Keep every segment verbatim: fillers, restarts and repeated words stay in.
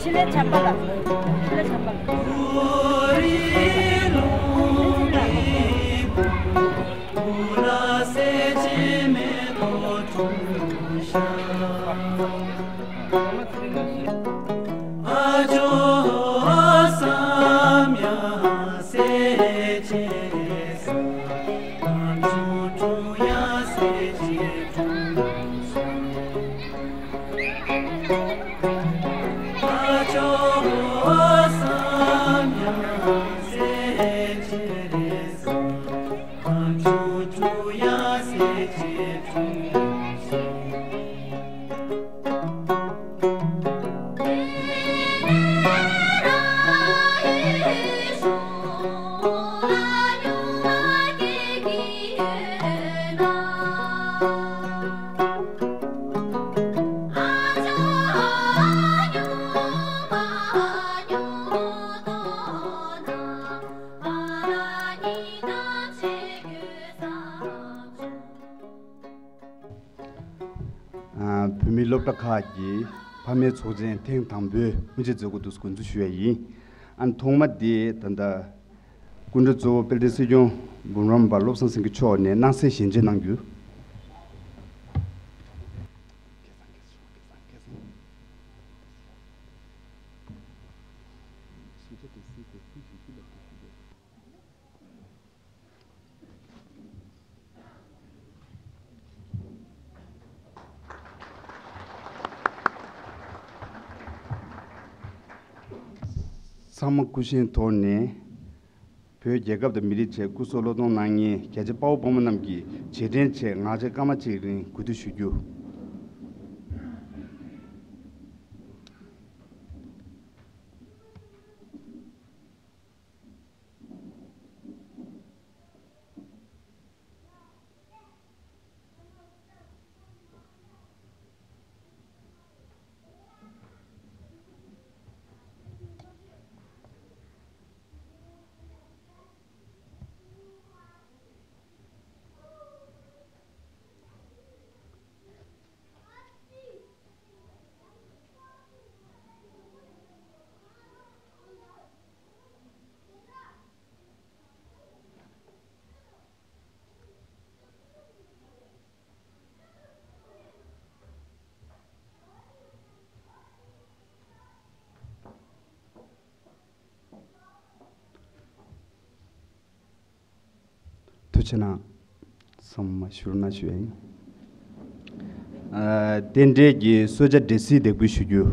ཕྱི་ལས་བྱམས་པ་ལ། ཕྱི་ལས་བྱམས་པ་ལ། ཨ། བོད་མིའི་སློབ་གྲྭ་ཁག་གི་ཕ་མའི་ཚོགས་ཆེན་ཐེངས་དང་པོའི་དབུ་འབྱེད་མཛད་སྒོ་འདུག་སེ་འགོ་འཛུགས་ཞུ་ཡ་ཡིན། ཨ་ནི་ཐོག་མ་དེ་ད་ལྟ་སྐུ་མགྲོན་གཙོ་བོ་དཔལ་ལྡན་སྲིད་སྐྱོང་འབུམ་རམས་པ་བློ་བཟང་སེང་གེ་མཆོག་ནས་སྣང་གསལ་ཞལ་འབྱེད་གནང་རྒྱུ། ཚང་མ་སྐུ་བཞེངས་ཐོག་ནས་བོད་རྒྱལ་ཁབ་དང་མི་རིགས་ཆེད་སྐུ་སྲོག་བློས་གཏོང་གནང་མཁན་རྒྱལ་གཅེས་དཔའ་བོ་དཔའ་མོ་རྣམས་ཀྱི་རྗེས་དྲན་ཆེད་ངག་བཅད་སྐར་མ་གཅིག་རིང་གུས་འདུད་ཞུ་རྒྱུ། ཐུགས་རྗེ་གནང་། ཚང་མ་བཞུགས་རོགས་གནང་ཞུ་ཡ་ཡིན། ཨ། རྟེན་འབྲེལ་གྱི་གསོལ་ཇ་འབྲས་སིལ་འདེགས་འབུལ་ཞུ་རྒྱུ།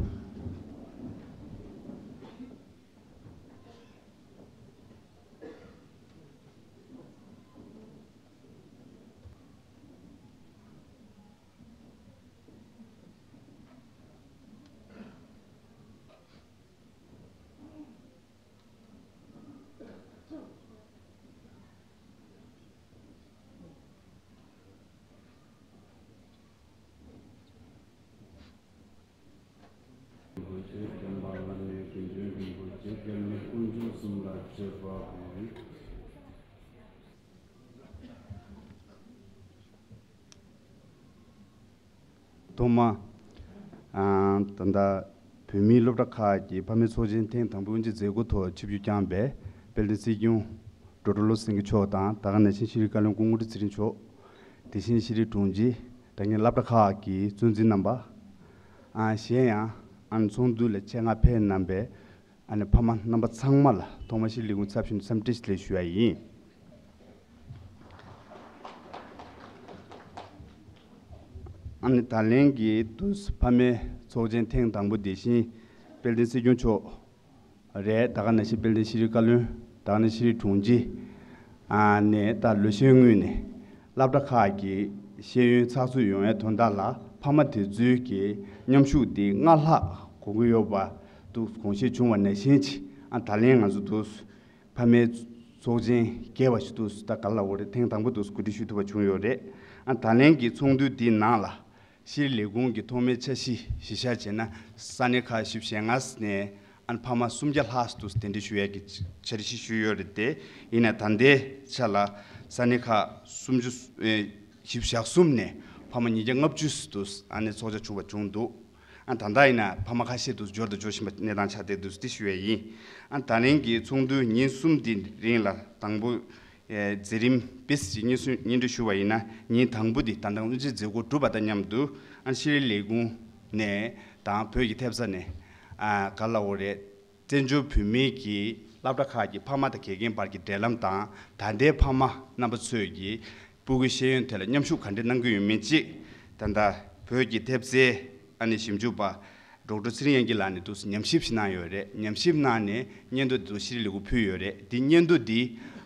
རིན་པོ་ཆེ་བསྟན་པ་བླ་མའི་དགེ་འདུན་རིན་པོ་ཆེ་རྒྱལ་བའི་དཀོན་མཆོག་གསུམ་ལ་མཆོད་པ་ཕུལ། ཐོག་མ། ཨ། ད་ལྟ་བོད་མིའི་སློབ་གྲྭ་ཁག་གི་ཕ་མའི་ཚོགས་ཆེན་ཐེངས་དང་པོའི་དབུ་འབྱེད་མཛད་སྒོ་ཐོག་ཆིབས་བསྒྱུར་བསྐྱངས་པའི་དཔལ་ལྡན་སྲིད་སྐྱོང་ཌོག་ཊར་བློ་བཟང་སེང་གེ་མཆོག་དང་ད་ག་ནང་བཞིན་ཤེས་རིག་བཀའ་བློན་སྐུ་ངོ་ཚེ་རིང་མཆོག་དེ་བཞིན་ཤེས་རིག་དྲུང་ཆེ། ད་གིན་སློབ་གྲྭ་ཁག་གི་གཙོ་འཛིན་རྣམ་པ། ཨ། གཞན་ཡང་། ཨ། ཚོགས་འདུ་ལ་ཆེད་མངགས་ཕེབས་གནང་པའི། ཨ་ནི་ཕ་མ་རྣམ་པ་ཚང་མ་ལ་ཐོག་མ་ཤེས་རིག་ལས་ཁུངས་ཚབ་ཞུས་ནས་འཚམས་འདྲི་ཞུ་ལེ་ཞུ་ཡ་ཡིན། ཨ་ནི་ད་ལན་གྱི་དུས་ཕ་མའི་ཚོགས་ཆེན་ཐེངས་དང་པོ་དེ་བཞིན་དཔལ་ལྡན་སྲིད་སྐྱོང་མཆོག་རེད། ད་ག་ནང་བཞིན་དཔལ་ལྡན་ཤེས་རིག་བཀའ་བློན། ད་ག་ནང་བཞིན་ཤེས་རིག་དྲུང་ཆེ། ཨ་ནི་ད་ལོ་ཤས་སྔོན་ནས་སློབ་གྲྭ་ཁག་གི་ ཤེས་ཡོན་ཚགས་ཚུད་ཡོང་བའི་དོན་དག་ལ་ཕ་མ་དེ་ཚོའི་གི་མཉམ་ཞུགས་དེ་སྔར་ལྷག་དགོས་ཀྱི་ཡོད་པ་འདུག་དགོངས་བཞེས་བྱུང་བ་ནང་བཞིན་གྱི། ཨ་ད་ལན་ང་ཚོ་འདུག་ཕ་མའི་ཚོགས་ཆེན་རྒྱས་པ་ཞིག་འདུག་ད་ག་ལ་འོ་རེད། ཐེངས་དང་པོ་འདུག་གོ་སྒྲིག་ཞུ་ཐུབ་པ་བྱུང་ཡོད་རེད། ཨ་ད་ལན་གྱི་ཚོགས་འདུ་འདིའི་ནང་ལ་ཤེས་རིག་ལས་ཁུངས་ཀྱི་ཐོག་མའི་འཆར་གཞི་གཞི་བཞག་བྱས་ན། ས་གནས་ཁག་བཞི་བཅུ་ཞེ་ལྔ་ནས་ཨ་ཕ་མ་སུམ་བརྒྱ་ལྷག་འདུག་གདན་འདྲེན་ཞུ་ཡས་ཀྱི་འཆར་གཞི་ཞུས་ཡོད་རེད་དེ། ཡིན་ན་ད་ལྟའི་ཆ་ལ་ས་གནས་ཁག་སུམ་ཅུ་ཨེ་བཞི་བཅུ་ཞེ་གསུམ་ནས་ཕ་མ་ཉིས་བརྒྱ་ལྔ་བཅུ་འདུག་ཨ་ནི་ཚོགས་བཅར་བྱུང་བ་བྱུང་འདུག་ཨ་ད་ལྟ་ཡིན་ན་ཕ་མ་ཁ་ཤས་འདུག་འབྱོར་དང་འབྱོར་བཞིན་པ་གནས་སྟངས་ཆགས་བསྡད་འདུག་དེ་ཞུ་ཡས་ཡིན། ཨ་ད་ལན་གྱི་ཚོགས་འདུ་ཉིན་གསུམ་དེ་རིང་ལ་དང་པོ་ཨེ་མཛད་རིམ་དཔེ་ཅིག་སྙན་སེང་སྙན་སྒྲོན་ཞུ་བ་ཡིན་ན། ཉིན་དང་པོ་དེ་ད་ལྟ་དབུ་འབྱེད་མཛད་སྒོ་གྲུབ་པ་དང་མཉམ་དུ་ཨ་ཤེས་རིག་ལས་ཁུངས་ནས་དང་བོད་ཀྱི་ཐེབས་རྩ་ནས་ཨ་ག་ལ་འོ་རེད། བཙན་བྱོལ་བོད་མིའི་གི་སློབ་གྲྭ་ཁག་གི་ཕ་མ་དང་དགེ་རྒན་བར་གྱི་འབྲེལ་ལམ་དང་། ད་ལྟའི་ཕ་མ་རྣམ་པ་ཚོས་ཀྱི་སྤུ་གུའི་ཤེས་ཡོན་ཐད་ལ་མཉམ་ཞུགས་ག་འདྲས་གནང་གི་ཡོད་མེད་ཅིག་ད་ལྟ་བོད་ཀྱི་ཐེབས་རྩའི་ཨ་ནི་ཞིབ་འཇུག་པ་ཌོག་ཊར་ཚེ་རིང་དབྱངས་སྐྱིད་ལགས་ནས་འདུག་ཉམས་ཞིབ་ཞིག་གནང་ཡོད་རེད། ཉམས་ཞིབ་གནང་ནས་སྙན་ཐོ་དེ་ཚོ་ཤེས་རིག་ལས་ཁུངས་ཕུལ་ཡོད་རེད། དེ་སྙན་ཐོ་འདི་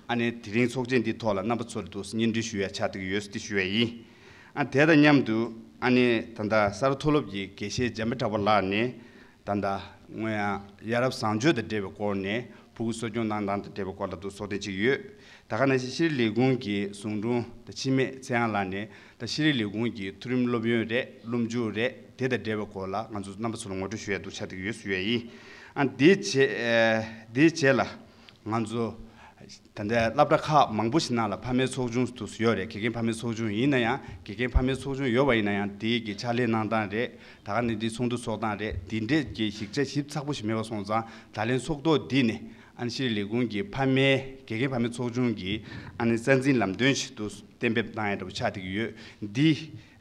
ཨ་ནི་དེ་རིང་ཚོགས་ཆེན་འདིའི་ཐོག་ལ་རྣམ་པ་ཚོར་འདུག་སྙན་སྒྲོན་ཞུ་ཡ་ཆགས་བསྡད་ཀྱི་ཡོད་ཟེར་ཞུ་ཡ་ཡིན། ཨ་དེ་དང་མཉམ་དུ་ཨ་ནི་ད་ལྟ་གསར་མཐོ་སློབ་ཀྱི་དགེ་བཤེས་འཇམ་དཔལ་གྲགས་པ་ལགས་ནས་ད་ལྟ་སྔོན་ཡང་ཡ་རབས་བཟང་སྤྱོད་དང་འབྲེལ་བའི་སྐོར་ནས་ཕྲུ་གུ་གསོ་སྐྱོང་གནང་སྟངས་དང་འབྲེལ་བའི་སྐོར་ལ་འདུག་ཚོགས་ཐེངས་གཅིག་ཡོད། ད་ག་ནང་བཞིན་ཤེས་རིག་ལས་ཁུངས་ཀྱི་ཟུང་དྲུང་དང་འཆི་མེད་ཚེ་དབྱངས་ལགས་ནས་ད་ཤེས་རིག་ལས་ཁུངས་ཀྱི་མཐོ་རིམ་སློབ་ཡོན་རེད། སློབ་འཇུག་རེད། དེ་དང་འབྲེལ་བའི་སྐོར་ལ་ང་ཚོ་རྣམ་པ་ཚོ་ལ་ངོ་སྤྲོད་ཞུ་ཡ་འདུག་ཆགས་བསྡད་ཀྱི་ཡོད་ཞུ་ཡ་ཡིན། ཨ་དེའི་རྗེས་ཨ་དེའི་རྗེས་ལ་ང་ཚོ་ད་ལྟ་སློབ་གྲྭ་ཁག་མང་པོ་ཞིག་ནང་ལ་ཕ་མའི་ཚོགས་ཆུང་དུ་ཡོད་རེད། དགེ་རྒན་ཕ་མའི་ཚོགས་ཆུང་ཡིན་ན་ཡང་། དགེ་རྒན་ཕ་མའི་ཚོགས་ཆུང་ཡོད་པ་ཡིན་ན་ཡང་། དེའི་གི་ཕྱག་ལས་གནང་སྟངས་རེད། ད་ག་ནས་འདི་ཚོགས་འདུ་ཚོགས་སྟངས་རེད། འདི་འདྲས་ཀྱི་ཞིབ་ཆ་ཞིབ་ཚགས་པོ་ཞིག་མེད་པ་སོང་ཙང་། ད་ལན་ཚོགས་ཐོག་འདི་ནས་ཨ་ནི་ཤེས་རིག་ལས་ཁུངས་ཀྱི་ཕ་མའི་དགེ་རྒན་ཕ་མའི་ཚོགས་ཆུང་གི་ཨ་ནི་རྩ་འཛིན་ལམ་སྟོན་ཞིག་ཏུ་གཏན་འབེབས་གནང་ཡ་འདྲ་པོ་ཆགས་བསྡད་ཀྱི་ཡོད། འདི་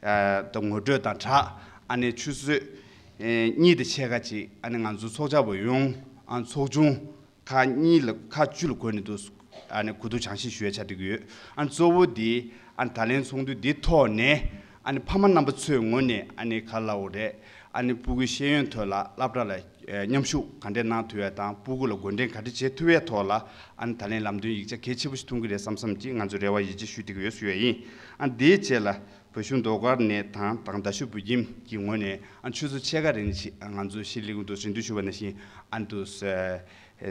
ཨ་ད་ངོ་སྤྲོད་དང་སྦྲགས་ཨ་ནི་ཆུ་ཚོད་ཨེ་གཉིས་དང་ཕྱེད་ཀ་ཅིག་ཨ་ནི་ང་ཚོ་ཚོགས་བཅར་བ་ཡོངས་ཨ་ཚོགས་ཆུང་ཁག་གཉིས་ལ་ཁག་བཅུ་ལ་བགོས་ནས་འདུག་ཨ་ནི་གོ་བསྡུར་སྦྱང་བཤད་ཞུ་ཡ་ཆགས་བསྡད་ཀྱི་ཡོད། ཨ་ནི་གཙོ་བོ་འདི་ཨ་ནི་ད་ལན་ཚོགས་འདུ་འདི་ཐོག་ནས་ཨ་ནི་ཕ་མ་རྣམ་པ་ཚོའི་ངོས་ནས་ཨ་ནི་ག་ལ་འོ་རེད། ཨ་ནི་ཕྲུ་གུའི་ཤེས་ཡོན་ཐོག་ལ་སློབ་གྲྭ་ལ་ཨེ་མཉམ་ཞུགས་ག་འདྲས་གནང་ཐུབ་ཡ་དང་། ཕྲུ་གུ་ལ་འགོ་འདྲེན་ག་འདྲས་བྱེད་ཐུབ་ཡ་ཐོག་ལ་ཨ་ནི་ད་ལན་ལམ་སྟོན་ཡིག་ཆ་གལ་ཆེ་པོ་ཞིག་ཐོན་གྱི་རེད་བསམ་བསམ་གྱིས་ང་ཚོས་རེ་བ་ཡིད་ཆེས་ཞུ་བསྡད་ཀྱི་ཡོད་ཞུ་ཡ་ཡིན། ཨ་ནི་དེའི་རྗེས་ལ་བོད་གཞུང་ཟློས་གར་ནས་དང་དང་རྡ་ཤོད་བོད་ཁྱིམ་གྱི་ངོས་ནས་ཨ་ནི་ཆུ་ཚོད་ཕྱེད་ཀ་རིང་ཞིག་ང་ཚོ་ཤེས་རིག་ལས་ཁུངས་དུ་རེ་འདུན་ཞུས་པ་ནང་བཞིན་ཨ་ནི་དུ་ཨེ་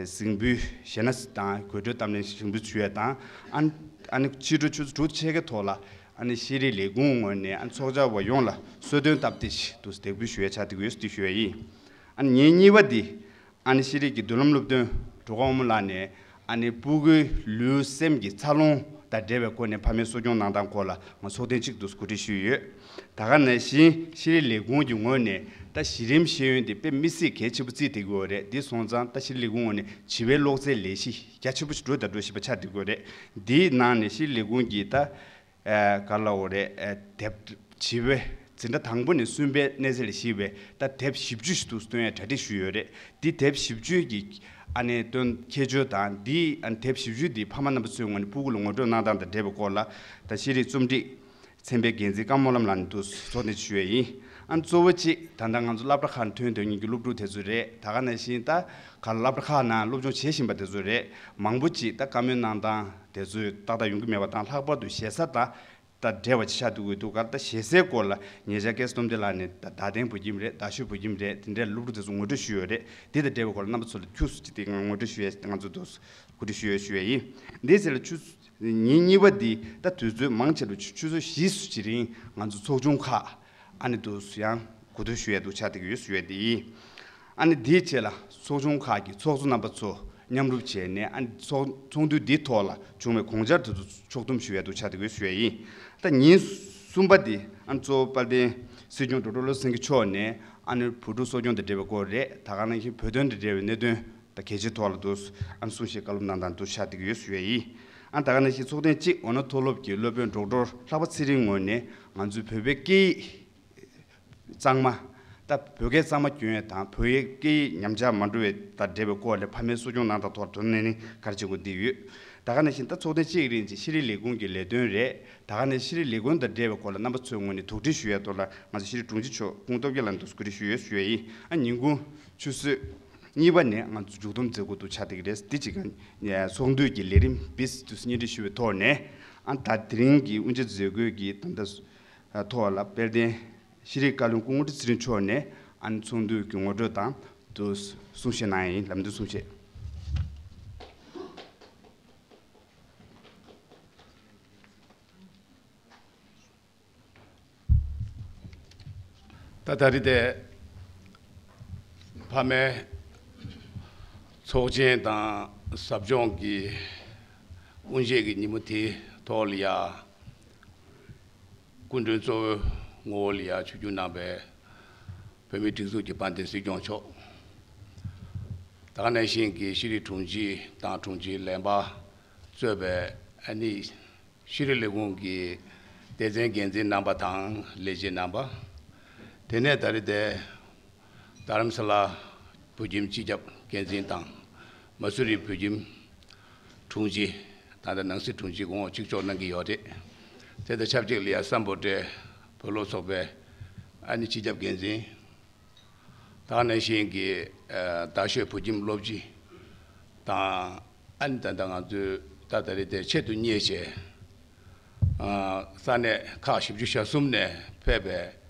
གཟིགས་འབུལ་ཞལ་སྣ་དང་དགོད་བྲོའི་གཏམ་གླེང་གཟིགས་འབུལ་ཞུ་ཡ་དང་། ཨ་ནི་ཨ་ནི་ཕྱི་དྲོ་ཆུ་ཚོད་དྲུག་ཕྱེད་ཀའི་ཐོག་ལ་ཨ་ནི་ཤེས་རིག་ལས་ཁུངས་ངོས་ནས་ཨ་ནི་ཚོགས་བཅར་བ་ཡོངས་ལ་གསོལ་སྟོན་སྟབས་བདེ་ཞིག་ཏུ་འདེགས་འབུལ་ཞུ་ཡ་ཆགས་བསྡད་ཀྱི་ཡོད་ཟེར་ཞུ་ཡ་ཡིན། ཨ་ནི་ཉིན་གཉིས་པ་འདི་ཨ་ནི་ཤེས་རིག་གི་མདུན་ལམ་སློབ་སྟོན་སྒྲོལ་དཀར་དབང་མོ་ལགས་ནས་ཨ་ནི་ཕྲུ་གུའི་ལུས་སེམས་ཀྱི་འཚར་ལོངས་དང་འབྲེལ་བའི་སྐོར་ནས་ཕ་མའི་གསོ་སྐྱོང་གནང་སྟངས་སྐོར་ལ་ང་ཚོགས་ཐེངས་གཅིག་ཏུ་གོ་སྒྲིག་ཞུས་ཡོད། ད་ག་ནང་བཞིན་ཤེས་རིག་ལས་ཁུངས་ཀྱི་ངོས་ནས་ད་གཞི་རིམ་ཤེས་ཡོན་དེ་དཔེ་མི་སྲིད་གལ་ཆེན་པོ་བརྩིས་བསྡད་ཀྱི་ཡོད་རེད། འདི་སོང་ཙང་ད་ཤེས་རིག་ལས་ཁུངས་ངོས་ནས་བྱིས་པའི་ཀློག་རྩལ་ལས་གཞི་རྒྱ་ཆེན་པོ་ཞིག་འགྲོ་དང་འགྲོ་བཞིན་པ་ཆགས་བསྡད་ཀྱི་ཡོད་རེད། འདིའི་ནང་ནས་ཤེས་རིག་ལས་ཁུངས་ཀྱིས་ད་ཨ་ག་ལ་འོ་རེད། ཨ་དེབ་བྱིས་པའི་འཛིན་གྲྭ་དང་པོ་ནས་གསུམ་པའི་གནས་ཚད་ལ་གཞིགས་པའི་ད་དེབ་བཞི་བཅུ་ཞིག་ཏུ་བཏོན་ཡ་གྲ་སྒྲིག་ཞུས་ཡོད་རེད། འདི་དེབ་བཞི་བཅུ་གི་ཨ་ནི་སྟོན་ཁྱད་ཆོས་དང་། འདི་ཨ་ནི་དེབ་བཞི་བཅུ་འདི་ཕ་མ་རྣམ་པ་ཚོའི་ངོས་ནས་ཕྲུ་གུ་ལ་ངོ་སྤྲོད་གནང་སྟངས་དང་འབྲེལ་བའི་སྐོར་ལ་ད་ཤེས་རིག་རྩོམ་སྒྲིག་ཚན་པའི་འགན་འཛིན་ཀརྨ་སྨོན་ལམ་ལགས་ནས་འདུག་ཚོགས་ཐེངས་ཞུ་ཡས་ཡིན། ཨ་ནི་གཙོ་བོ་གཅིག་ད་ལྟ་ང་ཚོ་སློབ་གྲྭ་ཁག་ནས་ཐོན་དོན་གཉིས་ཀྱི་སློབ་ཕྲུག་དེ་ཚོ་རེད། ད་ག་ནང་བཞིན་ད་ག་ལ་སློབ་གྲྭ་ཁག་ནང་སློབ་སྦྱོང་བྱེད་བཞིན་པ་དེ་ཚོ་རེད། མང་པོ་གཅིག་ད་བཀའ་མོལ་གནང་སྟངས་དེ་ཚོ་ཏག་ཏག་ཡོང་གི་མེད་པ་དང་། ལྷག་པར་དུ་ཞེ་ས་དང་ད་འབྲེལ་བ་ཆགས་འདུག་གི་འདུག་ག་ད་ཞེ་སའི་སྐོར་ལ་ཉེ་ཆར་སྐལ་བཟང་སྟོབས་ལྡན་ལགས་ནས་ད་རྡ་སྟེང་བོད་ཁྱིམ་རེད། རྡ་ཤོད་བོད་ཁྱིམ་རེད། དེ་འདྲའི་སློབ་ཕྲུག་དེ་ཚོ་ངོ་སྤྲོད་ཞུས་ཡོད་རེད། དེ་དང་འབྲེལ་བའི་སྐོར་ལ་རྣམ་པ་ཚོ་ལ་ཁྱུག་ཙམ་ཅིག་དེ་ངོ་སྤྲོད་ཞུ་ཡས་ང་ཚོ་འདུག་གོ་སྒྲིག་ཞུ་ཡས་ཞུ་ཡས་ཡིན། འདིའི་རྗེས་ལ་ཆུ་ཉིན་གཉིས་པ་འདི་ད་དུས་ཚོད་མང་ཆེ་བ་ཆུ་ཆུ་ཚོད་བཞི་ཙམ་ཅིག་རིང་ང་ཚོ་ཚོགས་ཆུང་ཁག་ཨ་ནི་འདུག་ཡང་གོ་བསྡུར་ཞུ་ཡས་འདུག་ཆགས་བསྡད་ཀྱི་ཡོད་ཞུ་ཡས་དེ་ཡིན། ཨ་ནི་དེའི་རྗེས་ལ་ཚོགས་ཆུང་ཁག་གི་ཚོགས་གཙོ་རྣམ་པ་ཚོ་མཉམ་རུབ་བྱས་ནས་ཨ་ནི་ཚོགས་ཚོགས་འདུ་འདིའི་ཐོག་ལ་བྱུང་བའི་དགོངས་འཆར་དེ་ཚོ་ཕྱོགས་བསྡོམས་ཞུ་ཡས་འདུག་ཆགས་བསྡད་ཀྱི་ཡོད་ཞུ་ཡས་ཡིན། ད་ཉིན་གསུམ་པ་འདི་ཨ་ནི་གཙོ་བོ་དཔལ་ལྡན་སྲིད་སྐྱོང་ཌོག་ཊར་བློ་བཟང་སེང་གེ་མཆོག་ནས་ཨ་ནི་བུ་ཕྲུག་གསོ་སྐྱོང་དང་འབྲེལ་བའི་སྐོར་རེད། ད་ག་ནང་བཞིན་བོད་དོན་དང་འབྲེལ་བའི་གནད་དོན་ད་གལ་ཆེའི་ཐོག་ལ་འདུག་ཨ་ནི་གསུང་བཤད་བཀའ་སློབ་གནང་སྟངས་འདུག་ཆགས་བསྡད་ཀྱི་ཡོད་ཞུ་ཡས་ཡིན། ཨ་ད་ག་ནང་བཞིན་ཚོགས་ཐེངས་གཅིག་འོ་ན་མཐོ་སློབ་ཀྱི་སློབ་དཔོན་ཌོག་ཊར་ལྷག་པ་ཚེ་རིང་ངོས་ནས་ང་ཚོའི་བོད་པའི་སྐད་ཡིག་གཙང་མ། ད་བོད་སྐད་གཙང་མ་སྐྱོན་ཡས་དང་། བོད་ཡིག་སྐད་ཡིག་ཉམས་ཆག་མ་འགྲོ་བའི་ད་འབྲེལ་བའི་སྐོར་ལ་ཕ་མའི་གསོ་སྐྱོང་གནང་སྟངས་ཐོག་དོ་སྣང་ག་རེ་བྱེད་དགོས་འདི་ཡོད། ད་ག་ནང་བཞིན་ད་ཚོགས་ཐེངས་གཅིག་རིང་གི་ཤེས་རིག་ལས་ཁུངས་ཀྱི་ལས་དོན་རེད། ད་ག་ནས་ཤེས་རིག་ལས་ཁུངས་དང་འབྲེལ་བའི་སྐོར་ལ་རྣམ་པ་ཚོའི་ངོས་ནས་དོགས་འདྲི་ཞུ་ཡས་ཐོག་ལ་ང་ཚོ་ཤེས་རིག་དྲུང་ཆེ་མཆོག་ཀུན་སྟོབས་རྒྱལ་ལགས་འདུག་གོ་སྒྲིག་ཞུ་ཡས་ཞུ་ཡས་ཡིན། ཨ་ཉིན་གུང་ཆུ་ཚོད་གཉིས་པ་ནས་ང་ཚོ་མཇུག་བསྡོམས་མཛད་སྒོ་འདུག་ཆགས་བསྡད་ཀྱི་རེད། འདི་གཅིག་ག་ཚོགས་འདུ་གི་ལས་རིམ་བིས་དུ་སྙན་སྒྲོན་ཞུ་བའི་ཐོག་ནས། ཨ་ད་དེ་རིང་གི་དབུ་འབྱེད་མཛད་སྒོའི་གི་ད་ལྟ་ ཐོག་ལ་དཔལ་ལྡན་ཤེས་རིག་བཀའ་བློན་སྐུ་ངོ་ཚེ་རིང་མཆོག་ནས་ཨ་ནི་ཚོགས་འདུའི་གི་ངོ་སྤྲོད་དང་དུ་གསུང་བཤད་གནང་ཡིན། ལམ་སྟོན་གསུང་བཤད། ད་ད་རེས་དེ་ཕ་མའི་ཚོགས་ཆེན་དང་ཟབ་སྦྱོང་གི་དབུ་འབྱེད་ཀྱི་ཉིན་མོ་དེའི་ཐོག་ལ་ཡ། སྐུ་མགྲོན་གཙོ་བོའི་ངོ་བོ་ལ་ཡ་ཆིབས་བསྒྱུར་གནང་བའི་བོད་མིའི་སྒྲིག་འཛུགས་ཀྱི་དཔལ་ལྡན་སྲིད་སྐྱོང་མཆོག་ད་ག་ནང་བཞིན་གྱི་ཤེས་རིག་དྲུང་ཆེ་དང་དྲུང་ཆེའི་ལས་འཕར་གཙོས་པའི་ཨ་ནི་ཤེས་རིག་ལས་ཁུངས་ཀྱི་སྡེ་ཚན་འགན་འཛིན་རྣམ་པ་དང་ལས་བྱེད་རྣམ་པ། དེ་ནས་ད་རེས་དེ་རྡ་རམ་ས་ལ་བོད་ཁྱིམ་སྤྱི་ཁྱབ་འགན་འཛིན་དང་མ་སུ་རི་བོད་ཁྱིམ་དྲུང་ཆེ། ད་ལྟ་ནང་སྲིད་དྲུང་ཆེ་གོང་འོག་གཅིག་ལྕོགས་གནང་གི་ཡོད་རེད། དེ་དང་ཆབས་ཅིག་ལ་ཡ་སམ་བྷོ་ཊའི་བོད་སློབ་ཚོགས་པའི་ཨ་ནི་སྤྱི་ཁྱབ་འགན་འཛིན། ད་ག་ནང་བཞིན་གྱི་ཨ་རྡ་ཤོད་བོད་ཁྱིམ་སློབ་སྤྱི་དང་ཨ་ནི་ད་ལྟ་ང་ཚོའི་ད་ད་རེས་དེ་ཆེད་དུ་གཉེར་བྱས་ཨ་ས་གནས་ཁག་བཞི་བཅུ་ཞེ་གསུམ་ནས་ཕེབས་པའི་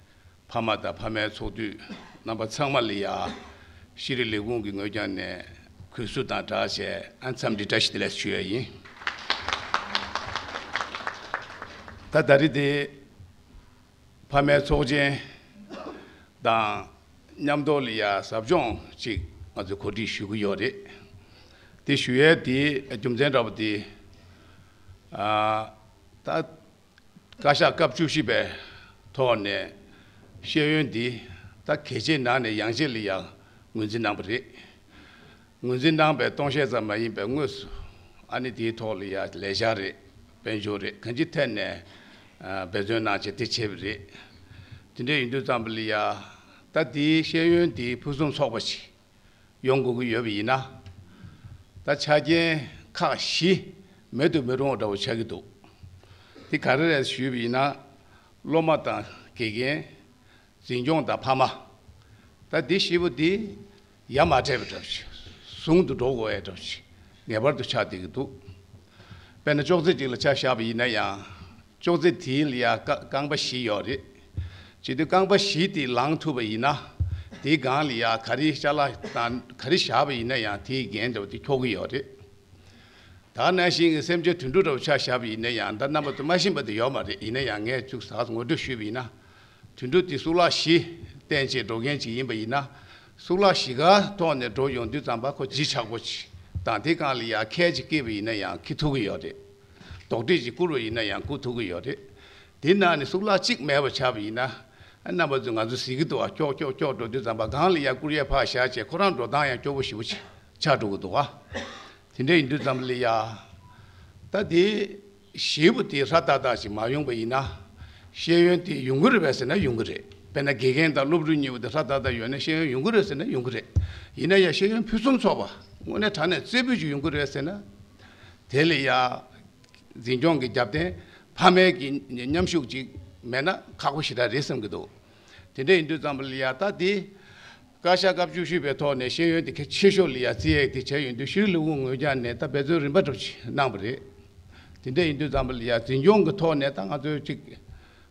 ཕ་མ་དང་ཕ་མའི་ཚོགས་འདུས་རྣམ་པ་ཚང་མ་ལ་ཡ་ཤེས་རིག་ལས་ཁུངས་ཀྱི་ངོས་ཀྱང་ནས་གུས་བསུ་དང་སྦྲགས་བྱས་ཨ་འཚམས་འདྲི་བཀྲ་ཤིས་བདེ་ལེགས་ཞུ་ཡ་ཡིན། ད་ད་རེས་དེ་ཕ་མའི་ཚོགས་ཆེན་དང་མཉམ་དུ་ལ་ཡ་ཟབ་སྦྱོང་ཅིག་ང་ཚོས་གོ་སྒྲིག་ཞུ་གི་ཡོད་རེད། དེ་ཞུ་ཡས་དེའི་རྒྱུ་མཚན་འདྲ་པོ་དེ་ཨ་ད། བཀའ་ཤག་སྐབས་བཅུ་བཞི་པའི་ཐོག་ནས་ཤེས་ཡོན་འདི་ད་གལ་ཆེའི་ནང་ནས་ཡང་ཆེ་ལ་ཡང་ངོས་འཛིན་གནང་བ་རེད། ངོས་འཛིན་གནང་བའི་སྟོང་བཤད་ཙམ་མ་ཡིན་པའི་དངོས་སུ་ཨ་ནི་དེའི་ཐོག་ལ་ཡང་ལས་འཆར་རེད། དཔལ་འབྱོར་རེད། གང་ཅིའི་ཐད་ནས་ཨ་འབད་བརྩོན་གནང་བྱས་དེ་བྱས་པ་རེད། དེ་འདྲ་ཡིན་དུས་ཙམ་པ་ལ་ཡང་ད་དེའི་ཤེས་ཡོན་འདི་ཕུན་སུམ་ཚོགས་པ་ཞིག་ཡོང་དགོས་ཀྱི་ཡོད་པ་ཡིན་ན། ད་ཆ་རྐྱེན་ཁག་བཞི་མེད་དུ་མི་རུང་བ་འདྲ་བོ་ཆགས་ཀྱི་འདུག་དེ་ག་རེ་རེད་ཞུས་པ་ཡིན་ན། སློབ་མ་དང་དགེ་རྒན། འཛིན་སྐྱོང་དང་ཕ་མ། ད་འདི་བཞི་པོ་འདི་ཡ་མ་བྲལ་བ་འདྲ་བོ་ཞིག་ཟུང་དུ་འགྲོ་དགོས་ཡ་འདྲ་བོ་ཞིག་ངེས་པར་དུ་ཆགས་བསྡད་ཀྱི་འདུག་དཔེར་ན་ཅོག་ཙེ་གཅིག་ལ་ཆ་བཞག་པ་ཡིན་ན་ཡང་། ཅོག་ཙེ་དེའི་ལ་ཡ་རྐ་རྐང་པ་བཞི་ཡོད་རེད། བྱེད་དུས་རྐང་པ་བཞི་དེ་ལངས་ཐུབ་པ་ཡིན་ན། དེའི་སྒང་ལ་ཡ་ག་རེ་ཅ་ལག་དང་ག་རེ་བཞག་པ་ཡིན་ན་ཡང་དེའི་འགན་འདྲ་བོ་དེ་འཁྱོག་གི་ཡོད་རེད། ད་ནང་བཞིན་གྱི་སེམས་ཅན་དུད་འགྲོ་འདྲ་བོ་ཆ་བཞག་པ་ཡིན་ན་ཡང་ད་རྣམ་པ་ཚོ་མ་ཤེས་པ་དེ་ཡོད་མ་རེད། ཡིན་ན་ཡང་ངས་ཅུང་ཟད་ངོ་སྤྲོད་ཞུས་པ་ཡིན་ན། དུད་འགྲོ་དེ་གཙུག་ལག་བཞི་བསྟེན་བྱས་འགྲོ་མཁན་ཅིག་ཡིན་པ་ཡིན་ན། གཙུག་ལག་བཞི་ག་ཐོག་ནས་འགྲོ་ཡོང་དུས་ཙམ་པ་ཁོ་ལྗིད་ཆགས་པོ་ཅིག་དང་དེ་སྒང་ལ་ཡང་ཁལ་ཅིག་བཀལ་བ་ཡིན་ན་ཡང་འཁྱེར་ཐུབ་ཀྱི་ཡོད་རེད། རྡོག་ཁྲེས་ཅིག་བསྐུར་བ་ཡིན་ན་ཡང་བསྐུར་ཐུབ་ཀྱི་ཡོད་རེད། དེ་ནང་ནས་གཙུག་ལག་གཅིག་མེད་པ་ཆགས་པ་ཡིན་ན། རྣམ་པ་ཚོས་ང་ཚོ་གཟིགས་ཀྱི་འདུག་བ། ཀྱོག་ཀྱོག་ཀྱོག་འགྲོ་དུས་ཙམ་པ་སྒང་ལ་ཡ་བསྐུར་ཡས་ཕར་བཞག་བྱས་ཁོ་རང་འགྲོ་སྟངས་ཡང་སྐྱོ་པོ་ཞེ་པོ་ཅིག་ཆགས་འགྲོ་གི་འདུག་བ། དེ་འདྲ་ཡིན་དུས་ཙམ་ལ་ཡ། ད་དེ་བཞི་པོ་དེ་སྲ་ཏག་ཏག་ཅིག་མ་ཡོང་པ་ཡིན་ན། ཤེས་ཡོན་དེ་ཡོང་གི་རེད་པས་ཟེར་ན་ཡོང་གི་རེད། དཔེར་ན་དགེ་རྒན་དང་སློབ་ཕྲུག་གཉིས་པོ་དེ་སྲ་ཏག་ཏག་ཡོད་ན་ཤེས་ཡོན་ཡོང་གི་རེད་ཟེར་ན་ཡོང་གི་རེད། ཡིན་ན་ཡང་ཤེས་ཡོན་ཕུན་སུམ་ཚོགས་པ་དངོས་གནས་དྲང་གནས་རྩེ་ཕུད་ཅིག་ཡོང་གི་རེད་ཟེར་ན། དེ་ལ་ཡ། འཛིན་སྐྱོང་གི་རྒྱབ་རྟེན་ཕ་མའི་གི་མཉམ་ཞུགས་ཅིག་མེད་ན་ཁག་པོ་ཞེ་དྲག་རེད་བསམ་གྱི་འདུག་དེ་འདྲ་ཡིན་དུས་ཙམ་པ་ལ་ཡ་ད་དེ། བཀའ་ཤག་སྐབས་བཅུ་བཞི་པའི་ཐོག་ནས་ཤེས་ཡོན་དེ་གལ་ཆེ་ཤོས་ལ་ཡ་བརྩི་ཡས་དེ་བྱས་ཡོང་དུས་ཤེས་རིག་ལས་ཁུངས་ངོས་ཀྱང་ནས་ད་འབད་བརྩོན་རིམ་པ་འགྲུབ་ཅིག་གནང་བ་རེད། དེ་འདྲ་ཡིན་དུས་ཙམ་པ་ལ་ཡ་འཛིན་སྐྱོང་གི་ཐོག་ནས་ད་ང་ཚོས་ཅིག་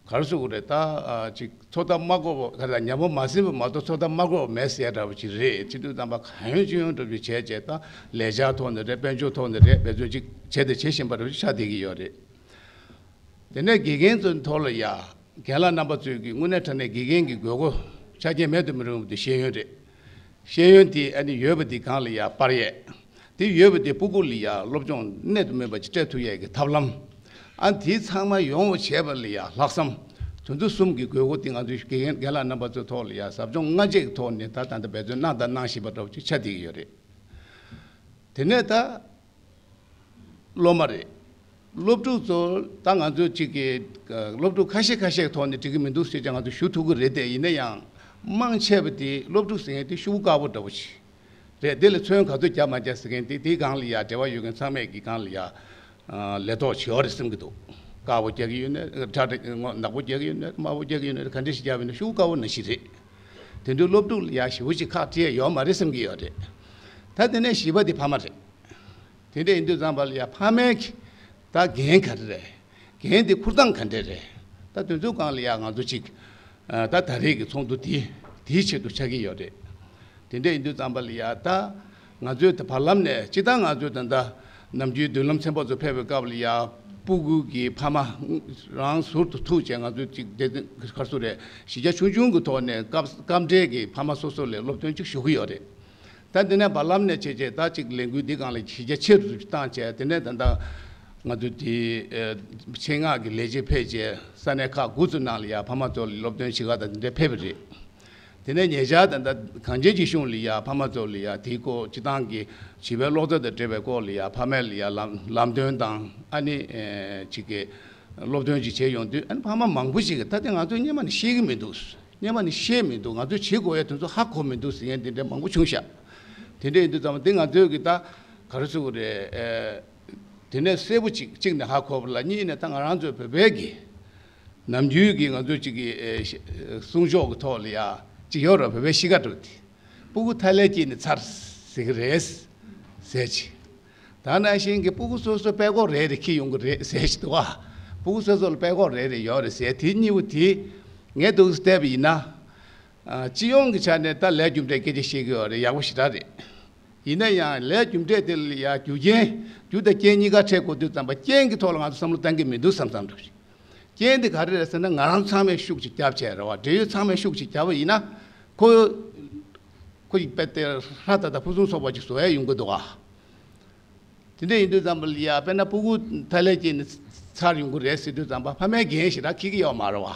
ག་རེ་ཟེར་དགོས་རེད། ད་ཨ་ཅིག་ཚོད་ལྟ་མ་དགོས་པ་ག་རེ་ད་ཉམས་པ་མ་ཟིན་པ་མ་གཏོགས་ཚོད་ལྟ་མ་དགོས་པ་མེད་ཟེར་འདྲ་བོ་ཅིག་རེད། བྱེད་དུས་ཙམ་པ་གང་ཡོང་ཅི་ཡོང་འགྲོ་བྱས་བྱས་ད་ལས་འཆར་ཐོག་ནས་རེད། དཔལ་འབྱོར་ཐོག་ནས་རེད། འབད་བརྩོན་ཅིག་བྱས་ཏེ་བྱེད་བཞིན་པ་འདྲ་བོ་ཅིག་ཆགས་བསྡད་ཀྱི་ཡོད་རེད། དེ་ནས་དགེ་རྒན་ཚོའི་ཐོག་ལ་ཡ་རྒན་ལགས་རྣམ་པ་ཚོས་ཀྱི་དངོས་གནས་དྲང་གནས་དགེ་རྒན་གྱི་དགོས་མཁོ་ཆ་རྐྱེན་མེད་དུ་མི་རུང་བ་དེ་ཤེས་ཡོན་རེད། ཤེས་ཡོན་དེ་ཨ་ནི་ཡོད་པ་དེ་སྒང་ལ་ཡ་སྤར་ཡས། དེ་ཡོད་པ་དེ་སྤུ་གུ་ལ་ཡ་སློབ་སྦྱོང་གནད་དུ་སྨིན་པ་ཅིག་སྤྲད་ཐུབ་ཡས་ཀྱི་ཐབས་ལམ། ཨ་དེ་ཚང་མ་ཡོང་བ་བྱས་པ་ལ་ཡ་ལྷག་བསམ། དོན་ཚན་གསུམ་གྱི་དགོས་མཁོ་དེ་ང་ཚོའི་དགེ་རྒན་རྒན་ལགས་རྣམ་པ་ཚོའི་ཐོག་ལ་ཡ་ཟབ་སྦྱོང་སྔ་རྗེས་ཀྱི་ཐོག་ནས་ད་ད་ལྟ་འབད་བརྩོན་གནང་དང་གནང་བཞིན་པ་འདྲ་བོ་ཅིག་ཆགས་བསྡད་ཀྱི་ཡོད་རེད། དེ་ནས་ད། སློབ་མ་རེད། སློབ་ཕྲུག་ཚོ་ད་ང་ཚོ་གཅིག་གི་ཨ་སློབ་ཕྲུག་ཁ་ཤས་ཁ་ཤས་ཐོག་ནས་འགྲིག་གི་མི་འདུག་ཟེར་ཀྱང་ང་ཚོ་ཞུ་ཐུབ་ཀྱི་རེད་དེ། ཡིན་ན་ཡང་མང་ཆེ་བ་དེ་སློབ་ཕྲུག་ཟེར་མཁན་དེ་ཤུགས་དཀར་པོ་འདྲ་པོ་ཞིག་རེད། དེ་ལ་ཚོན་ག་ཚོད་རྒྱབ་མ་རྒྱབ་ཟེར་མཁན་དེ་དེའི་སྒང་ལ་ཡ་འབྲེལ་བ་ཡོད་མཁན་ཚང་མས་ཀྱི་སྒང་ལ་ཡ་ཨ་ལས་ཐོག་བྱེད་ཡོད་རེད་བསམ་གྱི་འདུག་དཀར་པོ་རྒྱག་གི་ཡོད་ན་ཁྲ་ཁྲ་ནག་པོ་རྒྱག་གི་ཡོད་ན་དམར་པོ་རྒྱག་གི་ཡོད་ན་ག་འདྲ་ཞིག་རྒྱབ་ཡོད་ན་ཤུགས་དཀར་པོ་ནང་བཞིན་རེད། དེ་འདྲའི་སློབ་ཕྲུག་ལ་ཡ་ཞེ་པོ་ཅིག་ཁག་དཀྲིས་ཡོད་མ་རེད་བསམ་གྱི་ཡོད་རེད། ད་དེ་ནས་བཞི་པ་དེ་ཕ་མ་རེད། དེ་འདྲ་ཡིན་དུས་ཙམ་པ་ལ་ཡ་ཕ་མའི་གི་ད་འགན་ག་རེ་རེད། འགན་དེ་འཁུར་སྟངས་ག་འདྲ་རེད། ད་དེ་ཚོའི་སྒང་ལ་ཡ་ང་ཚོ་གཅིག་ཨ་ད་ད་རེས་ཀྱི་ཚོགས་འདུ་དེ་དེའི་ཆེད་དུ་ཆགས་ཀྱི་ཡོད་རེད། དེ་འདྲ་ཡིན་དུས་ཙམ་པ་ལ་ཡ་ད་ང་ཚོའི་ད་བར་ལམ་ནས་སྤྱིར་བཏང་ང་ཚོའི་ད་ལྟ་ནམ་རྒྱུན་མདུན་ལམ་ཚན་པ་ཚོ་ཕེབས་པའི་སྐབས་ལ་ཡ་སྤུ་གུ་གི་ཕ་མ་རང་ཟུར་དུ་ཐུག་བྱས་ང་ཚོས་གཅིག་དེ་གར་སོ་རེད་གཞི་རྒྱ་ཆུང་ཆུང་གི་ཐོག་ནས་སྐབས་སྐབས་འབྲེལ་གྱི་ཕ་མ་སོ་སོ་ལ་སློབ་སྟོན་གཅིག་ཞུ་གི་ཡོད་རེད། ད་འདི་ནས་བར་ལམ་ནས་བྱས་རྗེས་ད་ཅིག་ལས་འགུལ་འདི་སྒང་ལ་གཞི་རྒྱ་ཆེ་རུ་བཏང་བྱས་དེ་ནས་ད་ལྟ་ང་ཚོ་དེ་ཆེད་མངགས་ཀྱི་ལས་བྱེད་ཕེབས་རྗེས་ས་གནས་ཁག་དགུ་ཚོ་ནང་ལ་ཡ་ཕ་མ་ཚོ་ལ་སློབ་སྟོན་བྱེད་ག་དང་དེ་འདྲ་ཕེབས་པ་རེད། དེ་ནས་ཉེ་ཆར་ད་ལྟ་གངས་ཅན་སྐྱིད་གཤོངས་ལ་ཡ་ཕ་མ་ཚོ་ལ་ཡ་དེའི་སྐོར་སྤྱི་བཏང་གི་བྱིས་པའི་སློབ་གསོ་དང་འབྲེལ་བའི་སྐོར་ལ་ཡ་ཕ་མས་ལ་ཡ་ལམ་ལམ་སྟོན་དང་ཨ་ནི་ཅིག་གི་སློབ་སྟོན་ཅིག་བྱས་ཡོང་དུས་ཨ་ནི་ཕ་མ་མང་པོ་ཞིག་གིས་ད་ལྟ་ང་ཚོས་སྔོན་མ་ནས་ཤེས་ཀྱི་མི་འདུག་སྔོན་མ་ནས་ཤེས་མི་འདུག་ང་ཚོས་བྱེད་དགོས་ཡ་དེ་ཚོ་ཧ་གོ་མི་འདུག་ཟེར་མཁན་དེ་འདྲ་མང་པོ་བྱུང་ཤག་དེ་འདྲ་ཡིན་དུས་ཙམ་པ་དེ་ང་ཚོས་གི་ད་ག་རེ་ཟེར་དགོས་རེད། དེ་ནས་གསལ་པོ་གཅིག་གཅིག་ནས་ཧ་གོ་བ་ལ་གཉིས་ནས་ད་ང་རང་ཚོའི་བོད་པའི་གི་ནམ་རྒྱུན་གི་ང་ཚོ་གཅིག་གི་གསུང་ཆོག་གི་ཐོག་ལ་ཡ་གཅིག་ཡོད་རེད། བོད་པའི་གཤིས་ཀ་འདྲ་བོ་དེ་སྤུ་གུ་ཐ་ལེ་སྐྱེས་ནས་ཚར་ཟེར་གི་རེད་ཟེར་གྱི། ད་ནང་བཞིན་གྱི་སྤུ་གུ་སོ་སོ་པད་ཀོག་རེ་རེ་འཁྱེར་ཡོང་གི་རེད་ཟེར་གྱི་འདུག་བ། སྤུ་གུ་སོ་སོ་ལ་པད་ཀོག་རེ་རེ་ཡོད་རེད་ཟེར་དེ་གཉིས་པོ་དེ་ངས་འདུག་སེ་བལྟས་པ་ཡིན་ན། ཨ། སྤྱི་ཡོངས་ཀྱི་ཆ་ནས་ད་ལས་རྒྱུ་འབྲས་སྐད་ཆ་བཤད་ཀྱི་ཡོད་རེད། ཡག་པོ་ཞེ་དྲག་རེད། ཡིན་ན་ཡང་ལས་རྒྱུ་འབྲས་དེ་ལ་ཡ་རྒྱུ་རྐྱེན་རྒྱུ་དང་རྐྱེན་གཉིས་ཀ་འཕྲད་དགོས་དུས་ཙམ་པ་རྐྱེན་གྱི་ཐོག་ལ་ང་ཚོ་བསམ་བློ་གཏང་གི་མི་འདུག་བསམ་བསམ་འདྲ་ཞིག་རྐྱེན་དེ་ག་རེ་རེད་ཟེར་ན་ང་རང་ཚང་མས་ཤུགས་ཅིག་རྒྱབ་བྱས་རེད་བ། འབྲེལ་ཡོད་ཚང་མས་ཤུགས་ཅིག་རྒྱབ་པ་ཡིན་ན་ཁོ་ཁོ་ཡི་དཔེ་དེ་ཧྲ་ད་ད་ཕུན་སུམ་ཚོགས་པ་ཅིག་བཟོ་ཡ་ཡོང་གི་འདུག་ཨ། དེ་འདྲ་ཡིན་དུས་ཙམ་པ་ལ་ཡ་དཔེར་ན་སྤུ་གུ་ཐ་ལེ་སྐྱེས་ནས་ཚར་ཡོང་གི་རེད་ཟེར་དུས་ཙམ་པ་ཕ་མའི་འགན་ཞེ་དྲག་འཁྱེར་གྱི་ཡོད་མ་རེད་བ།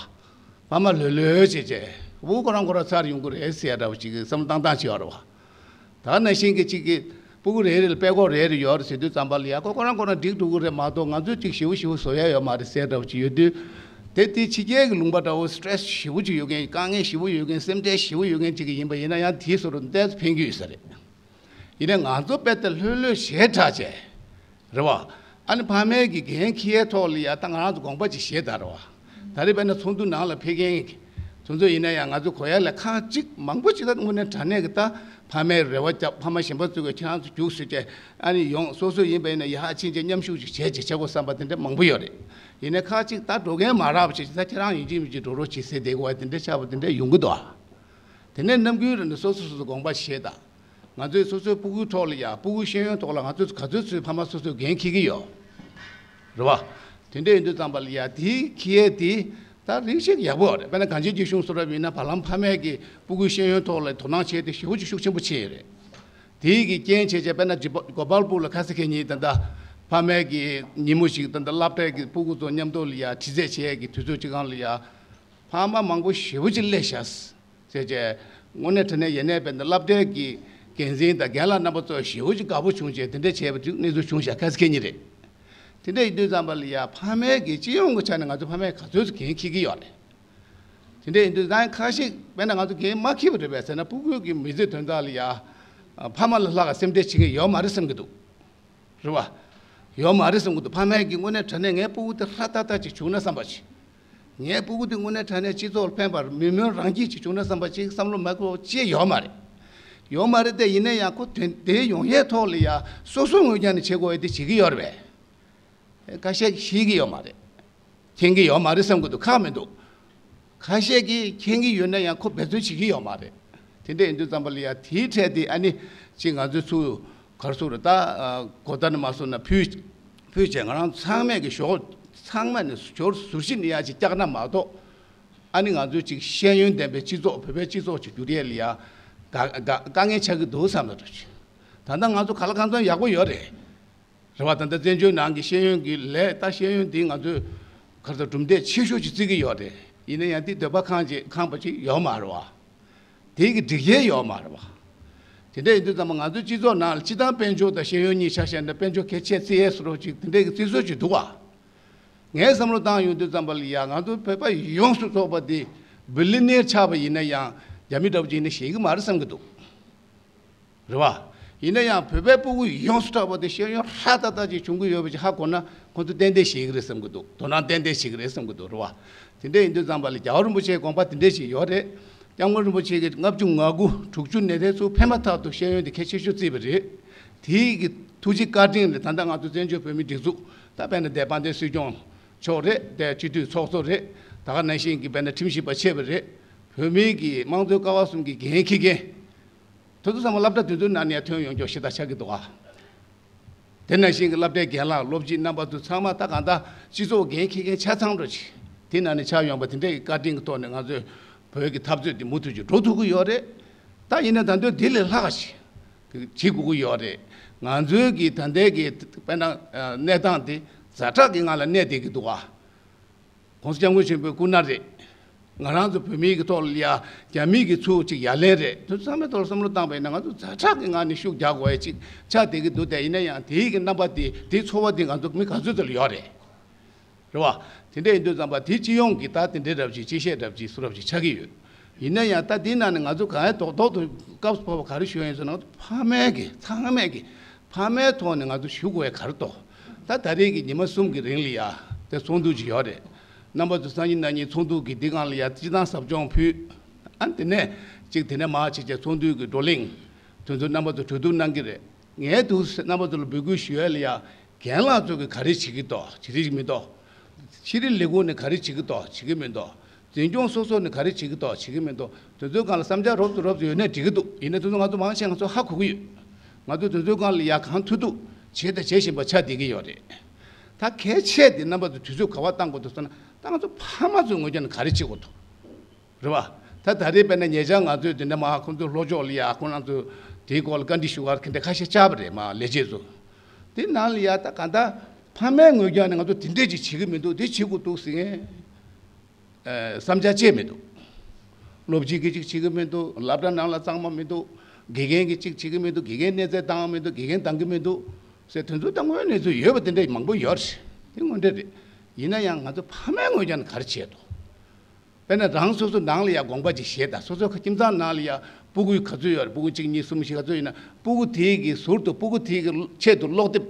ཕ་མ་ལྷོད་ལྷོད་བྱས་བྱས་སྤུ་གུ་ཁོ་རང་ཁོ་རང་ཚར་ཡོང་གི་རེད་ཟེར་ཡ་འདྲ་བོ་ཅིག་གི་བསམ་བློ་བཏང་བཏང་བྱས་ཡོད་རེད་བ། ད་ནང་བཞིན་གྱི་ཅིག་གི་སྤུ་གུ་རེ་རེ་ལ་དཔེ་ཀོག་རེ་རེ་ཡོད་རེད་ཟེར་དུས་ཙམ་པ་ལ་ཡ་ཁོ་ཁོ་རང་ཁོ་རང་འགྲིག་འགྲོ་གི་རེད་མ་གཏོགས་ང་ཚོས་ཅིག་ཞེ་པོ་ཞེ་པོ་བཟོ་ཡ་ཡོད་མ་རེད་ཟེར་འདྲ་བོ་ཅིག་ཡོད་དུས། དེ་དེ་ཕྱི་རྒྱལ་གྱི་ལུང་པ་འདྲ་བོ་སི་ཊེ་རེ་སི་ཞེ་པོ་ཅིག་ཡོད་མཁན། དཀའ་ངལ་ཞེ་པོ་ཡོད་མཁན། སེམས་ཁྲལ་ཞེ་པོ་ཡོད་མཁན་ཅིག་གི་ཡིན་པ་ཡིན་ན་ཡང་དེའི་བཟོ་འདྲ་ཏོག་ཙམ་ཕན་གྱི་ཡོད་ས་རེད། ཡིན་ནའི་ང་ཚོ་དཔེ་དེ་ལྷོད་ལྷོད་ཞེ་དྲག་བྱས། རེད་བ། ཨ་ནི་ཕ་མའི་གི་འགན་འཁྱེར་ཡའི་ཐོག་ལ་ཡ་ད་ང་རང་ཚོ་དགོངས་པ་ཅིག་བཞེས་དང་རེད་བ། ད་རེས་དཔེར་ན་ཚོགས་འདུ་ནང་ལ་ཕེབས་མཁན་གྱི་དེ་ཚོ་ཡིན་ན་ཡང་ང་ཚོ་གོ་ཡ་ལ་ཁག་ཅིག་མང་པོ་ཅིག་ད་དངོས་གནས་དྲང་གནས་ཀྱི་ད་ཕ་མའི་རེ་བ་བརྒྱབ། ཕ་མ་གཞན་པ་ཚོས་ཀྱི་ཁྱེད་རང་ཚོ་རྒྱུགས་ཟེར་བྱས་ཨ་ནི་ཡོང་སོ་སོ་ཡིན་པ་ཡིན་ན་ཡར་ཕྱིན་བྱས་མཉམ་ཞུགས་ཅིག་བྱས་ཅིག་བྱེད་དགོས་བསམ་པ་དེ་འདྲ་མང་པོ་ཡོད་རེད། ཡིན་ནའི་ཁག་ཅིག་ད་འགྲོ་མཁན་མ་རག་པ་བྱས་ཅིག་ད་ཁྱེད་རང་ཡིན་གཅིག་མིན་གཅིག་འགྲོ་རོགས་བྱེད་ཟེར་བསྡད་དགོས་པ་དེ་འདྲ་ཆགས་པ་དེ་འདྲ་ཡོང་གི་འདུག་ཨ། དེ་ནས་ནམ་རྒྱུན་རེ་ནས་སོ་སོ་སོ་སོ་དགོངས་པ་བཞེས་དང་། ང་ཚོའི་སོ་སོའི་སྤུ་གུའི་ཐོག་ལ་ཡ་སྤུ་གུའི་ཤེས་ཡོན་ཐོག་ལ་ང་ཚོས་ག་ཚོད་ཚོས་ཕ་མ་སོ་སོས་འགན་འཁྱེར་གྱི་ཡོད། རེད་བ། དེ་འདྲ་ཡིན་དུས་ཙམ་པ་ལ་ཡ་དེའི་འཁྱེར་ཡས་དེ་ད་རིགས་ཤིག་ཡག་པོ་རེད། དཔེར་ན་གངས་ཅན་སྐྱིད་གཤོངས་སུ་རབ་ཡིན་ན་བར་ལམ་ཕ་མས་ཀྱི་སྤུ་གུའི་ཤེས་ཡོན་ཐོག་ལ་དོ་སྣང་བྱས་ཏེ་ཞེ་པོ་ཅིག་ཤུགས་ཆེན་པོ་བྱས་ཡོད་རེད། དེའི་གི་རྐྱེན་བྱས་བྱས་དཔེར་ན་ཇི་པ་གོ་པལ་པུར་ལ་ཁ་སང་ཁ་ཉིན་ད་ལྟ་ཕ་མས་ཀྱི་ཉིན་མོ་ཞིག་ད་ལྟ་སློབ་གྲྭའི་གི་སྤུ་གུ་ཚོ་མཉམ་དུ་ལ་ཡ་དྲི་རྩད་བྱས་ཀྱི་དུས་ཚོད་ཅིག་སྒང་ལ་ཡ་ཕ་མ་མང་པོ་ཞེ་པོ་ཅིག་སླེབས་ཤག་ཟེར་བྱས། དངོས་གནས་དྲང་གནས་ཡིན་ནའི་དཔེར་ན་སློབ་གྲྭའི་གི་འགན་འཛིན་དང་རྒན་ལགས་རྣམ་པ་ཚོ་ཞེ་པོ་ཅིག་དགའ་པོ་བྱུང་བྱས་དེ་འདྲ་བྱས་པ་ཅིག་གནས་ཚུལ་བྱུང་ཤག་ཁ་སང་ཁ་ཉིན་རེད། དེ་འདྲ་ཡིན་དུས་ཙམ་པ་ལ་ཡ་ཕ་མའི་གི་སྤྱི་ཡོངས་ཀྱི་ཆ་ནས་ང་ཚོ་ཕ་མས་ག་ཚོད་ཅིག་འགན་འཁྱེར་གྱི་ཡོད་རེད། དེ་འདྲ་ཡིན་དུས་ད་ཁ་ཤས་དཔེར་ན་ང་ཚོ་འགན་མ་འཁྱེར་བ་རེད་པས་ཟེར་ན་སྤུ་གུ་གི་མི་ཚེ་དོན་དག་ལ་ཡ་ཕ་མ་ལ་ལྷག་ག་སེམས་ཁྲལ་བྱེད་མཁན་ཡོད་མ་རེད་བསམ་གྱི་འདུག་རེད་བ། ཡོད་མ་རེད་བསམ་གྱི་འདུག་ཕ་མས་ཀྱི་དངོས་གནས་དྲང་གནས་ངའི་སྤུ་གུ་དེ་ཧྲ་ཏག་ཏག་ཅིག་བྱུང་ན་བསམ་པ་ཅིག་ངའི་སྤུ་གུ་དེ་དངོས་གནས་དྲང་གནས་སྤྱི་ཚོགས་ལ་ཕན་པར་མི་མོས་རང་སྐྱིད་ཅིག་བྱུང་ན་བསམ་པ་ཅིག་བསམ་བློ་མ་འཁོར་ཅི་ཡོད་མ་རེད། ཡོད་མ་རེད་དེ་ཡིན་ན་ཡང་ཁོ་དེ་དེ་ཡོང་ཡས་ཐོག་ལ་ཡ་སོ་སོ་ངོས་ཀྱང་ནས་བྱེད་དགོས་ཡས་དེ་བྱེད་ཀྱི་ཡོད་རེད་པས། ཁ་ཤས་ཤེས་ཀྱི་ཡོད་མ་རེད། མཁྱེན་གྱི་ཡོད་མ་རེད་བསམ་གྱི་འདུག་ཁག་མི་འདུག་ཁ་ཤས་ཀྱིས་མཁྱེན་གྱི་ཡོད་ན་ཡང་ཁོ་འབད་བརྩོན་བྱེད་ཀྱི་ཡོད་མ་རེད། དེ་འདྲ་ཡིན་དུས་ཙམ་པ་ལ་ཡ་དེའི་གྲས་དེ་ཨ་ནི་ཅིག་ང་ཚོའི་ཚུར་ག་རེ་ཟེར་རེད་ད། གོ་བརྡ་ནི་མ་སོང་ན་ཕུལ་ཕུལ་བྱས་ང་རང་ཚང་མས་ཀྱི་ཞོར་ཚང་མ་ནས་ཞོར་ཟུར་ཞིག་ནས་ཡ་ཅིག་བཀྱག་ན་མ་གཏོགས། ཨ་ནི་ང་ཚོའི་ཅིག་ཤེས་ཡོན་ལྡན་པའི་སྤྱི་ཚོགས་བོད་པའི་སྤྱི་ཚོགས་ཅིག་འགྱུར་ཡས་ལ་ཡ་དཀའ་དཀའ་དཀའ་ངལ་ཆགས་ཀྱི་འདུག་བསམ་ན་འདྲ་ཅིག་ད་ལྟ་ང་ཚོ་ག་ལ་གང་འཚམ་ཡག་པོ་ཡོད་རེད། རེད་བ། ད་ལྟ་བཙན་བྱོལ་ནང་གི་ཤེས་ཡོན་གྱི་ལས་ད་ཤེས་ཡོན་འདི་ང་ཚོས་ག་རེ་ཟེར་གྲུབ་འབྲས་ཆེ་ཤོས་ཅིག་བརྩི་གི་ཡོད་རེད། ཡིན་ན་ཡང་འདི་འདོད་པ་ཁེངས་ཅིག་ཁེངས་པ་ཅིག་ཡོད་མ་རེད་བ། དེ་གི་སྒྲིག་གཞི་ཡོད་མ་རེད་བ། དེ་འདྲ་ཡིན་དུས་ཙམ་པ་ང་ཚོའི་སྤྱི་ཚོགས་ནང་ལ་སྤྱིར་བཏང་དཔལ་འབྱོར་དང་ཤེས་ཡོན་གཉིས་ཆ་བཞག་ན་དཔལ་འབྱོར་གལ་ཆེ་བརྩི་ཡས་བཟོ་འདྲ་ཅིག་དེ་འདྲ་གི་བརྩི་སྲོལ་ཅིག་འདུག་བ། ངས་བསམ་བློ་བཏང་ཡོང་དུས་ཙམ་པ་ལ་ཡ་ང་ཚོ་བོད་པ་ཡོངས་སུ་རྫོགས་པ་འདི་བི་ལི་ནེར་ཆགས་པ་ཡིན་ན་ཡང་རྒྱ་མི་འདྲ་པོ་ཅིག་ཡིན་ན་ཞེད་ཀྱི་མ་རེད་བསམ་གྱི་འདུག་རེད་བ། ཡིན་ན་ཡང་བོད་པའི་སྤུ་གུ་ཡོངས་སུ་གྲགས་པ་དེ་ཤེས་ཡོན་ཧྲ་ཏག་ཏག་ཅིག་བྱུང་གི་ཡོད་པ་ཅིག་ཧ་གོ་ན་ཁོ་ཚོ་ཏན་ཏན་ཤེས་ཀྱི་རེད་བསམ་གྱི་འདུག་དོ་སྣང་ཏན་ཏན་བྱེད་ཀྱི་རེད་བསམ་གྱི་འདུག་རེད་བ། དེ་འདྲ་ཡིན་དུས་ཙམ་པ་ལ་རྒྱལ་བ་རིན་པོ་ཆེའི་དགོངས་པ་དེ་འདྲ་ཞིག་ཡོད་རེད། སྐྱབས་མགོན་རིན་པོ་ཆེ་གིས་ལྔ་བཅུ་ང་དགུ་དྲུག་ཅུ་ནས་དེ་ཚོ་ཕན་མ་ཐག་ཏུ་ཤེས་ཡོན་དེ་གལ་ཆེ་ཤོས་བརྩིས་པ་རེད། དེའི་གི་ཐུགས་རྗེ་བཀའ་དྲིན་ལ་ད་ལྟ་ང་ཚོ་བཙན་བྱོལ་བོད་མིའི་སྒྲིག་འཛུགས་ད་དཔེར་ན་དེ་དཔལ་ལྡན་སྲིད་སྐྱོང་མཆོག་རེད། དེ་སྤྱི་འཐུས་ཚོགས་གཙོ་རེད། ད་ག་ནང་བཞིན་གྱི་དཔེར་ན་ཁྲིམས་ཞིབ་པ་བྱས་པ་རེད། བོད་མིའི་གི་དམངས་གཙོའི་ཀ་བ་གསུམ་གྱི་འགན་འཁྱེར་མཁན། དེ་ཚོ་ཚང་མ་སློབ་གྲྭ་དེ་ཚོའི་ནང་ནས་ཐོན་ཡོང་རྒྱུ་ཞེ་དྲག་ཆགས་ཀྱི་འདུག་ཨ། དེ་ནང་བཞིན་གྱི་སློབ་གྲྭའི་རྒན་ལགས་སློབ་སྤྱི་རྣམ་པ་ཚོ་ཚང་མ་ད་གང་ལྟར་སྤྱི་ཚོགས་འགན་འཁྱེར་མཁན་ཆ་ཚང་འགྲོ་ཆེ། དེ་ནང་ནས་ཆགས་ཡོང་པ་དེ་འདྲའི་བཀའ་དྲིན་གྱི་ཐོག་ནས་ང་ཚོས་བོད་ཀྱི་འཐབ་རྩོད་དེ་མུ་མཐུད་ཀྱིས་འགྲོ་ཐུབ་ཀྱི་ཡོད་རེད། ད་ཡིན་ན་ད་དུང་དེ་ལས་ལྷག་ཞིག་བྱེད་དགོས་ཀྱི་ཡོད་རེད། ང་ཚོའི་གི་ད་ལྟའི་གི་དཔེར་ན་གནས་སྟངས་དེ་ཛ་དྲག་གི་ངང་ལ་གནས་བསྡད་ཀྱི་འདུག་ཨ། ༸གོང་ས་༸སྐྱབས་མགོན་ཆེན་པོའི་སྐུ་ན་རེད། ང་རང་ཚོ་བོད་མིའི་གི་ཐོག་ལ་ཡ་རྒྱ་མིའི་གི་ཚུར་ཅིག་ཡ་ལན་རེད། དེ་ཚོ་ཚང་མའི་ཐོག་ལ་བསམ་བློ་བཏང་པ་ཡིན་ན་ང་ཚོ་ཛ་དྲག་གི་ངང་ནས་ཤུགས་རྒྱག་དགོས་ཡ་ཅིག་ཆགས་བསྡད་ཀྱི་འདུག་དེ་ཡིན་ན་ཡང་དེའི་གི་རྣམ་པ་དེ་དེའི་ཚོར་བ་དེ་ང་ཚོ་མི་ག་ཚོད་ཙམ་ལ་ཡོད་རེད། རེད་བ། དེ་འདྲ་ཡིན་དུས་ཙམ་པ་དེ་སྤྱི་ཡོངས་ཀྱི་ད་དེ་འདྲའི་རབ་ཅིག་སྤྱི་བཤད་རབ་ཅིག་སུ་རབ་ཅིག་ཆགས་ཀྱི་ཡོད། ཡིན་ན་ཡང་ད་དེའི་ནང་ནས་ང་ཚོ་གང་ཡང་རྡོག་རྡོག་ཏུ་སྐབས་སུ་བབ་པ་ག་རེ་ཞུ་ཡ་ཡིན་ཟེར་ན་ཕ་མའི་གི་ཚང་མས་གི་ཕ་མའི་ཐོག་ནས་ང་ཚོ་ཞུ་དགོས་ཡ་ག་རེ་འདུག་ད་ད་རེས་ཀྱི་ཉི་མ་གསུམ་གྱི་རིང་ལ་ཡ་དེ་ཚོགས་འདུ་ཅིག་ཡོད་རེད། རྣམ་པ་ཚོ་སང་ཉིན་གནངས་ཉིན་ཚོགས་འདུ་གི་འདི་སྒང་ལ་ཡ་སྤྱི་བཏང་ཟབ་སྦྱོང་ཕུལ། ཨ་དེ་ནས་ཅིག་དེ་ནས་མར་ཅིག་བྱས་ཚོགས་འདུའི་གི་བགྲོ་གླེང་དེ་ཚོ་རྣམ་པ་ཚོ་གྲོས་བསྡུར་གནང་གི་རེད། ངས་འདུག་སེ་རྣམ་པ་ཚོ་ལ་འབོད་སྐུལ་ཞུ་ཡ་ལ་ཡ་རྒན་ལགས་ཚོ་གིས་ག་རེ་བྱེད་ཀྱི་འདུག་བྱེད་རིན་མི་འདུག་ཤེས་རིག་ལས་ཁུངས་ནས་ག་རེ་བྱེད་ཀྱི་འདུག་བྱེད་ཀྱི་མི་འདུག་འཛིན་སྐྱོང་སོ་སོ་ནས་ག་རེ་བྱེད་ཀྱི་འདུག་བྱེད་ཀྱི་མི་འདུག་དེ་ཚོའི་སྒང་ལ་བསམ་འཆར་རོབ་ཙམ་རོབ་ཙམ་ཡོད་ན་འགྲིག་གི་འདུག་ཡིན་ན་དེ་ཚོ་ང་ཚོ་མང་ཆེ་ང་ཚོ་ཧ་གོ་གི་ཡོད། ང་ཚོ་དེ་ཚོའི་སྒང་ལ་ཡ་གང་ཐུབ་ཐུབ་བྱས་དང་བྱེད་བཞིན་པ་ཆགས་བསྡད་ཀྱི་ཡོད་རེད། ད་གལ་ཆེ་དེ་རྣམ་པ་ཚོ་དུས་ཚོད་ག་པར་བཏང་དགོས་འདུག་ཟེར་ན་ད་ང་ཚོ་ཕ་མ་ཚོའི་ངོས་ཀྱང་ག་རེ་བྱེད་དགོས་འདུག་རེད་བ། ད་ད་རེས་དཔེར་ན་ཉེ་ཆར་ང་ཚོས་དེ་འདྲ་མ་ཁོང་ཚོའི་ལྷོ་ཕྱོགས་ལ་ཡ་ཁོང་རང་ཚོ་དེའི་སྐོར་ལ་བཀའ་འདྲི་ཞུ་གར་ཁེ་འདྲ་ཁ་ཤས་བཅར་བ་རེད་མ་ལས་བྱེད་ཚོ། དེ་ནང་ལ་ཡ་ད་ག་ད་ཕ་མའི་ངོས་ཀྱང་ནས་ང་ཚོ་དེ་འདྲས་ཅིག་བྱེད་ཀྱི་མི་འདུག་དེ་བྱེད་དགོས་འདུག་ཟེར་མཁན་བསམ་འཆར་བཅས་མི་འདུག་སློབ་སྤྱི་གིས་ཅིག་བྱེད་ཀྱི་མི་འདུག་སློབ་གྲྭ་ནང་ལ་གཙང་མ་མི་འདུག་དགེ་རྒན་གིས་ཅིག་བྱེད་ཀྱི་མི་འདུག་དགེ་རྒན་གནས་ཚད་བཏང་མི་འདུག་དགེ་རྒན་འདང་གི་མི་འདུག་ཟེར་དོན་ཚོ་ད་དངོས་གནས་ཚོ་ཡོད་པ་དེ་འདྲ་མང་པོ་ཡོད་རེད། དེ་དངོས་འབྲེལ་རེད། ཡིན་ན་ཡང་ང་ཚོ་ཕ་མའི་ངོས་ཀྱང་ག་རེ་བྱས་འདུག་དཔེར་ན་རང་སོ་སོ་ནང་ལ་ཡ་དགོངས་པ་ཅིག་བཞེས་དང་སོ་སོ་ཁྱིམ་ཚང་ནང་ལ་ཡ་སྤུ་གུ་ག་ཚོད་ཡོད་རེད། སྤུ་གུ་གཅིག་གཉིས་གསུམ་བཞི་ག་ཚོད་ཡོད་ན་སྤུ་གུ་དེའི་གི་ཟུར་དུ་སྤུ་གུ་དེའི་གི་ཆེད་དུ་ཀློག་དེབ་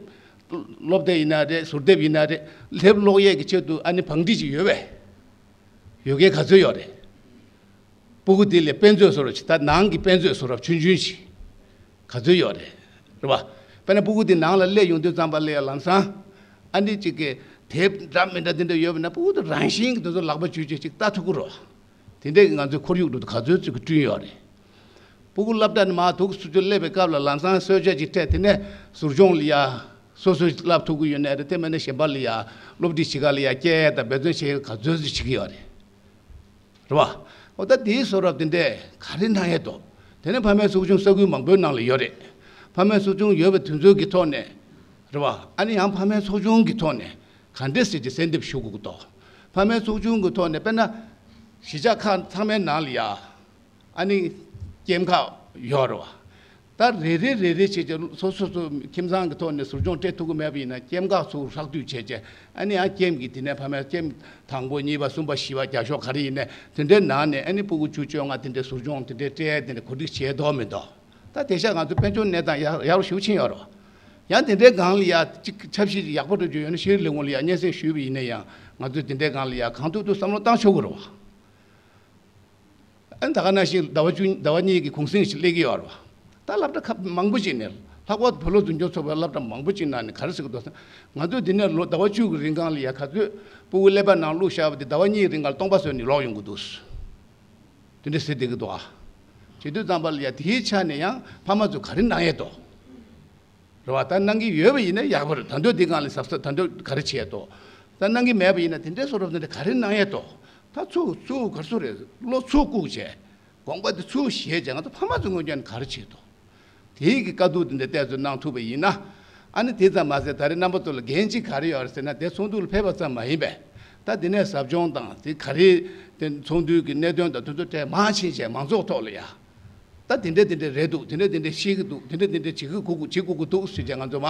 སློབ་དེབ་ཡིན་ན་རེད། ཟུར་དེབ་ཡིན་ན་རེད། ལེབ་ཀློག་ཡས་ཀྱི་ཆེད་དུ་ཨ་ནི་བང་སྒྲིག་ཅིག་ཡོད་པས། ཡོད་མཁན་ག་ཚོད་ཡོད་རེད། སྤུ་གུ་དེ་ལ་དཔེ་མཛོད་བཟོ་རོགས་བྱེད། ད་ནང་གི་དཔེ་མཛོད་བཟོ་རོགས་ཆུང་ཆུང་ཞིག་ག་ཚོད་ཡོད་རེད། རེད་བ། དཔེར་ན་སྤུ་གུ་དེ་ནང་ལ་སླེབས་ཡོང་དུས་ཙམ་པ་ལ་ཡ་ལམ་སང་ཨ་ནི་གཅིག་གི་དེབ་འདྲ་མི་འདྲ་དེ་འདྲ་ཡོད་པ་ན་སྤུ་གུ་དེ་རང་བཞིན་གྱི་དེ་ཚོ་ལག་པ་འཇུ་བྱེད་ཅིག་ལྟ་ཐུབ་ཀྱི་རེད་བ། དེ་འདྲས་ཀྱི་ང་ཚོའི་ཁོར་ཡུག་འདུག་ག་ཚོད་ཅིག་གི་བསྐྲུན་ཡོད་རེད། སྤུ་གུ་སློབ་གྲྭ་ནས་མར་དུག་སུ་ཚོད་སླེབས་པའི་སྐབས་ལ་ལམ་སང་གསོལ་ཇ་ཅིག་སྤྲད། དེ་ནས་ཟུར་སྦྱོང་ལ་ཡ་སོ་སོས་བསླབ་ཐུབ་ཀྱི་ཡོད་ནའི་རེད། དེ་མིན་ན་གཞན་པ་ལ་ཡ་སློབ་ཁྲིད་བྱེད་ག་ལ་ཡ་སྐྱེལ་ཡས་དང་འབད་བརྩོན་བྱེད་ཡས་ག་ཚོད་ཅིག་བྱེད་ཀྱི་ཡོད་རེད། རེད་བ། འོ་ད་དེའི་བཟོ་འདྲ་དེ་འདྲས་ག་རེ་གནང་ཡས་འདུག་དེ་ནས་ཕ་མའི་ཚོགས་ཆུང་ས་ཁུལ་མང་པོའི་ནང་ལ་ཡོད་རེད། ཕ་མའི་ཚོགས་ཆུང་ཡོད་པའི་དུས་ཚོད་ཀྱི་ཐོག་ནས་རེད་བ། ཨ་ནི་ཡང་ཕ་མའི་ཚོགས་ཆུང་གི་ཐོག་ནས་ག་འདྲས་ཟེར་གྱི་གསལ་འདེབས་ཞུ་དགོས་ཀྱི་འདུག་ཕ་མའི་ཚོགས་ཆུང་གི་ཐོག་ནས་དཔེར་ན་གཞིས་ཆགས་ཁག་ཚང་མའི་ནང་ལ་ཡ་ཨ་ནི་ཀེམ་ཁག་ཡོད་རེད་བ། ད་རེ་རེ་རེ་རེ་བྱས་ཀྱི་སོ་སོ་སོ་ཁྱིམ་ཚང་གི་ཐོག་ནས་ཟུར་སྦྱོང་སྤྲད་ཐུབ་ཀྱི་མེད་པ་ཡིན་ན་ཀེམ་ཁག་ཚུར་ཧྲག་བསྡུས་བྱས་ཀྱི་ཨ་ནི་ཡང་ཀེམ་གྱི་དེ་ནས་ཕ་མའི་ཀེམ་དང་པོ་གཉིས་པ་གསུམ་པ་བཞི་པ་བརྒྱ་ཤོག་ག་རེ་ཡིན་ནའི་དེ་འདྲའི་ནང་ནས་ཨ་ནི་སྤུ་གུ་བཅུ་བཅོ་ལྔ་དེ་འདྲའི་ཟུར་སྦྱོང་དེ་འདྲའི་སྤྲད་དེ་འདྲ་གོ་སྒྲིག་བྱས་འདུག་མི་འདུག་ད་དེང་སང་ང་ཚོ་དཔལ་འབྱོར་གནས་སྟངས་ཡག་ཡག་རུ་ཞེ་པོ་ཕྱིན་ཡོད་རེད། ཡང་དེ་འདྲའི་སྒང་ལ་ཡ་གཅིག་ཆབ་སྲིད་ཡག་པོ་འགྲོ་རྒྱུ་ཡོད་ན་ཤེས་རིག་ལས་ཁུངས་ལ་ཡ་སྙན་སེང་ཞུས་པ་ཡིན་ན་ཡང་ང་ཚོས་དེ་འདྲའི་སྒང་ལ་ཡ་གང་ཐུབ་ཐུབ་བསམ་བློ་བཏང་ཆོག་གི་རེད་བ། ཨ་ནི་ད་ག་ནང་བཞིན་ཟླ་བ་བཅུ་ཟླ་བ་གཉིས་ཀྱི་གུང་གསེང་ཞིག་སླེབས་ཀྱི་ཡོད་རེད་བ། ད་སློབ་གྲྭ་ཁག་མང་པོ་ཅིག་ནས་ལྷག་པར་དུ་བོད་སློབ་འཛིན་སྐྱོང་ཚོགས་པའི་སློབ་གྲྭ་མང་པོ་ཅིག་ནང་ནས་ག་རེ་ཟེར་གྱི་འདུག་ཟེར་ན་ང་ཚོས་འདི་ནས་ལོ་ཟླ་བ་བཅུ་གི་རིང་སྒང་ལ་ཡ་ག་ཚོད་སྤུ་གུ་ཀླད་པ་ནང་བླུགས་བཞག་པ་དེ་ཟླ་བ་གཉིས་རིང་སྒང་ལ་སྟོང་པ་བཟོས་ནས་ལོག་ཡོང་གི་འདུག་དེ་འདྲ་ཟེར་བསྡད་ཀྱི་འདུག་ཨ། བྱེད་དུས་ཙམ་པ་ལ་ཡ་དེའི་ཆ་ནས་ཡང་ཕ་མ་ཚོས་ག་རེ་གནང་ཡས་འདུག་རེད་བ། ད་གནང་གི་ཡོད་པ་ཡིན་ན་ཡག་པོ་རེད། ད་དུང་དེ་སྒང་ལ་གཟབ་གཟབ་ད་དུང་ག་རེ་བྱས་ཏོ། ད་གནང་གི་མེད་པ་ཡིན་ན་དེ་འདྲའི་བཟོ་འདྲ་དེ་འདྲ་ག་རེ་གནང་ཡས་ཏོ། ད་ཚུར་ཚུར་ག་རེ་ཟེར་རེད། བློ་ཚུར་བཀུག་བྱས། དགོངས་པ་དེ་ཚུར་བཞེས་བྱས་ང་ཚོ་ཕ་མ་ཚོ་ངོས་ཀྱང་ག་རེ་བྱས་ཏོ། དེའི་གི་བཀའ་བསྡུར་དེ་འདྲ་ཏོག་ཙམ་གནང་ཐུབ་པ་ཡིན་ན། ཨ་ནི་དེ་ཙམ་མ་ཟད་ད་རེས་རྣམ་པ་ཚོ་ལ་འགན་ཅིག་ག་རེ་ཡོད་རེད་ཟེར་ན་དེ་ཚོགས་འདུ་ལ་ཕེབས་པ་ཙམ་མ་ཡིན་པས། ད་དེ་ནས་ཟབ་སྦྱོང་དང་དེ་ག་རེ་དེ་ཚོགས་འདུའི་གི་གནད་དོན་དང་དེ་ཚོ་གྲས་མང་ཕྱིན་བྱས་མང་ཚོགས་ཐོག་ལ་ཡ། ད་དེ་འདྲ་དེ་འདྲ་རེད་འདུག་དེ་འདྲ་དེ་འདྲ་ཤེས་ཀྱི་འདུག་དེ་འདྲ་དེ་འདྲ་བྱེད་ཀྱི་དགོས་ཀྱི་བྱེད་དགོས་ཀྱི་འདུག་ཟེར་བྱས་ང་ཚོ་མ།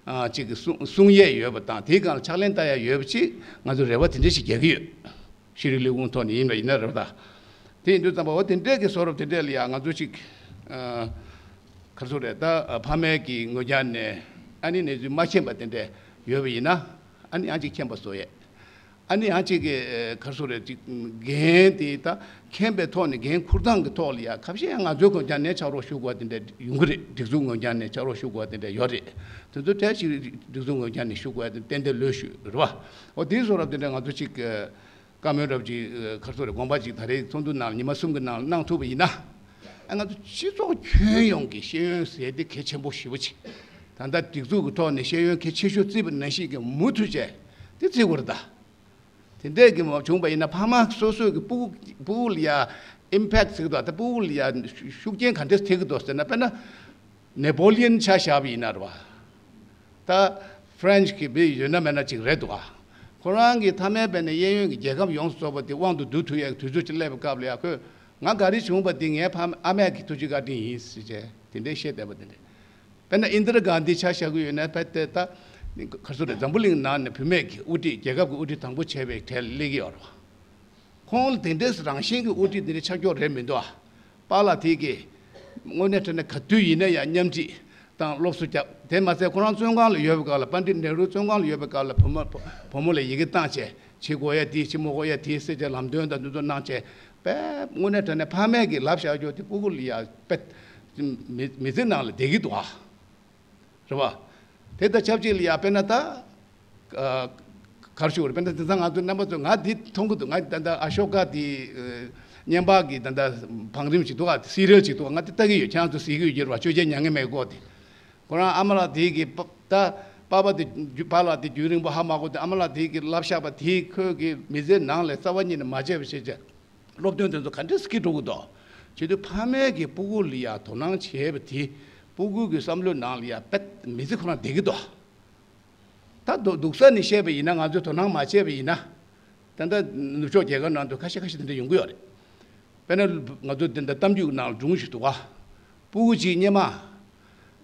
ཨ་ཅིག་གི་གསུང་གསུང་ཡས་ཡོད་པ་དང་དེའི་སྒང་ལ་ཕྱག་ལེན་བསྟར་ཡས་ཡོད་པ་ཅིག་ང་ཚོ་རེ་བ་དེ་འདྲ་ཞིག་རྒྱག་གི་ཡོད། ཤེས་རིག་ལས་ཁུངས་ཐོག་ནས་ཡིན་པ་ཡིན་ན་རེད་པ། ད་དེ་ཡིན་དུས་ཙམ་པ་འོ་དེ་འདྲས་ཀྱི་བཟོ་འདྲ་དེ་འདྲས་ལ་ཡང་ང་ཚོ་ཅིག་ཨ་ག་རེ་ཟེར་རེད། ད་ཕ་མའི་གི་ངོས་ཀྱང་ནས་ཨ་ནི་གནས་ཚུལ་མ་མཁྱེན་པ་དེ་འདྲས་ཡོད་པ་ཡིན་ན་ཨ་ནི་ཡང་ཅིག་མཁྱེན་པ་བཟོ་ཡས། ཨ་ནི་ཡང་གཅིག་གི་ག་རེ་ཟེར་རེད། ཅིག་འགན་དེ་ད་མཁྱེན་པའི་ཐོག་ནས་འགན་འཁུར་སྟངས་ཀྱི་ཐོག་ལ་ཡ་ཁ་ཤས་ཡང་ང་ཚོའི་ངོས་ཀྱང་ནས་ཕྱག་རོགས་ཞུ་དགོས་པ་དེ་འདྲ་ཡོང་གི་རེད། སྒྲིག་འཛུགས་ངོས་ཀྱང་ནས་ཕྱག་རོགས་ཞུ་དགོས་པ་དེ་འདྲ་ཡོད་རེད། དེ་ཚོ་གྲས་ཤིག་སྒྲིག་འཛུགས་ངོས་ཀྱང་ནས་ཞུ་དགོས་པ་དེ་ཏན་ཏན་ལོས་ཞུ་རེད་བ། འོ་དེའི་བཟོ་འདྲ་དེ་འདྲ་ང་ཚོ་ཅིག་ བཀའ་མོལ་རབ་ཅིག་ཁར་སོ་རེ་དགོངས་པ་ཅིག་ད་རེས་ཚོགས་འདུ་ནང་ཉི་མ་གསུམ་གྱི་ནང་གནང་ཐུབ་པ་ཡིན་ན། ཨ་ང་ཚོ་སྤྱི་ཚོགས་ཁྱོན་ཡོངས་ཀྱི་ཤེས་ཡོན་ཟེར་དེ་གལ་ཆེན་པོ་ཞེ་པོ་ཅིག་ད་ལྟ་སྒྲིག་འཛུགས་ཀྱི་ཐོག་ནས་ཤེས་ཡོན་གལ་ཆེ་ཤོས་བརྩིས་པ་ནང་བཞིན་གྱི་མུ་མཐུད་བྱས་དེ་བརྩི་དགོས་རེད་ད། དེ་འདྲས་ཀྱི་མ་བྱུང་པ་ཡིན་ན་ཕ་མ་སོ་སོའི་གི་སྤུ་གུ་སྤུ་གུ་ལ་ཡ་ཨིམ་ཕེག་ཟེར་གི་འདུག་ད་སྤུ་གུ་ལ་ཡ་ཤུགས་རྐྱེན་ག་འདྲས་ཐེབས་ཀྱི་འདུག་ཟེར་ན། དཔེར་ན་ནེ་པོ་ལི་ཡན་ཆ་བཞག་པ་ཡིན་ན་རེད་བ། ད་ཧྥ་རན་སི་གི་བི་ཡོད་ན་མེད་ན་ཅིག་རེད་འདུག་ཨ། ཁོ་རང་གི་མཐའ་མའི་བར་ནས་གཡས་གཡོན་གྱི་རྒྱལ་ཁབ་ཡོངས་སུ་རྫོགས་པ་དེ་དབང་དུ་བསྡུ་ཐུབ་ཡག་དུས་ཚོད་ཅིག་སླེབས་པའི་སྐབས་ལ་ཡ་ཁོས་ང་ག་རེ་བྱུང་བ་དེ་ངའི་ཕ་ཨ་མས་ཀྱི་ཐུགས་རྗེ་བཀའ་དྲིན་ཡིན་ཟེར་བྱས་དེ་འདྲའི་བཤད་བསྡད་པ་དེ་འདྲས། དཔེར་ན་ཨིན་དྲ་གྷན་དྷི་ཆ་བཞག་གི་ཡོད་ན་ཕ་དེ་ད་ཁར་སོ་རེ་འཛམ་བུ་གླིང་ནང་ནས་བུད་མེད་ཀྱི་དབུ་ཁྲིད་རྒྱལ་ཁབ་ཀྱི་དབུ་ཁྲིད་དང་པོ་བྱས་པའི་གྲས་སླེབས་ཀྱི་ཡོད་རེད་བ། ཁོང་ལ་དེ་འདྲའི་རང་བཞིན་གྱི་དབུ་ཁྲིད་འདི་འདྲའི་ཆ་འཇོག་རེད་མི་འདུག་ཨ། པཱ་ལགས་དེ་གིས་དངོས་གནས་དྲང་གནས་ག་དུས་ཡིན་ན་ཡང་མཉམ་ཁྲིད་དང་སློབ་གསོ་རྒྱབ། དེ་མ་ཟད་ཁོ་རང་བཙོན་ཁང་ལ་ཡོད་པའི་སྐབས་ལ་པཎ་ཌིད་ནེ་རུ་བཙོན་ཁང་ལ་ཡོད་པའི་སྐབས་ལ་བུ་མོ་བུ་མོ་ལ་ཡི་གེ་བཏང་བྱས་བྱེད་དགོས་ཡ་དེ་བྱེད་མི་དགོས་ཡ་དེ་ཟེར་བྱས་ལམ་སྟོན་དང་འདི་ཚོ་གནང་བྱས་དཔེ་དངོས་གནས་དྲང་གནས་ཕ་མས་ཀྱིས་ལབ་བཞག་རྒྱུ་དེ་སྤུ་གུ་ལ་ཡ་དཔེ་མི་མི་ཚེ་ནང་ལ་བསྡད་ཀྱི་འདུག་ཨ། རེད་བ། དེ་དང་ཆབས་ཅིག་ལ་ཡ་དཔེར་ན་ད། ཨ། ག་རེ་ཞུ་དགོས་རེད། དཔེར་ན་དེང་སང་ང་ཚོ་རྣམ་པ་ཚོ་ང་འདི་མཐོང་གི་འདུག་ང་ད་ལྟ་ཨ་ཤོ་ཀ་དེ་བརྙན་པར་གྱི་ད་ལྟ་བང་རིམ་ཞིག་འདུག་ག་སི་རི་ཡལ་ཞིག་འདུག་ང་དེ་ལྟ་གི་ཡོད། ཁྱེད་རང་ཚོ་གཟིགས་ཀྱི་ཡོད་ཀྱི་རེད་བ། སྤྱོད་ཆས་མྱ་ངན་མེད་སྐོར་དེ། ཁོ་རང་ཨ་མ་ལགས་དེ་གི་པ་ད་པ་ཕ་དེ་རྒྱུ་པཱ་ལགས་དེ་རྒྱུན་རིང་པོ་ཧ་མ་གོ་དེ་ཨ་མ་ལགས་དེ་གི་ལབ་བཞག་པ་དེ་ཁོའི་གི་མི་ཚེ་ནང་ལ་རྩ་བ་ཉིད་ནས་མ་བརྗེད་པ་བྱས་བྱས། སློབ་སྟོན་དེ་ཚོ་ག་འདྲས་སྐྱིད་འགྲོ་གི་འདུག་བྱེད་དུས་ཕ་མས་ཀྱིས་སྤུ་གུ་ལ་ཡ་དོ་སྣང་བྱས་པ་དེ་སྤུ་གུ་གི་བསམ་བློའི་ནང་ལ་ཡ་དཔེ་མི་ཚེ་ཁོ་རང་བསྡད་ཀྱི་འདུག་ད་སྡུག་སྡུག་ས་ནས་བཤད་པ་ཡིན་ན་ང་ཚོས་དོ་སྣང་མ་བྱས་པ་ཡིན་ན། ད་ལྟ་ནུབ་ཕྱོགས་རྒྱལ་ཁབ་ནང་དུ་ཁ་ཤས་ཁ་ཤས་དེ་འདྲ་ཡོང་གི་ཡོད་རེད། དཔེར་ན་ང་ཚོ་དེ་འདྲ་གཏམ་རྒྱུད་ནང་སྒྲུང་ཞིག་འདུག་ག་སྤུ་གུ་གཅིག་སྔོན་མ།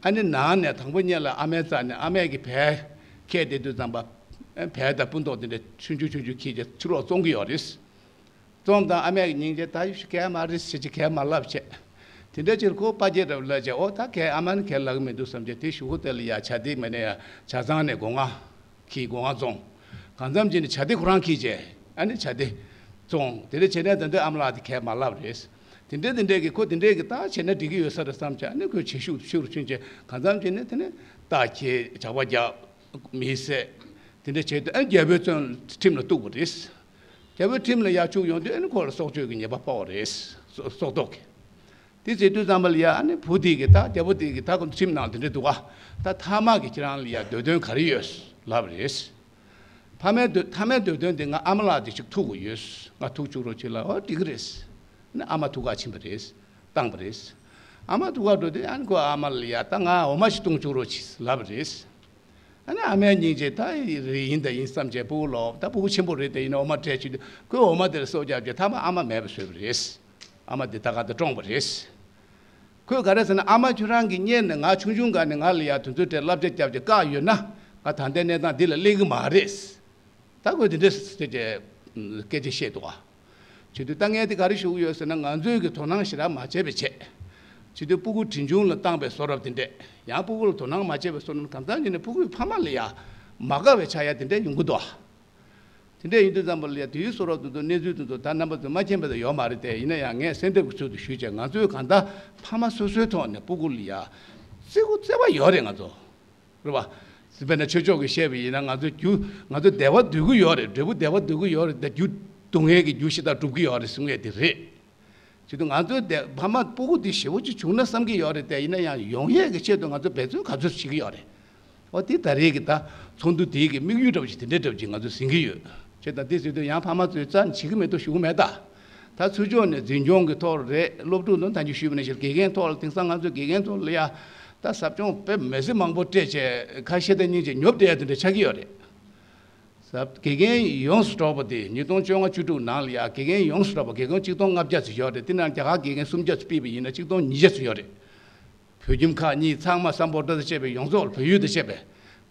ཨ་ནི་ནང་ནས་དང་པོ་ཉིད་ལ་ཨ་མའི་རྩ་ནས་ཨ་མས་ཀྱི་བལ་འཁྱེར་བསྡད་དུས་ཙམ་པ། བལ་དང་སྤུ་མདོག་དེ་འདྲ་ཆུང་ཆུང་ཆུང་ཆུང་འཁྱེར་བྱས་ཕྱི་ལོགས་བཙོང་གི་ཡོད་རེད། བཙོང་དང་ཨ་མས་ཀྱི་སྙིང་རྗེ་ད་ཡོད་ཤི་གལ་མ་རེད་ཟེར་གྱི་གལ་མ་ལབ་བྱས། དེ་འདྲ་ཕྱིར་ཁོ་པ་སྐྱེས་རབས་ལ་བྱས་ཨོ་ད་གལ་ཨ་མ་ནི་གལ་ལབ་གི་མི་འདུག་བསམ་བྱས་དེ་གཞུག་གུ་དེ་ལ་ཡ་བྱ་དེ་མ་ནས་ཡ་བྱ་ཚང་ནས་སྒོ་ང་། ཁྱི་སྒོ་ང་བཙོང་། གང་འཚམ་བྱས་ནས་བྱ་དེ་ཁོ་རང་ཁྱི་བྱས་ཨ་ནི་བྱ་དེ། བཙོང་དེ་འདྲ་བྱས་ནས་ད་འདོད་ཨ་མ་ལགས་དེ་གལ་མ་ལབ་རེད། དེ་འདྲ་དེ་འདྲ་གི་ཁོ་དེ་འདྲ་གི་ད་བྱས་ན་འགྲིག་གི་ཡོད་ས་རེད་བསམ་བྱས་ཨ་ནི་ཁོས་བྱེད་ཤུགས་ཤུགས་རུ་ཕྱིན་བྱས་གང་འཚམ་བྱས་ནས་དེ་ནས་རྟ་འཁྱེར་ཇག་པ་རྒྱག་མི་བསད། དེ་འདྲ་བྱས་དུས་ཨ་རྒྱལ་པོའི་བཙོན་ཁྲིམས་ལ་གཏུགས་པ་རེད། རྒྱལ་པོའི་ཁྲིམས་ལ་ཡར་བཅུག་ཡོང་དུས་ཨ་ནི་ཁོ་ལ་སྲོག་གཅོད་ཀྱི་ཉེས་པ་ཕོག་པ་རེད། སྲོག་སྲོག་ཐོག་གི། དེ་བྱེད་དུས་ཙམ་པ་ལ་ཡ་ཨ་ནི་བུ་དེ་གི་ད་རྒྱལ་པོ་དེ་གི་ད་ཁོ་ཁྲིམས་ནང་དེ་འདྲ་འདུག་ག་ད་ཐ་མག་གི་ཁྱེད་རང་ལ་ཡ་འདོད་དོན་ག་རེ་ཡོད་ལབ་པ་རེད། ཕ་མའི་འདོད་ཐ་མའི་འདོད་དོན་དེ་ང་ཨ་མ་ལགས་དེ་ཅིག་ཐུག་དགོས་ཡོད། ང་ཐུག་བཅུག་རོགས་བྱེད་ལ་ཨོ་འགྲིག་གི་རེད། ཨ་ནི་ཨ་མ་ཐུག་ག་ཕྱིན་པ་རེད། བཏང་པ་རེད། ཨ་མ་ཐུག་ག་འགྲོ་དུས་ཨ་ནི་ཁོ་ཨ་མ་ལ་ཡ་ད་ང་འོ་མ་ཞིག་བཏུང་བཅུག་རོགས་བྱེད་ལབ་པ་རེད། ཨ་ནི་ཨ་མའི་སྙིང་རྗེ་ད་རེད་ཡིན་ད་ཡིན་བསམ་བྱས་སྤུ་གུ་ལོག་ད་སྤུ་གུ་ཆེན་པོ་རེད་དེ་ཡིན་ན་འོ་མ་སྤྲད་བྱེད་དུས་ཁོས་འོ་མ་དེར་སྲོག་བརྒྱབ་བྱས་ཐ་མ་ཨ་མ་མེད་པ་བཟོས་པ་རེད། ཨ་མ་དེ་ད་ག་ད་བཀྲོངས་པ་རེད། ཁོས་ག་རེ་ཟེར་ན་ཨ་མ་ཁྱོད་རང་གི་གཉེར་ནས་ང་ཆུང་ཆུང་སྒང་ནས་ང་ལ་ཡ་དུས་ཚོད་དེར་བསླབ་བྱ་བརྒྱབ་བྱས་བཀག་ཡོད་ན་ང་ད་ལྟའི་གནས་སྟངས་འདི་ལ་སླེབས་ཀྱི་མ་རེད། ད་ཁོས་དེ་འདྲ་ཟེར་བྱས་སྐད་ཆ་བཤད་འདུག་ག་བྱེད་དུས་ད་ངས་དེ་ག་རེ་ཞུ་གི་ཡོད་ཟེར་ན་ང་ཚོས་ཀྱི་དོ་སྣང་ཞེ་དྲག་མ་བྱས་པའི་ཆེད། བྱེད་དུས་སྤུ་གུ་བྲིན་ཆུང་ལ་བཏང་པའི་བཟོ་འདྲ་དེ་འདྲས་ཡང་སྤུ་གུ་ལ་དོ་སྣང་མ་བྱས་པའི་བཟོ་འདྲ་གང་ལྟར་ཉིད་ནས་སྤུ་གུའི་ཕ་མ་ལ་ཡ་མ་དགའ་བའི་ཆགས་ཡ་དེ་འདྲས་ཡོང་གི་འདུག་ག་དེ་འདྲས་ཡིན་དུས་ཙམ་པ་ལ་ཡ་དེའི་བཟོ་འདྲ་དེ་ཚོ་གནས་ཚུལ་དེ་ཚོ་ད་རྣམ་པ་ཚོས་མ་མཁྱེན་པ་དེ་ཡོད་མ་རེད་དེ་ཡིན་ན་ཡང་ངས་གསལ་འདེབས་ཀྱི་ཚུལ་དུ་ཞུས་བྱས་ང་ཚོས་གང་ལྟར་ཕ་མ་སོ་སོའི་ཐོག་ནས་སྤུ་གུ་ལ་ཡ་བརྩི་བཀུར་བརྩེ་བ་ཡོད་རེད་ང་ཚོ། རེད་པ། དཔེར་ན་ཆོས་ཕྱོགས་ཀྱི་བཤད་པ་ཡིན་ན་ང་ཚོ་རྒྱུ་ང་ཚོ་བདེ་བ་འདོད་ཀྱི་ཡོད་རེད། འབྲས་བུ་བདེ་བ་འདོད་ཀྱི་ཡོད་རེད་དེ་རྒྱུ་སྡུག་བསྔལ་གྱི་རྒྱུ་ཞེ་དྲག་སྒྲུབ་ཀྱི་ཡོད་རེད་གསུང་ཡས་དེ་རེད། བྱེད་དུས་ང་ཚོའི་བདེ་ཕ་མ་སྤུ་གུ་དེ་ཞེ་པོ་ཅིག་བྱུང་ན་བསམ་གྱི་ཡོད་རེད་དེ་ཡིན་ན་ཡང་ཡོང་ཡས་ཀྱི་ཆེད་དུ་ང་ཚོ་འབད་བརྩོན་ག་ཚོད་བྱེད་ཀྱི་ཡོད་རེད། འོ་དེ་ད་རེས་ཀྱི་ད་ཚོགས་འདུ་དེའི་གི་དམིགས་ཡུལ་འདྲ་བོ་ཞིག་དེ་འདྲ་འདྲ་བོ་ཅིག་ང་ཚོས་ཟིན་གྱི་ཡོད། བྱས་ཙང་དེ་ཟེར་དུས་ཡང་ཕ་མ་ཚོས་རྩ་ནས་བྱེད་ཀྱི་མེད་དོ་ཞུ་གི་མེད་ད། ད་ཚུར་ཕྱོགས་ནས་འཛིན་སྐྱོང་གི་ཐོག་རེད། སློབ་ཕྲུག་ཚོ་ད་ཅི་ཞུས་པ་ནང་བཞིན་དགེ་རྒན་ཐོག་ལ་དེང་སང་ང་ཚོའི་དགེ་རྒན་ཚོ་ལ་ཡ་ད་ཟབ་སྦྱོང་དཔེ་མི་སྲིད་མང་པོ་སྤྲད་བྱས་ཁ་ཤས་དང་སྙིང་རྗེ་ཉོབ་བསྡད་ཡ་དེ་འདྲ་ཆགས་ཀྱི་ཡོད་རེད། ཟབ་དགེ་རྒན་ཡོངས་སུ་གྲགས་པ་དེ་ཉིས་སྟོང་བཅོ་ལྔ་བཅུ་དྲུག་ནང་ལ་ཡ་དགེ་རྒན་ཡོངས་སུ་གྲགས་པ་དགེ་རྒན་གཅིག་སྟོང་ལྔ་བརྒྱ་ཙམ་ཡོད་རེད། དེ་ནང་རྒྱ་གར་དགེ་རྒན་སུམ་བརྒྱ་ཙམ་ཕུད་པ་ཡིན་ན་གཅིག་སྟོང་ཉིས་བརྒྱ་ཙམ་ཡོད་རེད། བོད་ཁྱིམ་ཁག་གཉིས་ཚང་མ་སམ་བྷོ་ཊ་དང་བཅས་པའི་ཡོངས་རྫོགས་བོད་ཡིག་དང་བཅས་པའི་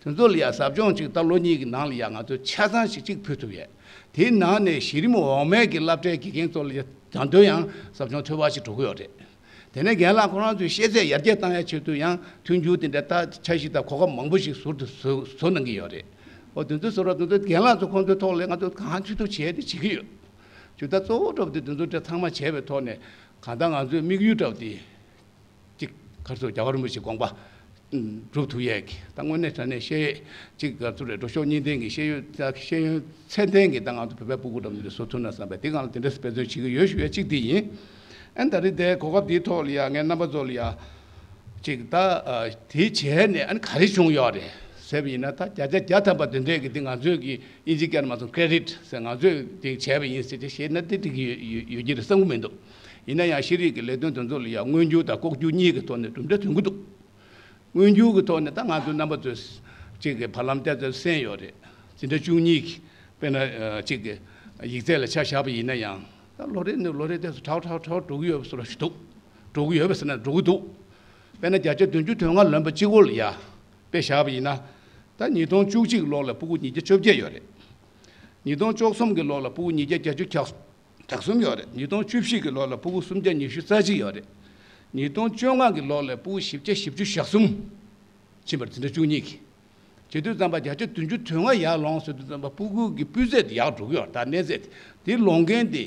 དེ་ཚོ་ལ་ཡ་ཟབ་སྦྱོང་གཅིག་ད་ལོ་གཉིས་ཀྱི་ནང་ལ་ཡ་ང་ཚོས་ཆ་ཚང་ཞིག་གཅིག་ཕུལ་ཐུབ་ཡས། དེའི་ནང་ནས་གཞི་རིམ་འོག་མའི་གི་སློབ་གྲྭའི་དགེ་རྒན་ཚོ་ལ་ཡ་ད་དུང་ཡང་ཟབ་སྦྱོང་ཐོལ་པ་ཞིག་འགྲོ་གི་ཡོད་རེད། དེ་ནས་རྒན་ལགས་ཁོ་རང་ཚོའི་ཤེས་ཚད་ཡར་རྒྱས་བཏང་ཡ་ཆེད་དུ་ཡང་མཐུན་འགྱུར་དེ་འདྲ་ད་འཆར་གཞི་དང་གོ་སྐབས་མང་པོ་ཞིག་ཟུར་དུ་བཟོ་བཟོ་གནང་གི་ཡོད་རེད། འོ་དེ་ཚོའི་བཟོ་འདྲ་དེ་ཚོ་རྒན་ལགས་ཚོ་ཁོང་ཚོའི་ཐོག་ལ་ང་ཚོ་གང་ཐུབ་ཐུབ་བྱས་ཏེ་བྱེད་ཀྱི་ཡོད། ཇུས་ད་གཙོ་བོ་འདྲ་བོ་དེ་དེ་ཚོ་འདྲ་ཚང་མ་བྱས་པའི་ཐོག་ནས་གང་ལྟར་ང་ཚོའི་དམིགས་ཡུལ་འདྲ་བོ་དེ། གཅིག་ཁར་སོ་རྒྱལ་བ་རིན་པོ་ཆེའི་དགོངས་པ། སྒྲུབ་ཐུབ་ཡས་ཀྱི་ད་དངོས་གནས་དྲང་གནས་ཤེས་ཡོན་གཅིག་ག་ཚོད་རེད། འགྲོ་ཕྱོགས་གཉིས་ལྡན་གྱི་ཤེས་ཡོན་ཤེས་ཡོན་ཚད་ལྡན་གྱི་ད་ང་ཚོ་བོད་པའི་སྤུ་གུ་འདྲ་མི་འདྲ་བཟོ་ཐུབ་ན་བསམ་པས་དེ་སྒང་ལ་དེ་འདྲ་འབད་བརྩོན་བྱེད་ཀྱི་ཡོད་ཞུ་ཡས་གཅིག་དེ་ཡིན། ཨ་ནི་ད་རེས་དེ་གོ་སྐབས་འདིའི་ཐོག་ལ་ཡ་ངས་རྣམ་པ་ཚོ་ལ་ཡ་ཅིག་ད་དེ་བྱས་ནས་ཨ་ནི་ག་རེ་བྱུང་ཡོད་རེད་ཟེར་བ་ཡིན་ན། ད་བརྒྱ་ཆ་བརྒྱ་ཐམ་པ་དེ་འདྲས་ཀྱི་དེ་ང་ཚོས་ཀྱི་དབྱིན་ཇི་སྐད་ནས་མ་སོང་ཀེ་རེ་ཌིཊ་ཟེར་ང་ཚོས་དེ་བྱས་པ་ཡིན་ཟེར་ཏེ་བཤད་ན་དེ་འགྲིག་གི་ཡོད་ཡོད་ཀྱི་རེད་བསམ་གྱི་མི་འདུག་ཡིན་ན་ཡང་ཤེས་རིག་གི་ལས་དོན་དེ་ཚོ་ལ་ཡ་མངོན་འགྱུར་དང་ལྐོག་གྱུར་གཉིས་ཀྱི་ཐོག་ནས་གྲུབ་འབྲས་ཐོན་གྱི་འདུག་མངོན་འགྱུར་གྱི་ཐོག་ནས་ད་ང་ཚོ་རྣམ་པ་ཚོས་གཅིག་གི་བར་ལམ་ཏོག་ཙམ་གསན་ཡོད་རེད། འཛིན་གྲྭ་བཅུ་གཉིས་ཀྱི་དཔེར་ན་གཅིག་གི་ཡིག་ཚད་ལ་ཆ་བཞག་པ་ཡིན་ན་ཡང་ད་ལོ་རེ་ནས་ལོ་རེ་ཏོག་ཙམ་དྲག་དྲག་དྲག་འགྲོ་གི་ཡོད་པ་བཟོ་འདྲ་ཞིག་འདུག་འགྲོ་གི་ཡོད་པ་ཟེར་ན་འགྲོ་གི་འདུག་དཔེར་ན་བརྒྱ་ཆ་བདུན་ཅུ་དོན་ལྔ་ལོན་པ་གཅིག་པོ་ལ་ཡ་དཔེ་བཞག་པ་ཡིན་ན། ད་ཉིས་སྟོང་བཅུ་གཅིག་ལོ་ལ་ཕྲུ་གུ་ཉིས་བརྒྱ་བཅོ་བརྒྱད་ཡོད་རེད། ཉིས་སྟོང་བཅུ་གསུམ་གྱི་ལོ་ལ་ཕྲུ་གུ་ཉིས་བརྒྱ་བརྒྱད་ཅུ་གྱ་གསུམ་ཡོད་རེད། ཉིས་སྟོང་བཅུ་བཞི་གི་ལོ་ལ་ཕྲུ་གུ་སུམ་བརྒྱ་ཉི་ཤུ་རྩ་གཅིག་ཡོད་རེད། ཉིས་སྟོང་བཅོ་ལྔ་གི་ལོ་ལ་ཕྲུ་གུ་བཞི་བརྒྱ་བཞི་བཅུ་ཞེ་གསུམ་ཕྱིན་པར་འཛིན་གྲྭ་བཅུ་གཉིས་ཀྱི། བྱེད་དུས་ཙམ་པ་བརྒྱ་ཆ་བདུན་ཅུ་དོན་ལྔ་ཡར་ལོངས་ཟེར་དུས་ཙམ་པ་ཕྲུ་གུ་གི་སྤུས་ཚད་དེ་ཡར་འགྲོ་གི་ཡོད་རེད། ད་གནས་ཚད་དེ་ལོངས་མཁན་དེ་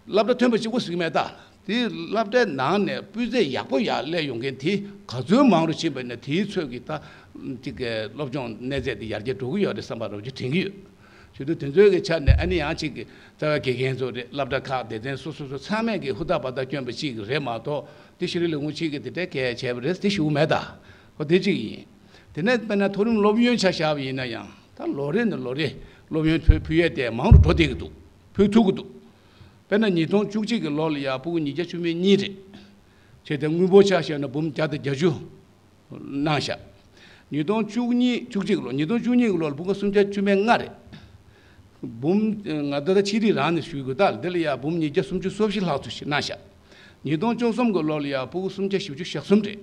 སློབ་གྲྭ་ཐོན་པ་གཅིག་པོ་ཟིག་མེད་ད། དེ་སློབ་གྲྭའི་ནང་ནས་སྤུས་ཚད་ཡག་པོ་ཡར་སླེབས་ཡོང་མཁན་དེ་ག་ཚོད་མང་རུ་ཕྱིན་པ་ཡིན་ན་དེའི་ཚོད་ཀྱི་ད་ཅིག་གི་སློབ་སྦྱོང་གནས་ཚད་དེ་ཡར་རྒྱས་འགྲོ་གི་ཡོད་རེད་བསམ་པ་རོབ་ཅིག་དྲན་གྱི་ཡོད། བྱེད་དུས་དེ་ཚོའི་གི་ཆ་ནས་ཨ་ནི་ཡང་ཅིག་གི་རྩ་བའི་དགེ་རྒན་ཚོ་རེད། སློབ་གྲྭ་ཁག་སྡེ་ཚན་སོ་སོ་སོ་ཚང་མས་གི་ཧུར་ཐག་འབད་ཐག་བསྐྱོན་པ་ཅིག་རེད་མ་གཏོགས་དེ་ཤེས་རིག་ལས་ཁུངས་གཅིག་གི་དེ་འདྲའི་གལ་བྱས་པ་རེད་དེ་ཞུ་གི་མེད་ད། ཁོ་དེ་གཅིག་ཡིན། དེ་ནས་དཔེར་ན་མཐོ་རིམ་སློབ་ཡོན་ཆ་བཞག་པ་ཡིན་ན་ཡང་ད་ལོ་རེ་ནས་ལོ་རེ་སློབ་ཡོན་ཕུལ་ཕུལ་ཡས་དེ་མང་རུ་འགྲོ་བསྡད་ཀྱི་འདུག་ཕུལ་ཐུབ་ཀྱི་འདུག་དཔེར་ན་ཉིས་སྟོང་བཅུ་གཅིག་གི་ལོ་ལ་ཡ་ཕྲུ་གུ་ཉིས་བརྒྱ་བཅུ་མེད་གཉིས་རེད། བྱས་ཏེ་དངུལ་འབོར་ཆ་བཞག་ན་འབུམ་བརྒྱ་དང་བརྒྱད་ཅུ་གནང་ཤག་ཉིས་སྟོང་བཅུ་གཉིས་བཅུ་གཅིག་ལོ་ཉིས་སྟོང་བཅུ་གཉིས་ཀྱི་ལོ་ལ་ཕྲུ་གུ་སུམ་བརྒྱ་བཅུ་མེད་ལྔ་རེད། འབུམ་ང་ད་ལྟ་ཕྱི་རིགས་རང་ནས་ཞུ་དགོས་ད་དེ་ལ་ཡ་འབུམ་ཉིས་བརྒྱ་སུམ་ཅུ་སོ་བཞི་ལྷག་ཙམ་ཞིག་གནང་ཤག་ཉིས་སྟོང་བཅུ་གསུམ་གྱི་ལོ་ལ་ཡ་ཕྲུ་གུ་སུམ་བརྒྱ་བཞི་བཅུ་ཞེ་གསུམ་རེད།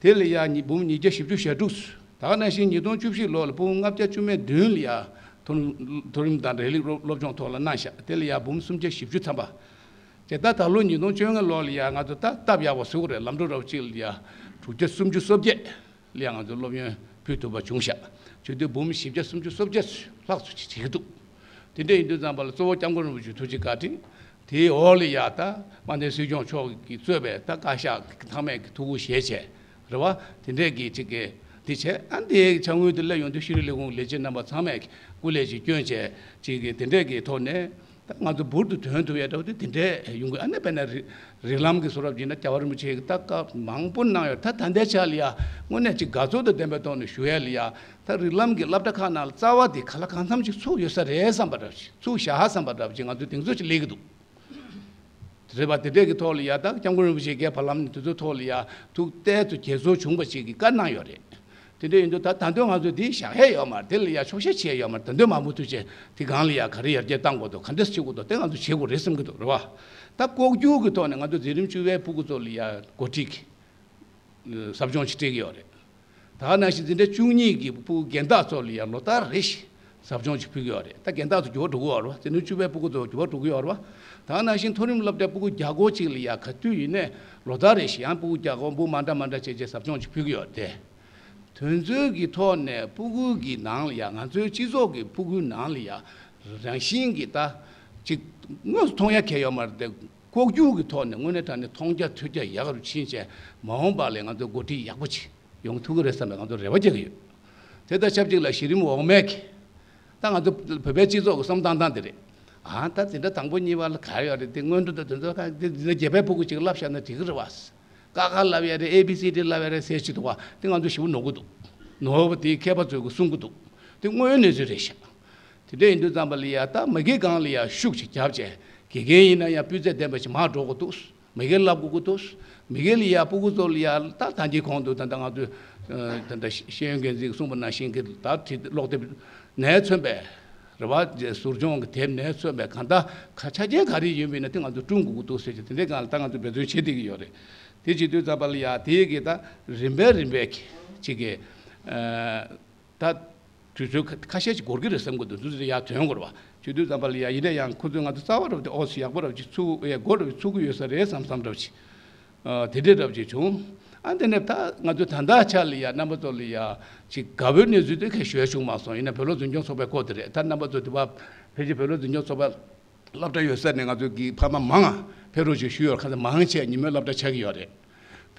དེ་ལ་ཡ་ཉི་འབུམ་ཉིས་བརྒྱ་བཞི་བཅུ་ཞེ་དྲུག་ད་ག་ནང་བཞིན་ཉིས་སྟོང་བཅུ་བཞི་ལོ་ལ་ཕྲུ་གུ་ལྔ་བརྒྱ་བཅུ་མེད་བདུན་ལ་ཡ་མཐོ་རིམ་མཐོ་རིམ་དང་རེ་ལིག་སློབ་སློབ་སྦྱོང་ཐོག་ལ་གནང་ཤག་དེ་ལ་ཡ་འབུམ་སུམ་བརྒྱ་བཞི་བཅུ་ཐམ་པ། དེ་ལྟར་ད་ལོ་ཉིས་སྟོང་བཅོ་ལྔ་ལོ་ལ་ཡ་ང་ཚོ་ད་སྟབས་ཡག་པོ་བཟོ་གི་རེད། ལམ་འགྲོ་རབ་གཅིག་ལ་ཡ་དྲུག་བརྒྱ་སུམ་ཅུ་སོ་བརྒྱད་ལ་ཡ་ང་ཚོ་སློབ་ཡོན་ཕུལ་ཐུབ་པ་བྱུང་ཤག་བྱེད་དུས་འབུམ་བཞི་བརྒྱ་སུམ་ཅུ་སོ་བརྒྱད་ལྷག་ཙམ་ཅིག་བྱེད་ཀྱི་འདུག་དེ་འདྲ་ཡིན་དུས་ཙམ་པ་ལ་གཙོ་བོ་སྐྱབས་མགོན་རིན་པོ་ཆེའི་ཐུགས་རྗེ་བཀའ་དྲིན་དེའི་འོག་ལ་ཡ་ད་དམངས་བདེན་སྲིད་སྐྱོང་མཆོག་གིས་གཙོས་པའི་ད་བཀའ་ཤག་ཚང་མས་ཀྱི་ཐུགས་ཁུར་བཞེས་བྱས་རེད་བ། དེ་འདྲས་ཀྱི་ཅིག་གི་དེ་བྱས་ཨ་འདི་བྱ་དངོས་དེ་སླེབས་ཡོང་དུས་ཤེས་རིག་ལས་ཁུངས་ལས་བྱེད་རྣམ་པ་ཚང་མས་ཀྱི་སྐུ་ལས་ཅིག་བསྐྱོན་བྱས་ཅིག་གི་དེ་འདྲས་ཀྱི་ཐོག་ནས། ད་ང་ཚོ་འབུར་དུ་ཐོན་ཐུབ་ཡ་འདྲ་བོ་དེ་དེ་འདྲས་ཡོང་གི་ཨ་ནི་དཔེར་ན་རི་རི་ལམ་གྱི་བཟོ་རབ་ཡིན་ན་རྒྱལ་བ་རིན་པོ་ཆེ་གིས་ད་སྐབས་མང་པོ་གནང་ཡོད། ད་ད་ལྟའི་ཆ་ལ་ཡ་དངོས་གནས་ཅིག་དགའ་ཚོར་དང་ལྡན་པའི་ཐོག་ནས་ཞུ་ཡ་ལ་ཡ་ད་རི་ལམ་གྱི་སློབ་གྲྭ་ཁག་ནང་ལ་རྩ་བ་དེ་ག་ལ་གང་འཚམ་ཅིག་ཚུགས་ཡོད་ས་རེད་བསམ་པ་འདྲ་བོ་ཅིག་ཚུགས་བཞག་ཧ་བསམ་པ་འདྲ་བོ་ཅིག་ང་ཚོས་གདེང་ཚོད་ཅིག་སླེབས་ཀྱི་འདུག་རེད་པ། དེ་འདྲས་ཀྱི་ཐོག་ལ་ཡ་ད་སྐྱབས་མགོན་རིན་པོ་ཆེ་གིས་བར་ལམ་ནས་དེ་ཚོའི་ཐོག་ལ་ཡ་ཐུགས་གཏད་དུ་དགྱེས་ཚོར་བྱུང་བ་ཅིག་གི་བཀའ་གནང་ཡོད་རེད། དེ་འདྲ་ཡིན་དུས་ད་ད་དུང་ང་ཚོས་འདི་བཞག་ཡས་ཡོད་མ་རེད། དེ་ལ་ཡ་ཆོག་ཤེས་བྱས་ཡོད་མ་རེད། ད་དུང་མང་པོ་ཐུགས་རྗེ་དེ་སྒང་ལ་ཡ་ག་རེ་ཡར་རྒྱས་གཏང་དགོས་འདུག་ག་འདྲས་བྱེད་དགོས་འདུག་དེ་ང་ཚོ་བྱེད་དགོས་རེད་བསམ་གྱི་འདུག་རེད་བ། ད་ལྐོག་གྱུར་གྱི་ཐོག་ནས་ང་ཚོ་འཛིན་རིམ་བཅུ་པའི་ཕྲུ་གུ་ཚོ་ལ་ཡ་འགོ་ཁྲིད་ཀྱི་ཟབ་སྦྱོང་ཞིག་སྤྲད་ཀྱི་ཡོད་རེད། ད་ག་ནང་བཞིན་འཛིན་གྲྭ་བཅུ་གཉིས་ཀྱི་ཕྲུ་གུ་རྒན་བདག་ཚོ་ལ་ཡ་ལོ་ལྟར་རེ་བཞིན་ཟབ་སྦྱོང་ཞིག་ཕུལ་གྱི་ཡོད་རེད། ད་རྒན་བདག་ཚོ་འགྱུར་བ་འགྲོ་གི་ཡོད་རེད་བ། འཛིན་རིམ་བཅུ་པའི་ཕྲུ་གུ་ཚོ་འགྱུར་བ་འགྲོ་གི་ཡོད་རེད་བ། ད་ག་ནང་བཞིན་མཐོ་རིམ་སློབ་གྲྭའི་ཕྲུ་གུ་བརྒྱ་སྐོར་ཅིག་ལ་ཡ་ག་དུས་ཡིན་ནའི་ལོ་ལྟར་རེ་བཞིན་ཡང་ཕྲུ་གུ་བརྒྱ་སྐོར་འབུམ་མ་འདྲ་མ་འདྲ་བྱས་བྱས་ཟབ་སྦྱོང་ཞིག་ཕུལ་གྱི་ཡོད་རེད་དེ། དོན་ཚོད་ཀྱི་ཐོག་ནས་ཕྲུ་གུ་གི་ནང་ལ་ཡ་ང་ཚོའི་སྤྱི་ཚོགས་ཀྱི་ཕྲུ་གུའི་ནང་ལ་ཡ་རང་བཞིན་གྱི་ད་ཅིག་དངོས་སུ་མཐོང་ཡ་གལ་ཡོད་མ་རེད་དེ། ལྐོག་གྱུར་གྱི་ཐོག་ནས་དངོས་གནས་དྲང་གནས་མཐོང་རྒྱ་ཐོས་རྒྱ་ཡག་རུ་ཕྱིན་བྱས་མ་འོངས་པ་ལ་ང་ཚོ་འགོ་ཁྲིད་ཡག་པོ་ཅིག་ཡོང་ཐུབ་ཀྱི་རེད་བསམ་པའི་ང་ཚོ་རེ་བ་རྒྱག་གི་ཡོད། དེ་དང་ཆབས་ཅིག་ལ་གཞི་རིམ་འོག་མའི་གི་ད་ང་ཚོ་བོད་པའི་སྤྱི་ཚོགས་ཀྱི་བསམ་སྟངས་སྟངས་དེ་རེད། ཨ་ད་འཛིན་གྲྭ་དང་པོ་གཉིས་པ་ལ་ག་ཡོད་རེད། དེ་སྔོན་འགྲོ་དང་དེ་ཚོ་ག་དེ་འཛིན་གྲྭ་བརྒྱད་པའི་ཕྲུ་གུ་ཅིག་བསླབ་བཞག་ན་འགྲིག་གི་རེད་བ། ཀ་ཁ་བསླབ་ཡ་རེད། ཨེ་བི་སི་ཌི་བསླབ་ཡ་རེད་ཟེར་གྱི་འདུག་བ། དེ་ང་ཚོ་ཞེ་པོ་ནོར་གི་འདུག་ནོར་བ་དེ་མཁས་པ་ཚོས་གི་གསུང་གི་འདུག་དེ་དངོས་ཡོད་གནས་ཚུལ་རེད་ཤག་དེ་འདྲ་ཡིན་དུས་ཙམ་པ་ལ་ཡ་ད་མ་གི་སྒང་ལ་ཡ་ཤུགས་ཅིག་བརྒྱབ་བྱས་དགེ་རྒན་ཡིན་ན་ཡང་སྤུས་ཚད་ལྡན་པ་ཞིག་མར་འགྲོ་དགོས་འདུག་མ་གིར་བསླབ་དགོས་ཀྱི་འདུག་མ་གིར་ལ་ཡ་ཕྲུ་གུ་ཚོ་ལ་ཡ་ད་ད་གིན་གོང་དུ་ད་ལྟ་ང་ཚོས་ད་ལྟ་ཤེས་ཡོན་འགན་འཛིན་གྱིས་གསུངས་པ་ནང་བཞིན་གྱི་ད་བྲིས་ཀློག་དེབ་ནས་མཚོན་པའི་རེད་བ། ཟུར་སྦྱོང་གི་དེབ་ནས་མཚོན་པའི་གང་ལྟར་ག་ཆ་རྐྱེན་ག་རེ་ཡིན་པ་ཡིན་ན་དེ་ང་ཚོས་བསྐྲུན་དགོས་ཀྱི་འདུག་ཟེར་གྱི་དེ་འདྲའི་སྒང་ལ་ད་ང་ཚོས་འབད་བརྩོན་བྱེད་བསྡད་ཀྱི་ཡོད་རེད། དེ་བྱེད་དུས་ཙམ་པ་ལ་ཡ་དེའི་གི་ད་རིམ་པས་རིམ་པས་ཀྱི་ཅིག་གི་ད་དུས་ཚོད་ཁ་ཁ་ཤས་ཤིག་འགོར་གྱི་རེད་བསམ་གྱི་འདུག་དུས་ཚོད་ཡར་ཐོན་དགོས་རེད་བ། བྱེད་དུས་ཙམ་པ་ལ་ཡ་ཡིན་ན་ཡང་ཁོ་ཚོས་ང་ཚོ་རྩ་བ་རུ་དེ་ཨོ་ཙི་ཡག་པོ་རབ་ཅིག་ཚུགས་ཨེ་འགོ་རབ་ཅིག་ཚུགས་ཀྱི་ཡོད་ས་རེད་བསམ་བསམ་རབ་ཅིག་ཨ་དེ་འདྲས་རབ་ཅིག་བྱུང་། ཨ་དེ་ནས་ད་ང་ཚོ་ད་ལྟ་ཆ་ལ་ཡ་རྣམ་པ་ཚོ་ལ་ཡ་ཅིག་དགའ་པོའི་གནས་ཚུལ་དེ་ག་ཞུ་ཡ་བྱུང་མ་སོང་། ཡིན་ན་བོད་སློབ་འཛིན་སྐྱོང་ཚོགས་པའི་སྐོར་དེ་རེད། ད་རྣམ་པ་ཚོ་དེ་བ་ཕལ་ཆེར་བོད་སློབ་འཛིན་སྐྱོང་ཚོགས་པ་སློབ་གྲྭ་ཡོད་ས་ནས་ང་ཚོ་གི་ཕ་མ་མང་ང་ཕེབས་རོགས་ཞེས་ཞུས་ཡོད། ཁ་ཚ་མང་ཆེ་ཉིན་མོའི་སློབ་གྲྭ་ཆགས་ཀྱི་ཡོད་རེད།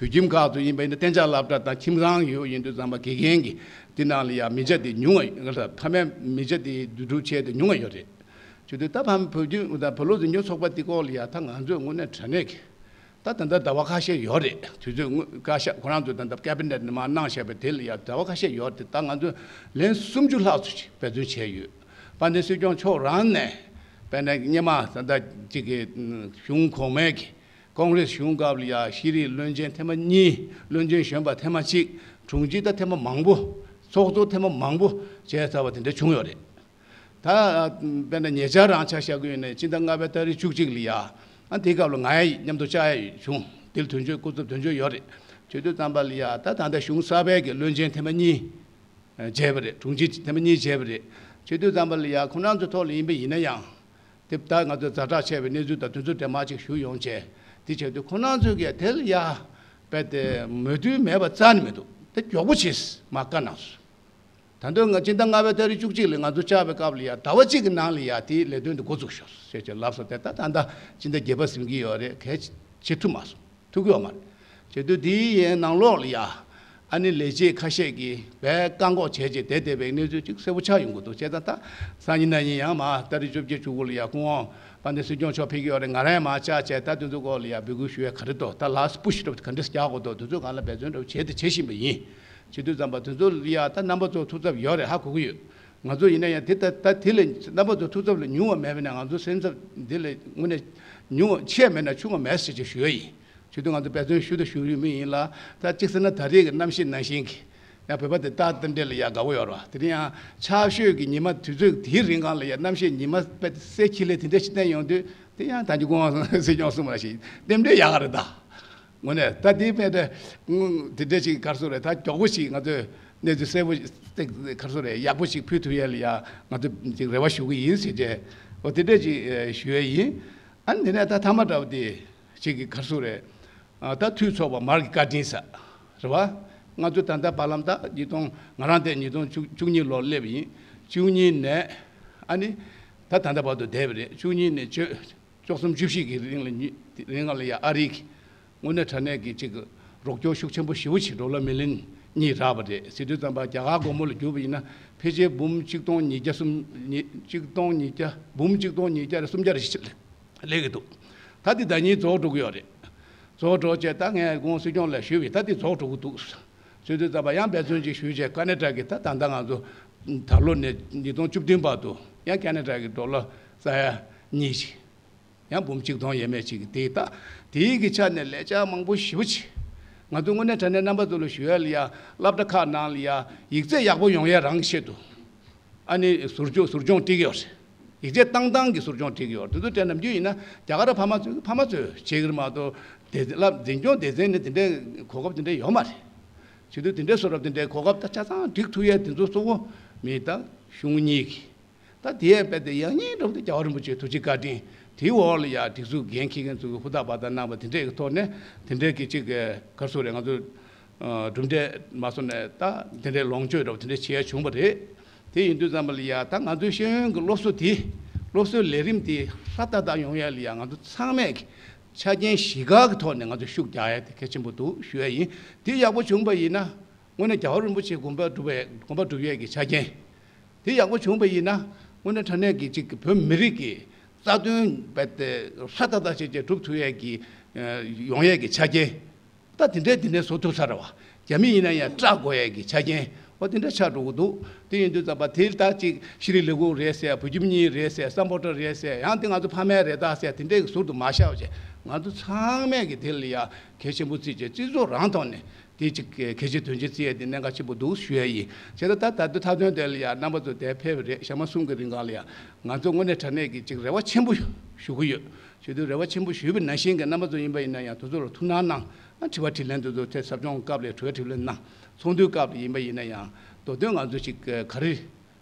བོད་ཁྱིམ་ཁག་ཏུ་ཡིན་པ་ཡིན་ན་གཏན་འཇགས་སློབ་གྲྭ་དང་ཁྱིམ་ཚང་ཡོད་ཡིན་དུས་ཙམ་པ་དགེ་རྒན་གྱི་འདི་ནང་ལ་ཡང་མི་ཆ་དེ་ཉུང་བ་ཡོད། ཕ་མའི་མི་ཆ་དེ་བསྡུ་སྒྲུབ་བྱས་ཏེ་ཉུང་བ་ཡོད་རེད། བྱེད་དུས་ད་ཕ་མ་བོད་ཁྱིམ་དང་བོད་ལུགས་འཛིན་སྐྱོང་ཚོགས་པ་འདི་སྐོར་ལ་ཡང་ད་ང་ཚོས་དངོས་གནས་དྲང་གནས་ཀྱི་ད་ད་ལྟ་ཟླ་བ་ཁ་ཤས་ཡོད་རེད། དུས་ཚོད་དངོས་བཀའ་ཤག་ཁོ་རང་ཚོས་ད་ལྟ་ཀེ་བི་ནེ་ཊི་ནས་མར་གནང་བཞག་པའི་དེ་ལ་ཡང་ཟླ་བ་ཁ་ཤས་ཡོད་རེད། ད་ང་ཚོས་ལན་སུམ་ཅུ་ལྷག་ཙམ་ཞིག་འབད་བརྩོན་བྱས་ཡོད། དཔལ་ལྡན་སྲིད་སྐྱོང་མཆོག་རང་ནས་དཔེར་ན་སྔོན་མ་ད་ལྟ་གཅིག་གི་གཞུང་གོང་མའི་གི་ཀོང་རེ་སི་གཞུང་སྐབས་ལ་ཡང་ཤེས་རིག་བློན་ཆེན་ཐེངས་མ་གཉིས། བློན་ཆེན་གཞོན་པ་ཐེངས་མ་གཅིག། དྲུང་ཆེ་ད་ཐེངས་མ་མང་པོ། ཚོགས་གཙོ་ཐེངས་མ་མང་པོ་བྱས་ཚར་བ་དེ་འདྲ་བྱུང་ཡོད་རེད། ད་དཔེར་ན་ཉེ་ཆར་རང་ཆ་བཞག་གི་ཡོད་ན་སྤྱི་ཟླ་ལྔ་པའི་ཏ་རིག་བཅུ་གཅིག་ལ་ཡ། ཨ་དེའི་སྐབས་ལ་ང་ཡ་མཉམ་དུ་བཅར་ཡ་བྱུང་། དེ་ལ་དོན་གཅོད་སྐུ་ཚབ་དོན་གཅོད་ཡོད་རེད། བྱེད་དུས་ཙམ་པ་ལ་ཡ་ད་ད་ལྟ་གཞུང་གསར་པའི་གི་བློན་ཆེན་ཐེངས་མ་གཉིས་བྱས་པ་རེད། དྲུང་ཆེ་ཐེངས་མ་གཉིས་བྱས་པ་རེད། བྱེད་དུས་ཙམ་པ་ལ་ཡ་ཁོ་རང་ཚོའི་ཐོག་ལ་ཡིན་པ་ཡིན་ན་ཡང་། དེ་ད་ང་ཚོས་ཛ་དྲག་ཆེ་བའི་གནས་ཚུལ་དང་དུས་ཚོད་འདྲ་མ་ཅིག་ཞུ་ཡོང་བྱས། དེ་བྱེད་དུས་ཁོ་རང་ཚོས་ཀྱི་དེ་ལ་ཡ་རྦད་དེ་མོས་མཐུན་མེད་པ་རྩ་ནས་མི་འདུག་དེ་མགྱོགས་པོ་བྱས་མར་བཀའ་གནང་སོང་། ད་དུང་ང་སྤྱི་ཟླ་ལྔ་པའི་ཏ་རིག་བཅུ་གཅིག་ལ་ང་ཚོ་བཅར་བའི་སྐབས་ལ་ཡ་ཟླ་བ་གཅིག་གི་ནང་ལ་ཡ་དེའི་ལས་དོན་དེ་འགོ་བཙུགས་ཤོག་ཟེར་བྱས་ལབ་སོང་། དེ་ད་ད་ལྟ་སྤྱི་ཟླ་བརྒྱད་པ་ཟིན་གྱི་ཡོད་རེད། གལ་བྱེད་ཐུབ་མ་སོང་། ཐུབ་ཀྱི་ཡོད་མ་རེད། བྱེད་དུས་དེའི་ཡའི་ནང་ལོགས་ལ་ཡ་ཨ་ནི་ལས་བྱེད་ཁ་ཤས་ཀྱིས་བས་བཀག་འགོག་བྱས་རྗེས་དེ་བསྡད་པའི་གནས་ཚུལ་ཅིག་གསལ་པོ་ཆགས་ཡོང་གི་འདུག་བྱས་ཙང་ད་སང་ཉིན་གནངས་ཉིན་ཡང་མ་ཏ་རིག་བཅོ་བརྒྱད་བཅུ་དགུ་ལ་ཡ་སྐུ་ངོ་དཔལ་ལྡན་སྲིད་སྐྱོང་མཆོག་ཕེབས་ཀྱི་ཡོད་རེད། ང་རང་ཡང་མ་བཅར་བྱས་ད་དེ་ཚོའི་སྐོར་ལ་ཡ་འབོད་སྐུལ་ཞུ་ཡ་ག་རེ་འདུག་ད་ལགས་སུ་པུ་ཤི་འདྲ་བོ་ག་འདྲས་རྒྱག་དགོས་འདུག་དེ་ཚོའི་སྒང་ལ་འབད་བརྩོན་འདྲ་བོ་བྱས་ཏེ་བྱེད་བཞིན་པ་ཡིན། བྱེད་དུས་ཙམ་པ་དེ་ཚོ་ལ་ཡ་ད་རྣམ་པ་ཚོ་ཐུགས་འཚབ་ཡོད་རེད། ཧ་གོ་གི་ཡོད། ང་ཚོ་ཡིན་ན་ཡང་དེ་ད་ད་དེ་ལས་རྣམ་པ་ཚོ་ཐུགས་འཚབ་ལས་ཉུང་བ་མེད་པ་ན་ང་ཚོ་སེམས་འཚབ་འདི་ལས་དངོས་གནས་ཉུང་བ་ཆེ་མེད་ན་ཆུང་བ་མེད་ཟེར་ཅིག་ཞུ་ཡ་ཡིན། བྱེད་དུས་ང་ཚོ་འབད་བརྩོན་ཞུ་དང་ཞུ་ཡོད་མི་ཡིན་ལ། ད་གཅིག་ཟེར་ན་ད་རེས་ཀྱི་གནམ་གཤིས་ནང་བཞིན་གྱི་ཡང་བོད་པ་དེ་ད་དེ་འདྲས་ལ་ཡ་དགའ་བོ་ཡོད་རེད་བ། དེ་རིང་ཡང་ཆར་ཞོད་ཀྱི་ཉི་མ་དུས་ཚོད་དེའི་རིང་གང་ལ་ཡ་གནམ་གཤིས་ཉི་མ་དཔེ་གསལ་ཁྱི་ལས་དེ་འདྲས་ཞིག་བསྟན་ཡོང་དུས་དེ་ཡང་ད་ཀྱི་སྐུ་ངོ་སྲིད་སྐྱོང་གསུངས་པ་ཞིག་རྟེན་འབྲེལ་ཡག་ག་རེད་ད། དངོས་གནས་ད་དེའི་དཔེ་དེ་དེ་འདྲས་ཞིག་གར་སོང་རེད། ད་མགྱོགས་པོ་ཞིག་ང་ཚོས་གནས་ཚུལ་གསལ་པོ་གར་སོང་རེད། ཡག་པོ་ཞིག་ཕུལ་ཐུབ་ཡས་ལ་ཡ་ང་ཚོས་ཅིག་རེ་བ་ཞུ་གི་ཡིན་ཟེར་བྱས་འོ་དེ་འདྲས་ཅིག་ཞུ་ཡས་ཡིན། ཨ་ནི་དེ་ནས་ད་མཐའ་མ་འདྲ་བོ་དེ་ཞིག་གི་གར་སོང་རེད། ད་འཐུས་ཚོགས་པ་མར་གྱི་བཀའ་དྲིན་ས་རེད་བ། ང་ཚོ་ད་ལྟ་བར་ལམ་ད་ཉིས་སྟོང་ང་རང་དེ་ཉིས་སྟོང་བཅུ་གཉིས་ལོར་སླེབས་ཡིན། བཅུ་གཉིས་ནས་ཨ་ནི་ད་ད་ལྟ་བར་དུ་བསྡད་པ་རེད། བཅུ་གཉིས་ནས་བཅུ། བཅུ་གསུམ་བཅུ་བཞི་གི་རིང་ལ་ཉི་རིང་ལ་ཡ་ཨ་རི་གི་དངོས་གནས་དྲང་གནས་ཀྱི་ཅིག་རོགས་སྐྱོར་ཤུགས་ཆེན་པོ་ཞེ་པོ་ཅིག་ཌོ་ལར་མི་ལི་ཡོན་གཉིས་རག་པ་རེད། ཟེར་དུས་ཙམ་པ་རྒྱ་གར་སྒོར་མོ་ལ་བསྒྱུར་བ་ཡིན་ན་ཕལ་ཆེར་འབུམ་གཅིག་སྟོང་ཉིས་བརྒྱ་གསུམ་ཉིས་གཅིག་སྟོང་ཉིས་བརྒྱ་འབུམ་གཅིག་སྟོང་ཉིས་བརྒྱ་རེ་སུམ་བརྒྱ་རེ་ཞིག་སླེབས་ཀྱི་འདུག་ད་འདི་ཟླ་ཉིན་རྫོགས་འགྲོ་གི་ཡོད་རེད། རྫོགས་འགྲོ་བྱས་ད་ངས་སྐུ་ངོ་སྲིད་སྐྱོང་ལ་ཞུས་པས་ད་འདི་རྫོགས་འགྲོ་གི་འདུག་ཟེར་དུས་ཙམ་པ་ཡང་འབད་བརྩོན་ཅིག་ཞུས་བྱས་ཀ་ན་ཌ་གི་ད་ད་ལྟ་ང་ཚོ་ད་ལོ་ནས་ཉིས་སྟོང་བཅུ་བདུན་བར་དུ་ཡང་ཀ་ན་ཌ་གི་ཌོ་ལར་ས་ཡ་གཉིས་ཤིག་ཡང་འབུམ་གཅིག་སྟོང་ཡས་མས་ཅིག་དེ་ད་དེའི་གི་ཆ་ནས་ལས་འཆར་མང་པོ་ཞེ་པོ་ཅིག་ང་ཚོ་དངོས་གནས་དྲང་གནས་རྣམ་པ་ཚོ་ལ་ཞུ་ཡ་ལ་ཡ་སློབ་གྲྭ་ཁག་ནང་ལ་ཡ་ཡིག་ཚད་ཡག་པོ་ཡོང་ཡ་རང་གི་ཆེད་དུ་ཨ་ནི་ཟུར་སྦྱོང་ཟུར་སྦྱོང་སྤྲད་ཀྱི་ཡོད་རེད། ཡིག་ཚད་བཏང་སྟངས་ཀྱི་ཟུར་སྦྱོང་སྤྲད་ཀྱི་ཡོད་རེད། དེ་ཚོ་སྤྲད་ན་རྒྱུ་ཡིན་ན་རྒྱ་གར་ཕ་མ་ཚོས་ཕ་མ་ཚོས་བྱེད་ཀྱི་རེད་མ་གཏོགས་དེ་བསླབ་འཛིན་སྐྱོང་སྡེ་ཚན་ནི་དེ་འདྲའི་གོ་སྐབས་དེ་འདྲ་ཡོད་མ་རེད། བྱེད་དུས་དེ་འདྲའི་བཟོ་འདྲ་དེ་འདྲའི་གོ་སྐབས་ད་ཆ་ཚང་སྒྲིག་ཐུབ་ཡ་དེ་ཚོ་གཙོ་བོ་མི་ད་གཞུང་གཉིས་ཀྱི། ད་དེ་ཡས་དཔེ་དེ་ཡང་སྙིང་འདྲ་བོ་དེ་རྒྱལ་བ་རིན་པོ་ཆེའི་ཐུགས་རྗེ་བཀའ་དྲིན་དེའི་འོག་ལ་ཡ་སྒྲིག་འཛུགས་འགན་འཁྱེར་མཁན་ཚོ་གི་ཧུར་ཐག་འབད་ཐག་གནང་བ་དེ་འདྲས་ཀྱི་ཐོག་ནས་དེ་འདྲས་ཀྱི་ཅིག་ག་རེ་ཟེར་རེད། ང་ཚོ་གྲུབ་འབྲས་མ་སོང་ནས་ད་དེ་འདྲས་ལོངས་སྤྱོད་འདྲ་བོ་དེ་འདྲས་བྱས་བྱུང་བ་རེད། དེ་ཡིན་དུས་ཙམ་པ་ལ་ཡ་ད་ང་ཚོའི་ཤེས་ཡོན་གྱི་སློབ་གསོ་དེ་སློབ་གསོའི་ལས་རིམ་དེ་ཧྲ་ཏག་ཏག་ཡོང་ཡ་ལ་ཡ་ང་ཚོ་ཚང་མས་ཀྱི་ཆ་རྐྱེན་བཞི་ཀ་གི་ཐོག་ནས་ང་ཚོ་ཤུགས་རྒྱག་ཡ་དེ་གལ་ཆེན་པོ་འདུག་ཞུ་ཡ་ཡིན། དེ་ཡག་པོ་བྱུང་བ་ཡིན་ན། དངོས་གནས་རྒྱལ་བ་རིན་པོ་ཆེའི་དགོངས་པ་སྒྲུབ་པའི་དགོངས་པ་སྒྲུབ་ཡས་ཀྱི་ཆ་རྐྱེན། དེ་ཡག་པོ་བྱུང་བ་ཡིན་ན་དངོས་གནས་དྲང་གནས་ཀྱི་ཅིག་བོད་མི་རིགས་ཀྱི་རྩ་དོན་རྦད་དེ་ཧྲ་ཏག་ཏག་བྱས་བྱས་སྒྲུབ་ཐུབ་ཡས་ཀྱི་ཡོང་ཡས་ཀྱི་ཆ་རྐྱེན། ད་དེ་འདྲས་དེ་འདྲས་བཟོ་ཐུབ་ཚར་བ། རྒྱ་མི་ཡིན་ན་ཡང་སྐྲག་དགོས་ཡས་ཀྱི་ཆ་རྐྱེན་འོ་དེ་འདྲ་ཆགས་འགྲོ་གི་འདུག་དེ་ཡིན་དུས་ཙམ་པ་དེ་ད་ཅིག་ཤེས་རིག་ལས་ཁུངས་རེད་ཟེར། བོད་ཁྱིམ་གཉིས་རེད་ཟེར། སམ་བྷོ་ཊ་རེད་ཟེར། ཡང་དེ་ང་ཚོ་ཕ་མའི་རེད་ད་ཟེར་དེ་འདྲས་ཀྱི་ཟུར་དུ་མ་བཞག་བྱས་ང་ཚོ་ཚང་མས་ཀྱི་དེ་ལ་ཡ་གལ་ཆེན་པོ་བརྩིས་བྱས་སྤྱི་ཚོགས་རང་ཐོག་ནས། དེ་གཅིག་གལ་ཆེ་དོན་ཆེ་བརྩི་ཡས་དེ་གནད་འགག་ཆེན་པོ་འདུག་ཞུ་ཡས་ཡིན། བྱས་ཙང་ད་ད་ལྟ་མཐའ་དོན་དེ་ལ་ཡང་རྣམ་པ་ཚོ་དེར་ཕེབས་པ་རེད། ཞག་མ་གསུམ་གྱི་རིང་ག་ལ་ཡང་ང་ཚོ་དངོས་གནས་དྲང་གནས་ཀྱི་ཅིག་རེ་བ་ཆེན་པོ་ཞུ་གི་ཡོད། བྱས་དུས་རེ་བ་ཆེན་པོ་ཞུས་པ་ནང་བཞིན་གྱི་རྣམ་པ་ཚོ་ཡིན་པ་ཡིན་ན་ཡང་དེ་ཚོ་ལ་ཐུགས་སྣང་གནང་། ཨ་དྲི་བ་དྲིས་ལན་དེ་ཚོ་དེ་ཟབ་སྦྱོང་སྐབས་ལ་དྲི་བ་དྲིས་ལན་གནང་། ཚོགས་འདུའི་སྐབས་ལ་ཡིན་པ་ཡིན་ན་ཡང་མདོ་དོན་ང་ཚོ་ཅིག་ག་རེ།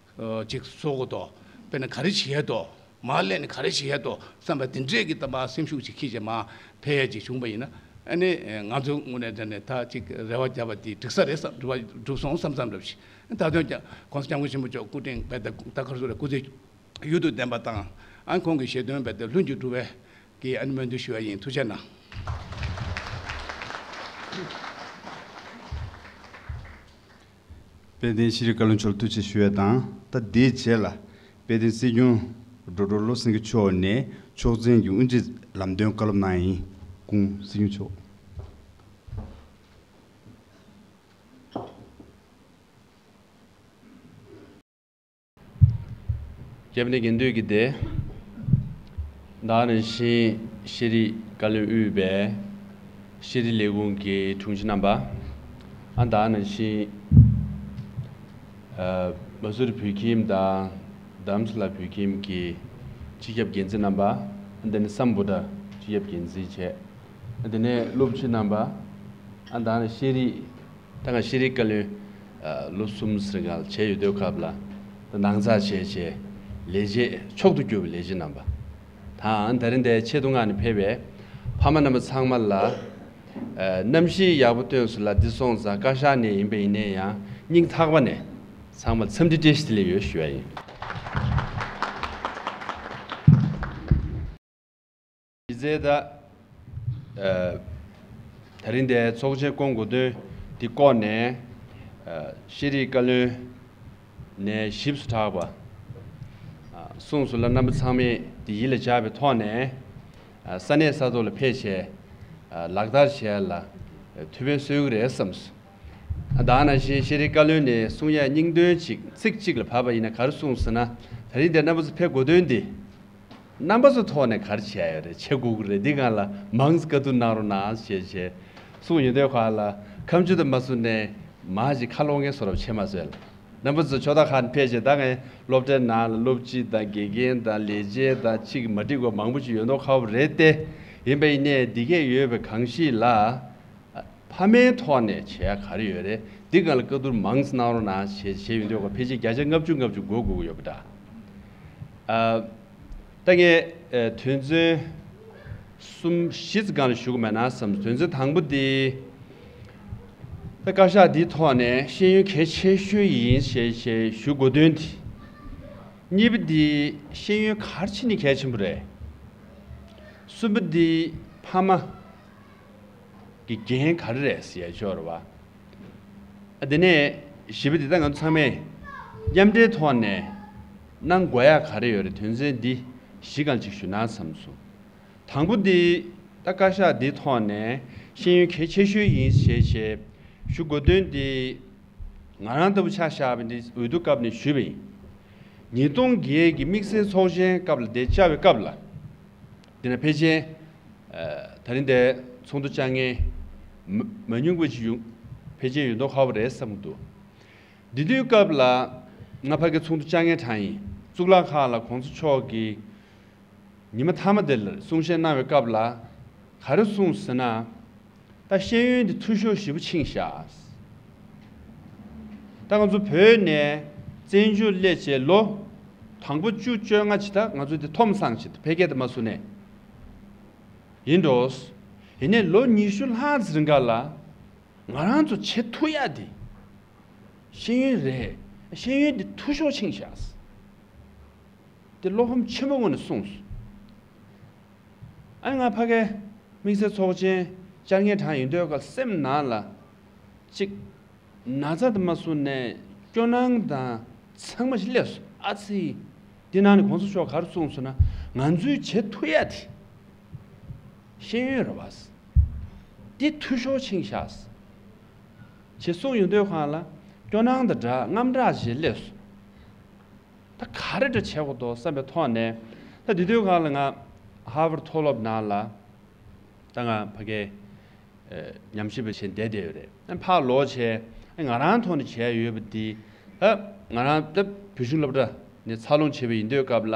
ཅིག་བཟོ་དགོས་དོ། དཔེར་ན་ག་རེ་བྱེད་ཡས་དོ། མར་སླེབས་ནས་ག་རེ་བྱེད་ཡས་དོ་བསམ་པ་དེ་འདྲས་ཀྱི་ད་མར་སེམས་ཤུགས་ཅིག་འཁྱེར་བྱས་མར་ཕེབས་ཡས་ཅིག་བྱུང་བ་ཡིན་ན། ཨ་ནི་ང་ཚོའི་ངོས་ནས་དྲན་ནས་ད་ཅིག་རེ་བ་བརྒྱབ་པ་དེ་འགྲིག་ས་རེད་བསམ། འགྲུབ་པ་འགྲུབ་སོང་བསམ་བསམ་འདྲ་བ་ཞིག་ད་དུང་ཀྱང་༸གོང་ས་༸སྐྱབས་མགོན་ཆེན་པོ་མཆོག་སྐུ་དྲིན་རྦད་དེ་ད་ག་རེ་ཟེར་རེད། སྐུ་ཚེ་ཡུན་དུ་བརྟན་པ་དང་། ཨ་ཁོང་གི་བཞེད་དོན་རྦད་དེ་ལྷུན་གྱིས་གྲུབ་པའི་གི་ཨ་ནི་སྨོན་འདུན་ཞུ་བ་ཡིན། ཐུགས་རྗེ་གནང་། དཔལ་ལྡན་ཤེས་རིག་བཀའ་བློན་མཆོག་ལ་ཐུགས་རྗེ་ཆེ་ཞུ་ཡ་དང་། ད་དེའི་རྗེས་ལ་དཔལ་ལྡན་སྲིད་སྐྱོང་ཌོག་ཊར་བློ་བཟང་སེང་གེ་མཆོག་ནས་ཕྱོགས་འཛིན་གྱི་དབུ་འབྱེད་ལམ་སྟོན་བཀའ་སློབ་གནང་ཡིན། སྐུ་ངོ་སྲིད་སྐྱོང་མཆོག། སྐྱབས་གནས་དགེ་འདུན་གྱི་སྡེ། ད་ག་ནང་བཞིན་ཤེས་རིག་བཀའ་བློན་དབུས་པའི་ཤེས་རིག་ལས་ཁུངས་ཀྱི་དྲུང་ཆེ་རྣམ་པ། ཨ་ད་ག་ནང་བཞིན་ཨ་མ་སུ་རི་བོད་ཁྱིམ་དང་དྷ་རམ་ས་ལ་བོད་ཁྱིམ་གྱི་སྤྱི་ཁྱབ་འགན་འཛིན་རྣམ་པ། ཨ་དེ་ནས་སམ་བྷོ་ཊ་སྤྱི་ཁྱབ་འགན་འཛིན་བྱས། ཨ་དེ་ནས་སློབ་སྤྱི་རྣམ་པ། ཨ་ད་ག་ནང་བཞིན་ཤེས་རིག་ད་ང་ཤེས་རིག་བཀའ་བློན་ཨ་ལོ་གསུམ་ཟིན་ག་ལ་བྱས་ཡོད་དུས་སྐབས་ལ། ད་ནང་ཚགས་བྱས་བྱས་ལས་བྱེད་མཆོག་ཏུ་གྱུར་པའི་ལས་བྱེད་རྣམ་པ་དང་། ད་རིང་འདིར་ཆེད་དུ་མངགས་ནས་ཕེབས་པའི་ཕ་མ་རྣམ་པ་ཚང་མ་ལ་ཨ་གནམ་གཤིས་ཡག་པོ་སྟོན་སོང་ལ། འདི་སོང་ཙང་བཀའ་ཤག་ནས་ཡིན་པ་ཡིན་ནའི་ཡང་སྙིང་ཐག་པ་ནས་ཚང་མ་ལ་འཚམས་འདྲི་བཀྲ་ཤིས་བདེ་ལེགས་ཡོད་ཞུ་ཡ་ཡིན། གཞི་རྩའི་ད་ཨ་ད་རིང་འདིར་ཚོགས་ཆེན་སྐོང་དགོས་དོན་འདི་སྐོར་ནས་ཨ་ཤེས་རིག་བཀའ་བློན་ནས་ཞིབ་ཏུ་གྲགས་པ་ཨ་གསུངས་སོང་ལ། རྣམ་པ་ཚང་མས་འདི་ཡིད་ལ་འཇགས་པའི་ཐོག་ནས་ཨ་ས་གནས་ས་ཐོག་ལ་ཕེབས་བྱས་ཨ་ལག་བསྟར་བྱེད་ཡ་ལ་ཐུགས་ཕན་གསོས་ཀྱི་རེད་བསམས་སོང་། ཨ་ད་ག་ནང་བཞིན་ཤེས་རིག་བཀའ་བློན་ནས་གསུང་ཡ་སྙིང་དོན་གཅིག་ཚིག་གཅིག་ལ་བབས་པ་ཡིན་ན་ག་རེ་གསུངས་ཟེར་ན། ད་རིང་འདིར་རྣམ་པ་ཚོ་ཕེབས་དགོས་དོན་འདི། རྣམ་པ་ཚོ་ཐོག་ནས་ག་རེ་བྱས་ཡོད་རེད། བྱེད་དགོས་ཀྱི་རེད། འདི་སྒང་ལ་མང་ཙམ་བཀའ་བསྡུར་གནང་རོགས་གནང་ཞེས་བྱས་གསུངས་ཡོང་དུས་སྐབས་ལ། ཁ་མཆུ་དང་མ་བཟུང་ནས་མ་ཅིག་ཁ་ལོག་མཁན་བཟོ་འདྲ་བྱེད་མ་བཟོད་ལ། རྣམ་པ་ཚོ་ཕྱོགས་མཐའ་ཁག་ནས་ཕེབས་བྱས། ད་ངས་སློབ་གྲྭའི་ནང་ལ་སློབ་སྤྱི་དང་དགེ་རྒན་དང་ལས་བྱེད་དང་ཅིག་མ་འགྲིག་པ་མང་པོ་ཅིག་ཡོད་མདོག་ཁ་པོ་རེད་དེ། ཡིན་པ་ཡིན་ནའི་འདི་གས་ཡོད་པའི་གང་ཞིག་ལ། ཕ་མའི་ཐོག་ནས་བྱེད་ཡ་ག་རེ་ཡོད་རེད། འདི་སྒང་ལ་བཀའ་བསྡུར་མང་ཙམ་གནང་རོགས་གནང་ཞེས་བྱས་ཡོང་དུས་ཕལ་ཆེར་བརྒྱ་ཆ་ལྔ་བཅུ་ལྔ་བཅུ་འགོར་དགོས་ཀྱི་ཡོད་པ་འདྲ། ཨ་ད་ངས་ཨ་དོན་ཚན་གསུམ་བཞི་ཙམ་སྒང་ལ་ཞུ་གི་མེད་ན་བསམ། དོན་ཚན་དང་པོ་འདི། ད་བཀའ་ཤག་འདིའི་ཐོག་ནས་ཤེས་ཡོན་གལ་ཆེ་ཤོས་ཡིན་ཞེས་ཞེས་ཞུ་དགོས་དོན་འདི། གཉིས་པ་འདི་ཤེས་ཡོན་ག་རེ་བྱས་ནས་གལ་ཆེན་པོ་རེད། གསུམ་པ་འདི་ཕ་མ་གི་འགན་ག་རེ་རེད་ཟེར་ཡ་ཅིག་ཡོད་རེད་བ། ཨ་དེ་ནས་བཞི་པ་འདི་ད་ང་ཚོ་ཚང་མས་མཉམ་འབྲེལ་ཐོག་ནས་གནང་དགོས་ཡ་ག་རེ་ཡོད་རེད། དོན་ཚན་འདི་བཞི་སྒང་ཅིག་ཞུ་ན་བསམ་སོང་། དང་པོ་འདི། ད་བཀའ་ཤག་འདིའི་ཐོག་ནས་ཤེས་ཡོན་གལ་ཆེ་ཤོས་ཡིན་ཞེས་ཞེས་ཞུ་དགོས་དོན་འདི། ང་རང་ལྟ་བུ་ཆ་བཞག་པ་འདི་འོས་བསྡུ་སྐབས་ནས་ཞུས་པ་ཡིན། ཉིས་སྟོང་བརྒྱད་ཀྱི་དམིགས་བསལ་ཚོགས་ཆེན་སྐབས་ལ་དེ་བཅར་བའི་སྐབས་ལ། དེ་ནས་ཕལ་ཆེར་ཨ་ད་རིང་འདིར་ཚོགས་འདུ་བཅར་མཁན་མ་མ་ཉུང་བ་ཅིག་ཡོང་། ཕལ་ཆེར་ཡོད་མདོག་ཁ་པོ་རེད་བསམ་གྱི་འདུག། དེ་དུས་སྐབས་ལ་ང་ཕ་གི་ཚོགས་འདུ་བཅར་མཁན་གྲས་ཡིན། གཙུག་ལག་ཁང་ལ་གོང་ས་མཆོག་གིས་ཉི་མ་མཐའ་མ་དེ་ལ་གསུང་བཤད་གནང་བའི་སྐབས་ལ་ག་རེ་གསུངས་ཟེར་ན། ད་ཤེས་ཡོན་འདི་འཐུས་ཤོར་ཞེ་པོ་ཕྱིན་ཤག། ད་ང་ཚོ་བོད་ནས་བཙན་བྱོལ་སླེབས་བྱས་ལོ་དང་པོ་བཅུ་བཅོ་ལྔ་ཅིག་ད་ང་ཚོ་འདི་ཐོམ་སང་ཅིག་ད་ཕལ་སྐད་དུ་མ་བཟུང་ནས་ཡིན་འགྲོ། ཡིན་ནའི་ལོ་ཉི་ཤུ་ལྷག་ཙམ་རིང་ག་ལ་ང་རང་ཚོ་བྱེད་ཐུབ་ཡ་འདི་ཤེས་ཡོན་རེད། ཤེས་ཡོན་འདི་འཐུས་ཤོར་ཕྱིན་ཤག། དེ་བློ་ཕམ་ཆེན་པོ་ངོས་ནས་གསུངས་སོང་། ཨ་ང་ཕ་གིའི་དམིགས་བསལ་ཚོགས་ཆེན་བཅར་མཁན་གྲས་ཡིན་དུས་སྐབས་སེམས་ནང་ལ་གཅིག་ན་ཚ་དེ་མ་བཟུང་ནས་སྐྱོ་སྣང་དང་ཚང་མ་ཞིག་སླེབས་སོང་། ཨ་ཙི། འདི་ནང་ནས་གོང་ས་མཆོག་ག་རེ་གསུངས་སོང་ན། ང་ཚོའི་བྱེད་ཐུབ་ཡ་དེ་ཤེས་ཡོན་རེད་བ། འདི་འཐུས་ཤོར་ཕྱིན་ཤག་ཅེས་གསུངས་ཡོང་དུས་སྒང་ལ་སྐྱོ་སྣང་དང་སྦྲགས་དངངས་སྐྲག་ཞིག་སླེབས་སོང་། ད་ག་རེ་འདྲ་བྱེད་དགོས་འདུག་བསམ་པའི་ཐོག་ནས། ད་དེ་དུས་སྒང་ལ་ང་ཧར་ཝརཌ་མཐོ་སློབ་ནང་ལ་ད་ང་ཕ་གིའི་ཨ་ཉམས་ཞིབ་པ་བྱས་བསྡད་བསྡད་ཡོད་རེད། ཨ་ཕར་ལོག་བྱས་ཨ་ང་རང་ཐོག་ནས་བྱས་ཡོད་པ་འདི། ཨ་ང་རང་ད་བོད་གཞུང་སློབ་གྲྭ་ནས་འཚར་ལོངས་བྱས་པ་ཡིན་དུས་སྐབས་ལ།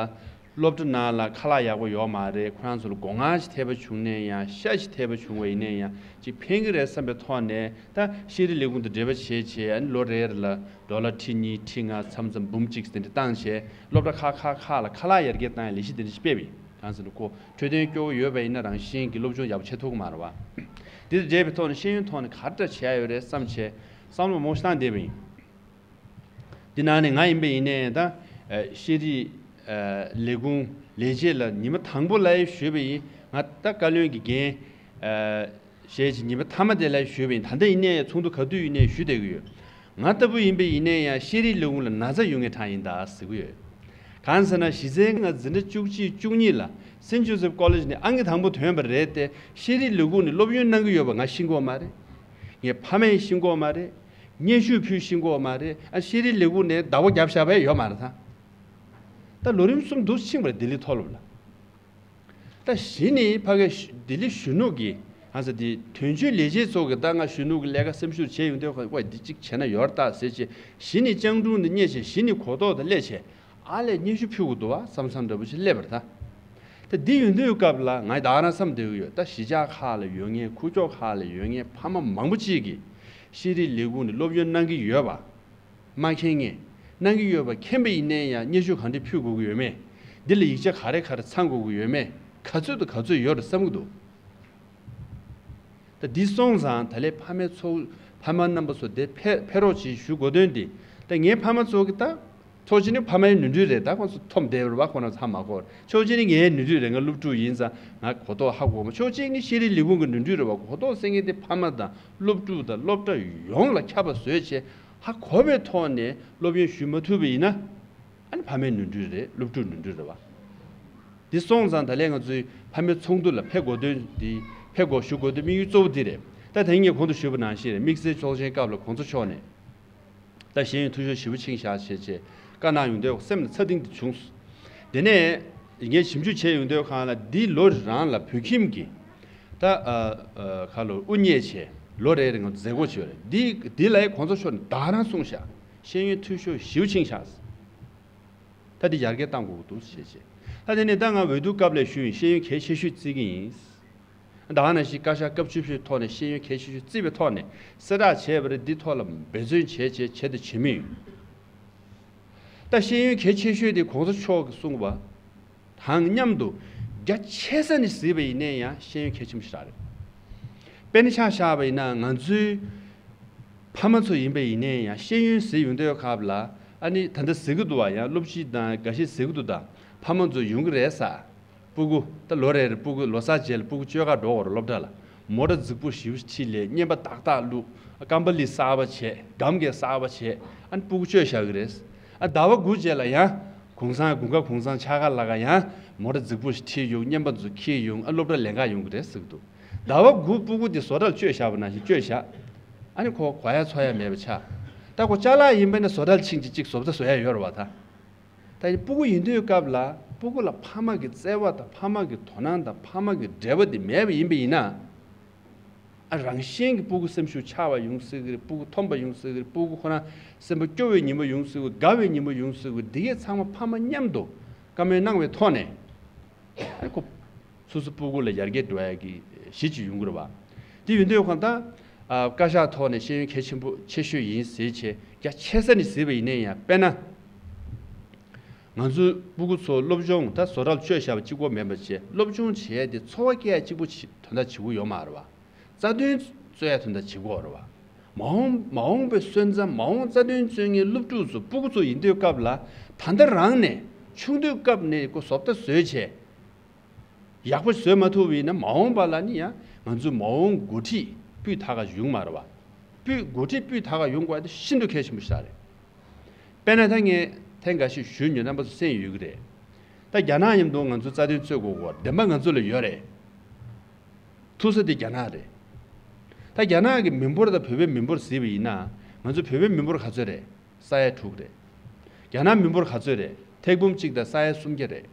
སློབ་གྲྭ་ནང་ལ་ཁ་ལག་ཡག་པོ་ཡོད་མ་རེད། ཁོ་རང་ཚོ་ལ་སྒོ་ང་ཞིག་ཐེབས་པ་བྱུང་ནས་ཡང་། ཤ་ཞིག་ཐེབས་པ་བྱུང་བ་ཡིན་ནས་ཡང་ཅིག་ཕན་གྱི་རེད་བསམ་པའི་ཐོག་ནས། ད་ཤེས་རིག་ལས་ཁུངས་དང་འབྲེལ་བ་བྱས་བྱས། ཨ་ནི་ལོ་རེ་རེ་ལ་ཌོ་ལར་ཁྲི་གཉིས་ཁྲི་ལྔ་མཚམས་མཚམས་འབུམ་གཅིག་དེ་འདྲ་བཏང་བྱས། སློབ་གྲྭ་ཁག་ཁག་ཁག་ལ་ཁ་ལག་ཡར་རྒྱས་བཏང་ཡ་ལས་གཞི་དེ་འདྲ་ཞིག་སྤེལ་བ་ཡིན། གང་ཟེར་ན་ཁོ་འཕྲོད་བསྟེན་སྐྱོ་བོ་ཡོད་པ་ཡིན་ན་རང་བཞིན་གྱི་སློབ་སྦྱོང་ཡག་པོ་བྱེད་ཐུབ་ཀྱི་མ་རེད་བ། དེ་དང་འབྲེལ་བའི་ཐོག་ནས་ཤེས་ཡོན་ཐོག་ནས་ག་རེ་འདྲ་བྱེད་ཡ་ཡོད་རེད་བསམ་བྱས་བསམ་བློ་མང་པོ་ཞིག་བཏང་བསྡད་པ་ཡིན། འདི་ནང་ནས་ང་ཡིན་པ་ཡིན་ནའི་ད་ཨ་ཤེས་རིག་ཨ་ལས་ཁུངས་ལས་བྱེད་ལ་ཉི་མ་དང་པོ་ལ་ཡང་ཞུས་པ་ཡིན། ང་ད་བཀའ་བློན་གྱི་འགན་ཨ་ ཞེས་ཉིན་པ་མཐའ་མ་དེ་ལ་ཞུས་པ་ཡིན། ད་ལྟ་ཡིན་ནའི་ཚོགས་འདུ་ག་དུས་ཡིན་ནའི་ཞུ་བསྡད་ཀྱི་ཡོད། ང་ལྟ་བུ་ཡིན་པ་ཡིན་ནའི་ཡང་ཤེས་རིག་ལས་ཁུངས་ལ་ན་ཚ་ཡོད་མཁན་གྲངས་ཡིན་ད་ཟེར་གྱི་ཡོད། གང་ཟེར་ན་གཞི་རྩའི་ང་འཛིན་གྲྭ་བཅུ་གཅིག་བཅུ་གཉིས་ལ་སེན་ཇོ་སེབ་ཀོ་ལེཇ་ནས་ཨང་ཀི་དང་པོ་ཐོན་པ་རེད་དེ། ཤེས་རིག་ལས་ཁུངས་ནས་སློབ་ཡོན་གནང་གི་ཡོད་པ་ང་ཤེས་ཀྱི་ཡོད་མ་རེད། ངའི་ཕ་མས་ཤེས་ཀྱི་ཡོད་མ་རེད། སྙན་ཞུ་ཕུལ་ཤེས་ཀྱི་ཡོད་མ་རེད། ཨ་ཤེས་རིག་ལས་ཁུངས་ནས་ཟླ་བ་བརྒྱབ་བཞག་པ་ཡོད་མ་རེད་ད། ད་ལོ་རིམ་གསུམ་འདུག་ཕྱིན་པ་རེད་ལྡི་ལི་མཐོ་སློབ་ལ། ད་གཞི་ནས་ཕ་གི་ལྡི་ལི་གཞོན་ནུ་གི་ཧང་སང་དེ་དོན་གཅོད་ལས་བྱེད་ཚོ་གི་ད་ང་གཞོན་ནུ་གི་ལས་ཀ་སེམས་ཤུགས་བྱས་ཡོང་དུས་ཁོ་འདི་གཅིག་བྱས་ན་ཡོད་ད་ཟེར་བྱས་གཞི་ནས་སྤྱང་གྲུང་དུ་བསྙད་བྱས་གཞི་ནས་གོ་རྟོགས་དང་སླེབས་བྱས་ཨ་ལས་སྙན་ཞུ་ཕུལ་དགོས་འདུག་བ་བསམ་བསམ་འདྲ་པོ་ཞིག་སླེབས་པ་རེད་ད། ད་འདི་ཡོང་དུས་སྐབས་ལ་ང་ད་ག་རང་བསམ་བསྡད་ཀྱི་ཡོད། ད་གཞིས་ཆགས་ཁག་ལ་ཡོད་མཁན་ཁུག་ཀྱོག་ཁག་ལ་ཡོད་མཁན་ཕ་མ་མང་པོ་གཅིག་གིས་ཤེས་རིག་ལས་ཁུངས་ནས་སློབ་ཡོན་གནང་གི་ཡོད་པ། མ་མཁྱེན་ངས། གནང་གི་ཡོད་པ་མཁྱེན་པ་ཡིན་ནའི་ཡང་སྙན་ཞུ་གང་འདྲ་ཕུལ་དགོས་ཀྱི་ཡོད་མེད། འདི་ལ་ཡིག་ཆ་ག་རེ་ག་རེ་ཚང་དགོས་ཀྱི་ཡོད་མེད། ག་ཚོད་དང་ག་ཚོད་ཡོད་རེད་བསམ་གྱི་འདུག་ད་འདི་སོང་ཙང་ད་ལས་ཕ་མའི་ཚོགས་ཕ་མ་རྣམ་པ་ཚོ་འདིར་ཕེ་ཕེབས་རོགས་བྱེད་ཞུ་དགོས་དོན་འདི། ད་ངའི་ཕ་མ་ཚོ་གི་ད་ཚོགས་ཆེན་ནི་ཕ་མའི་ནོར་འཁྲུལ་རེད། ད་ཁོང་ཚོ་འཐོམ་བསྡད་པ་རེད་བ། ཁོང་རང་ཚང་མ་གོ་རེད། ཚོགས་ཆེན་ནི་ངའི་ནོར་འཁྲུལ་རེད། ང་སློབ་ཕྲུག་ཡིན་ཙང་ང་གོ་རྟོགས་ཧ་གོ་མ། ཚོགས་ཆེན་ནི་ཤེས་རིག་ལས་ཁུངས་ཀྱི་ནོར་འཁྲུལ་རེད་བ། གོ་རྟོགས་ཟེར་མཁན་དེ་ཕ་མ་དང་སློབ་ཕྲུག་དང་སློབ་གྲྭ་ཡོངས་ལ་ཁྱབ་པ་བཟོས་བྱས། ཧ་གོ་བའི་ཐོག་ནས་སློབ་ཡོན་ཞུ་མ་ཐུབ་པ་ཡིན་ན། ཨ་ནི་ཕ་མའི་ནོར་འཁྲུལ་རེད། སློབ་ཕྲུག་ནོར་འཁྲུལ་རེད་བ། འདི་སོང་ཙང་ད་ལན་ང་ཚོའི་ཕ་མའི་ཚོགས་འདུ་ལ་ཕེབས་དགོས་དོན་འདི་ཕེབས་དགོས་ཞུ་དགོས་དོན་དམིགས་ཡུལ་གཙོ་བོ་འདི་རེད། ད་དེ་ངས་གོང་དུ་ཞུས་པ་ནང་བཞིན་རེད། དམིགས་བསལ་ཚོགས་ཆེན་སྐབས་ལ་གོང་ས་མཆོག་ནས་ད་ཤེས་ཡོན་འཐུས་ཤོར་ཞེ་པོ་ཕྱིན་བཞག་བྱས་བྱས་བཀའ་གནང་ཡོང་དུས་སེམས་ལ་ཚ་གདིང་འདི་བྱུང་སོང་། དེ་ནས་ངས་ཞིབ་འཇུག་བྱས་ཡོང་དུས་གང་ལ་འདི་ལོ་རང་ལ་བོད་ཁྱིམ་གྱི་ད་ཨ་ཨ་ཁ་ལོ་དབུ་བརྙེས་བྱས་ལོ་རེ་རེ་ང་ཚོ་མཛད་སྒོ་བྱས་ཡོད་རེད། འདི་འདི་ལ་གོང་ས་མཆོག་ནས་ད་རང་གསུངས་བཞག་ཤེས་ཡོན་འཐུས་ཤོར་ཞེ་པོ་ཕྱིན་བཞག་ད་འདི་ཡར་རྒྱས་གཏང་དགོས་ཀྱི་འདུག་ཞེས་བྱས། ད་དེ་ནས་ད་ང་འོས་བསྡུ་སྐབས་ལ་ཞུས་ཡིན། ཤེས་ཡོན་གལ་ཆེ་ཤོས་བརྩི་གི་ཡིན། ད་ག་ནང་བཞིན་བཀའ་ཤག་སྐབས་བཅུ་བཞིའི་ཐོག་ནས་ཤེས་ཡོན་གལ་ཆེ་ཤོས་བརྩིས་པའི་ཐོག་ནས་གསལ་བསྒྲགས་བྱས་པ་རེད། འདི་ཐོག་ལ་འབད་བརྩོན་བྱས་བྱས་བྱས་ཏེ་བྱེད་མུས་ཡིན། ད་ཤེས་ཡོན་གལ་ཆེ་ཤོས་དེ་གོང་ས་མཆོག་གིས་གསུངས་པ། དང་མཉམ་དུ་རྒྱ་ཆེ་ས་ནས་གཟིགས་པ་ཡིན་ནའི་ཡང་ཤེས་ཡོན་གལ་ཆེན་པོ་ཞིག་རེད། དཔེར་ན་ཆ་བཞག་པ་ཡིན་ན་ང་ཚོའི་ཕ་མ་ཚོ་ཡིན་པ་ཡིན་ནའི་ཡང་ཤེས་ཡོན་ཟེར་ཡོང་དུས་སྐབས་ལ་ཨ་ནི་ད་ལྟ་ཟེར་གི་འདུག་བ། ཡང་སློབ་སྤྱི་དང་འགའ་ཤས་ཟེར་གི་འདུག་ད་ཕ་མ་ཚོ་ཡོང་གི་རེད་ས། སྤུ་གུ་ད་ལོ་རེ་རེ་སྤུ་གུ་ལོ་གསར་རྗེས་ལ་སྤུ་གུ་བཅོ་ཁ་འགྲོ་བར་སློབ་གྲྭ་ལ་མོ་ཊ་རྫིག་པོ་ཞེ་པོ་ཁྲིད་ལས་རྔན་པ་ཏག་ཏག་བླུགས། ཀམ་པ་ལི་གསར་པ་བྱས། སྒམ་གས་གསར་པ་བྱས། ཨ་ནི་སྤུ་གུ་བཅོས་བཞག་གི་རེད། ཨ་ཟླ་བ་དགུ་རྗེས་ལ་ཡང་གུང་སེང་དགུན་ཁ་གུང་སེང་འཆར་ཁ་ལ་ག་ཡང་མོ་ཊ་རྫིག་པོ་ཞིག་ཁྲིད་ཡོང་། རྔན་པ་ཚོ་འཁྱེར་ཡོང་། ཨ་སློབ་གྲྭ་ལེན་ག་ཡོང་གི་རེད་ཟེར་གི་འདུག་ཟླ་བ་དགུ་སྤུ་གུ་དེ་བཟོ་གྲྭ་ལ་བཅོས་བཞག་པ་ནང་བཞིན་བཅོས་བཞག་ཨ་ནི་ཁོ་གོ་ཡ་འཚོ་ཡ་མེད་པ་ཆགས། ད་ཁོ་ཅ་ལག་ཡིན་པ་ན་བཟོ་གྲྭ་ལ་ཕྱིན་ཅིག་ཅིག་བཟོ་ལྟ་བཟོ་ཡ་ཡོད་རེད་བ་ད། ད་ཡིན་སྤུ་གུ་ཡིན་དུས་སྐབས་ལ་སྤུ་གུ་ལ་ཕ་མ་གི་བརྩེ་བ་དང་ཕ་མ་གི་དོ་སྣང་དང་ཕ་མ་གི་འབྲེལ་བ་དེ་མེད་པ་ཡིན་པ་ཡིན་ན། ཨ་རང་བཞིན་གྱི་སྤུ་གུ་སེམས་ཤུགས་ཆག་པ་ཡོང་སྲིད་ཀྱི་རེད། སྤུ་གུ་འཐོམ་པ་ཡོང་སྲིད་ཀྱི་རེད། སྤུ་གུ་ཁོ་རང་སེམས་པ་སྐྱོ་བའི་ཉིན་མོ་ཡོང་སྲིད་ཀྱི་རེད། དགའ་བའི་ཉིན་མོ་ཡོང་སྲིད་ཀྱི་རེད། འདི་གས་ཚང་མ་ཕ་མ་མཉམ་དུ་བཀའ་མོལ་གནང་བའི་ཐོག་ནས་ཨ་ཁོ་སོ་སོ་སྤུ་གུ་ལ་ཡར་རྒྱས་འགྲོ་ཡ་གི་གཞི་ཅིག་ཡོང་གི་རེད་བ། དེ་ཡིན་དུས་ཁོང་ད་ཨ་བཀའ་ཤག་ཐོག་ནས་ཤེས་ཡོན་གལ་ཆེན་པོ་ཆེ་ཤོས་ཡིན་ཟེར་བྱས་རྒྱ་ཆེ་ས་ནས་གཟིགས་པ་ཡིན་ན་ཡང་། དཔེར་ན། ང་ཚོའི་སྤུ་གུ་ཚོ་སློབ་སྦྱོང་ད་བཟོ་གྲྭ་ལ་བཅོས་བཞག་པ་གཅིག་པོ་མིན་པ་བྱས། སློབ་སྦྱོང་བྱས་ཏེ་འཚོ་བ་སྐྱེལ་ཡ་གཅིག་པོ་བྱེད་དོན་དག་བྱེད་ཀྱི་ཡོད་མ་རེད་བ། རྩ་དོན་རྩོད་ཡ་དོན་དག་བྱེད་ཀྱི་ཡོད་རེད་བ། མ་འོངས་མ་འོངས་པའི་སོན་རྩ་མ་འོངས་རྩ་དོན་རྩོད་མཁན་སློབ་ཕྲུག་ཚོ་སྤུ་གུ་ཚོ་ཡིན་དུས་སྐབས་ལ་ད་ལྟ་རང་ནས་ཆུང་དུས་སྐབས་ནས་ཁོ་བཟོ་ལྟ་བཟོས་བྱས། ཡག་པོ་བཟོས་མ་ཐུབ་པ་ཡིན་ན་མ་འོངས་པ་ལ་ནི་ཡང་ང་ཚོའི་མ་འོངས་འགོ་ཁྲིད་སྤུས་དག་ག་ཡོང་མ་རེད་བ། སྤུས་འགོ་ཁྲིད་སྤུས་དག་ག་ཡོང་དགོས་དེ་ཤིན་ཏུ་གལ་ཆེན་པོ་ཞིག་རེད། དཔེར་ན་ད་ངས་ཐེངས་འགའ་ཤས་ཞུས་མྱོང་། རྣམ་པ་ཚོ་གསན་ཡོད་ཀྱི་རེད། ད་རྒྱ་ནག་མཉམ་དུ་ང་ཚོ་རྩ་དོན་རྩོད་དགོས་སྐོར་བདེན་པ་ང་ཚོ་ལ་ཡོད་རེད། ཐུག་ས་དེ་རྒྱ་ནག་རེད། ད་རྒྱ་ནག་གི་མི་འབོར་དང་བོད་པའི་མི་འབོར་གཟིགས་པ་ཡིན་ན་ང་ཚོ་བོད་པའི་མི་འབོར་ག་ཚོད་རེད། ས་ཡ་དྲུག་རེད། རྒྱ་ནག་མི་འབོར་ག་ཚོད་རེད། ཐེར་འབུམ་གཅིག་དང་ས་ཡ་སུམ་བརྒྱ་རེད།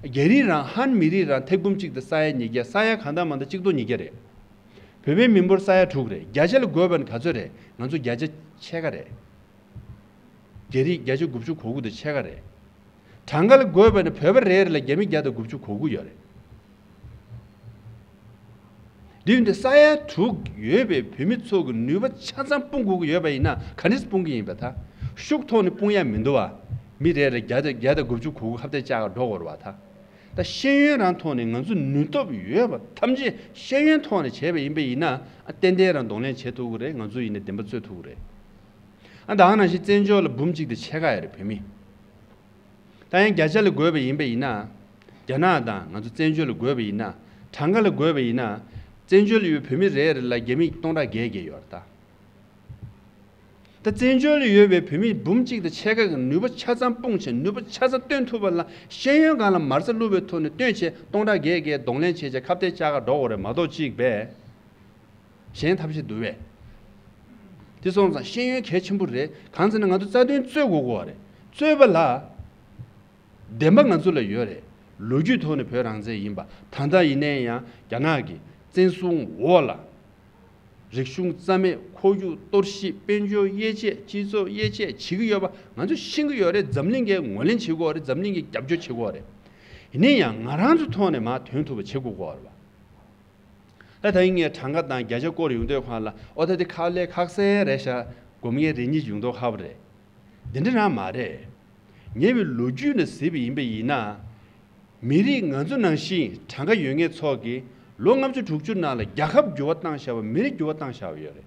རྒྱ་རིགས་རང་ཧན་མི་རིགས་རང་ཐེར་འབུམ་གཅིག་དང་ས་ཡ་ཉིས་བརྒྱ། ས་ཡ་གང་དང་མང་དང་གཅིག་སྟོང་ཉིས་བརྒྱ་རེད། བོད་པའི་མི་འབོར་ས་ཡ་དྲུག་རེད། བརྒྱ་ཆ་ལ་བགོས་པ་ན་ག་ཚོད་རེད། ང་ཚོ་བརྒྱ་ཆ་ཕྱེད་ཀ་རེད། རྒྱ་རིགས་བརྒྱ་ཆ་དགུ་བཅུ་གོ་དགུ་དང་ཕྱེད་ཀ་རེད། གྲངས་ཀ་ལ་བགོས་པ་ན་བོད་པ་རེ་རེ་ལ་རྒྱ་མི་བརྒྱ་དང་དགུ་བཅུ་གོ་དགུ་ཡོད་རེད། འདི་འདི་ས་ཡ་དྲུག་ཡོད་པའི་བོད་མི་ཚོ་གི་ནུས་པ་ཆ་ཚང་སྤུངས་དགོས་ཀྱི་ཡོད་པ་ཡིན་ན་ག་འདྲས་སྤུངས་ཀྱི་ཡིན་པ། ད་ཤུགས་ཐོག་ནས་སྤུངས་ཡ་མི་འདུག་བ། མི་རེ་རེ་བརྒྱ་དང་བརྒྱ་དང་དགུ་བཅུ་གོ་དགུ་ཁ་གཏད་བཅག་ག་འགྲོ་དགོས་རེད་བ། ད་ད་ཤེས་ཡོན་རང་ཐོག་ནས་ང་ཚོ་ནུས་སྟོབས་ཡོད་པ་ཐམས་ཅད་ཤེས་ཡོན་ཐོག་ནས་བྱས་པ་ཡིན་པ་ཡིན་ན་ཨ་ཏན་ཏན་རང་གདོང་ལེན་བྱེད་ཐུབ་ཀྱི་རེད། ང་ཚོ་ཡིན་ན་བདེན་པ་རྩོད་ཐུབ་ཀྱི་རེད། ཨ་ད་ག་ནང་བཞིན་བཙན་བྱོལ་ལ་འབུམ་གཅིག་དང་ཕྱེད་ཀ་ཡོད་རེད་བོད་མི། ད་ཡང་བརྒྱ་ཆ་ལ་བགོས་པ་ཡིན་པ་ཡིན་ན། རྒྱ་ནག་དང་ང་ཚོ་བཙན་བྱོལ་ལ་བགོས་པ་ཡིན་ན། གྲངས་ཀ་ལ་བགོས་པ་ཡིན་ན། བཙན་བྱོལ་ལ་ཡོད་བོད་མི་རེ་རེ་ལ་རྒྱ་མི་སྟོང་ཕྲག་བརྒྱད་བརྒྱད་ཡོད་རེད་ད། ད་བཙན་བྱོལ་ལ་ཡོད་པའི་བོད་མི་འབུམ་གཅིག་དང་ཕྱེད་ཀ་གི་ནུས་པ་ཆ་ཚང་སྤུངས་བྱས་ནུས་པ་ཆ་ཚང་བཏོན་ཐུབ་པ་ལ་ཤེས་ཡོན་སྒང་ལ་མ་རྩ་བླུགས་པའི་ཐོག་ནས་བཏོན་བྱས་སྟོང་ཕྲག་བརྒྱད་བརྒྱད་གདོང་ལེན་བྱས་བྱས་ཁ་གཏད་བཅག་ག་འགྲོ་དགོས་རེད་མ་གཏོགས་གཅིག་པས། གཞན་ཐབས་ཤེས་འདུག་བས། དེ་སོང་ཙང་ཤེས་ཡོན་གལ་ཆེན་པོ་རེད། གང་ཟེར་ན་ང་ཚོ་རྩ་དོན་རྩོད་དགོས་ཀྱི་ཡོད་རེད། རྩོད་པ་ལ་བདེན་པ་ང་ཚོ་ལ་ཡོད་རེད། ལོ་རྒྱུས་ཐོག་ནས་བོད་རང་བཙན་ཡིན་པ། ད་ལྟ་ཡིན་ནའི་ཡང་རྒྱ་ནག་གིས་བཙན་བཟུང་འོག་ལ་རིག་གཞུང་རྩ་མེད། ཁོར་ཡུག་གཏོར་བཤིག་དཔལ་འབྱོར་དབྱེ་འབྱེད། སྤྱི་ཚོགས་དབྱེ་འབྱེད་བྱེད་ཀྱི་ཡོད་པ་ང་ཚོས་ཤེས་ཀྱི་ཡོད་རེད། འཛམ་གླིང་གིས་ངོས་ལེན་བྱེད་ཀྱི་ཡོད་རེད། འཛམ་གླིང་གིས་རྒྱབ་སྐྱོར་བྱེད་ཀྱི་ཡོད་རེད། ཡིན་ན་ཡང་ང་རང་ཚོའི་ཐོག་ནས་མར་ཐོན་ཐུབ་པ་བྱེད་དགོས་ཀྱི་ཡོད་རེད་པ། ད་ད་ཡིན་ངས་གྲངས་ཀ་དང་བརྒྱ་ཆ་སྐོར་ཡོང་དུས་སྒང་ལ་ཨོ་ད་དེ་ཁག་ལས་ཁག་སེ་རེད་ཤག་སྒོམ་མཁན་རེ་གཉིས་ཡོང་མདོག་ཁ་པོ་རེད། འདི་འདྲ་རང་མ་རེད། ཉེ་བའི་ལོ་རྒྱུས་ནས་གཟིགས་པ་ཡིན་པ་ཡིན་ན། མི་རིགས་ང་ཚོ་ནང་བཞིན་གྲངས་ཀ་ཡོད་མཁན་ཚོ་གིས་ལོ་ལྔ་བཅུ་དྲུག་ཅུ་ནང་ལ་རྒྱལ་ཁབ་འགྱུར་བ་བཏང་བཞག་པ། མི་རིགས་འགྱུར་བ་བཏང་བཞག་པ་ཡོད་རེད།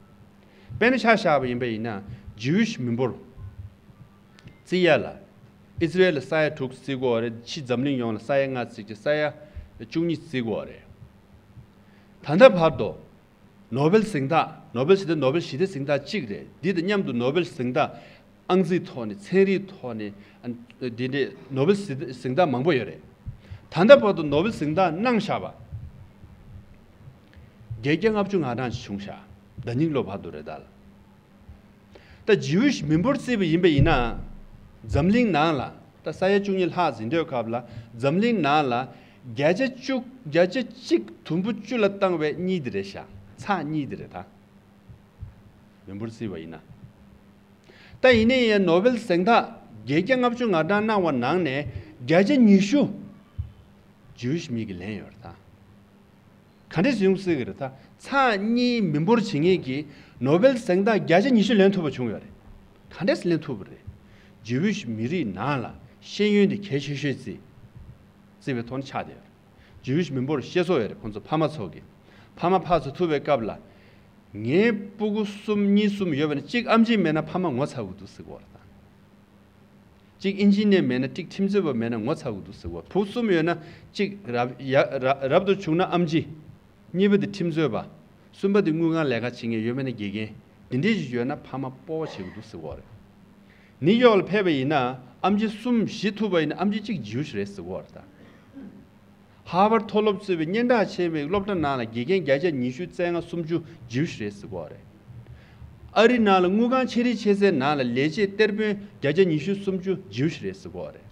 དཔེར་ན་ཆ་བཞག་པ་ཡིན་པ་ཡིན་ན་ཇིའུ་ཤི་མི་འབོར་བརྩི་ཡ་ལ་ཨི་ཟི་རེལ་ལ་ས་ཡ་དྲུག་བརྩི་གོ་རེད། ཕྱི་འཛམ་གླིང་ཡོངས་ལ་ས་ཡ་ལྔ་བརྩིས་ཀྱི་ས་ཡ་བཅུ་གཉིས་བརྩི་གོ་རེད། ད་ལྟ་བར་དུ་ནོ་བེལ་གཟེངས་རྟགས། ནོ་བེལ་ཞི་བདེ། ནོ་བེལ་ཞི་བདེ་གཟེངས་རྟགས་གཅིག་རེད། འདི་དང་མཉམ་དུ་ནོ་བེལ་གཟེངས་རྟགས་ཨང་རྩིས་ཐོག་ནས་ཚན་རིག་ཐོག་ནས་ཨ་འདི་འདྲའི་ནོ་བེལ་གཟེངས་རྟགས་མང་པོ་ཡོད་རེད། ད་ལྟ་བར་དུ་ནོ་བེལ་གཟེངས་རྟགས་གནང་བཞག་པ་བརྒྱད་བརྒྱ་ལྔ་བཅུ་ང་གྲངས་ཤིག་བྱུང་ཤག་ཟླ་ཉིན་ལོ་བར་དུ་རེད་ད། ད་ཇིའུ་ཤི་མི་འབོར་བརྩིས་པ་ཡིན་པ་ཡིན་ན། འཛམ་གླིང་ནང་ལ་ད་ས་ཡ་བཅུ་གཉིས་ལྷག་ཟིན་དུས་སྐབས་ལ་འཛམ་གླིང་ནང་ལ་བརྒྱ་ཆ་བཅུ། བརྒྱ་ཆ་གཅིག་དུམ་བུ་བཅུ་ལ་བཏང་བའི་གཉིས་དེ་རེད་ཤག་ཚེག་གཉིས་དེ་རེད་ད། མི་འབོར་བརྩིས་པ་ཡིན་ན། ད་ཡིན་ནའི་ཡང་ནོ་བེལ་གཟེངས་རྟགས་བརྒྱད་བརྒྱ་ལྔ་བཅུ་ང་གྲངས་གནང་བ་ནང་ནས་བརྒྱ་ཆ་ཉི་ཤུ་ཇིའུ་ཤི་མི་གིས་ལེན་ཡོད་རེད་ད། ག་འདྲས་ཡོང་སྲིད་ཀྱི་རེད་ད། ཚེག་གཉིས་མི་འབོར་བྱེད་མཁན་གྱིས་ནོ་བེལ་གཟེངས་རྟགས་བརྒྱ་ཆ་ཉི་ཤུ་ལེན་ཐུབ་པ་བྱུང་ཡོད་རེད། ག་འདྲས་ལེན་ཐུབ་པ་རེད། ཇིའུ་ཤི་མི་རིགས་ནང་ལ་ཤེས་ཡོན་དེ་གལ་ཆེ་ཤོས་བརྩི། བརྩི་བའི་ཐོག་ནས་ཆགས་བསྡད་ཡོད་རེད། ཇིའུ་ཤི་མི་འབོར་ཤེས་སོ་ཡོད་རེད་ཁོང་ཚོ་ཕ་མ་ཚོ་གིས། ཕ་མ་ཕར་ཚུར་ཐུག་པའི་སྐབས་ལ། ངའི་སྤུ་གུ་གསུམ་གཉིས་གསུམ་ཡོད་པ་ན་གཅིག་ཨེམ་ཆི་མེད་ན་ཕ་མ་ངོ་ཚ་གི་འདུག་ཟེར་གོ་རེད་ད། གཅིག་ཨིན་ཇི་ནི་ཡར་མེད་ན་གཅིག་ཁྲིམས་རྩོད་པ་མེད་ན་ངོ་ཚ་གི་འདུག་ཟེར་གོ། བུ་གསུམ་ཡོད་ན་གཅིག་རབ་ཡ་ར་རབ་ཏུ་བྱུང་ན་ཨེམ་ཆི། གཉིས་པ་དེ་ཁྲིམས་རྩོད་པ། གསུམ་པ་དེ་དངུལ་ཁང་ལས་ཀ་བྱེད་མཁན་ཡོད་མེད་ན་དགེ་རྒན། དེ་འདྲས་ཞིག་ཡོད་ན་ཕ་མ་སྤོབས་པ་བྱེད་གི་འདུག་ཟེར་གོ་རེད། ནིའུ་ཡོག་ལ་ཕེབས་པ་ཡིན་ན་ཨེམ་ཆི་གསུམ་བཞི་ཐུག་པ་ཡིན་ན་ཨེམ་ཆི་གཅིག་ཇིའུ་ཤི་རེད་ཟེར་གོ་རེད་ད། ཧར་ཝརཌ་མཐོ་སློབ་གཙོས་པའི་སྙན་གྲགས་ཆེ་བའི་སློབ་གྲྭ་ནང་ལ་དགེ་རྒན་བརྒྱ་ཆ་ཉི་ཤུ་རྩ་ལྔ་སུམ་ཅུ་ཇིའུ་ཤི་རེད་ཟེར་གོ་རེད། ཨ་རི་ནང་ལ་དངུལ་ཁང་ཆེ་རིགས་ཆེ་སའི་ནང་ལ་ལས་བྱེད་གཏེར་དཔོན་བརྒྱ་ཆ་ཉི་ཤུ་སུམ་ཅུ་ཇིའུ་ཤི་རེད་ཟེར་གོ་རེད།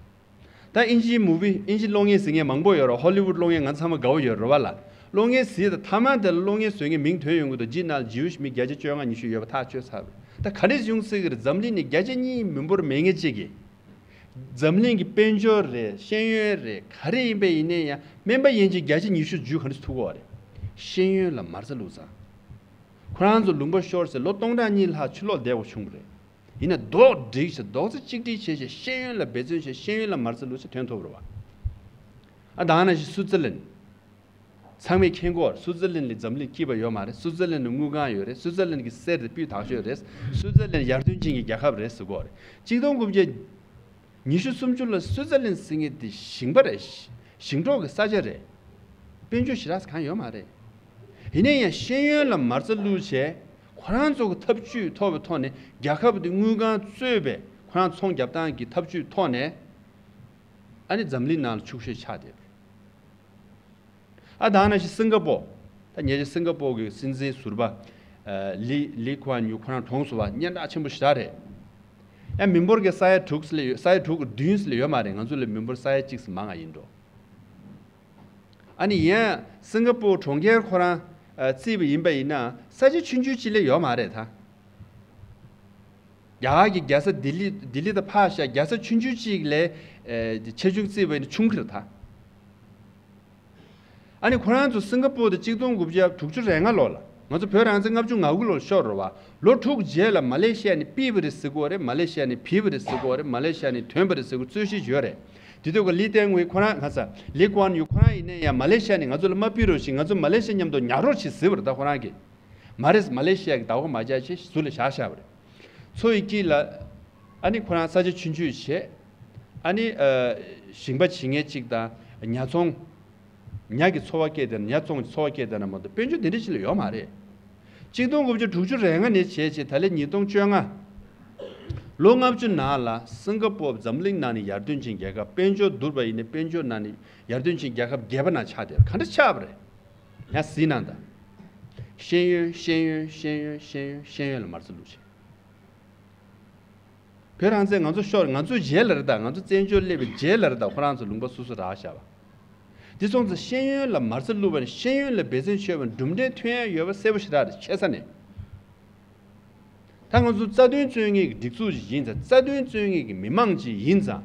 ད་ཨིན་ཇིའི་མུ་བི་ཨིན་ཇི་གློག་བརྙན་གཟིགས་མཁན་མང་པོ་ཡོད་རེད། ཧོ་ལི་ཝུཌ་གློག་བརྙན་ང་ཚང་མ་དགའ་བོ་ཡོད་རེད་བ་ལ། གློག་བརྙན་གཟིགས་དང་མཐའ་མ་དེ་ལ་གློག་བརྙན་བཟོ་མཁན་མིང་ཐོན་ཡོང་གི་འདུག་ཇི་ནང་ལ་ཇིའུ་ཤི་མི་བརྒྱ་ཆ་བཅོ་ལྔ་ཉི་ཤུ་ཡོད་པ་ཐག་ཆོད་ཚར་བ་རེད། ད་ག་འདྲས་ཡོང་སྲིད་གི་རེད། འཛམ་གླིང་ནས་བརྒྱ་ཆ་གཉིས་མི་འབོར་མེད་མཁན་གཅིག་གིས། འཛམ་གླིང་གི་དཔལ་འབྱོར་རེད། ཤེས་ཡོན་རེད། ག་རེ་ཡིན་པ་ཡིན་ནའི་ཡང་སྨན་པ་ཡན་ཆད་བརྒྱ་ཆ་ཉི་ཤུ་ཇིའུ་ག་འདྲས་ཐུག་གོ་བ་རེད། ཤེས་ཡོན་ལ་མ་རྩ་བླུགས་ཙང་། ཁོ་རང་ཚོ་ལུང་པ་ཤོར་ཚེ་ལོ་སྟོང་ཕྲག་གཉིས་ལྷག་ཕྱི་ལོགས་བསྡད་དགོས་བྱུང་བ་རེད། ཡིན་ན་རྡོག་སྒྲིག་བྱས་རྡོག་རྩ་གཅིག་སྒྲིལ་བྱས་བྱས་ཤེས་ཡོན་ལ་འབད་བརྩོན་བྱས་ཤེས་ཡོན་ལ་མ་རྩ་བླུགས་ཚེ་ཐོན་ཐུབ་རེད་བ། ཨ་ད་ག་ནང་བཞིན་སུའུ་ཙི་ལན། ཚང་མས་མཁྱེན་གོ། སུའུ་ཙི་ལན་ལ་འཛམ་གླིང་སྐྱིད་པ་ཡོད་མ་རེད། སུའུ་ཙི་ལན་ལ་དངུལ་ཁང་ཡོད་རེད། སུའུ་ཙི་ལན་གྱི་གསེར་དེ་སྤུས་དག་ཤོས་རེད། སུའུ་ཙི་ལན་ཡར་ཐོན་ཅན་གྱི་རྒྱལ་ཁབ་རེད་ཟེར་གོ་རེད། གཅིག་སྟོང་དགུ་བརྒྱ་ཉི་ཤུ་སུམ་ཅུ་ལ་སུའུ་ཙི་ལན་ཟེར་མཁན་དེ་ཞིང་པ་རེད། ཞིང་འབྲོག་གི་ས་ཆ་རེད། དཔལ་འབྱོར་ཞེ་དྲག་གང་ཡོད་མ་རེད། ཡིན་ན་ཡང་ཤེས་ཡོན་ལ་མ་རྩ་བླུགས་བྱས་ཁོ་རང་ཚོ་གི་ཐབས་ཇུས་ཐོབ་པའི་ཐོག་ནས་རྒྱལ་ཁབ་དེ་དངུལ་ཁང་གཙོས་པའི་ཁོ་རང་ཚོང་རྒྱབ་སྟངས་ཀྱི་ཐབས་ཇུས་ཐོག་ནས་ཨ་ནི་འཛམ་གླིང་ནང་ལ་ཕྱུག་ཤོས་ཆགས་བསྡད་པ་རེད། ཨ་ད་ག་ནང་བཞིན་སིང་ག་པོ། ད་ཉེ་ཆར་སིང་ག་པོ་གི་སྲིད་འཛིན་ཟུར་པ། ཨ་ལི་ལི་ཀུའན་ཡུ་ཁོ་རང་གྲོངས་སོང་བ་སྙན་གྲགས་ཆེན་པོ་ཞེ་དྲག་རེད། ཡང་མི་འབོར་གྱི་ས་ཡ་དྲུག་ལས་ཡོད། ས་ཡ་དྲུག་བདུན་ལས་ཡོད་མ་རེད། ང་ཚོ་ལས་མི་འབོར་ས་ཡ་གཅིག་ཙམ་མང་ང་ཡིན་འགྲོ། ཨ་ནི་ཡང་སིང་ག་པོ་གྲོང་ཁྱེར་ཁོ་རང་ཨ་བརྩིས་པ་ཡིན་པ་ཡིན་ན་ས་ཆ་ཆུང་ཆུང་གཅིག་ལས་ཡོད་མ་རེད་ད། རྒྱ་གར་གྱི་རྒྱལ་ས་ལྡི་ལི་ལྡི་ལི་དང་ཕར་བཞག་རྒྱལ་ས་ཆུང་ཆུང་གཅིག་ལས་ཨེ་ཆེ་ཆུང་བརྩིས་པ་ཡིན་ན་ཆུང་གི་རེད་ད། ཨ་ནི་ཁོ་རང་ཚོ་སིང་ག་པོ་དེ་གཅིག་སྟོང་དགུ་བརྒྱ་དྲུག་ཅུ་རེ་ལྔ་ལོ་ལ་ང་ཚོ་བོད་རང་བཙན་ལྔ་བཅུ་ང་དགུ་ལོ་ལ་ཤོར་རེད་བ། ལོ་དྲུག་རྗེས་ལ་མ་ལེ་ཤི་ཡ་ནས་ཕུད་པ་རེད་ཟེར་གོ་རེད། མ་ལེ་ཤི་ཡ་ནས་བུད་པ་རེད་ཟེར་གོ་རེད། མ་ལེ་ཤི་ཡ་ནས་ཐོན་པ་རེད་ཟེར་གོ་རྩོད་གཞི་ཡོད་རེད། དེ་དུས་ཀ་ལི་ཏེང་ཝེ་ཁོ་རང་ང་ཚ་ལི་ཀུའན་ཡུ་ཁོ་རང་ཡིན་ནའི་ཡང་མ་ལེ་ཤི་ཡ་ནས་ང་ཚོ་ལ་མ་ཕུད་རོགས་ཞེས་ང་ཚོ་མ་ལེ་ཤི་ཡ་མཉམ་དུ་ཉར་རོགས་བྱེད་ཟེར་བ་རེད་ད་ཁོ་རང་གིས། མ་རེད། མ་ལེ་ཤི་ཡ་གི་ཟླ་བ་མ་བརྒྱབ་ཆེ་ཟུར་ལ་བཞག་བཞག་པ་རེད། ཚོ་ཡི་དཀྱིལ་ལ་ཨ་ནི་ཁོ་རང་ས་ཆ་ཆུང་ཆུང་བྱས། ཨ་ནི་ཨ་ཞིང་པ་བྱེད་མཁན་གཅིག་དང་ཉ་ཚོང་ ཉ་གི་འཚོ་བ་སྐྱེལ་བསྡད་ན། ཉ་བཙོང་ནས་འཚོ་བ་སྐྱེལ་བསྡད་ན་མ་གཏོགས་དཔལ་འབྱོར་དེ་འདྲ་ཞིག་ལ་ཡོད་མ་རེད། གཅིག་སྟོང་དགུ་བརྒྱ་དྲུག་ཅུ་རེ་ལྔ་ནས་བྱས་བྱས་ད་ལོ་ཉིས་སྟོང་བཅོ་ལྔ། ལོ་ལྔ་བཅུ་ནང་ལ་སིང་ག་པོར་འཛམ་གླིང་ནང་ནས་ཡར་ཐོན་ཅན་རྒྱལ་ཁབ། དཔལ་འབྱོར་བསྡུར་བ་ཡིན་ན་དཔལ་འབྱོར་ནང་ནས་ཡར་ཐོན་ཅན་རྒྱལ་ཁབ་བརྒྱད་པ་ནང་ཆགས་བསྡད་པ་ག་འདྲ་ཆགས་པ་རེད། ཡང་གཟིགས་གནང་དང་། ཤེས་ཡོན། ཤེས་ཡོན། ཤེས་ཡོན། ཤེས་ཡོན། ཤེས་ཡོན་ལ་མ་རྩ་བླུགས་བྱས། བོད་རང་བཙན་ང་ཚོ་ཤོར། ང་ཚོ་རྗེས་ལ་རེད་ད། ང་ཚོ་བཙན་བྱོལ་སླེབས་པའི་རྗེས་ལ་རེད་ད། ཁོ་རང་ཚོ་ལུང་པ་སོ་སོ་རག་བཞག་པ། འདི་སོང་ཙང་ཤེས་ཡོན་ལ་མ་རྩ་བླུགས་པ་ནི་ཤེས་ཡོན་ལ་འབད་བརྩོན་བྱས་པ་ནི་གྲུབ་འབྲས་ཐོན་ཡ་ཡོད་པ་གསལ་པོ་ཞེ་དྲག་རེད། ཆེ་ས་ནས། ད་ང་ཚོ་རྩ་དོན་རྩོད་མཁན་གྱི་སྒྲིག་འཛུགས་ཤིག་ཡིན་ཙང་། རྩ་དོན་རྩོད་མཁན་གྱི་མི་མང་ཅིག་ཡིན་ཙང་།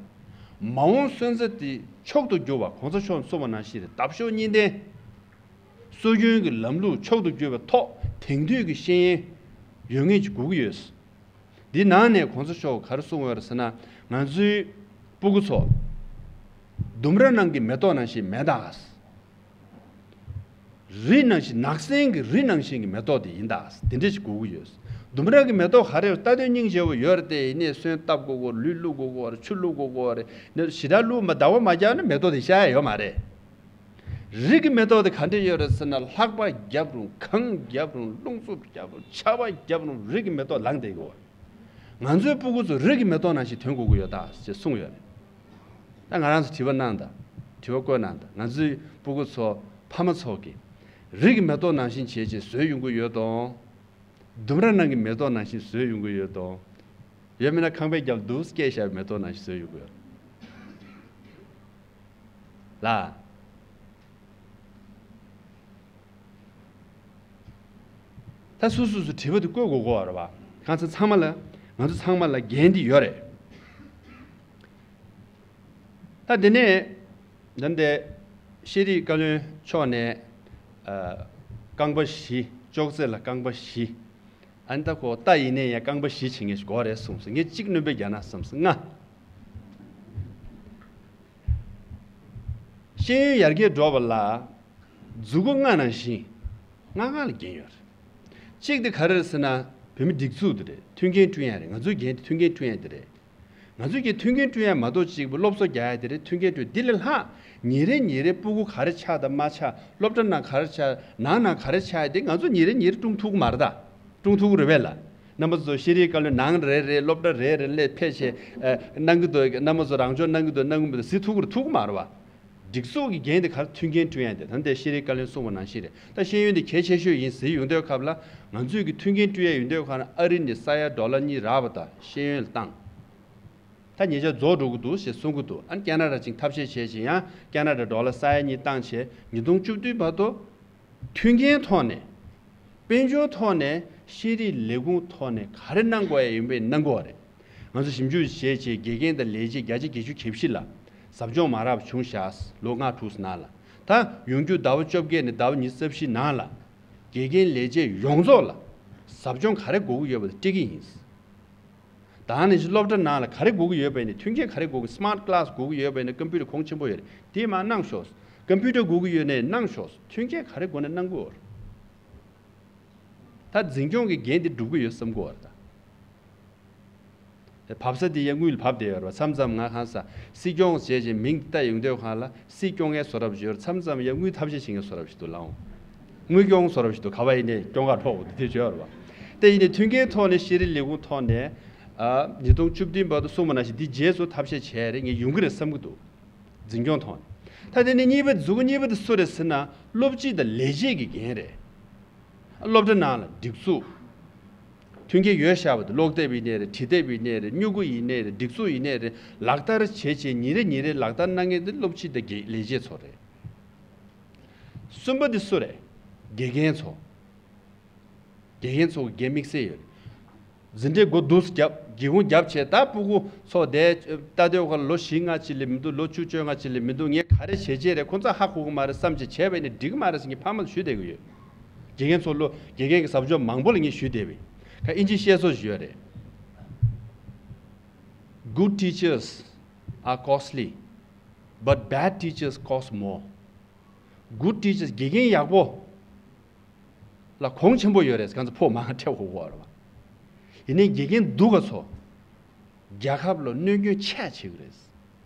མ་འོངས་སོན་རྩ་དེ་མཆོག་ཏུ་གྱུར་པ། གོང་ས་མཆོག་གསུངས་པ་ནང་བཞིན་རེད། འདབ་གཤོག་གཉིས་ལྡན། སྲོལ་རྒྱུན་གྱི་ལམ་ལུགས་མཆོག་ཏུ་གྱུར་པའི་ཐོག་དེང་དུས་ཀྱི་ཤེས་ཡོན་ཡོད་མཁན་ཅིག་དགོས་ཀྱི་ཡོད། འདི་ནང་ནས་གོང་ས་མཆོག་ག་རེ་གསུངས་ཡོད་རེད་ཟེར་ན། ང་ཚོའི་སྤུ་གུ་ཚོ་ལྡུམ་ར་ནང་གི་མེ་ཏོག་ནང་བཞིན་མེད་ད། རི་ནང་བཞིན། ནགས་གསེང་གི་རི་ནང་བཞིན་གྱི་མེ་ཏོག་དེ་ཡིན་ད། དེ་འདྲ་ཞིག་དགོས་ཀྱི་ཡོད། ལྡུམ་ར་གི་མེ་ཏོག་ག་རེ་ལྟ་དུས་སྙིང་རྗེ་བོ་ཡོད་རེད་དེ། ཡིན་ནའི་སོན་བཏབ་དགོས་གོ། ལུད་བླུག་དགོས་གོ་རེད། ཆུ་བླུག་དགོས་གོ་རེད། ནི་ཞེ་དྲག་བླུག་མ། ཟླ་བ་མ་བརྒྱབ་ན་མེ་ཏོག་དེ་ཤར་ཡ་ཡོད་མ་རེད། རི་གི་མེ་ཏོག་དེ་ག་འདྲ་ཡོད་རེད་ཟེར་ན། ལྷགས་པ་བརྒྱབ་རུང་། གངས་བརྒྱབ་རུང་། རླུང་འཚུབ་བརྒྱབ་རུང་། ཆར་པ་བརྒྱབ་རུང་། རི་གི་མེ་ཏོག་ལངས་བསྡད་ཀྱི་ཡོད། ང་ཚོའི་སྤུ་གུ་ཚོ་རི་གི་མེ་ཏོག་ནང་བཞིན་ཐོན་དགོས་ཀྱི་ཡོད་ད་ཅེས་གསུངས་ཡོད་རེད། ད་ང་རང་ཚོ་དྲི་བ་གནང་དང་། དྲི་བ་བཀོད་གནང་དང་། ང་ཚོའི་སྤུ་གུ་ཚོ་ཕ་མ་ཚོ་གིས་རི་གི་མེ་ཏོག་ནང་བཞིན་བྱས་བྱས་བཟོས་ཡོང་གི་ཡོད་དམ། ལྡུམ་ར་ནང་གི་མེ་ཏོག་ནང་བཞིན་བཟོས་ཡོང་གི་ཡོད་དམ། ཡང་མིན་ན་ཁང་པའི་རྒྱབ་ཏུ་སྐྱེས་བཞག་པའི་མེ་ཏོག་ནང་བཞིན་བཟོས་ཡོང་གི་ཡོད་ལ། ད་སོ་སོ་སོ་དྲི་བ་དེ་བཀོད་དགོས་ཀྱི་ཡོད་རེད་པ། གང་ཟེར་ཚང་མ་ལ། ང་ཚོ་ཚང་མ་ལ་འགན་དེ་ཡོད་རེད། ད་དེ་ནས་ད་ལྟའི་ཤེས་རིག་བཀའ་བློན་མཆོག་ནས། ཨ། རྐང་པ་བཞི། ཅོག་ཙེ་ལ་རྐང་པ་བཞི། ཨ་ནི་ད་ཁོ་རྟ་ཡིན་ནའི་ཡང་རྐང་པ་བཞི་བྱེད་མཁན་ཞིག་དགོས་རེད་གསུངས་སོང་། ངས་གཅིག་སྣོན་པ་རྒྱག་ན་བསམས་སོང་། ལྔ། ཤེས་ཡོན་ཡར་རྒྱས་འགྲོ་བ་ལ་མཛུ་གུ་ལྔ་ནང་བཞིན་ལྔ་ལྔ་ལ་འགན་ཡོད་རེད། གཅིག་དེ་ག་རེ་རེད་ཟེར་ན། བོད་མི་སྒྲིག་འཛུགས་དེ་རེད། མཐུན་རྐྱེན་བསྐྲུན་ཡ་རེད། ང་ཚོའི་འགན་དེ་མཐུན་རྐྱེན་བསྐྲུན་ཡ་དེ་རེད། ང་ཚོའི་གི་མཐུན་རྐྱེན་བསྐྲུན་ཡ་མ་གཏོགས། གཅིག་པུ་སློབ་གསོ་རྒྱག་ཡ་དེ་རེད། མཐུན་རྐྱེན་བསྐྲུན། འདི་ལས་ལྷག་ཉིན་རེ་ཉིན་རེ་སྤུ་གུ་ག་རེ་ཆགས་དང་མ་ཆགས། སློབ་གྲྭ་ནང་ག་རེ་ཆགས། ནང་ནང་ག་རེ་ཆགས་ཡ་དེ་ང་ཚོ་ཉིན་རེ་ཉིན་རེ་སྲུང་ཐུབ་ཀྱི་མ་རེད་ད། སྲུང་ཐུབ་ཀྱི་རེད་པས་ལ། རྣམ་པ་ཚོ་ཤེས་རིག་བཀའ་བློན་ནང་རེ་རེ། སློབ་གྲྭ་རེ་རེ་སླེབས་ཕེབས་བྱས། ཨ། གནང་གི་འདུག་རྣམ་པ་ཚོ་རང་སྦྱོང་གནང་གི་འདུག་གནང་གི་མི་འདུག་གཟིགས་ཐུབ་ཀྱི་རེད། ཐུབ་ཀྱི་མ་རེད་པ། སྒྲིག་འཛུགས་ཀྱི་འགན་དེ་ག་རེ། མཐུན་རྐྱེན་བསྐྲུན་ཡ་དེ། ད་ལྟའི་ཤེས་རིག་བཀའ་བློན་གསུངས་པ་ནང་བཞིན་རེད། ད་ཤེས་ཡོན་དེ་གལ་ཆེ་ཤོས་ཡིན་ཟེར་ཡོང་དུས་སྐབས་ལ། ང་ཚོས་ཀྱི་མཐུན་རྐྱེན་བསྐྲུན་ཡ་ཡོང་དུས་ག་རེ། ཨ་རི་ནས་ས་ཡ་ཌོ་ལར་གཉིས་རག་པ་དང་ཤེས་ཡོན་ལ་བཏང་། ད་ཉེ་ཆར་རྫོགས་འགྲོ་གི་འདུག་ཞེས་གསུང་གི་འདུག་ཨ་ནི་ཁེ་ན་ཌ་ཅིག་ཐབས་ཤེས་བྱས་བྱས། ཡང་ཁེ་ན་ཌ་ཌོ་ལར་ས་ཡ་གཉིས་བཏང་བྱས། ཉིས་སྟོང་བཅུ་བདུན་བར་དུ་མཐུན་རྐྱེན་ཐོག་ནས། དཔལ་འབྱོར་ཐོག་ནས། ཤེས་རིག་ལས་ཁུངས་ཐོག་ནས་ག་རེ་གནང་དགོས་ཡ་ཡིན་པ་གནང་དགོས་པ་རེད། ང་ཚོ་ཞིབ་འཇུག་བྱས་བྱས། དགེ་རྒན་དང་ལས་བྱེད་བརྒྱ་ཆ་བརྒྱད་ཅུ་གྱ་བཞི་ལ་ཟབ་སྦྱོང་མ་རག་པ་བྱུང་བཞག་ལོ་ལྔ་དྲུག་ནང་ལ། ད་ཡོང་རྒྱུ་ཟླ་བ་བཅོ་བརྒྱད་ནས་ཟླ་བ་ཉི་ཤུ་རྩ་བཞི་ནང་ལ། དགེ་རྒན་ལས་བྱེད་ཡོངས་རྫོགས་ལ་ཟབ་སྦྱོང་ག་རེ་དགོས་ཀྱི་ཡོད་པ་དེ་སྤྲད་ཀྱི་ཡིན། ད་ནི་སློབ་གྲྭ་ནང་ལ་ག་རེ་དགོས་ཀྱི་ཡོད་པ་ཡིན་ནའི། མཐུན་རྐྱེན་ག་རེ་དགོས་ཀྱི། སི་མཱར་ཊི་ཀི་ལཱ་སི་དགོས་ཀྱི་ཡོད་པ་ཡིན་ནའི། ཀམ་པུ་ཊར་གོང་ཆེན་པོ་ཡོད་རེད། དེ་མར་གནང་ཤོག་ཀམ་པུ་ཊར་དགོས་ཀྱི་ཡོད་ནའི་གནང་ཤོག་མཐུན་རྐྱེན་ག་རེ་དགོས་ན་གནང་གི་ཡོད་རེད། ད་འཛིན་སྐྱོང་གི་འགན་དེ་སྒྲུབ་ཀྱི་ཡོད་བསམ་གྱི་ཡོད་རེད་ད། བབས་ས་དེ་ཡང་དངུལ་བབས་བསྡད་ཡོད་རེད་པ། མཚམས་མཚམས་ང་གང་ཟེར། སྲིད་སྐྱོང་བྱས་བྱས་མིང་བཏགས་ཡོང་དུས་སྒང་ལ། སྲིད་སྐྱོང་མཁན་བཟོ་འདྲ་ཞིག་ཡོད་རེད། མཚམས་མཚམས་ཡང་དངུལ་ཐབས་ཤེས་བྱེད་མཁན་བཟོ་འདྲ་ཞིག་འདུག་ལགས་འོང་། དངུལ་སྐྱོང་བཟོ་འདྲ་ཞིག་འདུག་ག་པར་ཡིན་ནའི་སྐྱོང་ག་འགྲོ་དགོས་འདུག་དེ་བྱས་ཡོད་རེད་པ། དེ་ཡིན་ནའི་མཐུན་རྐྱེན་ཐོག་ནས། ཤེས་རིག་ལས་ཁུངས་ཐོག་ནས། ཨ། ཉིས་སྟོང་བཅུ་བདུན་བར་དུ་གསུངས་པ་ནང་བཞིན་འདི་རྗེས་སུ་ཐབས་ཤེས་བྱས་རེད། ངས་ཡོང་གི་རེད་བསམ་གྱི་འདུག་འཛིན་སྐྱོང་ཐོག་ནས། ད་དེ་ནས་གཉིས་པ། མཛུ་གུ་གཉིས་པ་དེ་སུ་རེད་ཟེར་ན། སློབ་སྤྱི་དང་ལས་བྱེད་ཀྱི་འགན་རེད། སློབ་གྲྭ་ནང་ལ་སྒྲིག་འཛུགས། མཐུན་རྐྱེན་ཡོད་བཞག་པ་དེ། ཀློག་དེབ་ཡིན་ནའི་རེད། འབྲི་དེབ་ཡིན་ནའི་རེད། སྨྱུ་གུ་ཡིན་ནའི་རེད། སྒྲིག་འཛུགས་ཡིན་ནའི་རེད། ལག་བསྟར་བྱས་བྱས་ཉིན་རེ་ཉིན་རེ་ལག་བསྟར་གནང་མཁན་དེ་སློབ་སྤྱི་དང་དགེ། ལས་བྱེད་ཚོ་རེད། གསུམ་པ་དེ་སུ་རེད། དགེ་རྒན་ཚོ། དགེ་རྒན་ཚོ་གི་འགན་དམིགས་བསལ་ཡོད་རེད། འཛིན་གྲྭའི་འགོ་འདུག་སེ་བརྒྱབ། སྒེའུ་ཁུང་བརྒྱབ་བྱས། ད་སྤུ་གུ་ཚོ་དེ་ལྟ་དུས་སྒང་ལ་ལོ་བཞི་ལྔ་ཅིག་ལས་མི་འདུག་ལོ་བཅུ་བཅོ་ལྔ་ཅིག་ལས་མི་འདུག་ངས་ག་རེ་བྱས་བྱས་རེད། ཁོ་ཚོ་ཧ་གོ་གི་མ་རེད་བསམ་བྱས། བྱས་པ་ཡིན་ན་འགྲིག་གི་མ་རེད་ཟེར་ངས་ཕ་མ་ལ་ཞུས་བསྡད་ཀྱི་ཡོད། དགེ་རྒན་ཚོ་ལོ། དགེ་རྒན་གྱི་ཟབ་སྦྱོང་མང་པོ་ལ་ངས་ཞུས་བསྡད་པ་ཡིན། ཁ། ཨིན་ཇི་བཤད་སྲོལ་ཞིག་ཡོད་རེད། Good teachers are costly, but bad teachers cost more. Good teachers, དགེ་རྒན་ཡག་པོ་ལ་གོང་ཆེན་པོ་ཡོད་རེད། གང་ཚེ་ཕོགས་མང་སྤྲད་དགོས་ཀྱི་ཡོད་རེད་པ། ཡིན་ནའི་དགེ་རྒན་སྡུག་ག་ཚོ་རྒྱལ་ཁབ་ལ་གནོད་སྐྱོན་ཆེ་བྱེད་ཀྱི་རེད།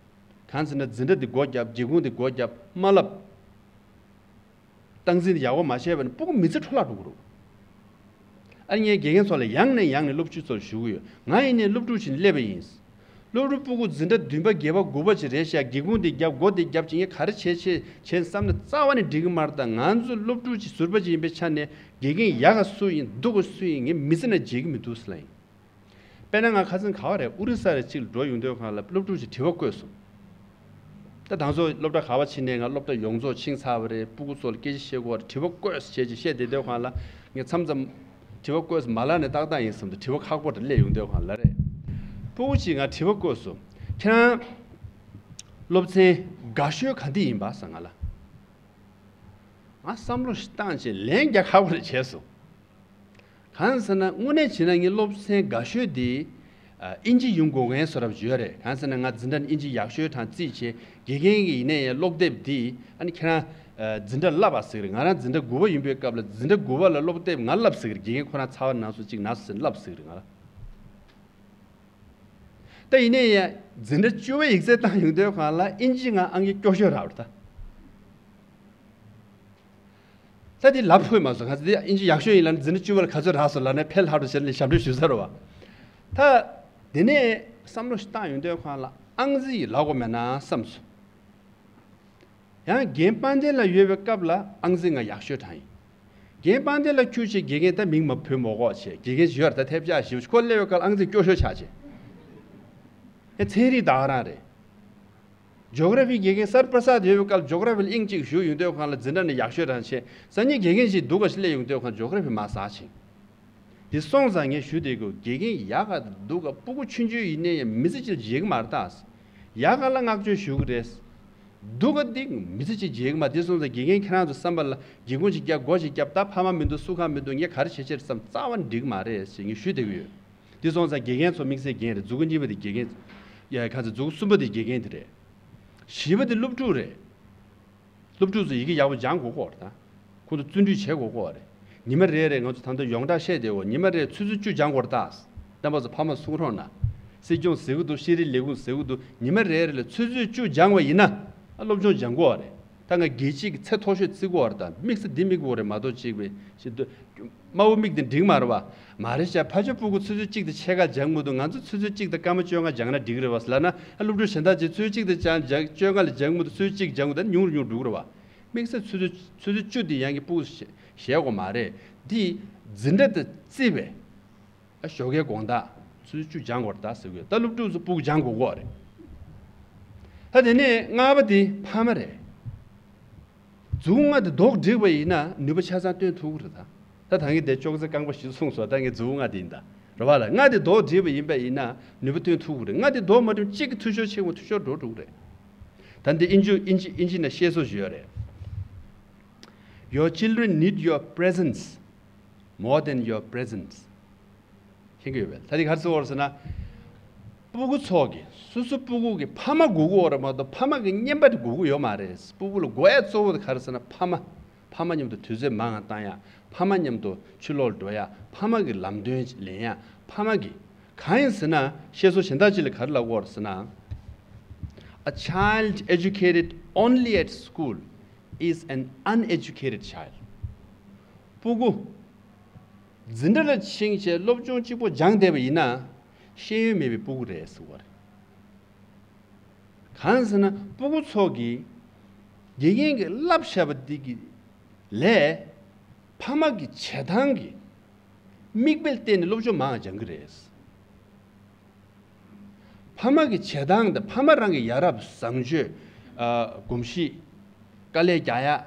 གང་ཟེར་ན། འཛིན་གྲྭ་འདི་སྒོ་བརྒྱབ། སྒེའུ་ཁུང་འདི་སྒོ་བརྒྱབ། མ་བསླབ། སྟངས་འཛིན་ཡག་པོ་མ་བྱས་པ་ན་སྤུ་གུ་མི་ཚེ་འཕྲོ་བརླག་འགྲོ་གི་རེད། ཨ་ནི་ངས་དགེ་རྒན་ཚོ་ལ་ཡང་ནས་ཡང་ནས་སློབ་ཁྲིད་ཚོར་ཞུ་གི་ཡོད། ང་ཡིན་ནའི་སློབ་ཕྲུག་ཅིག་སླེབས་པ་ཡིན། སློབ་ཕྲུག་སྤུ་གུ་འཛིན་གྲྭ་བདུན་པ་བརྒྱད་པ་དགུ་པ་ཅིག་རེད་ཤག་སྒེའུ་ཁུང་འདི་བརྒྱབ་སྒོ་འདི་བརྒྱབ་ཅིག་ངས་ག་རེ་བྱས་བྱས་བྱས་བསམ་ན་རྩ་བ་ནས་འགྲིག་གི་མ་རེད། ད་ང་ཚོ་སློབ་ཕྲུག་ཅིག་ཟུར་པ་ཅིག་ཡིན་པའི་ཆ་ནས་དགེ་རྒན་ཡག་ག་སུ་ཡིན་སྡུག་ག་སུ་ཡིན་ངས་མི་ཚེ་ན་བརྗེད་གི་མི་འདུག་ཟེར་ལབ་ཡིན། དཔེར་ན་ང་ཁ་སང་ག་བ་རེད། ཨོ་རི་ས་རེད་ཅིག་ལ་འགྲོ་ཡོང་དུས་སྒང་ལ་སློབ་ཕྲུག་ཅིག་དྲི་བ་བཀོད་སོང་། ད་དང་ཚོ་སློབ་གྲྭ་ག་བ་ཕྱིན་ནས་ང་སློབ་གྲྭ་ཡོངས་རྫོགས་ཕྱིན་ཚར་བ་རེད། སྤུ་གུ་ཚོ་ལ་སྐད་ཆ་བཤད་དགོས་རེད། དྲི་བ་བཀོད་ཟེར་བྱས་ཅིག་བཤད་བསྡད་དུས་སྒང་ལ་ངས་མཚམས་མཚམས་དྲི་བ་བཀོད་ཟེར་མ་ལབ་ནས་ཏག་ཏག་ཡིན་བསམ་དུས་དྲི་བ་ཁག་པོ་རེ་སླེབས་ཡོང་དུས་སྒང་ལ་རེད། སྤུ་གུ་ཅིག་ང་དྲི་བ་བཀོད་སོང་། ཁྱེད་རང་སློབ་ཚན་དགའ་ཤོས་ག་འདི་ཡིན་པ་ཟེར་ང་ལ། ང་བསམ་བློ་ཞིག་བཏང་བྱས་ལན་རྒྱག་ཁག་པོ་རེ་བྱས་སོང་། གང་ཟེར་ན་དངོས་གནས་བྱས་ན་ངའི་སློབ་ཚན་དགའ་ཤོས་དེ་ཨ་ཨིན་ཇི་ཡོང་དགོས་མཁན་བཟོ་འདྲ་ཡོད་རེད། གང་ཟེར་ན་ང་འཛིན་གྲྭ་ནས་ཨིན་ཇི་ཡག་ཤོས་གྲངས་རྩིས་བྱས། དགེ་རྒན་གྱིས་ཡིན་ནའི་ཡང་ཀློག་དེབ་འདི་ཨ་ནི་ཁྱེད་རང་ཨ་འཛིན་གྲྭ་བསླབ་པ་ཟེར་གི་རེད། ང་རང་འཛིན་གྲྭ་དགུ་པ་ཡིན་པའི་སྐབས་ལ་འཛིན་གྲྭ་དགུ་པ་ལ་ཀློག་དེབ་ང་བསླབ་ཟེར་གི་རེད། དགེ་རྒན་ཁོ་རང་ཚ་བ་ན་སོང་ཅིག་ན་སོང་ཟེར་ནས་བསླབ་ཟེར་གི་རེད་ང་ལ། ད་ཡིན་ནའི་ཡང་འཛིན་གྲྭ་བཅུ་པའི་ཡིག་ཚད་བཏང་ཡོང་དུས་སྒང་ལ་ཨིན་ཇི་ང་ཨང་ཀི་སྐྱོ་ཤོས་རག་རེད་ད། ད་དེ་ལབ་ཕོད་མ་སོང་། ག་ཚོད་དེ་ཨིན་ཇི་ཡག་ཤོས་ཡིན་ལབ་ན་འཛིན་གྲྭ་བཅུ་པ་ལ་ག་ཚོད་རག་སོང་ལབ་ན་ཕན་ལྷག་འགྲོ་ཟེར་ནས་ཞབས་འདྲེན་ཞུ་ས་རེད་བ། ད་དེ་ནས་བསམ་བློ་ཞིག་བཏང་ཡོང་དུས་སྒང་ལ་ཨང་རྩིས་ལབ་དགོས་མེད་ན་བསམ་སོང་། ཡང་རྒན་དཔལ་ལྡན་ལགས་ཡོད་པའི་སྐབས་ལ་ཨང་རྩིས་ང་ཡག་ཤོས་གྲངས་ཡིན། རྒན་དཔལ་ལྡན་ལགས་ཁྱུ་ཆེ་དགེ་རྒན་ད་མིང་མ་བོས་མ་གོ་བྱས་དགེ་རྒན་ཞིག་ཡོད་རེད། ད་ཐེབས་ཆག་ཞིབ་ཁོ་སླེབས་པའི་སྐབས་ལ་ཨང་རྩིས་སྐྱོ་ཤོས་ཆགས་བྱས། ཨེ་ཚན་རིག་ད་ག་རང་རེད། ཇོ་གྷ་ར་ཕི་དགེ་རྒན་སར་པ་སར་ཡོད་པའི་སྐབས་ཇོ་གྷ་ར་ཕི་ལ་དབྱིངས་གཅིག་ཞུགས་ཡོང་དུས་སྒང་ལ་འཛིན་གྲྭ་ནས་ཡག་ཤོས་རང་བྱས། སང་ཉིན་དགེ་རྒན་ཞིག་སྡུག་ག་ཞིག་སླེབས་ཡོང་དུས་སྒང་ཇོ་གྷ་ར་ཕི་མར་ཟག་ཕྱིན། འདི་སོང་ཙང་ངས་ཞུ་བསྡད་དགོས། དགེ་རྒན་ཡག་ག་སྡུག་ག་སྤུ་གུ་ཆུང་ཆུང་ཡིན་ནའི་ཡང་མི་ཚེ་གཅིག་བརྗེད་གི་མ་རེད་ད། ཡག་ག་ལ་བསྔགས་བརྗོད་ཞུ་གི་རེད། སྡུག་ག་འདི་མི་ཚེ་གཅིག་བརྗེད་གི་མ། འདི་སོང་ཙང་དགེ་རྒན་ཁྱེད་རང་ཚོ་བསམ་པ་ལ་སྒེའུ་ཁུང་ཅིག་བརྒྱབ་སྒོ་ཅིག་བརྒྱབ། ད་ཕ་མ་མི་འདུག་སུ་གང་མི་འདུག་ངས་ག་རེ་བྱེད་བྱེད་བསམ་རྩ་བ་ནས་འགྲིག་གི་མ་རེད་ཞེས་ངས་ཞུ་བསྡད་གི་ཡོད། འདི་སོང་ཙང་དགེ་རྒན་ཚོ་དམིགས་བསལ་རྒན་རེད། མཛུབ་གུ་གཉིས་པ་དེ་དགེ་རྒན། ཡ་ཁ་ཚ་མཛུབ་གུ་གསུམ་པ་དེ་དགེ་རྒན་དེ་རེད། བཞི་པ་དེ་སློབ་ཕྲུག་རེད། སློབ་ཕྲུག་ཚོ་ཡི་གེ་ཡག་པོ་སྦྱང་དགོས་ཀྱི་ཡོད་རེད་ད། ཁོང་ཚོ་བརྩོན་འགྲུས་བྱེད་དགོས་ཀྱི་ཡོད་རེད། ཉི་མ་རེ་རེ་ང་ཚོ་ད་ལྟ་ཡོངས་གྲགས་བཤད་བསྡད་ཡོད། ཉི་མ་རེ་ཆུ་ཚོད་བཅུ་སྦྱང་དགོས་རེད་ད། རྣམ་པ་ཚོ་ཕ་མ་གསུང་རོགས་གནང་། སྲིད་སྐྱོང་ཟེར་གི་འདུག་ཤེས་རིག་ལས་ཁུངས་ཟེར་གི་འདུག་ཉི་མ་རེ་རེ་ལ་ཆུ་ཚོད་བཅུ་སྦྱང་བ་ཡིན་ན་ཨ་སློབ་སྦྱོང་སྦྱང་དགོས་ཡོད་རེད། ད་ང་དགེ་ཆེ་གི་ཚད་མཐོ་ཤོས་བརྩི་གི་ཡོད་རེད་ད། དམིགས་ས་འདི་དམིགས་དགོས་རེད་མ་གཏོགས་གཅིག་པའི་ཞིག་འདུག་དམའ་བོ་དམིགས་དེ་འགྲིག་མ་རེད་བ། མ་རེད་ཤག་ཕ་ཆོས་སྤུ་གུ་ཆུ་ཚོད་གཅིག་དང་ཕྱེད་ཀ་སྦྱང་མི་འདུག་ང་ཚོ་ཆུ་ཚོད་གཅིག་དང་སྐར་མ་བཅོ་ལྔ་སྦྱང་ན་འགྲིག་གི་རེད་བ་ཟེར་ལབ་ན་ཨ་སློབ་ཕྲུག་གཞན་དག་ཅིག་ཆུ་ཚོད་གཅིག་དང་སྦྱང་སྦྱང་བཅོ་ལྔ་ལ་སྦྱང་མི་འདུག་ཆུ་ཚོད་གཅིག་སྦྱང་དགོས་ད་ཉུང་རུ་ཉུང་རུ་འགྲོ་གི་རེད་བ། དམིགས་བསལ་ཆུ་ཚོད་ཆུ་ཚོད་བཅུ་དེ་ཡང་གི་སྤུ་གུ་ཞེ་དགོས་མ་རེད། འདི་འཛིན་གྲྭ་དང་རྩིས་པའི་ཨ་ཞོགས་ཀའི་དགོང་དག་ཆུ་ཚོད་བཅུ་སྦྱང་དགོས་རེད་ད་ཟེར་གི་ཡོད། ད་སློབ་ཕྲུག་ཚོ་སྤུ་གུ་སྦྱང་དགོས་ཀྱི་ཡོད་རེད། ད་དེ་ནས་ལྔ་པ་དེ་ཕ་མ་རེད། མཛུབ་གུ་ལྔ་དེ་རྡོག་བསྒྲིལ་བ་ཡིན་ན་ནུས་པ་ཆ་ཚང་བཏོན་ཐུབ་ཀྱི་རེད་ད། ད་ད་གིན་དེ་ཅོག་ཙེ་རྐང་པ་བཞི་གསུངས་སོང་། ད་ངས་མཛུབ་གུ་ལྔ་དེ་ཡིན་ད། རེད་བ་ལ་ལྔ་དེ་རྡོག་བསྒྲིལ་བ་ཡིན་པ་ཡིན་ན་ནུས་པ་བཏོན་ཐུབ་ཀྱི་རེད། ལྔ་དེ་རྡོག་མ་བསྒྲིལ་གཅིག་གི་འཐུས་ཤོར་ཆེན་པོ་འཐུས་ཤོར་འགྲོ་འགྲོ་གི་རེད། ད་འདི་ཨིན་ཇི་ཨིན་ཇི་ཨིན་ཇི་ནང་བཤད་སྲོལ་ཞིག་ཡོད་རེད། Your children need your presence more than your present. ཤེས་ཀྱི་ཡོད་པས། ད་དེ་ག་རེ་ཟེར་བ་རེད་ཟེར་ན། སྤུ་གུ་ཚོ་གི་སོ་སོ་སྤུ་གུ་གི་ཕ་མ་དགོས་ཀྱི་ཡོད་རེད་མ་གཏོགས་ཕ་མ་གི་རྔན་པ་དེ་དགོས་ཀྱི་ཡོད་མ་རེད། སྤུ་གུ་ལ་དགོས་ཡ་གཙོ་བོ་དེ་ག་རེ་ཟེར་ན་ཕ་མ། ཕ་མ་མཉམ་དུ་དུས་ཚོད་མང་ང་བཏང་ཡ། ཕ་མ་མཉམ་དུ་ཕྱི་ལོགས་འགྲོ་ཡ། ཕ་མ་གི་ལམ་སྟོན་ལེན་ཡ། ཕ་མ་གི་གང་ཡིན་ཟེར་ན་བཤད་སྲོལ་གཞན་དག་ཅིག་ལ་ག་རེ་ལབ་ཀྱི་ཡོད་རེད་ཟེར་ན། A child educated only at school is an uneducated child. སྤུ་གུ་འཛིན་གྲྭ་ལ་ཕྱིན་བྱས་སློབ་སྦྱོང་གཅིག་པོ་སྦྱངས་བསྡད་པ་ཡིན་ན་ཤེས་ཡོན་མེད་པའི་སྤུ་གུ་རེད་ཟེར་བ་རེད། གང་ཟེར་ན་སྤུ་གུ་ཚོ་གིས་དགེ་རྒན་གྱིས་བསླབས་བཞག་པ་འདི་གི་ལས་ཕ་མ་གི་བྱེད་སྟངས་ཀྱི་མིག་དཔེ་བལྟས་ནས་སློབ་སྦྱོང་མང་བ་སྦྱང་གི་རེད། ཕ་མ་གི་བྱེད་སྟངས་དང་ཕ་མ་རང་གི་ཡ་རབས་བཟང་སྤྱོད། ཨ་གོམས་གཤིས། དཀའ་ལས་རྒྱག་ཡ།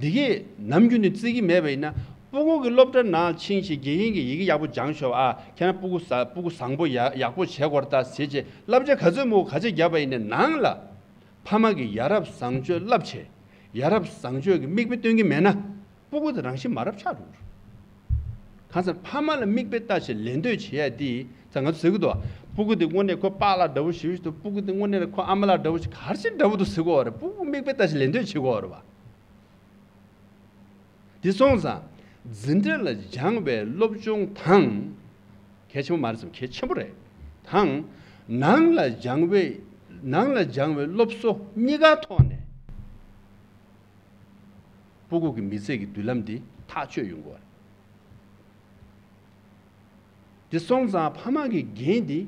འདི་གས་ནམ་རྒྱུན་ནས་བརྩི་གི་མེད་པ་ཡིན་ན་སྤུ་གུ་གི་སློབ་གྲྭ་ནང་ཕྱིན་བྱས་དགེ་རྒན་གྱིས་ཡི་གེ་ཡག་པོ་སྦྱངས་ཤོག་ཨ་ཁྱེད་རང་སྤུ་གུ་ས་སྤུ་གུ་བཟང་པོ་ཡ་ཡག་པོ་བྱེད་དགོས་རེད་ད་ཟེར་བྱས་བསླབ་བྱ་ག་ཚོད་མོ་ག་ཚོད་བརྒྱབ་པ་ཡིན་ནའི་ནང་ལ་ཕ་མ་གི་ཡ་རབས་བཟང་སྤྱོད་བསླབ་བྱས་ཡ་རབས་བཟང་སྤྱོད་ཀྱི་མིག་དཔེ་སྟོན་གྱི་མེད་ན། སྤུ་གུ་དེ་རང་བཞིན་མ་རབས་ཆགས་འགྲོ་གི་རེད། གང་ཟེར་ཕ་མ་ལ་མིག་དཔེ་ལྟ་བྱས་ལད་ཟློས་བྱེད་ཡ་དེ་ད་ང་ཚོ་ཟེར་གི་འདུག་སྤུ་གུ་དེ་དངོས་གནས་ཁོ་པཱ་ལགས་འདྲ་བོ་ཞིག་འདུག་སྤུ་གུ་དེ་དངོས་གནས་ཁོ་ཨ་མ་ལགས་འདྲ་བོ་ཞིག་ག་རེ་བྱས་འདྲ་བོ་འདུག་ཟེར་གི་ཡོད་རེད། སྤུ་གུ་མིག་དཔེ་ལྟ་བྱས་ལད་ཟློས་བྱེད་ཀྱི་ཡོད་རེད་བ། དེ་སོང་ཙང་འཛིན་གྲྭ་ལ་སྦྱངས་པའི་སློབ་སྦྱོང་དང་། གལ་ཆེན་པོ་མ་རེད་བསམ། གལ་ཆེན་པོ་རེད། དང་། ནང་ལ་སྦྱངས་པའི་ནང་ལ་སྦྱངས་པའི་སློབ་གསོ་གཉིས་ཀ་ཐོག་ནས། སྤུ་གུ་གི་མི་ཚེ་གི་མདུན་ལམ་འདི་ཐག་ཆོད་ཡོང་གི་ཡོད་རེད། དེ་སོང་ཙང་ཕ་མ་གི་འགན་འདི་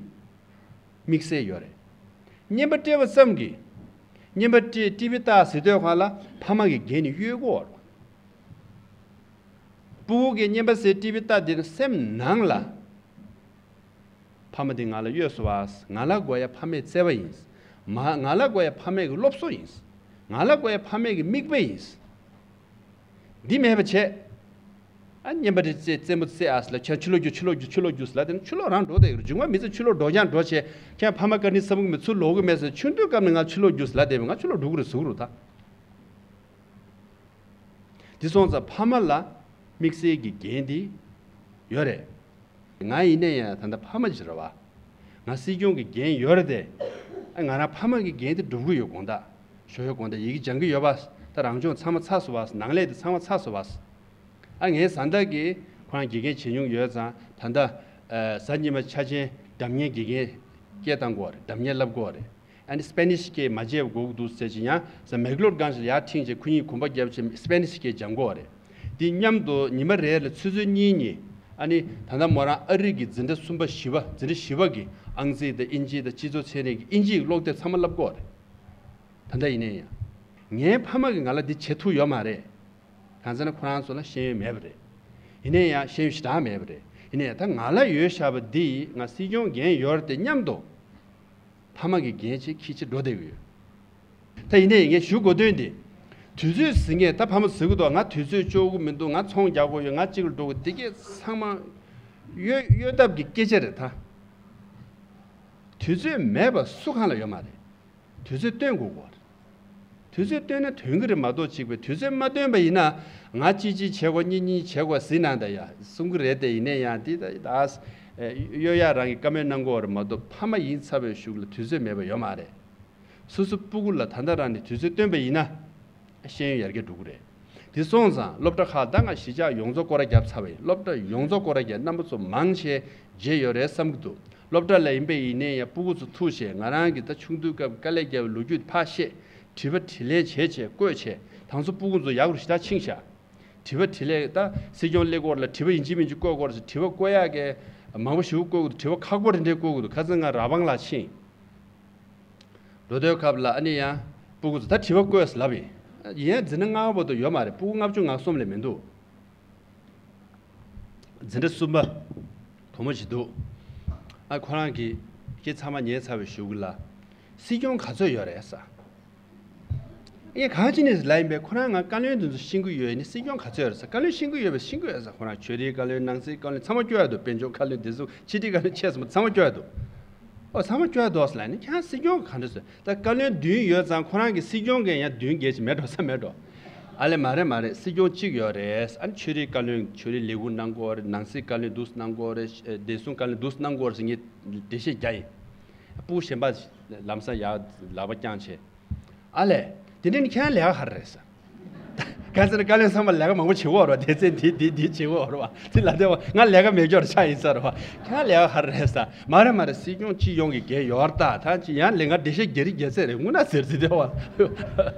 དམིགས་བསལ་ཡོད་རེད། བརྙན་པར་སྤྲད་པ་ཙམ་གྱིས། བརྙན་པར་སྤྲད་ཊི་ཝི་ལྟ་ཟེར་དུས་སྒང་ལ་ཕ་མ་གི་འགན་ནི་གཡོལ་དགོས་རེད། སྤུ་གུ་གིས་བརྙན་པར་ཟེར་ཊི་ཝི་ལྟ་དེ་ནི་སེམས་ནང་ལ། ཕ་མ་འདི་ང་ལ་གཡོལ་སོང་བ། ང་ལ་དགོས་ཡ་ཕ་མའི་བརྩེ་བ་ཡིན། མ་ང་ལ་དགོས་ཡ་ཕ་མའི་གི་སློབ་གསོ་ཡིན། ང་ལ་དགོས་ཡ་ཕ་མའི་གི་མིག་དཔེ་ཡིན། འདི་མེད་པ་བྱས། ཨ་བརྙན་པར་རྩེ་རྩེད་མོ་རྩེ་ཨ་ཟེར་ལ་ཁྱོད་ཕྱི་ལོགས་རྒྱུགས། ཕྱི་ལོགས་རྒྱུགས། ཕྱི་ལོགས་རྒྱུགས་ཟེར་ལ། དེ་ནི་ཕྱི་ལོགས་རང་འགྲོ་བསྡད་ཡོད་རེད། མཇུག་མ་མི་ཚེ་ཕྱི་ལོགས་འགྲོ་རྐྱང་འགྲོ་བྱས། ཁྱོད་ཕ་མ་བཀའ་དྲིན་བསམ་གི་མེད། ཚུར་ལོག་གི་མེད་ཟེར། ཆུང་དུས་སྐབས་ནས་ང་ཕྱི་ལོགས་རྒྱུགས་ཟེར་ལ་བསྡད་པས། ང་ཕྱི་ལོགས་འགྲོ་གི་རེད་ཟེར་གི་རེད་ད། དེ་སོང་ཙང་ཕ་མ་ལ་དམིགས་བསལ་གྱི་འགན་འདི་ཡོད་རེད། ང་ཡིན་ན་ཡང་ད་ལྟ་ཕ་མ་ཅིག་རེད་བ། ང་སྲིད་སྐྱོང་གི་འགན་ཡོད་རེད་དེ། ཨ་ང་རང་ཕ་མ་གི་འགན་དེ་སྒྲུབ་གི་ཡོད། དགོངས་དག་ཞུ་ཡོད། དགོངས་དག་ཡི་གེ་སྦྱང་གི་ཡོད་པ། ད་རང་སྦྱོང་ཚང་མ་ཚར་སོང་བ། ནང་ལས་དེ་ཚང་མ་ཚར་སོང་བ། ཨ་ངའི་བཟའ་ཟླ་གིས་ཁོ་རང་དགེ་རྒན་བྱེད་མྱོང་ཡོད་ཙང་། ད་ལྟ་ཨ་གཟའ་ཉི་མ་ཆ་ཆེན་སྒྲ་སྙན་དགེ་རྒན་སྐད་བཏང་གི་ཡོད་རེད། སྒྲ་སྙན་བསླབ་གི་ཡོད་རེད། ཨ་ནི་སྤེ་ནིཤ་སྐད་མ་བརྗེད་པ་དགོས་ཀྱི་འདུག་ཟེར་བྱས། ཡང་ས་མེག་ལོར་སྒང་ཞིག་ལ་ཡར་ཁྲིད་བྱས། ཁོ་གཉིས་གོམ་པ་བརྒྱབ་བྱས་སྤེ་ནིཤ་སྐད་སྦྱང་གི་ཡོད་རེད། དེ་མཉམ་དུ་ཉི་མ་རེ་ལ་ཆུ་ཚོད་གཉིས་གཉིས། ཨ་ནི་ད་ལྟ་མོ་རང་ཨ་རི་གི་འཛིན་གྲྭ་གསུམ་པ་བཞི་པ། འཛིན་གྲྭ་བཞི་པ་གི་ཨང་རྩིས་དང་དབྱིན་ཇི་དང་སྤྱི་ཚོགས་ཚན་རིག་གི་དབྱིན་ཇིའི་ཀློག་དེབ་ཚང་མ་བསླབ་གི་ཡོད་རེད། ད་ལྟ་ཡིན་ནའི་ཡང་། ངའི་ཕ་མ་གིས་ང་ལ་འདི་བྱེད་ཐུབ་ཡོད་མ་རེད། གང་ཟེར་ན་ཁོ་རང་ཚོ་ལ་ཤེས་ཡོན་མེད་པ་རེད། ཡིན་ནའི་ཡང་ཤེས་ཡོན་ཞེ་དྲག་མེད་པ་རེད། ཡིན་ནའི་ད་ང་ལ་ཡོད་བཞག་པ་འདི་ང་སྲིད་སྐྱོང་འགན་ཡོད་རེད་དེ་མཉམ་དུ། ཕ་མ་གི་འགན་ཅིག་འཁྱེར་བྱས་འགྲོ་བསྡད་ཀྱི་ཡོད། ད་ཡིན་ནའི་ངས་ཞུ་དགོས་དོན་འདི། དུས་ཚོད་ཟེར་མཁན། ད་ཕ་མ་ཟེར་གི་འདུག་ང་དུས་ཚོད་ལྕོགས་གི་མི་འདུག་ང་ཚོང་རྒྱག་དགོས་ཡོད། ང་གཅིག་ལ་འགྲོ་དགོས། འདི་གས་ཚང་མ་གཡོལ་གཡོལ་ཐབས་ཀྱི་སྐད་ཆ་རེད་ད། དུས་ཚོད་མེད་པ་སུ་གང་ལ་ཡོད་མ་རེད། དུས་ཚོད་སྟོན་དགོས་གོ། དུས་ཚོད་སྟོན་ན་ཐོན་གི་རེད་མ་གཏོགས། གཅིག་པའི་དུས་ཚོད་མ་སྟོན་པ་ཡིན་ན། ང་གཅིག་གཅིག་བྱེད་དགོས། གཉིས་གཉིས་བྱེད་དགོས་ཟེར་ན་ད་ཡ་གསུང་གི་རེད་དེ། ཡིན་ནའི་ཡང་འདི་ད་ད་གཡོལ་ཡག་རང་གི་བཀའ་མོལ་གནང་གི་ཡོད་རེད་མ་གཏོགས། ཕ་མ་ཡིན་ཚར་བའི་གཞུག་ལ་དུས་ཚོད་མེད་པ་ཡོད་མ་རེད། སོ་སོ་སྤུ་གུ་ལ་ད་ལྟ་རང་ནས་དུས་ཚོད་སྟོན་པ་ཡིན་ན། ཤེས་ཡོན་ཡར་རྒྱས་འགྲོ་གི་རེད། དེ་སོང་ཙང་སློབ་གྲྭ་ཁག་ད་ང་གཞིས་ཆགས་ཡོངས་རྫོགས་སྐོར་ར་བརྒྱབ་ཚར་བ་ཡིན། སློབ་གྲྭ་ཡོངས་རྫོགས་སྐོར་ར་བརྒྱབ། རྣམ་པ་ཚོ་མང་ཆེ་མཇལ་ཡོད་རེད་བསམ་གྱི་འདུག་སློབ་གྲྭ་ལ་ཡིན་པ་ཡིན་ནའི་ཡང་སྤུ་གུ་ཚོ་ཐུག་བྱས། ང་རང་གིས་ད་ཆུང་དུས་སྐབས་དཀའ་ལས་བརྒྱབ་པའི་ལོ་རྒྱུས་ཕར་བཤད། དྲི་བ་དྲིས་ལན་བྱས་བྱས་བཀོད་བྱས། ད་ཚོ་སྤུ་གུ་ཚོ་ཡག་རུ་ཞེ་དྲག་ཕྱིན་ཤག་དྲི་བ་དྲིས་ལན། ད་སྲིད་སྐྱོང་སླེབས་སྐོར་ལ་དྲི་བ་ཡིན་གཅིག་མིན་གཅིག་བཀོད་དགོས་རེད་ཟེར། དྲི་བ་བཀོད་ཡག་གི་མང་པོ་ཞིག་བཀོད་དགོས་འདུག་དྲི་བ་ཁག་པོ་རེ་འདྲ་བཀོད་དགོས་འདུག་ཁ་སང་ང་ར་བང་ལ་ཕྱིན། འགྲོ་དུས་སྐབས་ལ་ཨ་ནི་ཡང་སྤུ་གུ་ཚོ་ད་དྲི་བ་བཀོད་ཟེར་ལབ་ཡིན། ཡིན་ཡང་འཛིན་གྲྭ་ལྔ་པ་བར་དུ་ཡོད་མ་རེད། སྤུ་གུ་ལྔ་བཅུ་ང་གསུམ་ལས་མི་འདུག་འཛིན་གྲྭ་གསུམ་པ་བུ་མོ་ཞིག་འདུག་ཨ་ཁོ་རང་གིས་ཁྱེད་ཚང་མ་ཉན་ཚར་བའི་གཞུག་གུ་ལ། སྲིད་སྐྱོང་ག་ཚོད་ཡོད་རེད་ཟེར། ངས་གང་ཅི་ནས་ལབ་ཡིན་པས། ཁོ་རང་ང་བཀའ་བློན་དེ་ཚོ་ཤེས་ཀྱི་ཡོད་ནི། སྲིད་སྐྱོང་ག་ཚོད་ཡོད་རེད་ཟེར། བཀའ་བློན་ཤེས་ཀྱི་ཡོད་པས། ཤེས་ཀྱི་ཡོད་ཟེར། ཁོ་རང་ཆོས་རིག་བཀའ་བློན། ནང་སྲིད་བཀའ་བློན། ཚང་མ་སྐྱོར་ཡ་འདུག་དཔལ་འབྱོར་བཀའ་བློན། བདེ་སྲུང་། ཕྱི་དྲིལ་བཀའ་བློན། ཆེ་གསུམ་པོ་ཚང་མ་སྐྱོར་ཡ་འདུག་ཨོ་ཚང་མ་སྐྱོར་ཡ་འདུག་ཟེར་ལབ་ནི། ཁྱེད་རང་སྲིད་སྐྱོང་ག་འདྲ་ཟེར། ད་བཀའ་བློན་བདུན་ཡོད་ཙང་ཁོ་རང་གི་སྲིད་སྐྱོང་གི་ཡང་བདུན་བརྒྱད་ཅིག་མེད་འགྲོ་ས་མེད་འགྲོ། ཨ་ལས་མ་རེད་མ་རེད། སྲིད་སྐྱོང་གཅིག་ཡོད་རེད། ཨ་ནི་ཆོས་རིག་བཀའ་བློན་ཆོས་རིག་ལས་ཁུངས་གནང་གི་ཡོད་རེད། ནང་སྲིད་བཀའ་བློན་འདུག་གནང་གི་ཡོད་རེད། བདེ་སྲུང་བཀའ་བློན་འདུག་གནང་གི་ཡོད་རེད་ཟེར་ངས་འགྲེལ་བཤད་རྒྱག་ཡིན། སྤུ་གུ་གཞན་པ་ལམ་སང་ཡར་ལག་པ་བརྐྱངས་བྱས། ཨ་ལས། དེ་འདྲ་ནི་ཁྱེད་རང་ལས་ཀ་ག་རེ་རེད་ཟེར། གང་ཟེར་ན་བཀའ་བློན་ཚང་མ་ལས་ཀ་མང་པོ་བྱེད་ཀྱི་ཡོད་རེད་བ། སྡེ་ཚན་འདི་འདི་འདི་བྱེད་ཀྱི་ཡོད་རེད་བ། དེ་ལ་བལྟས་པ་ང་ལས་ཀ་མེད་སྐྱོར་ཆགས་ཡིན་ས་རེད་བ། ཁྱེད་རང་ལས་ཀ་ག་རེ་རེད་ཟེར། མ་རེད་མ་རེད། སྲིད་སྐྱོང་སྤྱི་ཡོངས་ཀྱི་འགན་ཡོད་རེད་ད། ད་ཅི་ཡང་ལས་ཀ་འགྲེལ་བཤད་རྒྱག་རེས་རྒྱག་ཚད་རེད། དངོས་གནས་ཟེར་ཟེར་བསྡད་པ།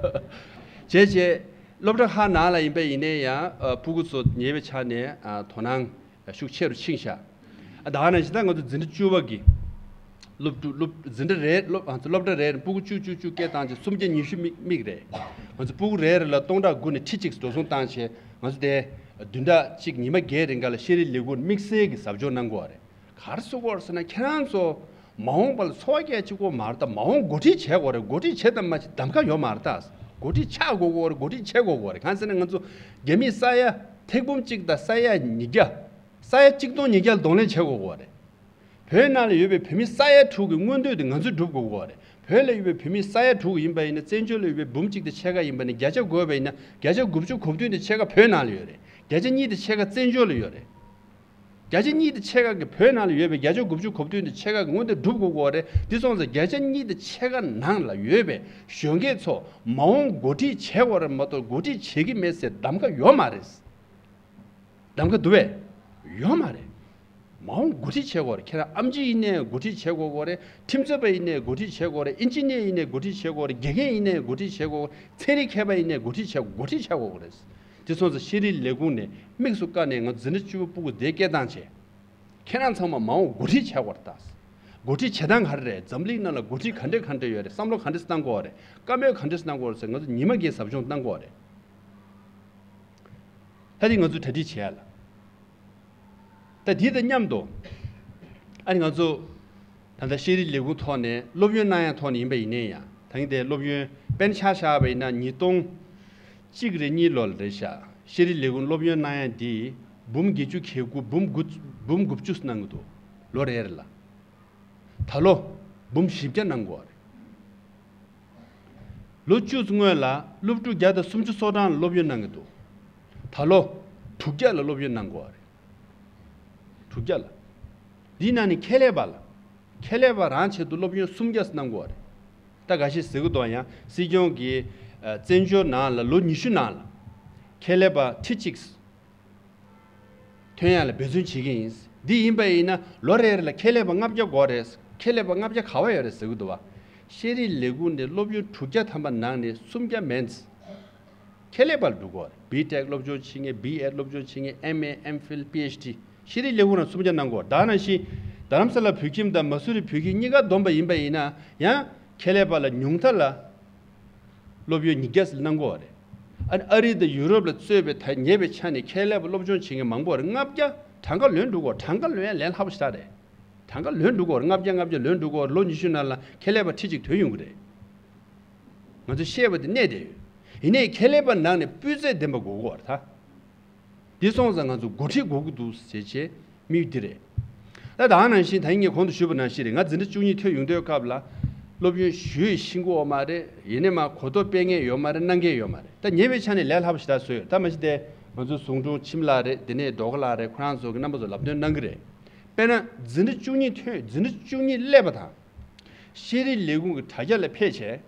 བྱས་བྱས། སློབ་གྲྭ་ཁག་ནང་ལ་ཡིན་པ་ཡིན་ནའི་ཡང་ཨ་སྤུ་གུ་ཚོ་ཉེ་བའི་ཆ་ནས་ཨ་དོ་སྣང་ཤུགས་ཆེ་རུ་ཕྱིན་ཤག་ཨ་ད་ག་ནང་བཞིན་ད་ང་ཚོ་འཛིན་གྲྭ་བཅུ་པ་གི་སློབ་ཕྲུག་སློབ་འཛིན་གྲྭ་རེ་སློབ་ང་ཚོ་སློབ་གྲྭ་རེ་རེ་སྤུ་གུ་བཅུ་བཅུ་བཅུ་སྐད་བཏང་བྱས་སུམ་བརྒྱ་ཉི་ཤུ་མིག་མིག་རེད། ང་ཚོ་སྤུ་གུ་རེ་རེ་ལ་སྟོང་ཕྲག་དགུ་ནས་ཁྲི་གཅིག་འགྲོ་སོང་བཏང་བྱས། ང་ཚོ་དེ་བདུན་ཕྲག་གཅིག་ཉི་མ་བརྒྱད་རིང་ག་ལ་ཤེས་རིག་ལས་ཁུངས་དམིགས་བསལ་གྱི་ཟབ་སྦྱོང་གནང་དགོས་པ་རེད། ག་རེ་ཟེར་དགོས་རེད་ཟེར་ན། ཁྱེད་རང་ཚོ་མ་འོངས་པ་ལ་འཚོ་བ་སྐྱེལ་ཅིག་དགོས་མ་རེད་ད། མ་འོངས་འགོ་ཁྲིད་བྱེད་དགོས་རེད། འགོ་ཁྲིད་བྱེད་དང་མ་བྱེད་གདམ་ག་ཡོད་མ་རེད་ད། འགོ་ཁྲིད་ཆགས་དགོས་དགོས་རེད། འགོ་ཁྲིད་བྱེད་དགོས་དགོས་རེད། གང་ཟེར་ན་ང་ཚོ་རྒྱ་མིས་ས་ཡ་ཐེར་འབུམ་གཅིག་དང་ས་ཡ་ཉིས་བརྒྱ། ས་ཡ་གཅིག་སྟོང་ཉིས་བརྒྱ་ལ་གདོང་ལེན་བྱེད་དགོས་དགོས་རེད། བོད་ནང་ལ་ཡོད་པའི་བོད་མི་ས་ཡ་དྲུག་གི་མངོན་འདོད་དེ་ང་ཚོས་སྒྲུབ་དགོས་དགོས་རེད། བོད་ལ་ཡོད་པའི་བོད་མི་ས་ཡ་དྲུག་ཡིན་པ་ཡིན་ན། བཙན་བྱོལ་ལ་ཡོད་པའི་འབུམ་གཅིག་དང་ཕྱེད་ཀ་ཡིན་པ་ཡིན་ན། བརྒྱ་ཆ་དགུ་བ་ཡིན་ན། བརྒྱ་ཆ་དགུ་བཅུ་གོ་བདུན་དང་ཕྱེད་ཀ་བོད་ནང་ལ་ཡོད་རེད། བརྒྱ་ཆ་གཉིས་དང་ཕྱེད་ཀ་བཙན་བྱོལ་ལ་ཡོད་རེད། བརྒྱ་ཆ་གཉིས་དང་ཕྱེད་ཀ་གི་བོད་ནང་ལ་ཡོད་པའི་བརྒྱ་ཆ་དགུ་བཅུ་གོ་བདུན་དང་ཕྱེད་ཀ་གི་མངོན་འདོད་སྒྲུབ་དགོས་ཀྱི་ཡོད་རེད། དེ་སོང་ཙང་བརྒྱ་ཆ་གཉིས་དང་ཕྱེད་ཀ་ནང་ལ་ཡོད་པའི་གཞོན་སྐྱེས་ཚོ་མ་འོངས་འགོ་ཁྲིད་བྱེད་དགོས་རེད་མ་གཏོགས། འགོ་ཁྲིད་བྱེད་ཀྱི་མེད་ཟེར་གདམ་ག་ཡོད་མ་རེད། གདམ་ག་འདུག་པས། ཡོད་མ་རེད། མ་འོངས་འགོ་ཁྲིད་བྱེད་དགོས་རེད། ཁྱེད་རང་ཨེམ་ཆི་ཡིན་ནའི་འགོ་ཁྲིད་བྱེད་དགོས་ཀྱི་རེད། ཁྲིམས་རྩོད་པ་ཡིན་ནའི་འགོ་ཁྲིད་བྱེད་དགོས་རེད། ཨིན་ཇི་ནི་ཡར་ཡིན་ནའི་འགོ་ཁྲིད་བྱེད་དགོས་རེད། དགེ་རྒན་ཡིན་ནའི་འགོ་ཁྲིད་བྱེད་དགོས་རེད། ཚན་རིག་མཁས་པ་ཡིན་ནའི་འགོ་ཁྲིད་བྱེད། འགོ་ཁྲིད་བྱེད་དགོས་ཀྱི་རེད། དེ་སོང་ཙང་ཤེས་རིག་ལས་ཁུངས་ནས་དམིགས་སུ་བཀར་ནས་ང་འཛིན་གྲྭ་བཅུ་པ་སྤུ་གུ་དེ་སྐད་བཏང་བྱས། ཁྱེད་རང་ཚང་མ་མ་འོངས་འགོ་ཁྲིད་བྱ་དགོས་རེད་ད། འགོ་ཁྲིད་བྱེད་སྟངས་ག་རེ་རེད། འཛམ་གླིང་ནང་ལ་འགོ་ཁྲིད་ག་འདྲ་ག་འདྲ་ཡོད་རེད། བསམ་བློ་ག་འདྲ་གནང་དགོས་རེད། བཀའ་མོལ་ག་འདྲ་གནང་དགོས་རེད་ཟེར་ང་ཚོ་ཉི་མ་འགའི་ཟབ་སྦྱོང་གནང་དགོས་རེད། ད་དེ་ང་ཚོས་གྲ་སྒྲིག་བྱས་ལ། ད་དེ་དང་མཉམ་དུ་ཨ་ནི་ང་ཚོ་ད་ལྟ་ཤེས་རིག་ལས་ཁུངས་ཐོག་ནས་སློབ་ཡོན་གནང་ཡག་ཐོག་ནས་ཡིན་པ་ཡིན་ནའི་ཡང་ད་ངས་དེ་སློབ་ཡོན་དཔེར་ན་ཆ་བཞག་པ་ཡིན་ན་ཉིས་སྟོང་གཅིག་རེ་གཉིས་ལོ་ལ་རེད་ཤག་ཤེས་རིག་ལས་ཁུངས་སློབ་ཡོན་གནང་ཡག་འདི་འབུམ་བརྒྱད་ཅུ་གྱ་དགུ་འབུམ་དགུ་འབུམ་དགུ་བཅུ་གནང་གི་འདུག་ལོ་རེ་རེ་ལ། ད་ལོ་འབུམ་བཞི་བརྒྱ་གནང་དགོས་རེད། ལོ་བཅུ་ཙམ་སྔོན་ལ་སློབ་ཕྲུག་བརྒྱ་དང་སུམ་ཅུ་སོ་གྲངས་ལ་སློབ་ཡོན་གནང་གི་འདུག་ད་ལོ་དྲུག་བརྒྱ་ལ་སློབ་ཡོན་གནང་དགོས་རེད། དྲུག་བརྒྱ་ལ། འདིའི་ནང་ནས་ཁྱད་ལས་པ་ལ། ཁྱད་ལས་པ་རང་ཆེད་དུ་སློབ་ཡོན་སུམ་བརྒྱ་གནང་དགོས་རེད། ད་འགའ་ཤས་ཟེར་གི་འདུག་ཡང་སྲིད་སྐྱོང་གིས་ཨ་བཙན་བྱོལ་ནང་ལ་ལོ་ཉི་ཤུ་ནང་ལ་ཁྱད་ལས་པ་ཁྲི་གཅིག་ཐོན་ཡག་ལ་འབད་བརྩོན་བྱེད་ཀྱི་ཡིན། འདི་ཡིན་པ་ཡིན་ན་ལོ་རེ་རེ་ལ་ཁྱད་ལས་པ་ལྔ་བརྒྱ་དགོས་རེད། ཁྱད་ལས་པ་ལྔ་བརྒྱ་ག་བ་ཡོད་རེད་ཟེར་གི་འདུག་བ། ཤེས་རིག་ལས་ཁུངས་ནས་སློབ་ཡོན་དྲུག་བརྒྱ་ཐམ་པ་ནང་ནས་སུམ་བརྒྱ་མིན། ཁྱད་ལས་པར་འགྲོ་དགོས་རེད། བི་ཊེག་སློབ་སྦྱོང་བྱེད་མཁན། བི་ཨེཌ་སློབ་སྦྱོང་བྱེད་མཁན། ཨེམ་ཨེ། ཨེམ་ཕིལ། པི་ཨེཆ་ཌི། ཤེས་རིག་ལས་ཁུངས་ནང་སུམ་བརྒྱ་གནང་དགོས་རེད། ད་ནང་བཞིན་རྡ་རམ་ས་ལ་བོད་ཁྱིམ་དང་མ་སུ་རི་བོད་ཁྱིམ་གཉིས་ཀ་བསྡོམས་པ་ཡིན་པ་ཡིན་ན་ཡང་ཁྱད་ལས་པ་ལ་ཉུང་མཐའ་ལ་སློབ་ཡོན་ཉིས་བརྒྱ་ཙམ་གནང་དགོས་རེད། ཨ་ནི་ཨ་རི་དང་ཡུ་རོབ་ལ་གཙོས་པའི་ཐ་ཉེ་བའི་ཆ་ནས་ཁྱད་ལས་པ་སློབ་སྦྱོང་བྱེད་མཁན་མང་པོ་རེད། ལྔ་བརྒྱ་གྲངས་ཀ་ལོན་འགྲོ་དགོས། གྲངས་ཀ་ལོན་ཡང་ལས་སླ་པོ་ཞིག་རེད། གྲངས་ཀ་ལོན་འགྲོ་དགོས་རེད། ལྔ་བརྒྱ་ལྔ་བརྒྱ་ལོན་འགྲོ་དགོས་རེད། ལོ་ཉི་ཤུ་ནང་ལ་ཁྱད་ལས་པ་ཁྲི་གཅིག་ཐོན་ཡོང་གི་རེད། ང་ཚོས་བཤད་པ་དེ་གནད་དེ་ཡོད། ཡིན་ནའི་ཁྱད་ལས་པ་ནང་ནས་སྤུས་ཚད་ལྡན་པ་དགོས་ཀྱི་ཡོད་རེད་ད། འདི་སོང་ཙང་ང་ཚོ་འགོ་ཁྲིད་དགོས་ཀྱི་འདུག་ཟེར་བྱས་དམིགས་ཡུལ་འདི་རེད། ད་ད་ནང་བཞིན་ད་ངས་གོང་དུ་ཞུས་པ་ནང་བཞིན་རེད། ང་འཛིན་གྲྭ་བཅུ་གཉིས་ཐོན་ཡོང་དུས་སྐབས་ལ་སློབ་ཡོན་ཞུས་ཤེས་ཀྱི་ཡོད་མ་རེད། ཡིན་ནའི་མ་གོ་རྟོགས་སྤེལ་མཁན་ཡོད་མ་རེད། གནང་མཁན་ཡོད་མ་རེད། ད་ཉེ་བའི་ཆ་ནས་ལས་སླ་པོ་ཞེ་དྲག་བཟོས་ཡོད། ད་མ་གཞི་དེ་ང་ཚོའི་ཟུང་དྲུང་འཆི་མེད་ལགས་རེད། དེ་ནས་སྒྲོལ་དཀར་ལགས་རེད། ཁོ་རང་ཚོ་གི་རྣམ་པ་ཚོ་ལམ་སྟོན་གནང་གི་རེད། དཔེར་ན་འཛིན་གྲྭ་བཅུ་གཉིས་ཐོན། འཛིན་གྲྭ་བཅུ་གཉིས་སླེབས་པ་དང་། ཤེས་རིག་ལས་ཁུངས་ཀྱི་དྲ་རྒྱ་ལ་ཕེབས་བྱས།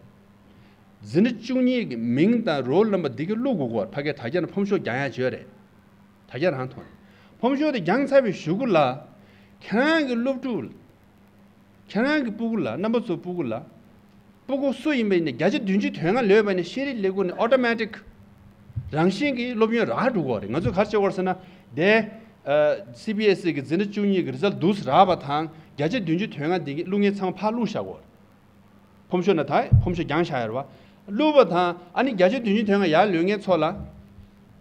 འཛིན་གྲྭ་བཅུ་གཉིས་ཀྱི་མིང་དང་རོལ་ནམ་བར་འདི་ག་བླུག་དགོས་ཀྱི་ཡོད་རེད། ཕ་གིར་དྲ་རྒྱ་ནང་ཕོམ་ཤོག་རྒྱག་ཡག་བྱོས་རེད། དྲ་རྒྱ་རང་ཐོག་ནས་ཕོམ་ཤོག་དེ་རྒྱག་ཚར་བའི་གཞུག་གུ་ལ། ཁྱེད་རང་གི་སློབ་ཕྲུག་ཁྱེད་རང་གི་སྤུ་གུ་ལ། རྣམ་པ་ཚོའི་སྤུ་གུ་ལ། སྤུ་གུ་སུ་ཡིན་པ་ཡིན་ནའི་བརྒྱ་ཆ་བདུན་ཅུ་དོན་ལྔ་ལོན་པ་ནི་ཤེས་རིག་ལས་ཁུངས་ནས་ཨོ་ཊོ་མེ་ཊིག་རང་བཞིན་གྱིས་སློབ་ཡོན་རག་འགྲོ་གི་ཡོད་རེད། ང་ཚོས་ག་རེ་བྱེད་དགོས་རེད་ཟེར་ན། དེ་ཨ་སི་བི་ཨེ་སི་གི་འཛིན་གྲྭ་བཅུ་གཉིས་ཀྱི་རི་ཛལ་ཊི་འདུག་སེ་རག་པ་དང་བརྒྱ་ཆ་བདུན་ཅུ་དོན་ལྔ་འདི་གི་བླུག་མཁན་ཚང་མ་ཕར་བླུགས་བཞག་དགོས་རེད། ཕོམ་ཤོག་ན་ད་ཕོམ་ཤོག་རྒྱང་བཞག་ཡོད་རེད་བ། བླུགས་པ་དང་ཨ་ནི་བརྒྱ་ཆ་བདུན་ཅུ་དོན་ལྔ་ཡར་ལོན་མཁན་ཚོ་ལ་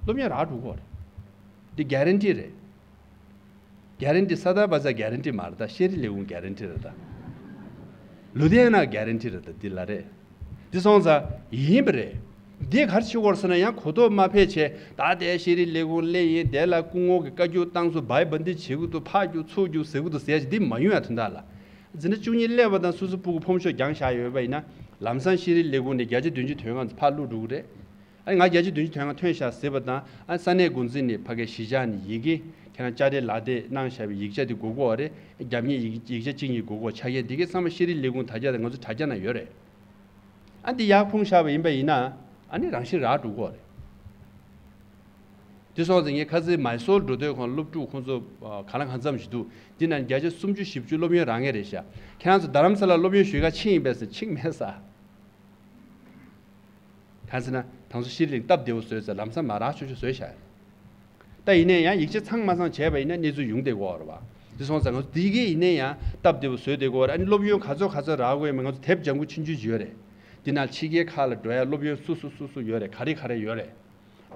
སློབ་ཡོན་རག་འགྲོ་གི་ཡོད་རེད། འདི་གྷ་རན་ཊི་རེད། གྷ་རན་ཊི་ས་ད་བ་ཟ་གྷ་རན་ཊི་མ་རེད་ད། ཤེས་རིག་ལས་ཁུངས་གྷ་རན་ཊི་རེད་ད། ལུ་དྷི་ཡ་ན་གྷ་རན་ཊི་རེད་ད། འདི་ལ་རེད། འདི་སོང་ཙང་ཡིན་པ་རེད། འདི་ག་རེ་བྱེད་དགོས་རེད་ཟེར་ན་ཡང་གོ་རྟོགས་མ་འཕེལ་བྱས་ད་དེ་ཤེས་རིག་ལས་ཁུངས་སླེབས་ཡིན། དེ་ལ་སྐུ་ངོ་གི་བཀའ་བཀྱོན་བཏང་སོང་། བྷའི་བྷ་འདི་བྱེད་ཀྱི་འདུག་ཕར་རྒྱུག་ཚུར་རྒྱུག་ཟེར་གྱི་འདུག་ཟེར་ཡ་ཅིག་འདི་མ་ཡོང་ཡ་དོན་དག་ལ། འཛིན་གྲྭ་བཅུ་གཉིས་སླེབས་པ་དང་སོ་སོའི་སྤུ་གུ་ཕོམ་ཤོག་རྒྱང་བཞག་ཡོད་པ་ཡིན་ན་ལམ་སང་ཤེས་རིག་ལས་ཁུངས་ནས་བརྒྱ་ཆ་བདུན་ཅུ་དོན་ལྔ་ཕར་བླུགས་འགྲོ་གི་རེད། ཨ་ནི་ང་བརྒྱ་ཆ་བདུན་ཅུ་དོན་ལྔ་ཐོན་ཤག་ཟེར་བ་དང་། ཨ་ས་གནས་འགོ་འཛིན་ནས་ཕ་གིར་གཞིས་ཆགས་ནས་ཡི་གེ་ཁྱེད་རང་དཔྱ་ཁྲལ་ལག་དེབ་གནང་བཞག་པའི་ཡིག་ཆ་དེ་དགོས་ཀྱི་ཡོད་རེད། རྒྱབ་གཉེར་ཡིག་ཡིག་ཆ་གཅིག་གཉིས་དགོས་ཀྱི་ཡོད། ཆ་རྐྱེན་འདི་གའི་ཚང་མ་ཤེས་རིག་ལས་ཁུངས་དྲ་རྒྱ་དང་ང་ཚོ་དྲ་རྒྱ་ནང་ཡོད་རེད། ཨ་འདི་ཡར་ཕུང་བཞག་པ་ཡིན་པ་ཡིན་ན་ཨ་ནི་རང་བཞིན་རག་འགྲོ་གི་ཡོད་རེད། དེ་སོང་ཙང་ངས་ཁ་སང་མཱི་སོར་འགྲོ་དུས་ཁོང་སློབ་ཕྲུག་ཁོང་ཚོ་ཨ་ག་ལ་གང་འཚམ་ཞིག་འདུག་འདི་ནང་བརྒྱ་ཆ་སུམ་ཅུ་བཞི་བཅུ་སློབ་ཡོན་རག་མཁན་རེད་ཤག་ཁྱེད་རང་ཚོ་རྡ་རམ་ས་ལ་སློབ་ཡོན་ཞུ་ག་ཕྱིན་ཡིན་པས་ཟེར། ཕྱིན་མེད་ས། གང་ཟེར་ན་ད་ང་ཚོ་ཤེས་རིག་སྟབས་བདེ་པོ་བཟོས་ཚེ་ལམ་སང་མ་རག་ཆོག་ཆོག་བཟོས་བཞག་ད་ཡིན་ནའི་ཡང་ཡིག་ཆ་ཚང་མ་ཚང་བྱས་པ་ཡིན་ན་གནས་ཚུལ་ཡོང་བསྡད་ཀྱི་ཡོད་རེད་བ། དེ་སོང་ཙང་ང་ཚོ་འདི་གའི་ཡིན་ནའི་ཡང་སྟབས་བདེ་པོ་བཟོས་བསྡད་ཀྱི་ཡོད་རེད། ཨ་ནི་སློབ་ཡོན་ག་ཚོད་ག་ཚོད་རག་དགོས་ཡོད་མེད་ང་ཚོ་དེབ་ལྗང་ཁུ་ཆུང་ཆུང་ཅིག་ཡོད་རེད། འདི་ནང་ཕྱི་རྒྱལ་ཁག་ལ་འགྲོ་ཡ་སློབ་ཡོན་སུ་སུ་སུ་སུ་ཡོད་རེད། ག་རེ་ག་རེ་ཡོད་རེད།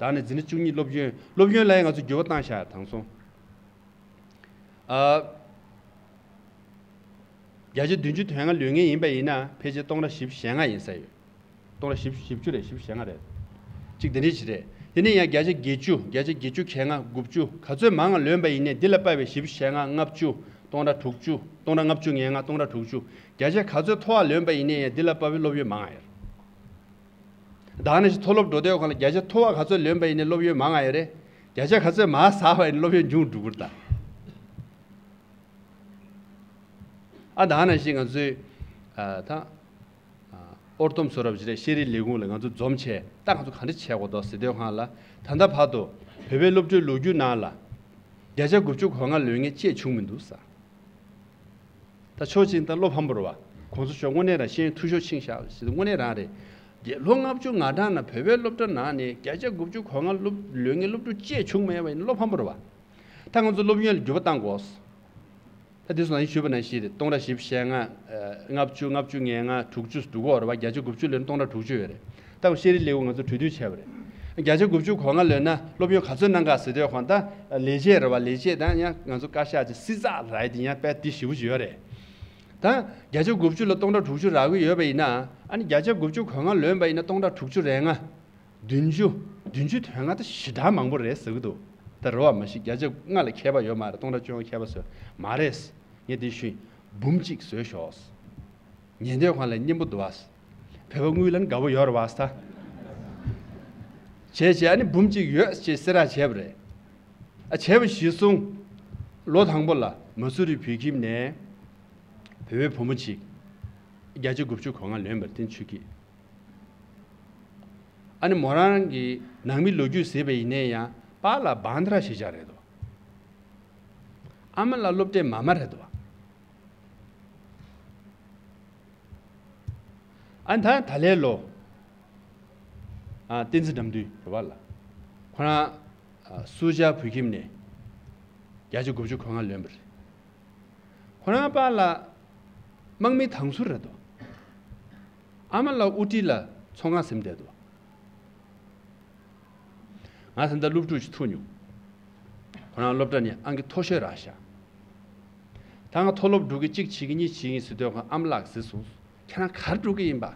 ད་ནི་འཛིན་གྲྭ་བཅུ་གཉིས་སློབ་ཡོན། སློབ་ཡོན་ལ་ཡང་ང་ཚོ་འགྱུར་བ་བཏང་བཞག་དང་སོང་། ཨ། བརྒྱ་ཆ་བདུན་ཅུ་དོན་ལྔ་ལོན་མཁན་ཡིན་པ་ཡིན་ན་ཕལ་ཆེར་སྟོང་ཕྲག་བཞི་བཅུ་ཞེ་ལྔ་ཡིན་ས་ཡོད། སྟོང་ཕྲག་བཞི་བཅུ་རེད། བཞི་བཅུ་ཞེ་ལྔ་རེད། གཅིག་དེ་འདྲ་ཅིག་རེད། དེ་ནས་ཡང་བརྒྱ་ཆ་བརྒྱད་ཅུ། བརྒྱ་ཆ་བརྒྱད་ཅུ་གྱ་ལྔ། དགུ་བཅུ། ག་ཚོད་མང་ང་ལོན་པ་ཡིན་ནའི་འདི་ལ་དཔག་པའི་བཞི་བཅུ་ཞེ་ལྔ། ལྔ་བཅུ། སྟོང་ཕྲག་དྲུག་ཅུ། སྟོང་ཕྲག་ལྔ་བཅུ་ང་ལྔ། སྟོང་ཕྲག་དྲུག་ཅུ། བརྒྱ་ཆ་ག་ཚོད་མཐོ་བ་ལོན་པ་ཡིན་ནའི་ཡང་འདི་ལ་དཔག་པའི་སློབ་ཡོན་མང་ང་ཡོད། ད་ནི་མཐོ་སློབ་འགྲོ་དུས་སྒང་ལ་བརྒྱ་ཆ་མཐོ་བ་ག་ཚོད་ལོན་པ་ཡིན་ནའི་སློབ་ཡོན་མང་ང་ཡོད་རེད། བརྒྱ་ཆ་ག་ཚོད་མར་ཟགས་པ་ཡིན་ནའི་སློབ་ཡོན་ཉུང་འགྲོ་གི་རེད་ད། ཨ་ད་ནང་བཞིན་ང་ཚོས་ཨ་ད་ཨ་ཨོར་ཏོམ་བཟོ་རབས་ཅིག་རེད། ཤེས་རིག་ལས་ཁུངས་ལ་ང་ཚོ་འཛོམས་བྱས་ད་ང་ཚོ་ག་འདྲ་བྱེད་དགོས་འདུག་ཟེར་དུས་སྒང་ལ་ད་ལྟ་བར་དུ་བོད་པའི་སློབ་གྲྭའི་ལོ་རྒྱུས་ནང་ལ་བརྒྱ་ཆ་དགུ་བཅུ་གོ་ལྔ་ལོན་མཁན་ཅིག་བྱུང་མི་འདུག་ཟེར། ད་ཕྱོགས་གཅིག་ད་བློ་ཕམ་པོ་རེད་བ། གོང་ས་མཆོག་དངོས་གནས་རང་ཤེས་ཡོན་མཐོ་ཤོས་ཕྱིན་བཞག་ཟེར་དུས་དངོས་གནས་རང་རེད། ལོ་ལྔ་བཅུ་ང་གྲངས་ནང་བོད་པའི་སློབ་གྲྭ་ནང་ནས་བརྒྱ་ཆ་དགུ་བཅུ་གོ་ལྔ་སློབ་ལོན་མཁན་སློབ་ཕྲུག་བཅས་བྱུང་མེད་པ་ཡིན་ན་བློ་ཕམ་པོ་རེད་བ། ད་ང་ཚོ་སློབ་ཡོན་ལ་འགྱུར་བ་གཏང་དགོས། ད་དེ་སོང་ན་ཞུས་པ་ནང་བཞིན་རེད། སྟོང་ཕྲག་བཞི་བཅུ་ཞེ་ལྔ། ལྔ་བཅུ། ལྔ་བཅུ་ང་ལྔ། དྲུག་ཅུ་འདུག་གོ་རེད་བ། བརྒྱ་ཆ་དགུ་བཅུ་ལོན་ན་སྟོང་ཕྲག་དྲུག་ཅུ་ཡོད་རེད། ད་ཤེས་རིག་ལས་ཁུངས་ང་ཚོ་གྲོས་བསྡུར་བྱས་པ་རེད། བརྒྱ་ཆ་དགུ་བཅུ་གོ་ལྔ་ལོན་ན་སློབ་ཡོན་ག་ཚོད་གནང་ག་ཟེར་དུས་གང་ལྟར་ལས་བྱེད་རེད་བ། ལས་བྱེད་དང་ཡང་ང་ཚོ་བཀའ་ཤག་ཅིག་སྲིད་ཚགས་ར་དེ་ཡང་དཔེ་དེ་ཞེ་པོ་ཅིག་ཡོད་རེད། ད་བརྒྱ་ཆ་དགུ་བཅུ་ལ་སྟོང་ཕྲག་དྲུག་ཅུ་རག་གི་ཡོད་པ་ཡིན་ན། ཨ་ནི་བརྒྱ་ཆ་དགུ་བཅུ་གོ་ལྔ་ལོན་པ་ཡིན་ན་སྟོང་ཕྲག་དྲུག་ཅུ་རེ་ལྔ། བདུན་ཅུ། བདུན་ཅུ་དོན་ལྔ་ད་ཞེ་དྲག་མང་པོ་རེད་ཟེར་གི་འདུག་ད་རེད་བ། མ་གཞི་བརྒྱ་ཆ་ལྔ་ལ་མཁས་པ་ཡོད་མ་རེད། སྟོང་ཕྲག་བཅོ་ལྔ་མཁས་པ་ཟེར་མ་རེད། ངས་དེ་ཞུས། འབུམ་གཅིག་བཟོས་ཤོག་ཉན་དུས་གང་ལ་སྙན་པོ་འདུག་བ། བོད་པ་དངུལ་ལ་ནི་དགའ་པོ་ཡོད་རེད་བ་ས། བྱས་བྱས་ཨ་ནི་འབུམ་གཅིག་ཡོད་ཅེས་གསལ་བསྒྲགས་བྱས་པ་རེད། ཨ་བྱས་པ་གཞིར་བཟུང་། ལོ་དང་པོ་ལ་མ་སུ་རི་བོད་ཁྱིམ་ནས་བོད་པའི་བུ་མོ་གཅིག་བརྒྱ་ཆ་དགུ་བཅུ་གོ་ལྔ་ལོན་པ་རེད། བསྟན་ཆོས་སྐྱིད། ཨ་ནི་མོ་རང་གི་ནང་མི་ལོ་རྒྱུས་ཟེར་བ་ཡིན་ནའི་ཡང་པཱ་ལགས་བན་དྷ་ར་གཞིས་ཆགས་རེད་དོ། ཨ་མ་ལགས་སློབ་གྲྭའི་མ་མ་རེད་དོ། ཨ་ནི་ད་ད་ལའི་ལོ། ཨ་བསྟན་འཛིན་དགྲ་འདུལ་རེད་བ་ལ། ཁོ་རང་ཨ་སུ་ཇཱ་བོད་ཁྱིམ་ནས་བརྒྱ་ཆ་དགུ་བཅུ་གོ་ལྔ་ལོན་པ་རེད། ཁོ་རང་པཱ་ལགས་དམག་མི་དང་ཟུར་རེད་དོ། ཨ་མ་ལགས་ཨུ་ཀྲི་ལ་ཚོང་ཁང་ཟིན་བསྡད་དོ། ང་ད་ལྟ་སློབ་ཕྲུག་ཅིག་ཐུག་མྱོང་། ཁོ་རང་སློབ་གྲྭ་ནས་ཨང་ཀི་མཐོ་ཤོས་རག་ཤག་ད་ང་མཐོ་སློབ་འགྲོ་གི་གཅིག་བྱེད་ཀྱི་གཉིས་བྱེད་ཀྱི་ཡིན་ཟེར་དུས་ཁོ་ཨ་མ་ལགས་ཟེར་སོང་། ཁྱེད་རང་ག་རེ་འགྲོ་གི་ཡིན་པ།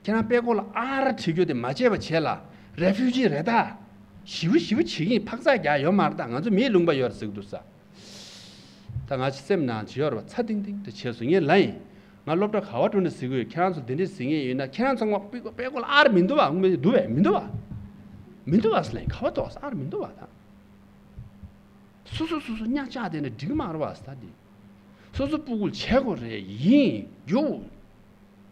ཁྱེད་རང་དཔྲལ་ཀོ་ལ་ཨ་ར་བྲིས་རྒྱུ་དེ་མ་བྱས་པ་བྱས་ལ། རེ་ཕིའུ་ཇི་རེད་ད། ཞེ་པོ་ཞེ་པོ་བྱེད་ཀྱི་ཡིན། འཕག་འཚག་རྒྱག་ཡོད་མ་རེད་ད། ང་ཚོ་མིའི་ལུང་པ་ཡོད་རེད་ཟེར་གི་འདུག་ས། ད་ང་ཅི་སེམས་ནང་ཇི་ཡོད་རེད་པ། ཚ་ཏིང་ཏིང་དུ་བྱས་སོང་། ངས་ལབ་ཡིན། ང་སློབ་གྲྭ་ག་པར་འགྲོ་ནས་ཟེར་གི་ཡོད། ཁྱེད་རང་ཚོ་འདི་འདྲས་ཟེར་མཁན་ཡོད་ན་ཁྱེད་རང་ཚོ་ངོ་དཔེ་ཀོ་དཔེ་ཀོ་ལ་ཨར་མི་འདུག་བ། ངོ་མི་འདུག་བས་མི་འདུག་བ། མི་འདུག་བ་ཟེར་ལ་ཡིན། ག་པར་འདུག་བ་ཨར་མི་འདུག་བ་ད། སོ་སོ་སོ་སོ་གཉའ་བཅག་བསྡད་ན་འགྲིག་གི་མ་རེད་བ་ཟེར་ད་འདི། སོ་སོ་སྤུ་གུ་ལ་བྱེད་དགོས་རེད། ཡིན་རྒྱུ།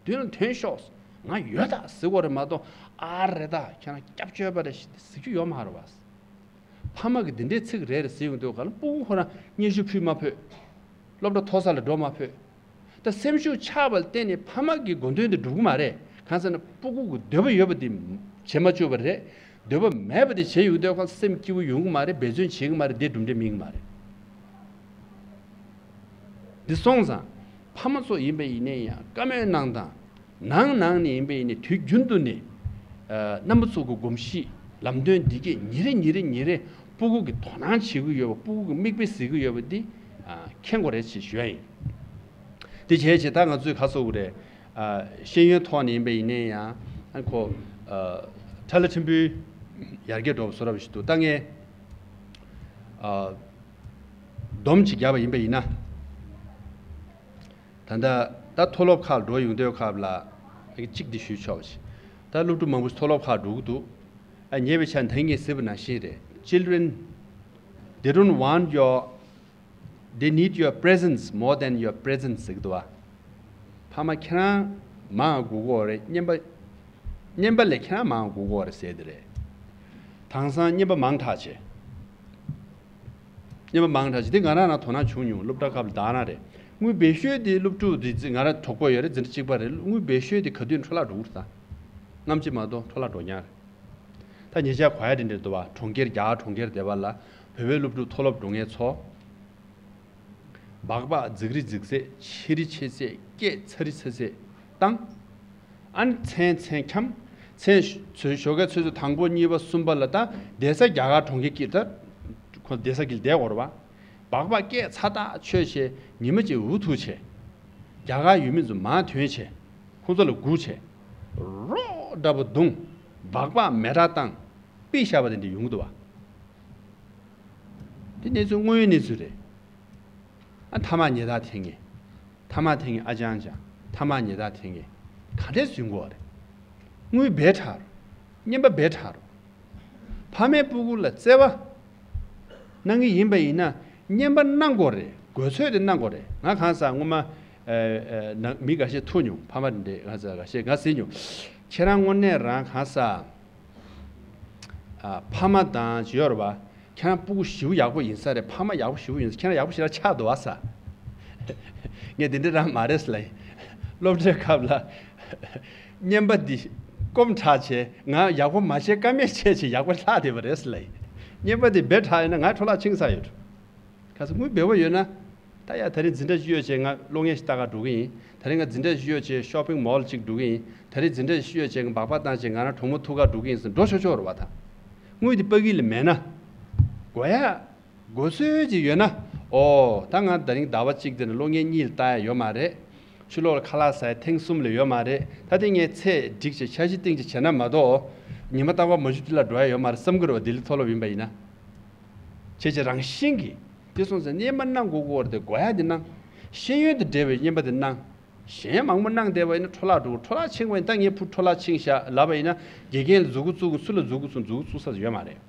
མདུན་ལ་ཐོན་ཤོག་ང་ཡོད་ད་ཟེར་དགོས་རེད་མ་གཏོགས་ཨ་རེད་ད་ཁྱེད་རང་སྐྱབས་བཅོལ་བ་རེད་ཟེར་རྒྱུ་ཡོད་མ་རེད་བ། ཕ་མ་གིས་འདི་འདྲའི་ཚིག་རེད་རེད་ཟེར་ཡོང་དུས་ག་ལ་སྤུ་གུ་ཁོ་རང་སྙན་ཞུ་ཕུལ་མ་ཕོད། སློབ་གྲྭ་མཐོ་ས་ལ་འགྲོ་མ་ཕོད། ད་སེམས་ཤུགས་ཆག་པ་ལ་བརྟེན་ནས་ཕ་མ་གི་དགོས་འདུན་དེ་འགྲུབ་ཀྱི་མ་རེད། གང་ཟེར་ན་སྤུ་གུ་གི་འདོད་པ་ཡོད་པ་དེ་བྱེད་མ་བཅུག་པ་རེད། འདོད་པ་མེད་པ་དེ་བྱེད་ཡོང་དུས་ཁོ་སེམས་སྐྱིད་པོ་ཡོང་གི་མ་རེད། འབད་བརྩོན་བྱེད་ཀྱི་མ་རེད། དེ་གྲུབ་འབྲས་སྨིན་གྱི་མ་རེད། འདི་སོང་ཙང་ཕ་མ་ཚོ་ཡིན་པ་ཡིན་ནའི་ཡང་བཀའ་མོལ་གནང་སྟངས། ནང་ནང་ནས་ཡིན་པ་ཡིན་ནའི་དུས་རྒྱུན་དུ་ནས། ཨ་རྣམ་པ་ཚོ་གི་གོམས་གཤིས་ལམ་སྟོན་འདི་གས་ཉིན་རེ་ཉིན་རེ་ཉིན་རེ་སྤུ་གུ་གི་དོ་སྣང་བྱེད་ཀྱི་ཡོད་པ། སྤུ་གུ་གི་མིག་དཔེ་གཟིགས་ཀྱི་ཡོད་པ་འདི་ཨ་མཁྱེན་དགོས་རེད་ཅེས་ཞུ་ཡ་ཡིན། དེ་བྱས་བྱས་ད་ང་ཚོས་ག་ཟེར་དགོས་རེད། ཨ་ཤེས་ཡོན་ཐོག་ནས་ཡིན་པ་ཡིན་ནའི་ཡང་ཨ་ཁོ་ཨ་ཁྲ་ལ་ཕྲན་བུ་ཡར་རྒྱས་འགྲོ་བ་བཟོ་འདྲ་བ་ཞིག་འདུག་ད་ངས་ཨ་སྡོམ་ཅིག་བརྒྱབ་པ་ཡིན་པ་ཡིན་ན། ད་ལྟ་ད་མཐོ་སློབ་ཁག་འགྲོ་ཡོང་དུས་སྐབས་ལ་གཅིག་འདི་ཞུས་ཆོག་པ་ཞིག་ད་སློབ་ཕྲུག་མང་པོ་མཐོ་སློབ་ཁག་འགྲོ་གི་འདུག་ཨ་ཉེ་བའི་ཆར་ད་ངས་ཟེར་བ་ནང་བཞིན་རེད། Children, they don't want your, they need your presence more than your presence ཟེར་གི་འདུག་བ། ཕ་མ་ཁྱེད་རང་མང་དགོས་ཀྱི་ཡོད་རེད། རྔན་པ་རྔན་པ་ལས་ཁྱེད་རང་མང་དགོས་ཀྱི་ཡོད་རེད་ཟེར་དེ་རེད། དེང་སང་རྔན་པ་མང་དྲགས་བྱས། རྔན་པ་མང་དྲགས་ཅིག་དེ་ང་རང་རང་དོ་སྣང་བྱུང་མྱོང་། སློབ་གྲྭ་སྐབས་ལ་ད་རང་རེད། དངུལ་སྦས་ཤོས་དེ་སློབ་ཕྲུག་དེ་ང་རང་གྲོགས་པོ་ཡོད་རེད། འཛིན་གྲྭ་གཅིག་པ་རེད། དངུལ་སྦས་ཤོས་དེ་ག་དུས་འཕྲོ་བརླག་འགྲོ་གི་རེད་ད། སྔ་ཕྱི་མ་གཏོགས་འཕྲོ་བརླག་འགྲོ་ཉག་རེད། ད་ཉེ་ཆར་གོ་ཡ་དེ་འདྲ་འདུག་བ། གྲོང་ཁྱེར་རྒྱ་གར་གྲོང་ཁྱེར་དེ་བ་ལ་བོད་པའི་སློབ་ཕྲུག་མཐོ་སློབ་འགྲོ་མཁན་ཚོ། སྦག་སྦག་འཛིག་རི་འཛིག་ཚད་ཆེ་རི་ཆེ་ཚད་སྐད་ཚ་རི་ཚ་ཚད་བཏང་། ཨ་ནི་མཚན་མཚན་འཁྱམ། མཚན་ཞོ་ཞོགས་ཀའི་ཆུ་ཚོད་དང་པོ་གཉིས་པ་གསུམ་པ་ལ་ད་བསྡད་ས་རྒྱ་གར་གྲོང་ཁྱེར་དཀྱིལ་ད། ཁོ་བསྡད་ས་དཀྱིལ་བསྡད་དགོས་རེད་བ། སྦག་སྦག་སྐད་ཚ་ཐག་ཆོད་བྱས་ཉི་མ་གཅིག་འུ་ཐུག་བྱས། རྒྱ་གར་ཡུལ་མི་ཚོ་མར་ཐོན་བྱས། ཁོང་ཚོ་ལ་སྒུག་བྱས། རོ་འདྲ་པོ་བརྡུངས། སྦག་སྦག་མེ་སྲེག་བཏང་། པི་བཞག་པ་དེ་འདྲ་ཡོང་གི་འདུག་བ། དེ་གནས་ཚུལ་དངོས་ཡོད་གནས་ཚུལ་རེད། ཨ་ཐ་མག་ཉལ་ཐ་འཐེན་མཁན། ཐ་མག་འཐེན་མཁན་ཨ་ཅང་ཅང་། ཐ་མག་ཉལ་ཐ་འཐེན་མཁན། ག་འདྲས་ཟིན་དགོས་རེད། དངུལ་སྦས་དྲགས་རེད། རྔན་པ་སྦས་དྲགས་རེད། ཕ་མས་སྤུ་གུ་ལ་བརྩེ་བ་གནང་གི་ཡིན་པ་ཡིན་ན་རྔན་པ་གནང་དགོས་རེད། དགོས་ཚོད་དེ་གནང་དགོས་རེད། ང་གང་ཟག་སྔོན་མ་ཨ་ཨ་ནང་མི་འགའ་ཤས་ཐུག་མྱོང་། ཕ་མ་འདྲེ་གང་ཟག་འགའ་ཤས་ང་ཟེར་མྱོང་། ཁྱེད་རང་དངོས་གནས་རང་གང་ཟག་ཨ་ཕ་མ་དང་ཅི་ཡོད་རེད་པ། ཁྱེད་རང་སྤུ་གུ་ཞེ་པོ་ཡག་པོ་ཡིན་ས་རེད། ཕ་མ་ཡག་པོ་ཞེ་པོ་ཡིན་ས། ཁྱེད་རང་ཡག་པོ་ཞེ་དྲག་ཆགས་འདུག་བ་ས། ངས་དེ་འདྲ་རང་མ་རེད་ཟེར་ལབ་ཡིན། སློབ་གྲྭའི་སྐབས་ལ་རྔན་པ་འདི་ སྐོམ་དྲགས་བྱས། ང་ཡག་པོ་མ་བྱས། ཀ་མེད་བྱས་བྱས་ཡག་པོ་ལྷག་བསྡད་པ་རེད་ཟེར་ལབ་ཡིན། རྔན་པ་དེ་སྦེ་དྲགས་ཡིན་ན་ང་འཕྲོ་བརླག་ཕྱིན་ཚར་ཡོད། ཁ་སང་དངུལ་འབེལ་བ་ཡོད་ན། ད་ཡ་ད་རེས་འཛིན་གྲྭ་བཞི་ཡོད་བྱས་ང་གློག་བརྙན་ཞིག་ལྟ་ག་འགྲོ་གི་ཡིན། ད་རེས་ང་འཛིན་གྲྭ་བཞི་ཡོད་བྱས་ཤོ་པིང་མོལ་ཅིག་འགྲོ་གི་ཡིན། ད་རེས་འཛིན་གྲྭ་བཞི་ཡོད་བྱས་ང་སྦག་སྦག་བཏང་བྱས་ང་རང་གྲོགས་མོ་ཐུག་ག་འགྲོ་གི་ཡིན་ཟེར་འགྲོ་ཆོག་ཆོག་རེད་བ། ད་དངུལ་དེ་ཕ་གི་ལ་མེད་ན། དགོས་ཡ། དགོས་སྲོལ་ཅིག་ཡོད་ན། ཨོ་ད་ང་ད་རིང་ཟླ་བ་གཅིག་དེ་ནས་གློག་བརྙན་གཉིས་ལ་ལྟ་ཡ་ཡོད་མ་རེད། ཕྱི་ལོགས་ལ་ཁ་ལག་ཟ་ཡ་ཐེངས་གསུམ་ལས་ཡོད་མ་རེད། ད་དེ་ངས་ཚེ་འགྲིག་བྱས་འཆར་གཞི་བཏིང་བྱས་བྱས་ན་མ་གཏོགས། ཉི་མ་རྟག་པར་མ་ཞུ་དེ་ལ་འགྲོ་ཡ་ཡོད་མ་རེད་བསམ་གི་རེད་བ། ལྡི་ལི་མཐོ་སློབ་ཡིན་པ་ཡིན་ན། བྱས་བྱས་རང་བཞིན་གྱིས། དེ་སོང་ཙང་རྔན་པ་གནང་དགོས་ཀྱི་ཡོད་རེད་དེ། དགོས་ཡ་དེ་གནང་། ཤེས་ཡོན་དང་འབྲེལ་བའི་རྔན་པ་དེ་གནང་། གཞན་མང་པོ་གནང་བསྡད་པ་ཡིན་ན་འཕྲོ་བརླག་འགྲོ། འཕྲོ་བརླག་ཕྱིན་པ་ཡིན་ན། ད་ངས་ཕུ་འཕྲོ་བརླག་ཕྱིན་ཤག་ལབ་པ་ཡིན་ན། དགེ་རྒན་ལ་མཛུབ་གུ་བཙུགས་གི། སུ་ལ་མཛུབ་གུ་བཙུགས། མཛུབ་གུ་བཙུགས་ས་ཡོད་མ་རེད།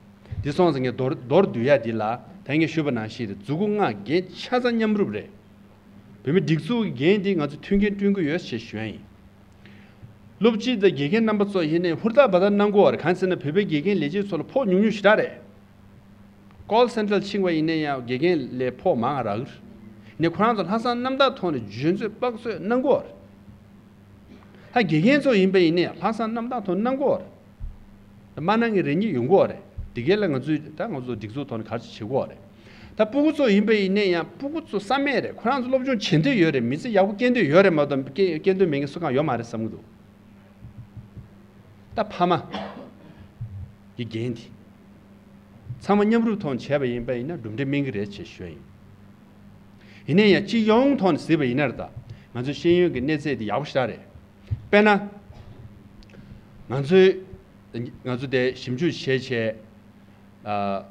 དེ་སོང་ཙང་ངས་མདོར་མདོར་བསྡུས་ཡ་འདི་ལ། ད་ངས་ཞུས་པ་ནང་བཞིན་རེད། མཛུབ་གུ་ལྔ་འགན་ཆ་ཚང་མཉམ་རུབ་རེད། བོད་མི་སྒྲིག་འཛུགས་ཀྱི་འགན་འདི་ང་ཚོས་མཐུན་རྐྱེན་བསྐྲུན་གྱི་ཡོད་ཅེས་ཞུ་ཡ་ཡིན། སློབ་སྤྱི་དང་དགེ་རྒན་རྣམ་པ་ཚོ་ཡིན་ནའི་ཧུར་ཐག་འབད་ཐག་གནང་དགོས་པ་རེད། གང་ཟེར་ན་བོད་པའི་དགེ་རྒན་ལས་བྱེད་ཚོ་ལ་ཕོགས་ཉུང་ཉུང་ཞེ་དྲག་རེད། ཀོལ་སེན་ཊར་ཕྱིན་པ་ཡིན་ན་ཡང་དགེ་རྒན་ལས་ཕོགས་མང་རག་གི་རེད། ཡིན་ནའི་ཁོ་རང་ཚོ་ལྷག་བསམ་རྣམ་དག་ཐོག་ནས་འཇུས་མཛོད་དཔག་ཚོད་གནང་དགོས་རེད། ད་དགེ་རྒན་ཚོ་ཡིན་པ་ཡིན་ནའི་ལྷག་བསམ་རྣམ་དག་ཐོག་གནང་དགོས་རེད། མ་གནང་མཁན་རེ་གཉིས་ཡོང་གི་རེད། དེ་གའི་ལ་ང་ཚོས་ད་ང་ཚོ་སྒྲིག་འཛུགས་ཐོག་ནས་ག་རེ་བྱེད་དགོས་རེད། ད་སྤུ་གུ་ཚོ་ཡིན་པ་ཡིན་ནའི་ཡང་སྤུ་གུ་ཚོ་བསམ་མེད་རེད། ཁོ་རང་ཚོ་སློབ་སྦྱོང་བྱེད་འདོད་ཡོད་རེད། མི་ཚེ་ཡག་པོ་སྐྱེལ་འདོད་ཡོད་རེད་མ་གཏོགས། སྐྱེལ་སྐྱེལ་འདོད་མེད་མཁན་སུ་གང་ཡོད་མ་རེད་བསམ་གྱི་འདུག་ད་ཕ་མ་གི་འགན་དེ་ཚང་མ་མཉམ་རུབ་ཐོག་ནས་བྱས་པ་ཡིན་པ་ཡིན་ན་གྲུབ་འབྲས་སྨིན་གྱི་རེད་ཅེས་ཞུ་ཡ་ཡིན། ཡིན་ནའི་ཡང་སྤྱི་ཡོངས་ཐོག་ནས་གཟིགས་པ་ཡིན་ན་རེད། ད་ང་ཚོའི་ཤེས་ཡོན་གྱི་གནས་ཚད་དེ་ཡག་པོ་ཞེ་དྲག་རེད། དཔེར་ན། ང་ཚོའི་ང་ཚོ་དེ་ཞིབ་འཇུག་བྱས་བྱས། ཨ།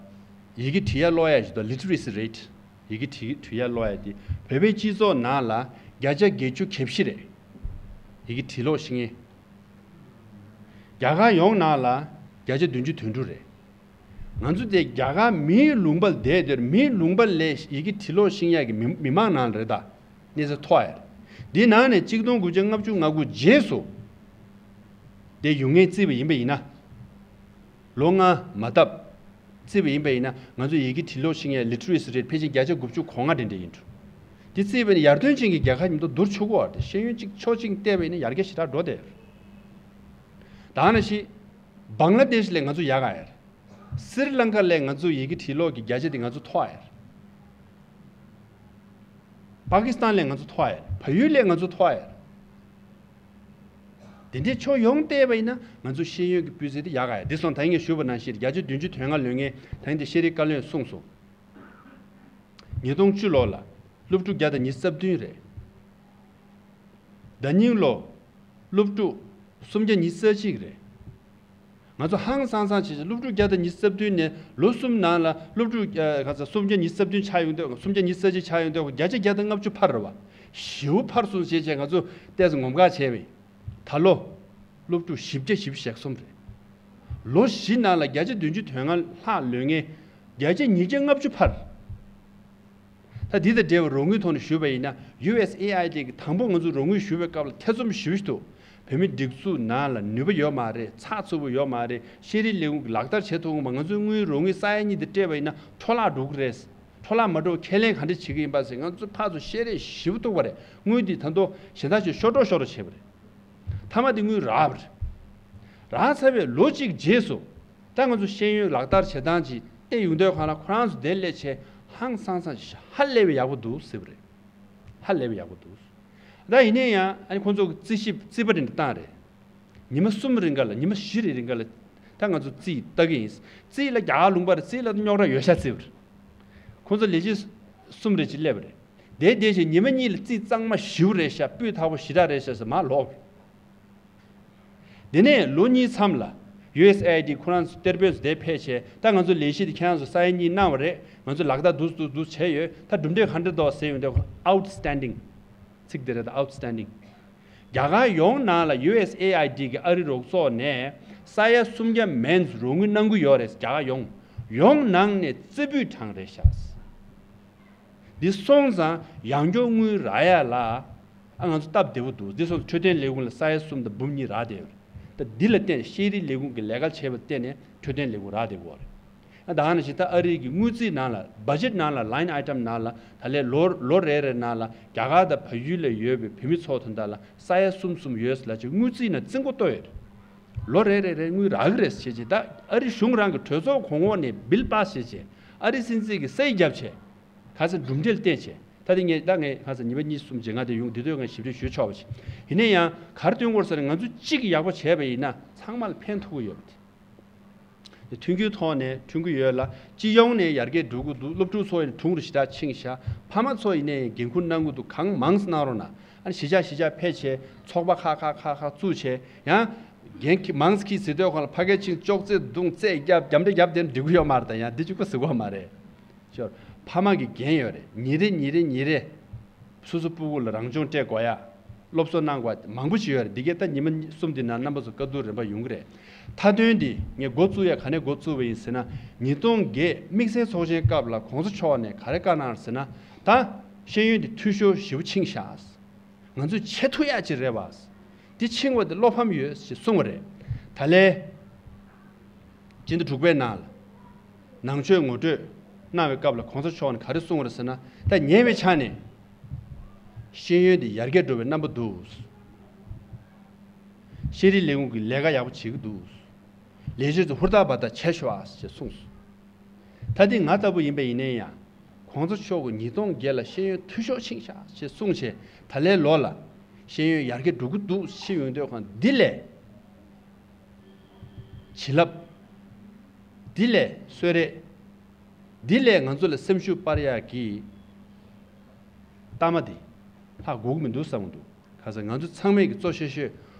ཡི་གེ་འབྲི་ཡ་ཀློག་ཡ་ཞིག་དང་། ལི་ཊི་རེ་སི་རེ་ཊི། ཡི་གེ་འབྲི་འབྲི་ཡ་ཀློག་ཡ་དེ་བོད་པའི་སྤྱི་ཚོགས་ནང་ལ་བརྒྱ་ཆ་བརྒྱད་ཅུ་གྱ་བཞི་རེད། ཡི་གེ་འབྲི་ཀློག་ཤེས་མཁན། རྒྱ་གར་ཡོངས་ནང་ལ་བརྒྱ་ཆ་བདུན་ཅུ་དོན་དྲུག་རེད། ང་ཚོ་དེ་རྒྱ་གར་མིའི་ལུང་པ་ལ་བསྡད་དེར། མིའི་ལུང་པ་ལས་ཡི་གེ་འབྲི་ཀློག་ཤེས་ཡ་གི་མི་མི་མང་ནང་ལ་རེད། ད་གནས་ཚད་མཐོ་ཡ་རེད། འདིའི་ནང་ནས་གཅིག་སྟོང་དགུ་བརྒྱ་ལྔ་བཅུ་ང་དགུ་རྗེས་སུ་དེ་ཡོང་མཁན་བརྩིས་པ་ཡིན་པ་ཡིན་ན། ལོ་ལྔ་མ་བཏབ་བརྩིས་པ་ཡིན་པ་ཡིན་ན། ང་ཚོ་ཡི་གེ་འབྲི་ཀློག་ཤེས་མཁན་ལི་ཊི་རེ་སི་རེ་ཊི་ཕལ་ཆེར་བརྒྱ་ཆ་དགུ་བཅུ་གོ་ལྔ་འདྲ་འདྲ་ཡིན་འགྲོ། དེ་བརྩིས་པ་ཡིན་ན་ཡར་ཐོན་ཅན་གྱི་རྒྱལ་ཁབ་མཉམ་དུ་བསྡུར་ཆོག་གི་ཡོད་རེད། ཤེས་ཡོན་གཅིག་ཕྱོགས་གཅིག་བལྟས་པ་ཡིན་ན་ཡར་རྒྱས་ཞེ་དྲག་འགྲོ་བསྡད་ཡོད་རེད། ད་ནང་བཞིན་བང་ལ་དེཤ་ལས་ང་ཚོ་ཡག་ག་ཡོད་རེད། སི་རི་ལང་ཀ་ལས་ང་ཚོ་ཡི་གེ་འབྲི་ཀློག་གི་བརྒྱ་ཆ་དེ་ང་ཚོ་མཐོ་བ་ཡོད་རེད། པ་ཀི་སི་ཐན་ལས་ང་ཚོ་མཐོ་བ་ཡོད་རེད། བལ་ཡུལ་ལས་ང་ཚོ་མཐོ་བ་ཡོད་རེད། དེ་འདྲའི་ཕྱོགས་ཡོངས་བལྟས་པ་ཡིན་ན་ང་ཚོ་ཤེས་ཡོན་གྱི་སྤུས་ཚད་དེ་ཡག་ག་ཡོད་རེད། དེ་སོང་ད་ངས་ཞུས་པ་ནང་བཞིན་བརྒྱ་ཆ་བདུན་ཅུ་དོན་ལྔ་ལོན་མཁན་ད་ཡིན་དེ་ཤེས་རིག་བཀའ་བློན་གསུངས་སོང་། ཉིས་སྟོང་བཅུ་ལོ་ལ་སློབ་ཕྲུག་བརྒྱ་དང་ཉི་ཤུ་རྩ་བདུན་རེད། ཟླ་ཉིན་ལོ་སློབ་ཕྲུག་སུམ་བརྒྱ་ཉི་ཤུ་རྩ་གཅིག་རེད། ང་ཚོ་ཧང་སང་སང་བྱས་བྱས་སློབ་ཕྲུག་བརྒྱ་དང་ཉི་ཤུ་རྩ་བདུན་ནས་ལོ་གསུམ་ནང་ལ་སློབ་ཕྲུག་ཨ། ག་ཚོད་སུམ་བརྒྱ་ཉི་ཤུ་རྩ་བདུན་ཆགས་ཡོང་དུས། སུམ་བརྒྱ་ཉི་ཤུ་རྩ་གཅིག་ཆགས་ཡོང་དུས་བརྒྱ་ཆ་བརྒྱ་དང་ལྔ་བཅུ་ཕར་རེད་བ། ཞེ་པོ་ཕར་སོང་བྱས་བྱས་ང་ཚོ་ཏོག་ཙམ་ངོམ་ཁ་བྱས་པས། ད་ལོ་སློབ་ཕྲུག་བཞི་བརྒྱ་བཞི་བཅུ་ཞེ་གསུམ་རེད། ལོ་བཞི་ནང་ལ་བརྒྱ་ཆ་བདུན་ཅུ་དོན་ལྔ་ལྷག་ལོན་མཁན་བརྒྱ་ཆ་ཉིས་བརྒྱ་ལྔ་བཅུ་ཕར། ད་འདི་དང་འབྲེལ་བའི་རོགས་དངུལ་ཐོག་ནས་ཞུས་པ་ཡིན་ན། ཡུ་ཨེས་ཨེ་ཨའི་ཌི་གི་དང་པོ་ང་ཚོ་རོགས་དངུལ་ཞུ་བའི་སྐབས་ལ་ཐེ་ཚོམ་ཞེ་པོ་ཞིག་འདུག་བོད་མི་སྒྲིག་འཛུགས་ནང་ལ་ནུས་པ་ཡོད་མ་རེད། ཚགས་ཚུད་པོ་ཡོད་མ་རེད། ཤེས་རིག་ལས་ཁུངས་ཀྱིས་ལག་བསྟར་བྱེད་ཐུབ་ཀྱི་མ། ང་ཚོའི་དངུལ་རོགས་དངུལ་ས་ཡ་གཉིས་དེ་སྤྲད་པ་ཡིན་ན་འཕྲོ་བརླག་འགྲོ་གི་རེད། འཕྲོ་བརླག་མ་འགྲོ་ཁས་ལེན་ག་འདྲ་བྱེད་ཀྱི་ཡིན་པ་ཟེར་ང་ཚོ་ཕར་ཚུར་བཤད་རེས་ཞེ་པོ་གཏོང་བ་རེད། དངུལ་འདི་ད་དུང་གཞན་དག་ཅིག་ཤོར་འགྲོ་ཤོར་འགྲོ་བྱས་པ་རེད། མཐའ་མ་དེ་དངུལ་རག་པ་རེད། རག་ཚར་བའི་ལོ་གཅིག་རྗེས་སུ་ད་ང་ཚོ་ཤེས་ཡོན་ལག་བསྟར་བྱེད་སྟངས་ཅིག་བལྟས་ཡོང་དུས་སྒང་ལ་ཁོ་རང་ཚོ་དེ་སླེབས་བྱས་ཧང་སང་སང་ཧ་ལས་པའི་ཡག་པོ་འདུག་ཟེར་བ་རེད། ཧ་ལས་པའི་ཡག་པོ་འདུག་ད་ཡིན་ན་ཡང་ཨ་ནི་ཁོང་ཚོ་གི་རྩིས་ཞིབ་རྩིས་པ་དེ་འདྲ་བཏང་རེད། ཉི་མ་གསུམ་རིང་ག་ལ། ཉི་མ་བཞི་རེ་རིང་ག་ལ་ད་ང་ཚོ་རྩིས་ལྟ་གི་ཡིན། རྩིས་ལ་རྒྱ་གར་ལུང་པ་རེད། རྩིས་ལ་རྙོག་དྲ་ཡོད་ཤག་རྩིས་པ་རེད། ཁོང་ཚོ་ལས་བྱེད་གསུམ་རེ་ཅིག་སླེབས་པ་རེད། དེ་དེ་བཞིན་ཉི་མ་གཉིས་ལ་རྩིས་གཙང་མ་ཞེ་པོ་རེད་ཤག་སྤུས་དག་པོ་ཞེ་དྲག་རེད་ཤག་ཟེར་མར་ལོག་པ་རེད། དེ་ནས་ལོ་གཉིས་མཚམས་ལ་ཡུ་ཨེས་ཨའི་ཌི་ཁོ་རང་ཚོ་གཏེར་དཔོན་ཚོ་དེ་ཕེབས་བྱས། ད་ང་ཚོ་ལས་གཞི་དེ་ཁྱེད་རང་ཚོ་ས་ཡ་གཉིས་གནང་བ་རེད། ང་ཚོ་ལག་བསྟར་འདུག་འདུག་འདུག་བྱས་ཡོད། ད་གྲུབ་འབྲས་ག་འདྲ་འདུག་ཟེར་ཡོང་དུས་ཨའུ་ཊི་སི་ཊན་ཌིང་། ཚིག་དེ་རེད། ད་ཨའུ་ཊི་སི་ཊན་ཌིང་། རྒྱ་གར་ཡོངས་ནང་ལ་ཡུ་ཨེས་ཨེ་ཨའི་ཌི་གི་ཨ་རི་རོགས་ཚོགས་ནས་ས་ཡ་སུམ་བརྒྱ་མན་རོགས་དངུལ་གནང་གི་ཡོད་རེད། རྒྱ་གར་ཡོངས། ཡོངས་ནང་ནས་རྩེ་ཕུད་གྲངས་རེད་ཤག་འདི་སོང་ཙང་ཡང་སྐྱོར་དངུལ་རག་ཡ་ལ་ཨ་ང་ཚོ་སྟབས་བདེ་པོ་འདུག་འདི་སོང་ཙང་འཕྲོད་བསྟེན་ལས་ཁུངས་ལ་ས་ཡ་གསུམ་དང་འབུམ་གཉིས་རག་བསྡད་ཡོད་རེད། ད་འདི་ལ་བརྟེན་ཤེས་རིག་ལས་ཁུངས་ཀྱི་ལས་ཀ་བྱས་པ་བརྟེན་ནས་འཕྲོད་བསྟེན་ལས་ཁུངས་རག་བསྡད་ཡོད་རེད། ཨ་ད་ནང་བཞིན་ད་ཨ་རི་གི་དངུལ་རྩིས་ནང་ལ། བ་ཇེཊ་ནང་ལ། ལའིན་ཨའི་ཊམ་ནང་ལ། ད་ལས་ལོ་ལོ་རེ་རེ་ནང་ལ་རྒྱ་གར་དང་བལ་ཡུལ་ལ་ཡོད་པའི་བོད་མི་ཚོ་དོན་དག་ལ་ས་ཡ་གསུམ་གསུམ་ཡོད་ལ་ཅིག་དངུལ་རྩིས་ནང་རྩིས་འགོ་བཏོན་ཡོད་རེད། ལོ་རེ་རེ་རེ་དངུལ་རག་གི་རེད་ཟེར་བྱས། ད་ཨ་རི་གཞུང་རང་གི་གྲོས་ཚོགས་གོང་འོག་ནས་བིལ་པ་སི་བྱས་བྱས། ཨ་རི་སྲིད་འཛིན་གྱིས་སའི་བརྒྱབ་བྱས། ག་ཚོད་གྲུབ་འབྲས་བསྟན་བྱས། ད་དེ་ངས་ད་ངས་ག་ཚོད་ཉིས་པ་གཉིས་གསུམ་རྗེས་ང་དེ་ཡོང་དེ་དུས་ངས་ཞིབ་འཇུག་ཞུ་ཆོག་པ་བྱས། ཡིན་ན་ཡང་ག་རེ་སྟོན་དགོས་ཟེར་ན། ང་ཚོས་གཅིག་ཡག་པོ་བྱས་པ་ཡིན་ན་ཚང་མ་ལ་ཕན་ཐོགས་ཀྱི་ཡོད་པ་དེ། མཐུན་འགྱུར་ཐོག་ནས་མཐུན་གྱི་ཡོད་ལ། སྤྱི་ཡོངས་ནས་ཡར་རྒྱས་འགྲོ་གི་འདུག་སློབ་ཕྲུག་ཚོ་ཡང་གྲུང་རུ་ཞེ་དྲག་ཕྱིན་ཤག་ཕ་མ་ཚོ་ཡིན་ནའི་འགན་འཁུར་གནང་གི་འདུག་གང་མང་ཙམ་གནང་རོགས་གནང་། ཨ་ནི་གཞིས་ཆགས་གཞིས་ཆགས་ཕེབས་བྱས་ཚོགས་པ་ཁག་ཁག་ཁག་ཁག་བཙུགས་བྱས། ཡང་འགན་མང་ཙམ་འཁྱེར་ཟེར་དུས་སྒང་ལ་ཕ་གིར་ཕྱིན་ཅོག་ཙེ་བརྡུངས། རྩོད་རྒྱབ། རྒྱབ་འདྲེ་རྒྱབ་དེ་འགྲིག་གི་ཡོད་མ་རེད། ད་ཡང་འདི་གཅིག་པོ་ཟེར་གི་ཡོད་མ་རེད། ཤོར། ཕ་མ་གི་འགན་ཡོད་རེད། ཉིན་རེ་ཉིན་རེ་ཉིན་རེ། སོ་སོ་སྤུ་གུ་ལ་རང་སྦྱོང་སྤྲད་དགོས་ཡ། སློབ་གསོ་གནང་དགོས་མང་པོ་ཞིག་ཡོད་རེད། འདི་གའི་ད་ཉི་མ་གཉིས་གསུམ་འདི་ནང་རྣམ་པ་ཚོ་བཀའ་བསྡུར་རིམ་པ་ཡོང་གི་རེད། མཐའ་དོན་འདི་ངས་འགོ་བཙུགས་ཡ་ག་ནས་འགོ་བཙུགས་པ་ཡིན་ཟེར་ན། ཉིས་སྟོང་བརྒྱད་དམིགས་བསལ་ཚོགས་ཆེན་སྐབས་ལ་གོང་ས་མཆོག་ནས་ག་རེ་བཀའ་གནང་ཟེར་ན། ད་ཤེས་ཡོན་འདི་འཐུས་ཤོར་ཞེ་པོ་ཕྱིན་ཤག་ང་ཚོས་བྱེད་ཐུབ་ཡ་ཅིག་རེད་བ། འདི་ཕྱིན་པ་འདི་བློ་ཕམ་ཡོད་ཅེས་གསུངས་པ་རེད། ད་ལན། སྤྱི་ཟླ་དྲུག་པའི་ནང་ལ་ནང་ཆོས་ངོ་སྤྲོད་གནང་བའི་སྐབས་ལ་གོང་ས་མཆོག་ནས་ག་རེ་གསུངས་པ་རེད་ཟེར་ན། ད་ཉེ་བའི་ཆར་ནས་ཤེས་ཡོན་འདི་ཡར་རྒྱས་འགྲོ་བའི་རྣམ་པ་འདུག་ཤེས་རིག་ལས་ཁུངས་ཀྱིས་ལས་ཀ་ཡག་པོ་བྱེད་ཀྱི་འདུག་ལས་བྱེད་ཚོ་ཧུར་ཐག་འབད་ཐག་བྱས་ཤོག་ཨ་ཞེས་གསུངས་སོང་། ད་འདི་ང་ལྟ་བུ་ཡིན་པ་ཡིན་ན་ཡང་། གོང་ས་མཆོག་གིས་ཉིས་སྟོང་བརྒྱད་ལ་ཤེས་ཡོན་འཐུས་ཤོར་ཕྱིན་ཤག་ཅེས་གསུངས་བྱས། ད་ལན་ལོ་ལ་ཤེས་ཡོན་ཡར་རྒྱས་འགྲོ་གི་འདུག་ཞེས་ཡོང་དུས་སྒང་འདི་ལས་བྱིན་རླབས། འདི་ལས་གསོལ་རས། འདི་ལས་ང་ཚོ་ལ་སེམས་ཤུགས་སྤར་ཡག་གི་གཏའ་མ་འདི་ལྷག་དགོས་ཀྱི་མི་འདུག་བསམ་གྱི་འདུག་ག་ས་ང་ཚོ་ཚང་མས་ཀྱི་གཙོ་ཆེ་ཤོས་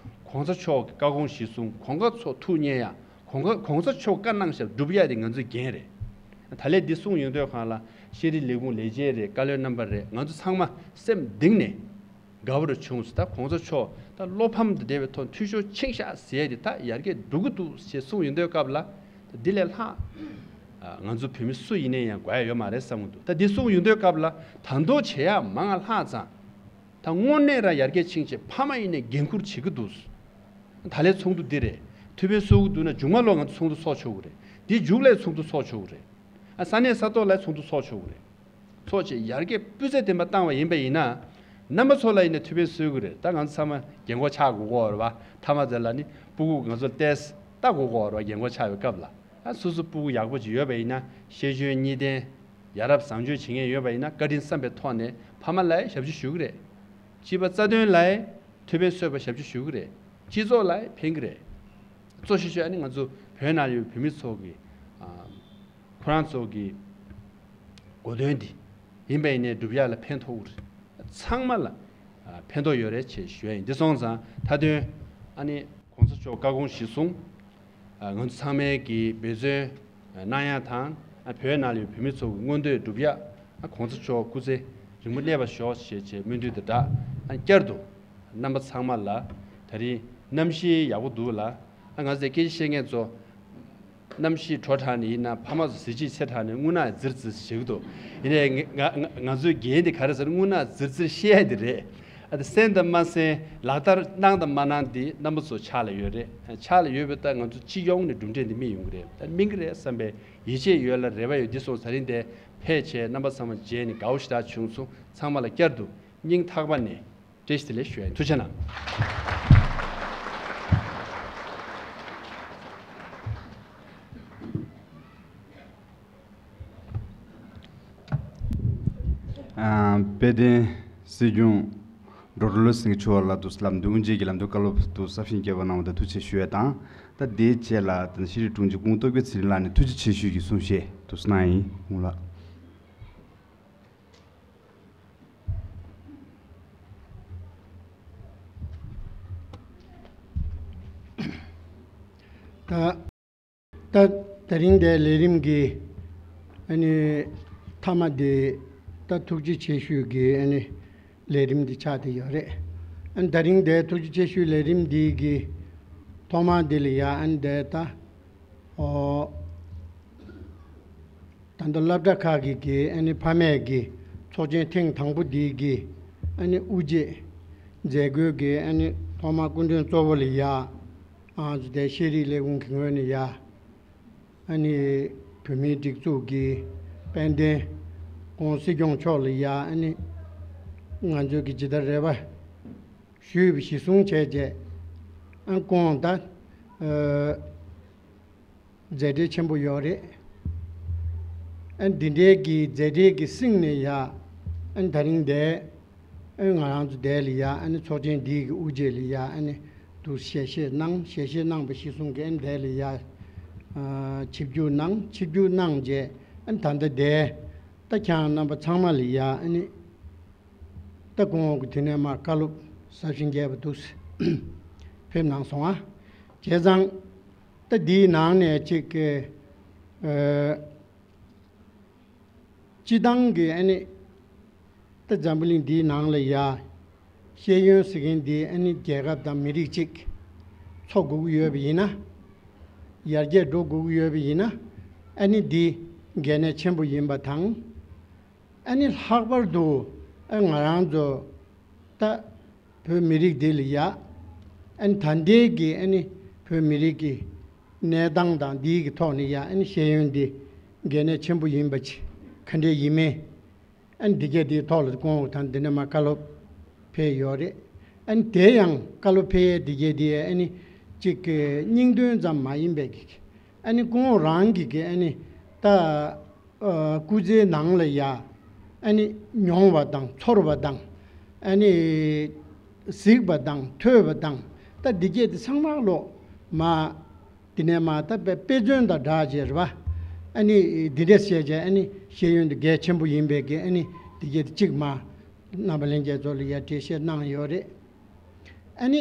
གོང་ས་མཆོག་གི་བཀའ་དགོངས་གཞིར་བཟུང་། གོང་ས་མཆོག་ཐུགས་མཉེས་ཡ། གོང་ས་གོང་ས་མཆོག་བཀའ་གནང་བཞག་སྒྲུབ་ཡ་དེ་ང་ཚོའི་འགན་རེད། ད་ལན་འདི་གསུངས་ཡོང་དུས་སྒང་ལ་ཤེས་རིག་ལས་ཁུངས་ལས་བྱེད་རེད། བཀའ་བློན་རྣམ་པ་རེད། ང་ཚོ་ཚང་མ་སེམས་གཏིང་ནས་དགའ་པོ་རུ་བྱུང་སོང་། ད་གོང་ས་མཆོག་ད་བློ་ཕམ་དང་འབྲེལ་བའི་ཐོག་འཐུས་ཤོར་ཕྱིན་ཤག་ཟེར་ཡ་དེ་ད་ཡར་རྒྱས་འགྲོ་གི་འདུག་ཞེས་གསུངས་ཡོང་དུས་སྐབས་ལ། ད་འདི་ལས་ལྷག་ང་ཚོ་བོད་མི་སུ་ཡིན་ནའི་ཡང་དགོས་ཡ་ཡོད་མ་རེད་བསམ་གྱི་འདུག་ད་འདི་གསུངས་ཡོང་དུས་སྐབས་ལ་ད་དུང་བྱེད་ཡ་མང་ང་ལྷག་ཙང་། ད་དངོས་གནས་རང་ཡར་རྒྱས་ཕྱིན་བྱས་ཕ་མ་ཡིན་ནའི་འགན་འཁུར་བྱེད་ཀྱི་འདུག་ད་ལན་ཚོགས་འདུ་འདི་རེད། ཐུགས་ཕན་གསོས་ཀྱི་འདུག་ན་མཇུག་མ་ལོ་ང་ཚོ་ཚོགས་འདུ་ཚོགས་ཆོག་གི་རེད། འདི་མཇུག་ལ་ཚོགས་འདུ་ཚོགས་ཆོག་གི་རེད། ཨ་ས་གནས་ས་ཐོག་ལ་ཚོགས་འདུ་ཚོགས་ཆོག་གི་རེད། ཚོགས་བྱས་ཡར་རྒྱས་སྤུས་ཚད་ལྡན་པ་བཏང་བ་ཡིན་པ་ཡིན་ན། རྣམ་པ་ཚོ་ལ་ཡིན་ན་ཐུགས་ཕན་གསོས་ཀྱི་རེད། ད་ང་ཚོ་ཚང་མ་རྒན་གོག་ཆགས་དགོས་ཀྱི་ཡོད་རེད་བ། ཐ་མ་དེ་ལ་ནི་སྤུ་གུ་ང་ཚོ་ལ་ཏོག་ཙམ་ལྟ་དགོས་ཀྱི་ཡོད་རེད་བ། རྒན་གོག་ཆགས་པའི་སྐབས་ལ། ཨ་སོ་སོ་སྤུ་གུ་ཡག་པོ་ཅིག་ཡོད་པ་ཡིན་ན། ཤེས་འཇོན་གཉིས་ལྡན། ཡ་རབས་བཟང་སྤྱོད་བྱེད་མཁན་ཡོད་པ་ཡིན་ན། བཀའ་དྲིན་བསམ་པའི་ཐོག་ནས་ཕ་མ་ལ་ཞབས་ཕྱི་ཞུ་གི་རེད། སྤྱི་པ་རྩ་དོན་ལ་ཐུགས་ཕན་གསོས་པ་ཞབས་ཕྱི་ཞུ་གི་རེད། སྤྱི་ཚོགས་ལ་ཕན་གི་རེད། གཙོ་ཆེ་ཤོས་ཨ་ནི་ང་ཚོ་བོད་ནང་ཡོད་བོད་མི་ཚོ་གི། ཨ། ཁོ་རང་ཚོ་གི་གོ་དོན་འདི་ཡིན་པ་ཡིན་ནའི་སྒྲུབ་ཡ་ལ་ཕན་ཐོགས་རེད། ཚང་མ་ལ་ཕན་ཐོགས་ཡོད་རེད་ཅེས་ཞུ་ཡ་ཡིན། འདི་སོང་ཙང་མཐའ་དོན་ཨ་ནི་གོང་ས་མཆོག་བཀའ་དགོངས་གཞིར་བཟུང་། ང་ཚོ་ཚང་མས་ཀྱི་འབད་བརྩོན་གནང་ཡ་དང་། བོད་ནང་ལ་ཡོད་བོད་མི་ཚོ་གི་མངོན་འདོད་སྒྲུབ་ཡ། གོང་ས་མཆོག་སྐུ་ཚེ་རིང་པོ་གནས་པར་ཤོག་ཅེས་ཅེས་སྨོན་འདུན་དང་སྦྲགས། བསྐྱར་དུ་རྣམ་པ་ཚང་མ་ལ་ད་རིང་གནམ་གཤིས་ཡག་པོ་འདུག་ལ། ང་ཚོས་སྐད་ཆ་བཤད་མཁན་ཚོ། གནམ་གཤིས་དྲོ་དྲགས་ནས་ཡིན་ན་ཕ་མ་ཚོ་གཟི་བརྗིད་ཆེ་དྲགས་ནས་རྔུལ་ནག་ཛིར་ཛིར་བྱེད་ཀྱི་འདུག་ཡིན་ནའི་ང་ང་ང་ཚོའི་འགན་དེ་ག་རེ་ཟེར། རྔུལ་ནག་ཛིར་ཛིར་བཤད་ཡ་དེ་རེད། ཨ་དེ་གསན་དང་མ་གསན། ལག་བསྟར་གནང་དང་མ་གནང་དེ་རྣམ་པ་ཚོ་ཕྱག་ལ་ཡོད་རེད། ཕྱག་ལ་ཡོད་པའི་ད་ང་ཚོ་སྤྱི་ཡོངས་ནས་གྲུབ་འབྲས་འདི་སྨིན་ཡོང་གི་རེད། ད་སྨིན་གི་རེད་བསམ་པའི་ཡིད་ཆེས་ཡོད་ལ་རེ་བ་ཡོད། འདི་སོང་ད་རིང་དེ་ཕེབས་བྱས་རྣམ་པ་ཚང་མ་མཇལ་ནས་དགའ་བོ་ཞེ་དྲག་བྱུང་སོང་། ཚང་མ་ལ་བསྐྱར་དུ་སྙིང་ཐག་པ་ནས་བཀྲ་ཤིས་བདེ་ལེགས་ཞུ་ཡ་ཡིན། ཐུགས་རྗེ་གནང་། ཨ། དཔལ་ལྡན་སྲིད་སྐྱོང་ཌོག་ཊར་བློ་བཟང་སེང་གེ་མཆོག་ལ་དུ་ལམ་སྟོན་དབུ་འབྱེད་ཀྱི་ལམ་སྟོན་བཀའ་སློབ་དུ་གསར་བཞེངས་རྒྱས་པ་གནང་བ་དེ་ཐུགས་རྗེ་ཆེ་ཞུ་ཡ་དང་། ད་དེའི་རྗེས་ལ་ད་ཤེས་རིག་དྲུང་ཆེ་སྐུ་ངོ་སྟོབས་རྒྱལ་ཚེ་རིང་ལགས་ནས་ཐུགས་རྗེ་ཆེ་ཞུ་ཡི་གསུང་བཤད་དུ་གནང་ཡིན། སྐུ་ངོ་ལགས། ད་ད་ད་རིང་འདིའི་ལས་རིམ་གྱི་ཨ་ནི་མཐའ་མ་དེ་ད་ཐུགས་རྗེ་ཆེ་ཞུ་གི་ཨ་ནི་ལས་རིམ་འདི་ཆགས་བསྡད་ཡོད་རེད། ཨ་ནི་ད་རིང་འདིའི་ཐུགས་རྗེ་ཆེ་ཞུའི་ལས་རིམ་འདི་གི་ཐོག་མ་འདི་ལ་ཡ་ཨ་ནི་འདི་ད་ཨོ། ད་ལྟ་སློབ་གྲྭ་ཁག་གི་གི་ཨ་ནི་ཕ་མས་གི་ཚོགས་ཆེན་ཐེངས་དང་པོ་འདི་གི་ཨ་ནི་དབུ་འབྱེད་མཛད་སྒོའི་གི་ཨ་ནི་ཐོག་མ་སྐུ་མགྲོན་གཙོ་བོ་ལ་ཡ། ཨ་ཙི་དེ་ཤེས་རིག་ལས་ཁུངས་ཀྱི་ངོས་ནས་ཡ། ཨ་ནི་བོད་མིའི་སྒྲིག་འཛུགས་ཀྱི་དཔལ་ལྡན་ཁོང་སྲིད་སྐྱོང་མཆོག་ལ་ཡ་ཨ་ནི་ང་ཚོའི་གི་ཇི་ལྟར་རེ་བ་ཞུས་པ་གཞིར་བཟུང་བྱས་རྗེས། ཨ་ཁོང་ད་ ཨ་མཛད་བྲེལ་ཆེན་པོ་ཡོད་རེད། ཨ་འདི་འདྲའི་གི་མཛད་བྲེལ་གི་གསེང་ནས་ཡ། ཨ་ད་རིང་འདིར་ཨ་ང་རང་ཚོ་འདིར་ལ་ཡ། ཨ་ནི་ཚོགས་ཆེན་འདིའི་གི་དབུ་འབྱེད་ལ་ཡ། ཨ་ནི་འདུག་ཞལ་བཞེས་གནང་། ཞལ་བཞེས་གནང་བ་གཞིར་བཟུང་གི་ཨ་ནི་འདིར་ལ་ཡ། ཨ་ཆིབས་བསྒྱུར་གནང་། ཆིབས་བསྒྱུར་གནང་རྗེས་ཨ་ནི་ད་ལྟ་འདིར་ད་ཁྱེད་རྣམ་པ་ཚང་མ་ལ་ཡ། ཨ་ནི་ད་སྐུ་ངོ་གི་དེ་ནས་མར་བཀའ་སློབ་ཟབ་ཞིང་རྒྱས་པ་འདུག་སེ་ཕེབས་གནང་སོང་ཨ། བྱས་ཙང་ད་འདིའི་ནང་ནས་ཅིག་གི་ཨ་སྤྱི་བཏང་གི་ཨ་ནི་ད་འཛམ་བུ་གླིང་འདིའི་ནང་ལ་ཡ། ཤེས་ཡོན་ཟེར་མཁན་འདི་ཨ་ནི་རྒྱལ་ཁབ་དང་མི་རིགས་གཅིག་འཚོ་དགོས་ཀྱི་ཡོད་པ་ཡིན་ན། ཡར་རྒྱས་འགྲོ་དགོས་ཀྱི་ཡོད་པ་ཡིན་ན། ཨ་ནི་འདི་གལ་གནད་ཆེན་པོ་ཡིན་པ་དང་། ཨ་ནི་ལྷག་པར་དུ་ཨ་ང་རང་ཚོ་ད་བོད་མི་རིགས་འདི་ལ་ཡ། ཨ་ནི་ད་ལྟའི་གི་ཨ་ནི་བོད་མི་རིགས་ཀྱི་གནས་སྟངས་དང་འདིའི་གི་ཐོག་ནས་ཡ། ཨ་ནི་ཤེས་ཡོན་འདི་གལ་གནད་ཆེན་པོ་ཡིན་པ་ཅིག་ག་འདྲས་ཡིན་མིན། ཨ་ནི་འདི་གས་འདིའི་ཐོག་ལ་སྐུ་ངོ་དང་འདི་ནས་མར་བཀའ་སློབ་ཕེབས་ཡོད་རེད། ཨ་ནི་དེ་ཡང་བཀའ་སློབ་ཕེབས་ཡས་འདི་གས་འདི་ཨ་ནི་གཅིག་གི་སྙིང་དོན་ཙམ་མ་ཡིན་པའི་གི། ཨ་ནི་སྐུ་ངོ་རང་གི་གི་ཨ་ནི་ད་ཨ་སྐུ་ཚེའི་ནང་ལ་ཡ། ཨ་ནི་མྱོང་བ་དང་ཚོར་བ་དང་། ཨ་ནི་གཟིགས་པ་དང་ཐོས་པ་དང་། ད་འདི་གས་འདི་ཚང་མ་ལོ་མ། དེ་ནས་མར་ད་དཔེ་དཔེ་མཚོན་དང་སྦྲགས་བྱས་རེད་པ། ཨ་ནི་འདི་འདྲས་བཤད་བྱས། ཨ་ནི་ཤེས་ཡོན་འདི་གལ་ཆེན་པོ་ཡིན་པའི་གི་ཨ་ནི་འདི་གས་འདི་གཅིག་མར་རྣམ་པ་ལྷན་རྒྱས་ཚོ་ལ་ཡ་འགྲེལ་བཤད་གནང་ཡོད་རེད། ཨ་ནི་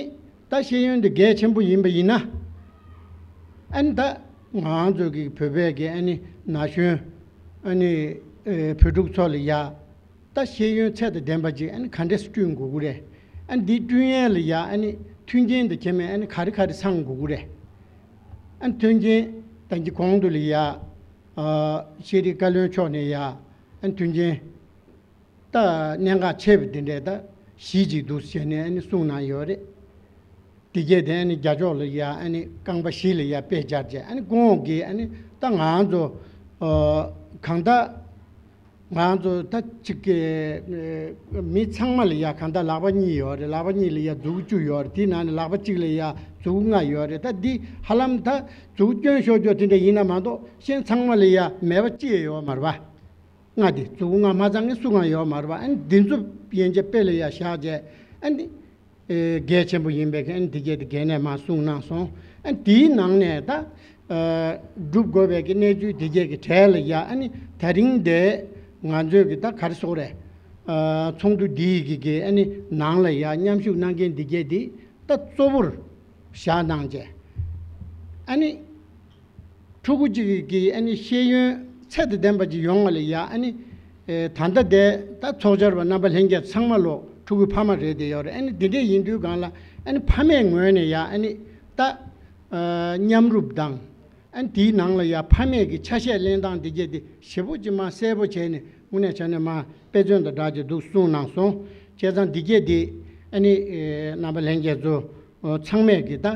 ད་ཤེས་ཡོན་འདི་གལ་ཆེན་པོ་ཡིན་པ་ཡིན་ན། ཨ་ནི་ད་ང་རང་ཚོ་གི་བོད་པའི་གི་ཨ་ནི་ན་གཞོན་ཨ་ནི་ཨེ་བོད་ཕྲུག་ཚོ་ལ་ཡ། ད་ཤེས་ཡོན་ཚད་དང་ལྡན་པ་ཅིག་ཨ་ནི་ག་འདྲས་སེ་བསྐྲུན་དགོས་ཀྱི་རེད། ཨ་ནི་འདི་བསྐྲུན་ཡས་ལ་ཡ། ཨ་ནི་མཐུན་རྐྱེན་དང་ཁྱད་མེད་ཨ་ནི་ག་རེ་ག་རེ་ཚང་དགོས་ཀྱི་རེད། ཨ་ནི་མཐུན་རྐྱེན་ད་གིན་གོང་དུ་ལ་ཡ། ཨ་ཤེས་རིག་བཀའ་བློན་མཆོག་ནས་ཡ། ཨ་ནི་མཐུན་རྐྱེན་ད་གནད་འགག་ཆེ་བ་འདི་འདྲས་ད་བཞི་ཅིག་འདུག་ཟེར་ནས་ཨ་ནི་གསུངས་གནང་ཡོད་རེད། དེ་གས་དེ་ཨ་ནི་རྒྱ་ཕྱོགས་ལ་ཡ། ཨ་ནི་རྐང་པ་བཞི་ལ་ཡ་དཔེ་སྦྱར་བྱས། ཨ་ནི་སྐུ་ངོ་གིས་ཨ་ནི་ད་ང་ཚོ་ཨ་གང་ལྟར་ང་ཚོ་ད་གཅིག་གི་ཨ་མི་ཚང་མ་ལ་ཡ་གང་ལྟར་ལག་པ་གཉིས་ཡོད་རེད། ལག་པ་གཉིས་ལ་ཡ་མཛུབ་གུ་བཅུ་ཡོད་རེད། དེའི་ནང་ནས་ལག་པ་གཅིག་ལ་ཡ་མཛུབ་གུ་ལྔ་ཡོད་རེད། ད་འདི་ཧ་ལམ་ད་མཛུབ་གུ་སྐྱོན་ཤོར་ཤོར་དེ་འདྲ་ཡིན་ན་མ་གཏོགས་གཞན་ཚང་མ་ལ་ཡ་མེད་པ་ཅི་ཡང་ཡོད་མ་རེད་པ། ལྔ་དེ་མཛུབ་གུ་ལྔ་མ་ཚང་ངེས་སུ་གང་ཡོད་མ་རེད་པ། ཨ་ནི་འདི་ཚོ་ཡན་ཆད་དཔེ་ལ་ཡ་བཞག་བྱས། ཨ་ནི་ཨེ་གལ་ཆེན་པོ་ཡིན་པའི་གི་ཨ་ནི་དེ་གས་དེ་གལ་གནད་མར་གསུངས་གནང་སོང་། ཨ་ནི་དེའི་ནང་ནས་ད་ཨ་སྒྲུབ་དགོས་པའི་གི་གནས་ཚུལ་དེ་གས་ཀྱི་གྲས་ལ་ཡ། ཨ་ནི་ད་རིང་འདི་ང་ཚོས་གི་ད་ག་རེ་ཟེར་དགོས་རེད། ཨ་ཚོགས་འདུ་འདིའི་གི་གི་ཨ་ནི་ནང་ལ་ཡ་མཉམ་ཞུགས་གནང་མཁན་དེ་གས་དེ་ད་གཙོ་བོར་བཞག་གནང་བྱས། ཨ་ནི་ཕྲུ་གུ་གཅིག་གི་ཨ་ནི་ཤེས་ཡོན་ཚད་དང་ལྡན་པ་ཅིག་ཡོང་བ་ལ་ཡ། ཨ་ནི་ཨེ་ད་ལྟ་དེ་ད་ཚོགས་བཅར་བ་རྣམ་པ་ལྷན་རྒྱས་ཚང་མ་ལོ་ཕྲུ་གུའི་ཕ་མ་རེད་བསྡད་ཡོད་རེད། ཨ་ནི་དེ་འདྲས་ཡིན་དུས་སྒང་ལ་ཨ་ནི་ཕ་མའི་ངོས་ནས་ཡ། ཨ་ནི་ད་ཨ་མཉམ་རུབ་དང་། ཨ་ནི་དེའི་ནང་ལ་ཡ་ཕ་མས་ཀྱི་ཆ་ཤས་ལེན་སྟངས་དེ་གས་དེ་ཞེ་པོ་ཅིག་མར་གསལ་པོ་བྱས་ནས་དངོས་གནས་བྱས་ནས་མར་དཔེ་མཚོན་དང་སྦྲགས་ཀྱི་འདུག་གསུངས་གནང་སོང་། བྱས་ཙང་འདི་གས་དེ་ཨ་ནི་ཨེ་རྣམ་པ་ལྷན་རྒྱས་ཚོ་ཨོ་ཚང་མས་ཀྱི་ད་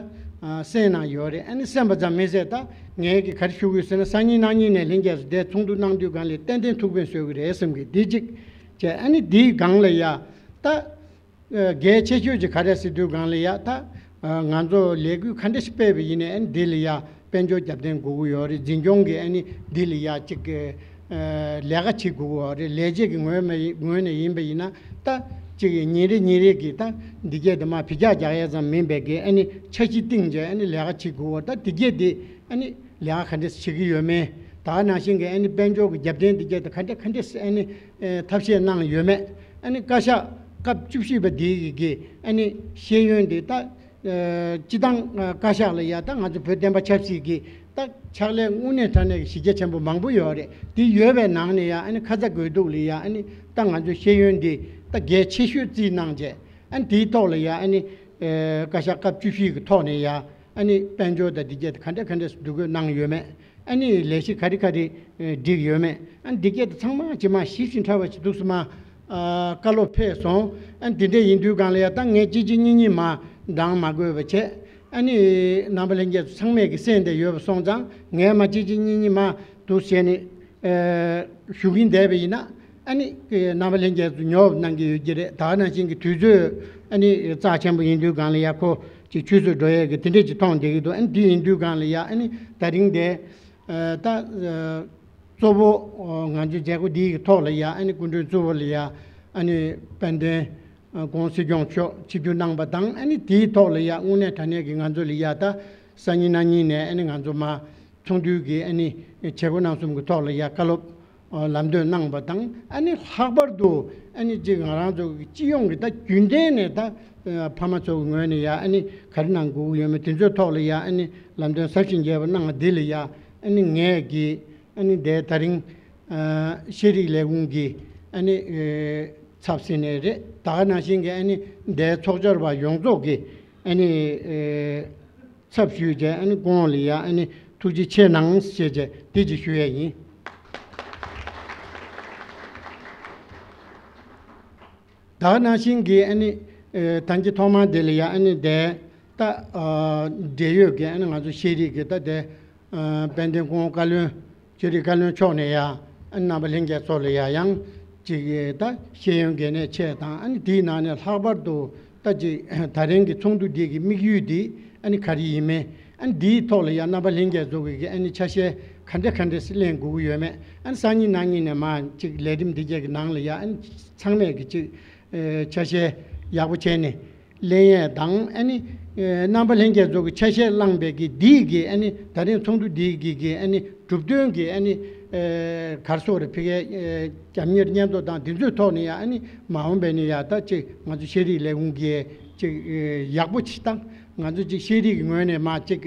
ཨ་གསན་གནང་ཡོད་རེད། ཨ་ནི་གསན་པ་ཙམ་མིན་ཟེར། ད་ངས་ཀྱི་ག་རེ་ཞུ་དགོས་ཟེར་ན། སང་ཉིན་གནངས་ཉིན་ནས་ལྷན་རྒྱས་ཚོ་དེ་ཚོགས་འདུ་གནང་དུས་སྒང་ལ་ཏན་ཏན་ཐུགས་ཕན་གསོས་ཀྱི་རེད་བསམ་གི། འདི་གཅིག་བྱས། ཨ་ནི་འདིའི་སྒང་ལ་ཡ་ད་ཨ་གལ་ཆེ་ཤོས་ཅིག་ག་རེ་ཟེར་དུས་སྒང་ལ་ཡ། ད་ཨ་ང་ཚོ་ལས་འགུལ་ག་འདྲ་ཞིག་སྤེལ་བ་ཡིན་ནའི་ཨ་ནི་འདི་ལ་ཡ་དཔལ་འབྱོར་རྒྱབ་རྟེན་དགོས་ཀྱི་ཡོད་རེད། འཛིན་སྐྱོང་གི་ཨ་ནི་འདི་ལ་ཡ་ཅིག་གི་ཨ་ལས་ཀ་བྱེད་དགོས་ཀྱི་ཡོད་རེད། ལས་བྱེད་ཀྱི་ངོས་མ་ཡིན་ངོས་ནས་ཡིན་པ་ཡིན་ན། ད་ཅིག་ཉིན་རེ་ཉིན་རེ་གི་ད་འདི་གས་དེ་མར་འཕེལ་རྒྱས་རྒྱག་ཡས་ཙམ་མིན་པའི་གི་ཨ་ནི་འཆར་གཞི་བཏིང་བྱས་ཨ་ནི་ལས་ཀ་བྱེད་དགོས་ཀྱི་ཡོད། ད་འདི་གས་དེ་ཨ་ནི་ལས་ཀ་ག་འདྲས་བྱེད་ཀྱི་ཡོད་མེད། ད་ག་ནང་བཞིན་གྱི་ཨ་ནི་དཔལ་འབྱོར་གྱི་རྒྱབ་རྟེན་འདི་གས་དེ་ག་འདྲས་ག་འདྲས་ཨ་ནི་ཨེ་ཐབས་ཤེས་གནང་ཡོད་མེད། ཨ་ནི་བཀའ་ཤག་སྐབས་བཅུ་བཞི་པ་འདི་གི་གི་ཨ་ནི་ཤེས་ཡོན་འདི་ད་ཨེ་སྤྱི་བཏང་ཨ་བཀའ་ཤག་ལ་ཡ། ད་ང་ཚོ་བོད་བསྟན་པ་ཆབ་སྲིད་ཀྱི་ད་ཕྱག་ལས་དངོས་གནས་དྲང་གནས་ཀྱི་གཞི་རྒྱ་ཆེན་པོ་མང་པོ་ཡོད་རེད། འདི་ཡོད་པའི་ནང་ནས་ཡ། ཨ་ནི་ཁ་ཚ་དགོས་གཏུགས་ལ་ཡ། ཨ་ནི་ད་ང་ཚོ་ཤེས་ཡོན་འདི་ད་གལ་ཆེ་ཤོས་བརྩིས་གནང་བྱས། ཨ་ནི་དེའི་ཐོག་ལ་ཡ། ཨ་ནི་ཨེ་བཀའ་ཤག་སྐབས་བཅུ་བཞི་གི་ཐོག་ནས་ཡ། ཨ་ནི་དཔལ་འབྱོར་དང་འདི་གས་དེ་ག་འདྲས་ག་འདྲས་སེ་འདུ་འགོད་གནང་ཡོད་མེད། ཨ་ནི་ལས་གཞི་ག་རེ་ག་རེ་ཨེ་སྒྲིག་ཡོད་མེད། ཨ་ནི་འདི་གས་དེ་ཚང་མ་ཇི་མ་ཞིབ་ཅིང་ཕྲ་བ་ཞིག་འདུག་སེ་མར་ཨ་བཀའ་སློབ་ཕེབས་སོང་། ཨ་ནི་འདི་འདྲས་ཡིན་དུས་སྒང་ལ་ཡ། ད་ངས་གཅིག་གཅིག་གཉིས་གཉིས་མར་བགྲང་མ་དགོས་པ་བྱས། ཨ་ནི་རྣམ་པ་ལྷན་རྒྱས་ཚོ་ཚང་མས་ཀྱི་གསན་བསྡད་ཡོད་པ་སོང་ཙང་། ངས་མར་གཅིག་གཅིག་གཉིས་གཉིས་མར་འདུག་བྱས་ནས་ཨེ་ཞུ་གིན་བསྡད་པ་ཡིན་ན། ཨ་ནི་རྣམ་པ་ལྷན་རྒྱས་ཚོ་ཉོབ་གནང་གི་ཡོད་ཀྱི་རེད། ད་ག་ནང་བཞིན་གྱི་དུས་ཚོད་ཨ་ནི་རྩ་ཆེན་པོ་ཡིན་དུས་སྒང་ལ་ཡ། ཁོ་ དེ་ཆུད་ཟོས་འགྲོ་ཡས་ཀྱི་དེ་འདྲས་ཅིག་མཐོང་བསྡད་ཀྱི་འདུག་ཨ་ནི་དེ་ཡིན་དུས་སྒང་ལ་ཡ་ཨ་ནི་ད་རིང་དེ་ད་གཙོ་བོ་ང་ཚོའི་མཛད་སྒོ་འདིའི་ཐོག་ལ་ཡ་ཨ་ནི་སྐུ་མགྲོན་གཙོ་བོ་ལ་ཡ་ཨ་ནི་དཔལ་ལྡན་༸གོང་ས་༸སྐྱོང་མཆོག་ཆིབས་བསྒྱུར་གནང་པ་དང་ཨ་ནི་དེའི་ཐོག་ལ་ཡ་དངོས་གནས་དྲང་གནས་ཀྱི་ང་ཚོ་ལ་ཡ་ད་སང་ཉིན་གནངས་ཉིན་ནས་ཨ་ནི་ང་ཚོ་མ་ཚོགས་འདུའི་གི་ཨ་ནི་བྱེད་སྒོ་རྣམ་གསུམ་གྱི་ཐོག་ལ་ཡ་བཀའ་སློབ་ལམ་སྟོན་གནང་པ་དང་ཨ་ནི་ལྷག་པར་དུ་ཨ་ནི་གཅིག་ང་རང་ཚོ་གི་སྤྱི་ཡོངས་ཀྱི་ད་རྒྱུན་ལྡན་ནས་ད་ཕ་མ་ཚོ་གི་ངོས་ནས་ཡ་ཨ་ནི་ག་རེ་གནང་དགོས་ཀྱི་ཡོད་མེད་དེ་ཚོའི་ཐོག་ལ་ཡ་ཨ་ནི་ལམ་སྟོན་ཟབ་ཞིང་རྒྱས་པ་གནང་བ་འདི་ལ་ཡ་ཨ་ནི་ངས་ཀྱི་ཨ་ནི་དེ་ད་རིང་ཤེས་རིག་ལས་ཁུངས་ཀྱི་ཨ་ནི་ཚབ་ཟིན་ནས་རེད། ད་ག་ནང་བཞིན་གྱི་ཨ་ནི་དེ་ཚོགས་བཅར་བ་ཡོངས་རྫོགས་ཀྱི་ཨ་ནི་ཚབ་ཞུས་བྱས་ཨ་ནི་ཁོང་ལ་ཡ་ཨ་ནི་ཐུགས་རྗེ་ཆེ་གནང་ཞེས་བྱས་འདི་ཅིག་ཞུ་ཡས་ཡིན། ད་ག་ནང་བཞིན་གྱི་ཨ་ནི་ད་གིན་ཐོག་མར་དེ་ལ་ཡ་ཨ་ནི་དེ་ད་འབྲེལ་ཡོད་ཀྱི་ཨ་ནི་ང་ཚོ་ཤེས་རིག་གི་ད་དེ་དཔལ་ལྡན་སྐུ་ངོ་བཀའ་བློན་ཤེས་རིག་བཀའ་བློན་མཆོག་ནས་ཡ་ཨ་ནི་རྣམ་པ་ལྷན་རྒྱས་ཚོ་ལ་ཡ་ཡང་ཅིག་ད་ཤེས་ཡོན་གལ་གནད་ཆེ་དང་ཨ་ནི་དེའི་ནང་ནས་ལྷག་པར་དུ་ད་ཅིག་ད་རིང་གི་ཚོགས་འདུ་འདི་གི་དམིགས་ཡུལ་འདི་ཨ་ནི་ག་རེ་ཡིན་མིན་ཨ་ནི་འདིའི་ཐོག་ལ་ཡ་རྣམ་པ་ལྷན་རྒྱས་ཚོ་གི་ཨ་ནི་ཆ་ཤས་ག་འདྲ་ག་འདྲ་སེ་ལེན་དགོས་ཀྱི་ཡོད་མེད་ཨ་ནི་སང་ཉིན་གནངས་ཉིན་ནས་མ་ཅིག་ལས་རིམ་འདི་གས་ཀྱི་ནང་ལ་ཡ་ཨ་ནི་ཚང་མས་ཀྱི་ཅིག་ཆ་ཤས་ཡག་པོ་བྱས་ནས་ལེན་ཡས་དང་ཨ་ནི་རྣམ་པ་ལྷན་རྒྱས་ཚོ་གི་ཆ་ཤས་བླངས་པའི་གི་འདིའི་གི་ཨ་ནི་ད་རིང་ཚོགས་འདུ་འདིའི་གི་གི་ཨ་ནི་གྲུབ་དོན་གྱི་ཨ་ནི་ག་རེ་ཟེར་དགོས་རེད། ཕ་གིའི་རྒྱབ་གཉེར་སྙན་ཐོ་དང་འདི་ཚོའི་ཐོག་ནས་ཡ་ཨ་ནི་མ་འོངས་པ་ནས་ཡ་ད་ཅིག་ང་ཚོ་ཤེས་རིག་ལས་ཁུངས་ཀྱིས་ཅིག་ཡག་པོ་ཅིག་བཏང་ང་ཚོ་ཅིག་ཤེས་རིག་གི་ངོས་ནས་མ་ཅིག་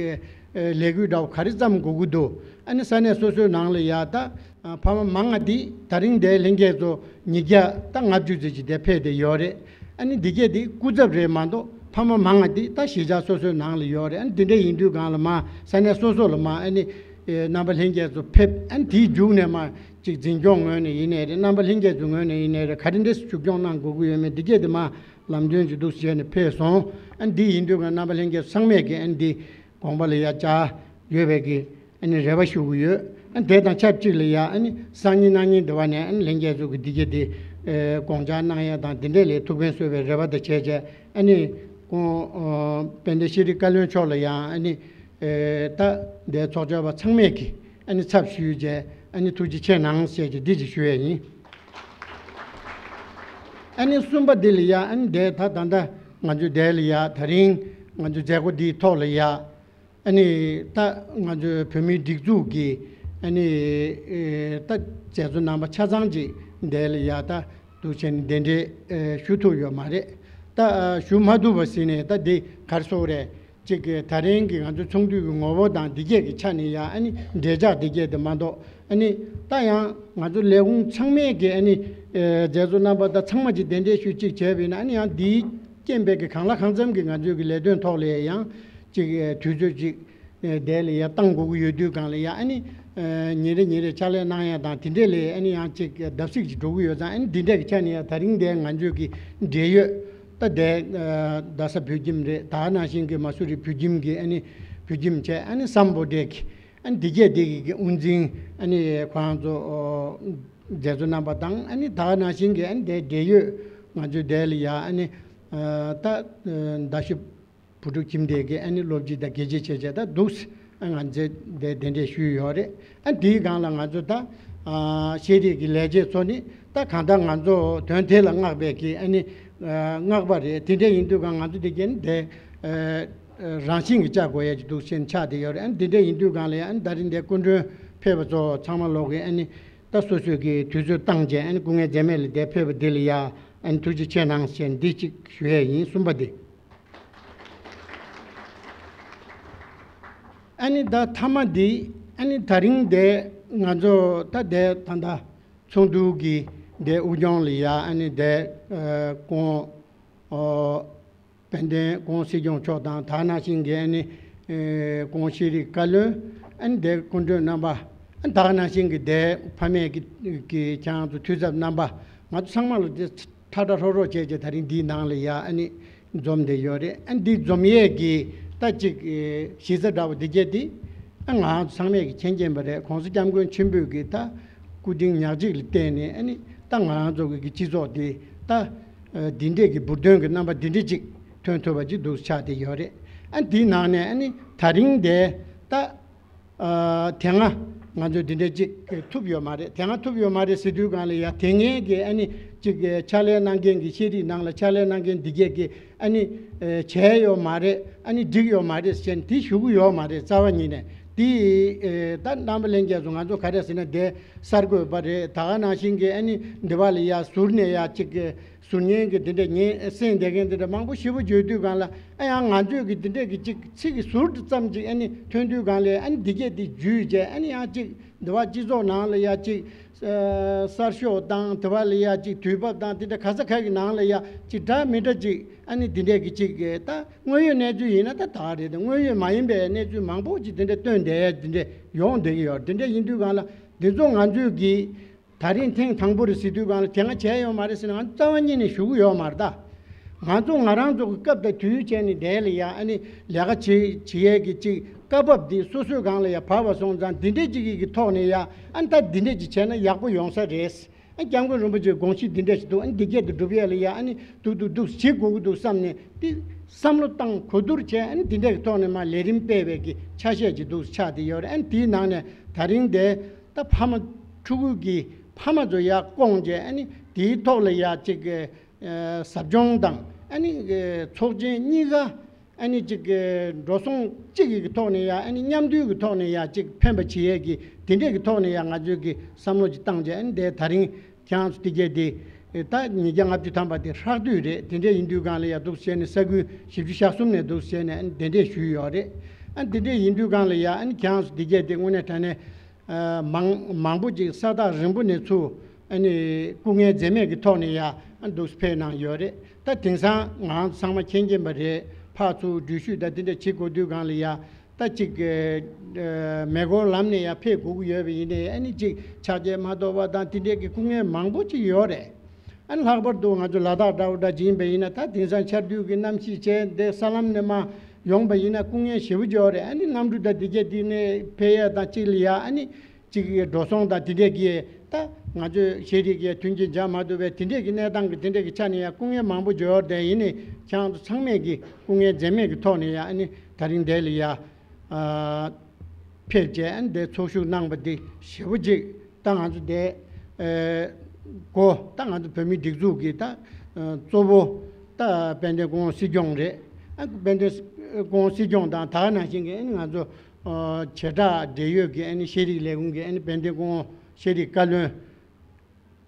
ལས་འགུལ་འདྲ་བོ་ག་རེ་བརྩམ་དགོས་ཀྱི་འདུག་ཨ་ནི་ས་གནས་སོ་སོའི་ནང་ལ་ཡ་ད་ཕ་མ་མང་ང་འདི་ད་རིང་འདིར་ལྷན་རྒྱས་ཚོ་ཉིས་བརྒྱ་དང་ལྔ་བཅུ་ཙམ་ཅིག་དེ་ཕེབས་བསྡད་ཡོད་རེད། ཨ་ནི་འདི་གས་འདི་སྐུ་ཚབ་རེད་མ་གཏོགས་ཕ་མ་མང་ང་འདི་ད་གཞིས་ཆགས་སོ་སོའི་ནང་ལ་ཡོད་རེད། ཨ་ནི་འདི་འདྲ་ཡིན་དུས་སྒང་ལ་མ་ས་གནས་སོ་སོ་ལ་མ་ཨ་ནི་རྣམ་པ་ལྷན་རྒྱས་ཚོ་ཕེབས་ཨ་ནི་དེའི་མཇུག་ནས་མ་ཅིག་འཛིན་སྐྱོང་ངོས་ནས་ཡིན་ནའི་རེད། རྣམ་པ་ལྷན་རྒྱས་ཚོའི་ངོས་ནས་ཡིན་ནའི་རེད། ག་རེ་འདྲ་མཇུག་སྐྱོང་གནང་དགོས་ཀྱི་ཡོད་མེད་འདི་གས་འདི་མ་ལམ་སྟོན་ཅིག་འདུག་བྱས་ནས་ཕེབས་སོང་། ཨ་ནི་འདི་ཡིན་དུས་སྒང་རྣམ་པ་ལྷན་རྒྱས་ཚང་མས་ཀྱི་ཨ་ནི་འདི་དགོངས་པ་ལ་ཡ་བཅར་ཡོད་པའི་གི་ཨ་ནི་རེ་བ་ཞུ་གི་ཡོད། ཨ་ནི་དེ་དང་ཆབས་ཅིག་ལ་ཡ་ཨ་ནི་སང་ཉིན་གནངས་ཉིན་དེ་བ་ནས་ཨ་ནི་ལྷན་རྒྱས་ཚོ་གི་འདི་གས་དེ་དགོངས་འཆར་གནང་ཡ་དང་དེ་འདྲས་ལས་ཐུགས་ཕན་གསོས་པའི་རེ་བ་དང་བྱས་བྱས་ཨ་ནི་ཁོང་དཔལ་ལྡན་ཤེས་རིག་བཀའ་བློན་མཆོག་ལ་ཡང་ཨ་ནི་ད་འདིར་ཚོགས་བཅར་བ་ཚང་མས་ཀྱི་ཨ་ནི་ཚབ་ཞུས་བྱས་ཨ་ནི་ཐུགས་རྗེ་ཆེ་གནང་ཞེས་ཀྱི་འདི་ཅིག་ཞུ་ཡས་ཡིན། ཨ་ནི་གསུམ་པ་འདི་ལ་ཡ་ཨ་ནི་འདིར་ད་ད་ལྟ་ང་ཚོའི་འདིར་ལ་ཡ་ད་རིང་ང་ཚོའི་མཛད་སྒོ་འདིའི་ཐོག་ལ་ཡ། ཨ་ནི་ད་ང་ཚོའི་བོད་མིའི་སྒྲིག་འཛུགས་ཀྱི་ཨ་ནི་ཨེ་ད་མཛད་གཙོ་རྣམ་པ་ཆ་ཚང་ཅིག་འདིར་ལ་ཡ་ད་འདུག་བྱས་ནས་གདན་འདྲེན་ཨེ་ཞུ་ཐུབ་ཡོད་མ་རེད། ད་ཨ་ཞུ་མ་ཐུབ་པ་ཟིན་ནས་ད་འདི་ག་རེ་ཟེར་དགོས་རེད། ཅིག་གི་ད་རིང་གི་ང་ཚོའི་ཚོགས་འདུ་གི་ངོ་བོ་དང་འདི་གས་ཀྱི་ཆ་ནས་ཡ་ཨ་ནི་འབྲེལ་ཆགས་འདི་གས་དེ་མ་གཏོགས་ཨ་ནི་ད་ཡང་ང་ཚོ་ལས་ཁུངས་ཚང་མས་ཀྱི་ཨ་ནི་ཨེ་མཛད་གཙོ་རྣམ་པ་ད་ཚང་མ་ཅིག་གདན་འདྲེན་ཞུ་ཅིག་བྱས་པ་ཡིན་ན་ཨ་ནི་ཡང་འདིའི་རྐྱེན་པས་ཀྱི་གང་ལ་གང་འཚམ་གྱི་ང་ཚོའི་གི་ལས་དོན་ཐོག་ལ་ཡང་ཅིག་ཨེ་དུས་ཚོད་ཅིག་ཨེ་དེ་ལ་ཡ་བཏང་དགོས་ཀྱི་ཡོད་དུས་སྒང་ལ་ཡ་ཨ་ནི་ཨེ་ཉིན་རེ་ཉིན་རེ་ཕྱག་ལས་གནང་ཡ་དང་དེ་འདྲས་ལ་ཨ་ནི་ཡང་ཅིག་བརྡབ་གསིག་ཅིག་འགྲོ་གི་ཡོད་ཙང་ཨ་ནི་འདི་འདྲས་ཀྱི་ཆ་ནས་ཡ་ད་རིང་འདིར་ང་ཚོའི་གི་འབྲེལ་ཡོད་ད་དེ་ཨེ་རྡ་ས་བོད་ཁྱིམ་རེད། ད་ག་ནང་བཞིན་གྱི་མ་སུ་རི་བོད་ཁྱིམ་གྱི་ཨ་ནི་བོད་ཁྱིམ་བྱས་ཨ་ནི་སམ་བྷོ་ཊ་གི་ཨ་ནི་འདི་གས་འདི་གི་གི་དབུ་འཛིན་ཨ་ནི་ཁོ་རང་ཚོ་ཨོ་མཛད་གཙོ་རྣམ་པ་དང་ཨ་ནི་ད་ག་ནང་བཞིན་གྱི་ཨ་ནི་དེ་འབྲེལ་ཡོད་ང་ཚོའི་དེ་ལ་ཡ་ཨ་ནི་ཨ་ད་ཨ་མདའ་ཞབས་བུ་ཕྲུག་ཁྱིམ་སྡེ་གི་ཨ་ནི་སློབ་སྤྱི་དང་དགེ་ཆེ་ཆེ་ཆེ་ད་འདུག་ཨ་ང་ཚོས་དེ་གདན་འདྲེན་ཞུས་ཡོད་རེད། ཨ་དེའི་སྒང་ལ་ང་ཚོ་ད་ཨ་ཤེས་རིག་གི་ལས་བྱེད་ཚོ་ནི་ད་གང་ལྟར་ང་ཚོ་དོན་དེ་ལ་བསྔགས་པའི་གི་ཨ་ནི་ཨ་བསྔགས་པ་རེད། དེ་འདྲ་ཡིན་དུས་སྒང་ང་ཚོ་དེ་གས་ནི་དེ་ཨ་རང་བཞིན་གྱིས་བཅར་དགོས་ཡ་ཅིག་འདུག་ཟེར་ཆགས་བསྡད་ཡོད་རེད། ཨ་ནི་འདི་འདྲ་ཡིན་དུས་སྒང་ལ་ཡ་ཨ་ནི་ད་རིང་འདིར་སྐུ་མགྲོན་ཕེབས་པ་ཚོ་ཚང་མ་ལོག་གི་ཨ་ནི་ད་སོ་སོའི་གི་དུས་ཚོད་བཏང་བྱས་ཨ་ནི་སྐུ་ངལ་འཛེམས་མེད་ལ་འདིར་ཕེབས་པ་འདི་ལ་ཡ་ཨ་ནི་ཐུགས་རྗེ་ཆེ་གནང་ཞེས་འདི་གཅིག་ཞུ་ཡས་ཡིན། གསུམ་པ་འདི། ཨ་ནི་ད་མཐའ་མ་འདི་ཨ་ནི་ད་རིང་འདིར་ང་ཚོ་ད་འདིར་ད་ལྟ་ཚོགས་འདུ་གི་འདིར་དབུ་སྐྱོང་ལ་ཡ་ཨ་ནི་འདིར་ཨ་ཁོང་ཨོ་དཔལ་ལྡན་༸གོང་ས་༸སྐྱོང་མཆོག་དང་ད་ག་ནང་བཞིན་གྱི་ཨ་ནི་༸གོང་ཤེས་རིག་བཀའ་བློན་ཨ་ནི་དེ་སྐུ་མགྲོན་རྣམ་པ་ཨ་ནི་ད་ག་ནང་བཞིན་གྱི་དེ་ཕ་མེས་ཀྱི་ཀྱི་ཁྱེད་རང་ཚོ་འཐུས་ཚབ་རྣམ་པ་ང་ཚོ་ཚང་མ་ལ་དེ་ཁྲ་ཁྲ་ཧྲོ་ཧྲོ་བྱས་བྱས་ད་རིང་འདིའི་ནང་ལ་ཡ་ཨ་ནི་འཛོམས་བསྡད་ཡོད་རེད། ཨ་ནི་འདི་འཛོམས་ཡས་ཀྱི་ད་ཅིག་གཞི་རྩ་འདྲ་བོ་འདི་གས་འདི་ཨ་ང་ཚོ་ཚང་མས་ཀྱི་མཁྱེན་མཁྱེན་པ་རེད། ༸གོང་ས་༸སྐྱབས་མགོན་ཆེན་པོས་ཀྱི་ད་སྐུ་དྲིན་ཉག་གཅིག་ལ་བརྟེན་ནས་ཨ་ནི་ད་ང་རང་ཚོ་གི་སྤྱི་ཚོགས་འདི་ད་འདི་འདྲས་ཀྱི་འབུར་ཐོན་གྱི་རྣམ་པ་འདི་འདྲས་ཅིག་ཐོན་ཐུབ་པ་ཅིག་འདུག་ཆགས་བསྡད་ཡོད་རེད། ཨ་འདིའི་ནང་ནས་ཨ་ནི་དེ་རིང་དེ་ད་ཨ་དེ་སྔ་ང་ཚོས་འདི་འདྲ་ཅིག་ཐུབ་ཡོད་མ་རེད། དེ་སྔ་ཐུབ་ཡོད་མ་རེད་ཟེར་དུས་སྒང་ལ་ཡ་དེ་སྔའི་གི་ཨ་ནི་ཅིག་ཕྱག་ལས་གནང་མཁན་གྱི་ཤེས་རིག་ནང་ལ་ཕྱག་ལས་གནང་མཁན་འདི་གས་ཀྱི་ཨ་ནི་ཨེ་བྱས་ཡོད་མ་རེད། ཨ་ནི་འགྲིག་ཡོད་མ་རེད་ཟེར་ནས་དེ་ཞུ་གི་ཡོད་མ་རེད། རྩ་བ་ཉིད་ནས་དེ་ཨེ་ད་རྣམ་པ་ལྷན་རྒྱས་ཚོ་ང་ཚོ་ག་རེ་ཟེར་ན་དེ་གསར་འགོད་པ་རེད། ད་ག་ནང་བཞིན་གྱི་ཨ་ནི་འདི་བ་ལ་ཡ་ཟུར་ནས་ཡ་ཅིག་ཟུར་ཉན་གྱི་འདི་འདྲ་ཉན་གསན་བསྡད་མཁན་འདི་འདྲ་མང་པོ་ཞེ་པོ་བརྗོད་དུས་སྒང་ལ་ཨ་ཡང་ང་ཚོས་ཀྱི་འདི་འདྲ་གི་ཅིག་ཚིག་གི་ཟུར་དུ་ཙམ་ཅིག་ཨ་ནི་ཐོན་དུས་སྒང་ལ་ཨ་ནི་འདི་གས་འདི་བརྒྱུད་བྱས་ཨ་ནི་ཡང་ཅིག་འདི་བ་སྤྱི་ཚོགས་ནང་ལ་ཡ་ཅིག་གསར་ཤོག་དང་དེ་བ་ལ་ཡ་ཅིག་དུས་བབ་དང་དེ་འདྲ་ག་ས་ག་གི་ནང་ལ་ཡ་ཅིག་འདྲ་མི་འདྲ་ཅིག་ཨ་ནི་འདི་འདྲས་ཀྱི་ཅིག་ད་དངོས་ཡོད་གནས་ཚུལ་ཡིན་ན་ད་ད་རེད། དངོས་ཡོད་མ་ཡིན་པའི་གནས་ཚུལ་མང་པོ་ཅིག་འདི་འདྲས་བཏོན་བསྡད་འདི་འདྲས་ཡོང་བསྡད་ཀྱི་ཡོད། འདི་འདྲས་ཡིན་དུས་སྒང་ལ་འདི་ཚོ་ང་ཚོས་ཀྱི་ད་རིང་ཐེངས་དང་པོ་རེད་ཟེར་དུས་སྒང་ལ་དེ་སྔ་བྱས་ཡོད་མ་རེད་ཟེར་ན་ང་ཚོ་རྩ་བ་ཉིད་ནས་ཞུ་གི་ཡོད་མ་རེད་ད། ང་ཚོ་ང་རང་ཚོ་གི་སྐབས་དང་དུས་བྱས་ནས་འདས་ལ་ཡ་ཨ་ནི་ལས་ཀ་བྱེད་བྱེད་ཡས་ཀྱི་ཅིག་སྐབས་བབ་འདི་སོ་སོའི་སྒང་ལ་ཡ་བབས་པ་སོང་ཙང་འདི་འདྲས་ཅིག་གི་ཐོག་ནས་ཡ་ཨ་ནི་ད་འདི་འདྲས་ཅིག་བྱས་ན་ཡག་པོ་ཡོང་ས་རེད། ཨ་སྐྱབས་མགོན་རིན་པོ་ཆེའི་དགོངས་གཞི་འདི་འདྲས་ཞིག་འདུག་ཨ་ནི་འདི་སྐད་དུ་སྒྲུབ་ཡས་ལ་ཡ་ཨ་ནི་འདུག་འདུག་འདུག་བྱེད་དགོས་ཀྱི་འདུག་བསམ་ནས་འདི་བསམ་བློ་བཏང་གོ་བསྡུར་བྱས་ཨ་ནི་འདི་འདྲས་ཀྱི་ཐོག་ནས་མ་ལས་རིམ་སྤེལ་བའི་གི་ཆ་ཤས་ཅིག་འདུག་ཆགས་བསྡད་ཡོད་རེད། ཨ་ནི་དེའི་ནང་ནས་ད་རིང་འདི་ད་ཕ་མ་ཕྲུ་གུ་གི་ཕ་མ་ཚོ་ཡར་བསྐོང་བྱས་ཨ་ནི་དེའི་ཐོག་ལ་ཡ་ཅིག་ཨ་ཟབ་སྦྱོང་དང་ཨ་ནི་ཚོགས་ཆེན་གཉིས་ཀ་ཨ་ནི་ཅིག་གི་འགྲོ་སོང་གཅིག་གི་ཐོག་ནས་ཡ་ཨ་ནི་མཉམ་འདུས་ཀྱི་ཐོག་ནས་ཡ་ཅིག་ཕན་པ་བྱེད་ཡས་ཀྱི་དེ་འདྲས་ཀྱི་ཐོག་ནས་ཡ་ང་ཚོས་ཀྱི་བསམ་བློ་ཅིག་བཏང་བྱས་ཨ་ནི་དེ་ད་རིང་ཁྱེད་རང་ཚོ་དེ་གས་དེ་ད་ཉིས་བརྒྱ་ལྔ་བཅུ་ཐམ་པ་དེ་ཧྲག་དུས་རེད། དེ་འདྲས་ཡིན་དུས་སྒང་ལ་ཡ་འདུག་བྱས་ནས་ས་ཁུལ་བཞི་བཅུ་ཞེ་གསུམ་ནས་འདུག་བྱས་ནས་ཨ་ནི་དེ་འདྲས་ཞུས་ཡོད་རེད། ཨ་ནི་དེ་འདྲས་ཡིན་དུས་སྒང་ལ་ཡ་ཨ་ནི་ཁྱེད་རང་ཚོ་དེ་གས་དེ་དངོས་གནས་དྲང་གནས་ཨ་མང་མང་པོ་ཅིག་ས་ཐག་རིང་པོ་ནས་ཚུར་ཨ་ནི་སྐུ་ངལ་འཛེམས་མེད་ཀྱི་ཐོག་ནས་ཡ་ཨ་འདུག་ཕེབས་གནང་ཡོད་རེད། ད་དེང་སང་ང་རང་ཚང་མ་མཁྱེན་མཁྱེན་པ་རེད། ཕར་ཚུར་འགྲུལ་བཞུད་དང་དེ་འདྲ་བྱེད་དགོས་དུས་སྒང་ལ་ཡ་ད་ཅིག་ཨ་མེ་འཁོར་ལམ་ནས་ཡ་ཕེབས་དགོས་ཀྱི་ཡོད་པ་ཡིན་ནའི་ཨ་ནི་ཅིག་ཆ་རྐྱེན་མ་ཐོབ་པ་དང་དེ་འདྲའི་གི་སྐུ་ངལ་མང་པོ་ཅིག་ཡོད་རེད། ཨ་ནི་ལྷག་པར་དུ་ང་ཚོ་ལ་དྭགས་འདྲ་བོ་འདྲ་ཅིག་ཡིན་པ་ཡིན་ན་ད་དེང་སང་ཆར་དུས་ཀྱི་གནམ་གཤིས་བྱས་ཏེ་ས་ལམ་ནས་མར་ཡོང་པ་ཡིན་ན་སྐུ་ངལ་ཞེ་པོ་ཅིག་ཡོད་རེད། ཨ་ནི་གནམ་གྲུ་དང་དེ་གས་དེ་ནས་ཕེབས་ཡས་དང་གཅིག་ལ་ཡ་ཨ་ནི་གཅིག་གི་འགྲོ་སོང་དང་དེ་འདྲས་ཀྱི་ད་ང་ཚོས་ཤེས་རིག་གི་མཐུན་རྐྱེན་སྦྱར་མ་ཐུབ་པའི་དེ་འདྲས་ཀྱི་གནས་སྟངས་ཀྱི་དེ་འདྲས་ཀྱི་ཆ་ནས་ཡང་སྐུ་ངལ་མང་པོ་འབྱོར་བསྡད་ཡིན་ནའི་ཁྱེད་རང་ཚོ་ཚང་མས་ཀྱི་སྐུ་ངལ་འཛེམས་མེད་ཀྱི་ཐོག་ནས་ཡང་ཨ་ནི་ད་རིང་འདི་ལ་ཡ་ཨ་ཕེབས་བྱས་ཨ་ནི་འདིར་ཚོགས་ཞུགས་གནང་པ་འདི་ཞེ་པོ་ཅིག་ད་ང་ཚོ་འདི་ཨ་འགོ་ད་ང་ཚོ་བོད་མིའི་སྒྲིག་འཛུགས་ཀྱི་ད་ཨ་གཙོ་བོ་ད་དཔལ་ལྡན་སྐུ་ངོ་སྲིད་སྐྱོང་རེད། ཨ་དཔལ་ལྡན་སྐུ་ངོ་སྲིད་སྐྱོང་དང་ད་ག་ནང་བཞིན་གྱི་ཨ་ནི་ང་ཚོ་ཨ་བྱེ་བྲག་འབྲེལ་ཡོད་ཀྱི་ཨ་ནི་ཤེས་རིག་ལས་ཁུངས་ཀྱི་ཨ་ནི་དཔལ་ལྡན་སྐུ་ངོ་ཤེས་རིག་བཀའ་བློན།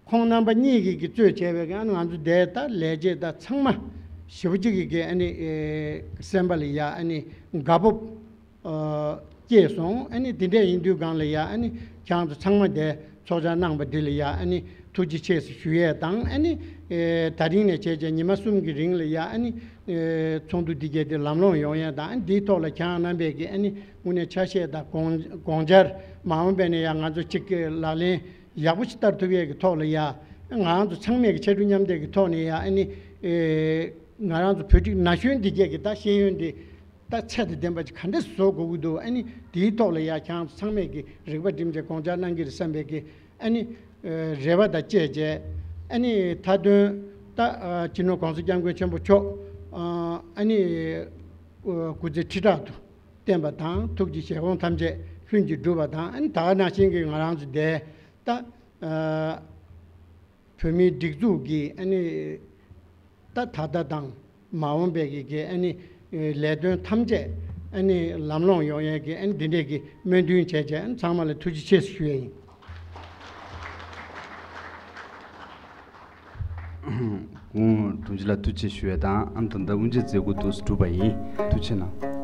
ཁོང་རྣམ་པ་གཉིས་ཀྱིས་ཀྱི་གཙོས་བྱས་པའི་ཨ་ནི་ང་ཚོ་འདིར་ད་ལས་བྱེད་ད་ཚང་མ་ཞེ་པོ་ཅིག་གིས་ཀྱི་ཨ་ནི་ཨེ་སེམས་པ་ལ་ཡ་ཨ་ནི་དགའ་སྤོབས་ཨ་སྐྱེས་སོང་། ཨ་ནི་དེ་འདྲས་ཡིན་དུས་སྒང་ལ་ཡ་ཨ་ནི་ཁྱེད་རང་ཚོ་ཚང་མ་འདིར་ཚོགས་བཅར་གནང་པ་འདི་ལ་ཡ་ཨ་ནི་ཐུགས་རྗེ་ཆེ་ཞུ་ཡས་དང་། ཨ་ནི་ཨེ་ད་རིང་ནས་བྱས་བྱས་ཉི་མ་གསུམ་གྱི་རིང་ལ་ཡ་ཨ་ནི་ཨེ་ཚོགས་འདུ་འདི་གས་དེ་ལམ་ལྷོང་ཡོང་ཡས་དང་། ཨ་ནི་འདིའི་ཐོག་ལ་ཁྱེད་རང་རྣམ་པས་ཀྱི་ཨ་ནི་དངོས་གནས་ཆ་ཤས་དང་དགོངས་དགོངས་འཆར་མ་འོངས་པ་ནས་ཡང་ང་ཚོ་གཅིག་གི་ལག་ལེན་ཡག་པོ་ཞིག་བསྟར་ཐུབ་ཡས་ཀྱི་ཐོག་ལ་ཡ་ང་རང་ཚོ་ཚང་མས་ཀྱི་ཕྱར་གྲུ་མཉམ་འདེགས་ཀྱི་ཐོག་ནས་ཡ་ཨ་ནི་ཨེ་ང་རང་ཚོ་བོད་ཕྲུག་ན་གཞོན་འདི་གས་ཀྱི་ད་ཤེས་ཡོན་འདི་ད་ཚད་དང་ལྡན་པ་ཅིག་ག་འདྲས་བཟོ་དགོས་ཀྱི་འདུག་ཨ་ནི་དེའི་ཐོག་ལ་ཡ་ཁྱེད་རང་ཚོ་ཚང་མས་ཀྱི་རིག་པ་བསྒྲིམས་བྱས་དགོངས་འཆར་གནང་གི་རེད་བསམ་པའི་ཀྱི་ཨ་ནི་ཨེ་རེ་བ་དང་བཅས་བྱས། ཨ་ནི་མཐའ་དོན་ད་ཨ་སྤྱི་ནོར་༸གོང་ས་༸སྐྱབས་མགོན་ཆེན་པོ་མཆོག་ཨ་ཨ་ནི་ཨ་སྐུ་ཚེ་ཁྲི་ཕྲག་ཏུ་བརྟན་པ་དང་ཐུགས་ཀྱི་བཞེད་དགོངས་ཐམས་ཅད་ལྷུན་གྱིས་འགྲུབ་པ་དང་། ཨ་ནི་ད་ག་ནང་བཞིན་གྱི་ང་རང་ཚོ་འདིར་ད་ཨ་བོད་མིའི་སྒྲིག་འཛུགས་ཀྱི་ཨ་ནི་ད་ད་ལྟ་དང་མ་འོངས་པའི་གི་གི་ཨ་ནི་ལས་དོན་ཐམས་ཅད་ཨ་ནི་ལམ་ལྷོང་ཡོང་ཡས་ཀྱི་ཨ་ནི་འདི་འདྲས་ཀྱི་སྨོན་འདུན་བྱས་བྱས་ཨ་ནི་ཚང་མ་ལ་ཐུགས་རྗེ་ཆེ་ཞུ་ཡས་ཡིན། སྐུ་ངོ་དྲུང་ཆེ་ལགས་ཐུགས་རྗེ་ཆེ་ཞུ་ཡས་དང་། ཨ་ནི་ད་ལྟ་དབུ་འབྱེད་མཛད་སྒོ་འདུག་སེ་གྲུབ་པ་ཡིན། ཐུགས་རྗེ་གནང་།